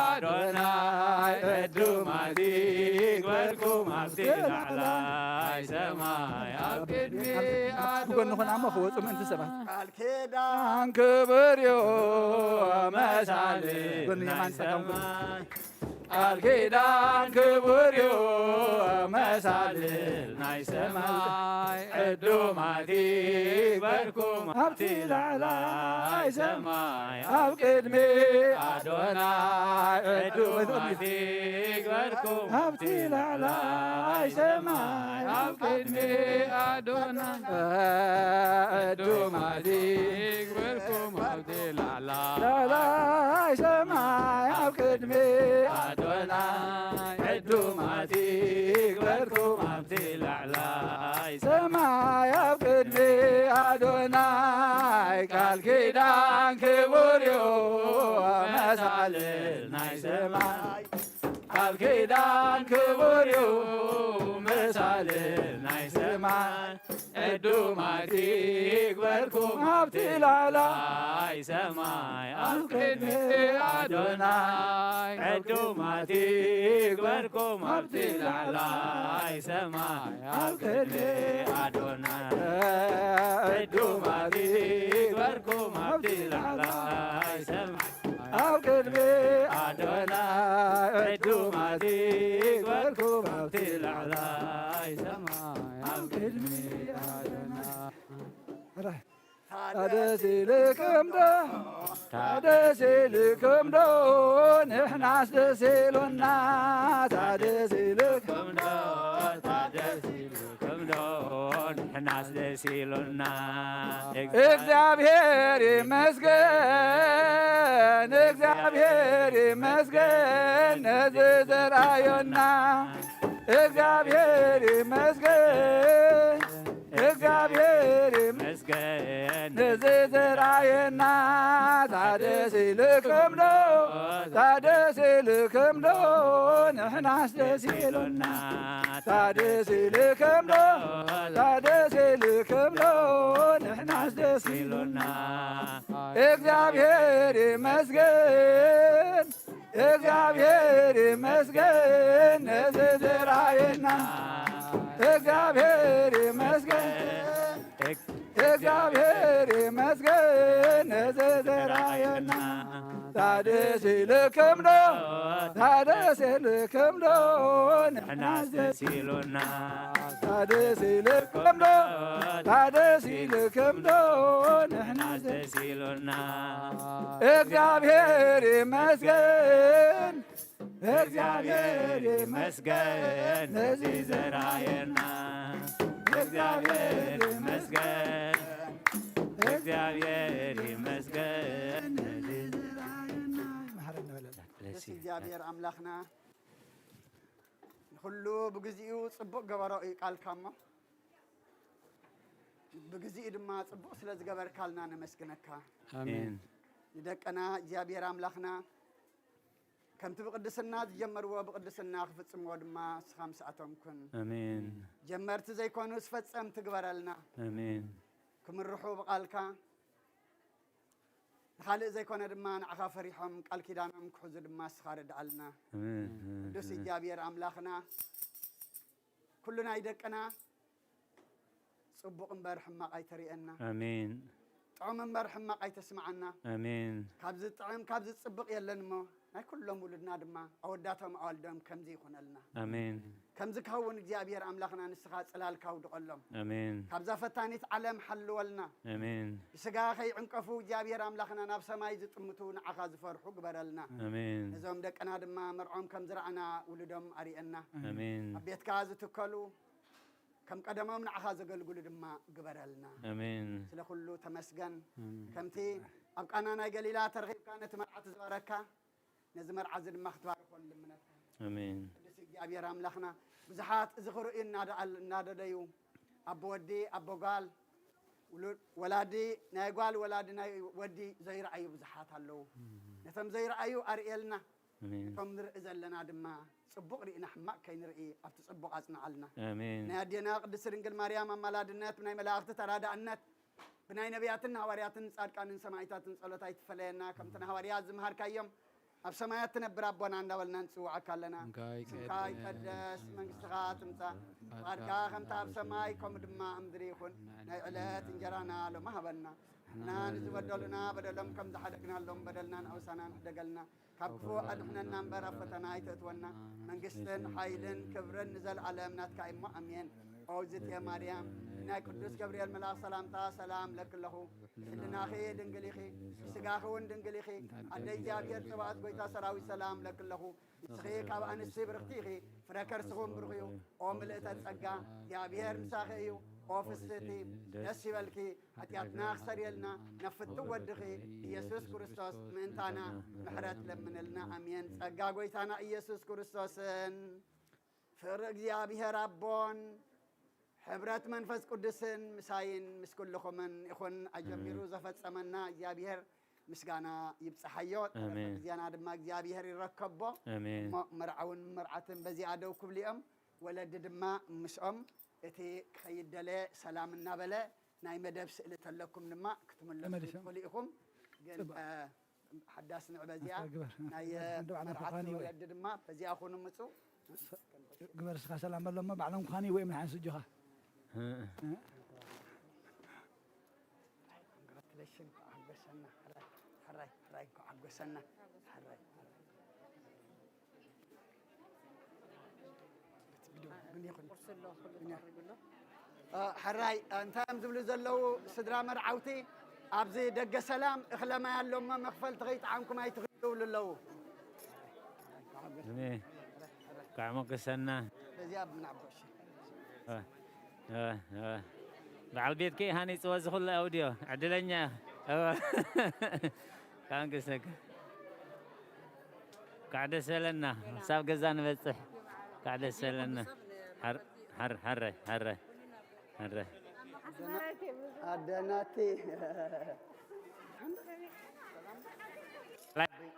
ኣዶናይ። ዕዱማት ይግበርኩም ኣብቲ ላዕላይ ሰማይ ኣብ ቅድሚ ኣዶናይ። ብጎንኹም እሞ ክወጹ ምእንቲ ሰባት። ቃል ኪዳን ክቡር እዩ መሳልል ናይ ሰማይ። ቃል ኪዳን ክቡር እዩ መሳልል ናይ ሰማይ። ዕዱማት ይግበርኩም ኣብቲ ላዕላይ ሰማይ ኣብ ቅድሚ ኣዶናይ። ዕዱማት ይግበርኩም ኣብቲ ላዕላይ ሰማይ ኣብ ቅድሚ ኣዶናይ። ዕዱማት ይግበርኩም ኣብቲ ላዕላይ ሰማይ ኣብ ቅድሚ ኣዶናይ። ዕዱማት ይግበርኩም ኣብቲ ላዕላይ ሰማይ ኣብ ቅድሚ ኣዶናይ። ቃል ኪዳን ክቡር እዩ መሳልል ናይ ሰማይ። ቃል ኪዳን ክቡር እዩ መሳልል ናይ ሰማይ። ዕዱማት ይግበርኩም ኣብቲ ላዕላይ ሰማይ ኣብ ቅድሚ ኣዶናይ። ዕዱማት ይግበርኩም ኣብቲ ላዕላይ ሰማይ ኣብ ቅድሚ ኣዶናይ። ዕዱማት ይግበርኩም ኣብቲ ላዕላይ ሰማይ ኣብ ቅድሚ ኣዶናይ። ዕዱማት ይግበርኩም ኣብቲ ላዕላይ ሰማይ ኣብ ቅድሚ ኣዶናይ። ታደስ ኢልኩም ዶ፣ ታደስ ኢልኩም ዶ፣ ንሕናስ ደስ ኢሉና። ታደስ ኢልኩም ዶ፣ ታደስ ኢልኩም ዶ፣ ንሕናስ ደስ ኢሉና። እግዚኣብሔር ይመስገን፣ እግዚኣብሔር ይመስገን ነዚ ዘርኣዮና። እግዚኣብሔር ይመስገን፣ እግዚኣብሔር ይመስገን ነዚ ዘርኣየና። ታደስ ኢልኩም ዶ፣ ታደስ ኢልኩም ዶ፣ ንሕናስ ደስ ኢሉና። ታደስ ኢልኩም ዶ፣ ታደስ ኢልኩም ዶ፣ ንሕናስ ደስ ኢሉና። እግዚኣብሔር ይመስገን፣ እግዚኣብሔር ይመስገን ነዚ ዘርኣየና። እግዚኣብሔር ይመስገን፣ እግዚኣብሔር ይመስገን ነዚ ዘርኣየና። ታደስ ኢልኩም ዶ፣ ታደስ ኢልኩም ዶ፣ ንሕናስ ደስ ኢሉና። ታደስ ኢልኩም ዶ፣ ታደስ ኢልኩም ዶ፣ ንሕናስ ደስ ኢሉና። እግዚኣብሔር ይመስገን፣ እግዚኣብሔር ይመስገን ነዚ ዘርኣየና። እግዚኣብሔር ይመስገን፣ እግዚኣብሔር ይመስገን ነዚ ዘርኣየና። ይምሓረና ወለና። ቅዱስ እግዚኣብሔር ኣምላኽና፣ ንኹሉ ብግዚኡ ጽቡቕ ገበሮ እዩ ቃልካ እሞ፣ ብግዚኡ ድማ ጽቡቕ ስለ ዝገበርካልና ነመስግነካ። ኣሜን። ንደቅና እግዚኣብሔር ኣምላኽና ከምቲ ብቅድስና ዝጀመርዎ ብቅድስና ክፍጽምዎ ድማ ንስኻ ምስኣቶም ኩን። ኣሜን። ጀመርቲ ዘይኮኑስ ፈጸምቲ ግበረልና። ኣሜን። ክምርሑ ብቃልካ፣ ንኻልእ ዘይኮነ ድማ ንዓኻ ፈሪሖም ቃል ኪዳኖም ክሕዙ ድማ ንስኻ ርድኣልና። ኣሜን። ቅዱስ እግዚኣብሔር ኣምላኽና፣ ኩሉ ናይ ደቅና ጽቡቕ እምበር ሕማቕ ኣይተርእየና። ኣሜን። ጥዑም እምበር ሕማቕ ኣይተስምዓና። ኣሜን። ካብ ዝጥዕም ካብ ዝጽብቕ የለን እሞ፣ ናይ ኩሎም ውሉድና ድማ ኣወዳቶም ኣዋልዶም ከምዚ ይኹነልና። ኣሜን። ከምዚ ክኸውን እግዚኣብሔር ኣምላኽና ንስኻ ጽላልካ ኣውድቐሎም። ኣሜን። ካብዛ ፈታኒት ዓለም ሓልወልና። ኣሜን። ብስጋ ከይዕንቀፉ እግዚኣብሔር ኣምላኽና ናብ ሰማይ ዝጥምቱ ንዓኻ ዝፈርሑ ግበረልና። ኣሜን። ነዞም ደቅና ድማ መርዖም ከም ዝረኣና ውሉዶም ኣርእየና። ኣሜን። ኣብ ቤትካ ዝትከሉ ከም ቀደሞም ንዓኻ ዘገልግሉ ድማ ግበረልና። ኣሜን። ስለ ኩሉ ተመስገን። ኣሜን። ከምቲ ኣብ ቃና ናይ ገሊላ ተረኺብካ ነቲ መርዓ ትዝወረካ፣ ነዚ መርዓ እዚ ድማ ክትባርኾ ንልምነካ። ኣሜን። ቅዱስ እግዚኣብሔር ኣምላኽና፣ ብዙሓት እዚ ክርእዩ እናደኣል-፣ እናደለዩ፣ ኣቦ ወዲ፣ ኣቦ ጓል፣ ውሉ-፣ ወላዲ፣ ናይ ጓል ወላዲ፣ ናይ ወዲ ዘይረኣዩ ብዙሓት ኣለዉ። ኣሜን። ነቶም ዘይረኣዩ ኣርእየልና። ኣሜን። ነቶም ንርኢ ዘለና ድማ ጽቡቕ ርኢና ሕማቕ ከይንርኢ ኣብቲ ጽቡቕ ኣጽንዓልና። ኣሜን። ናይ ኣዴና ቅድስት ድንግል ማርያም ኣማላድነት፣ ብናይ መላእኽቲ ተራዳእነት፣ ብናይ ነቢያትን ሃዋርያትን ጻድቃንን ሰማዕታትን ጸሎት ኣይትፈለየና። ከምቲ ንሃዋርያት ዝመሃርካዮም፣ ኣብ ሰማያት ትነብር ኣቦና እንዳበልና ንጽውዓካ ኣለና። ስምካ ይቀደስ፣ መንግስትኻ ትምጻእ፣ ፍቓድካ ከምቲ ኣብ ሰማይ ከምኡ ድማ ኣብ ምድሪ ይኹን። ናይ ዕለት እንጀራና ሎሚ ሃበና። ንሕና ንዝበደሉና በደሎም ከም ዝሓደግናሎም በደልና ንኣውሳና ንሕደገልና። ካብ ክፉእ ኣድሕነና እምበር ኣብ ፈተና ኣይተእትወና። መንግስትን ሓይልን ክብርን ንዘለኣለም ናትካ እዩ እሞ ኣሜን። ኦ እግዝእትየ ማርያም፣ ናይ ቅዱስ ገብርኤል መልኣኽ ሰላምታ ሰላም እብለኪ ኣለኹ። ብሕልናኺ ድንግል ኢኺ፣ ብስጋኺ እውን ድንግል ኢኺ። ኣደ እግዚኣብሔር ጸባኦት ጐይታ ሰራዊት ሰላም እብለኪ ኣለኹ። ንስኺ ካብ ኣንስቲ ብርኽቲ ኢኺ፣ ፍረ ከርስኺ እውን ብሩኽ እዩ። ኦ ምልእተ ጸጋ፣ እግዚኣብሔር ምሳኺ እዩ። ኦ ፍስህቲ፣ ደስ ይበልኪ። ሓጢኣትና ክሰርየልና ናብ ፍቱው ወድኺ ኢየሱስ ክርስቶስ ምእንታና ምሕረት ለምንልና። ኣሜን። ጸጋ ጐይታና ኢየሱስ ክርስቶስን ፍቕሪ እግዚኣብሔር ኣቦን ሕብረት መንፈስ ቅዱስን ምሳይን ምስ ኩልኹምን ይኹን። ኣጀሚሩ ኣሜን። ዘፈጸመና እግዚኣብሔር ምስጋና ይብጽሓዮ። ተረፈ ኣሜን። ግዜና ድማ እግዚኣብሔር ይረከቦ። ኣሜን። እሞ መርዓውን መርዓትን በዚኣ ደው ክብሉ እዮም። ወለዲ ድማ ምስኦም እቲ ክኸይድ ደለ ሰላም እናበለ ናይ መደብ ስእሊ ተለኩም ድማ ክትምለሱ ተመሊሶም። ትኽእሉ ኢኹም። ግን፣ ጽቡቕ። እ፣ ሓዳስ ንዕ በዚኣ ኣስታ ግበር። ናይ፣ እ፣ ሓንደ ባዕልና መርዓት ተዃኒ ወይ። ወለዲ ድማ በዚኣ ኩኑ ምጹ። ግበር እስኻ ሰላም በሎሞ ባዕሎም ክዃኒ ወይ ምን ሓንስ እጆኻ። እ። እ? Congratulations፣ እንኳዕ ሓጎሰና። ሕራይ፣ ሕራይ፣ ሕራይ፣ እንኳዕ ሓጎሰና። ሕራይ፣ ሕራይ። ምን ይኹን? ቁርሲ ኣሎ፣ ኩሉ ምን ይኹን? ተቐሪቡ ኣሎ። እ፣ ሕራይ፣ እንታይ እዮም ዝብሉ ዘለዉ ስድራ መርዓውቲ? ኣብዚ ደገ ሰላም እኽለ ማይ ኣሎ እሞ መኽፈልቲ ከይጠዓምኩም ኣይትኺዱ ይብሉ ኣለዉ። እኔ፣ እንኳዕ ሓጎሰና። በዚኣ ብናቦ፣ እሺ። እ፣ እ፣ እ። በዓል ቤትኪ ሃኒጽዎ እዚ ኩሉ ኣውድዮ። ዕድለኛ። እ። ካንክሰክ። እንኳዕ ደስ በለና። ክሳብ ገዛ ንበጽሕ። እንኳዕ ደስ በለና። ሐር-፣ ሐር-፣ ሐረ፣ ሐረ፣ ሐረ። ኣደናቲ።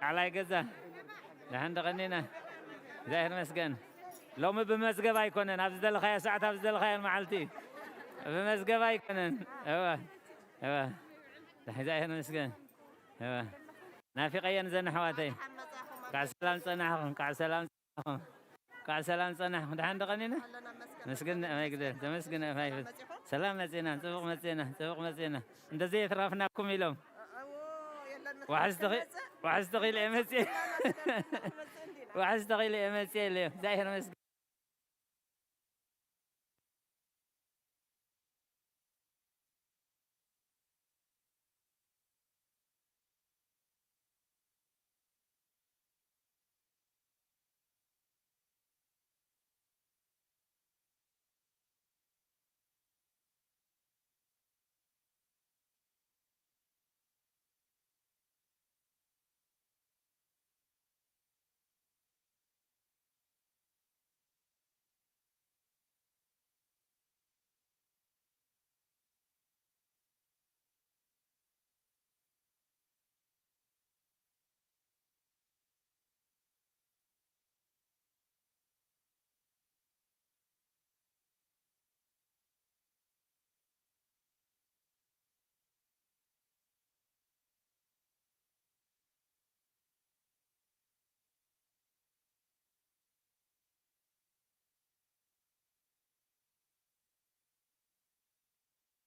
ዓላይ ገዛ። ደሓን ዶ ቀኒና? እግዚኣብሔር ይመስገን። ሎሚ ብመዝገብ ኣይኮነን፣ ኣብ ዝደለኻዮ ሰዓት፣ ኣብ ዝደለኻዮ መዓልቲ። ብመዝገብ ኣይኮነን። እወ፣ እወ። ደሓን፣ እግዚኣብሔር ይመስገን። እወ። ናፊቐየን ዘን ኣሕዋተይ። እንኳዕ ሰላም ጸናሕኹም፣ እንኳዕ ሰላም ጸናሕኹም። እንኳዕ ሰላም ጸናሕኹም። ደሓን ዶ ቀኒና? መስግን ኣማይ ግደል፣ ተመስግን ኣማይ። ሰላም መጺና፣ ጽቡቕ መጺና፣ ጽቡቕ መጺና። እንደዚህ የተረፍናኩም ኢሎም። ዋሕስ ተኺ-፣ ዋሕስ ተኺለ መጺ-፣ ዋሕስ ተኺለ መጺ ኢለ። እግዚኣብሔር ይመስገን።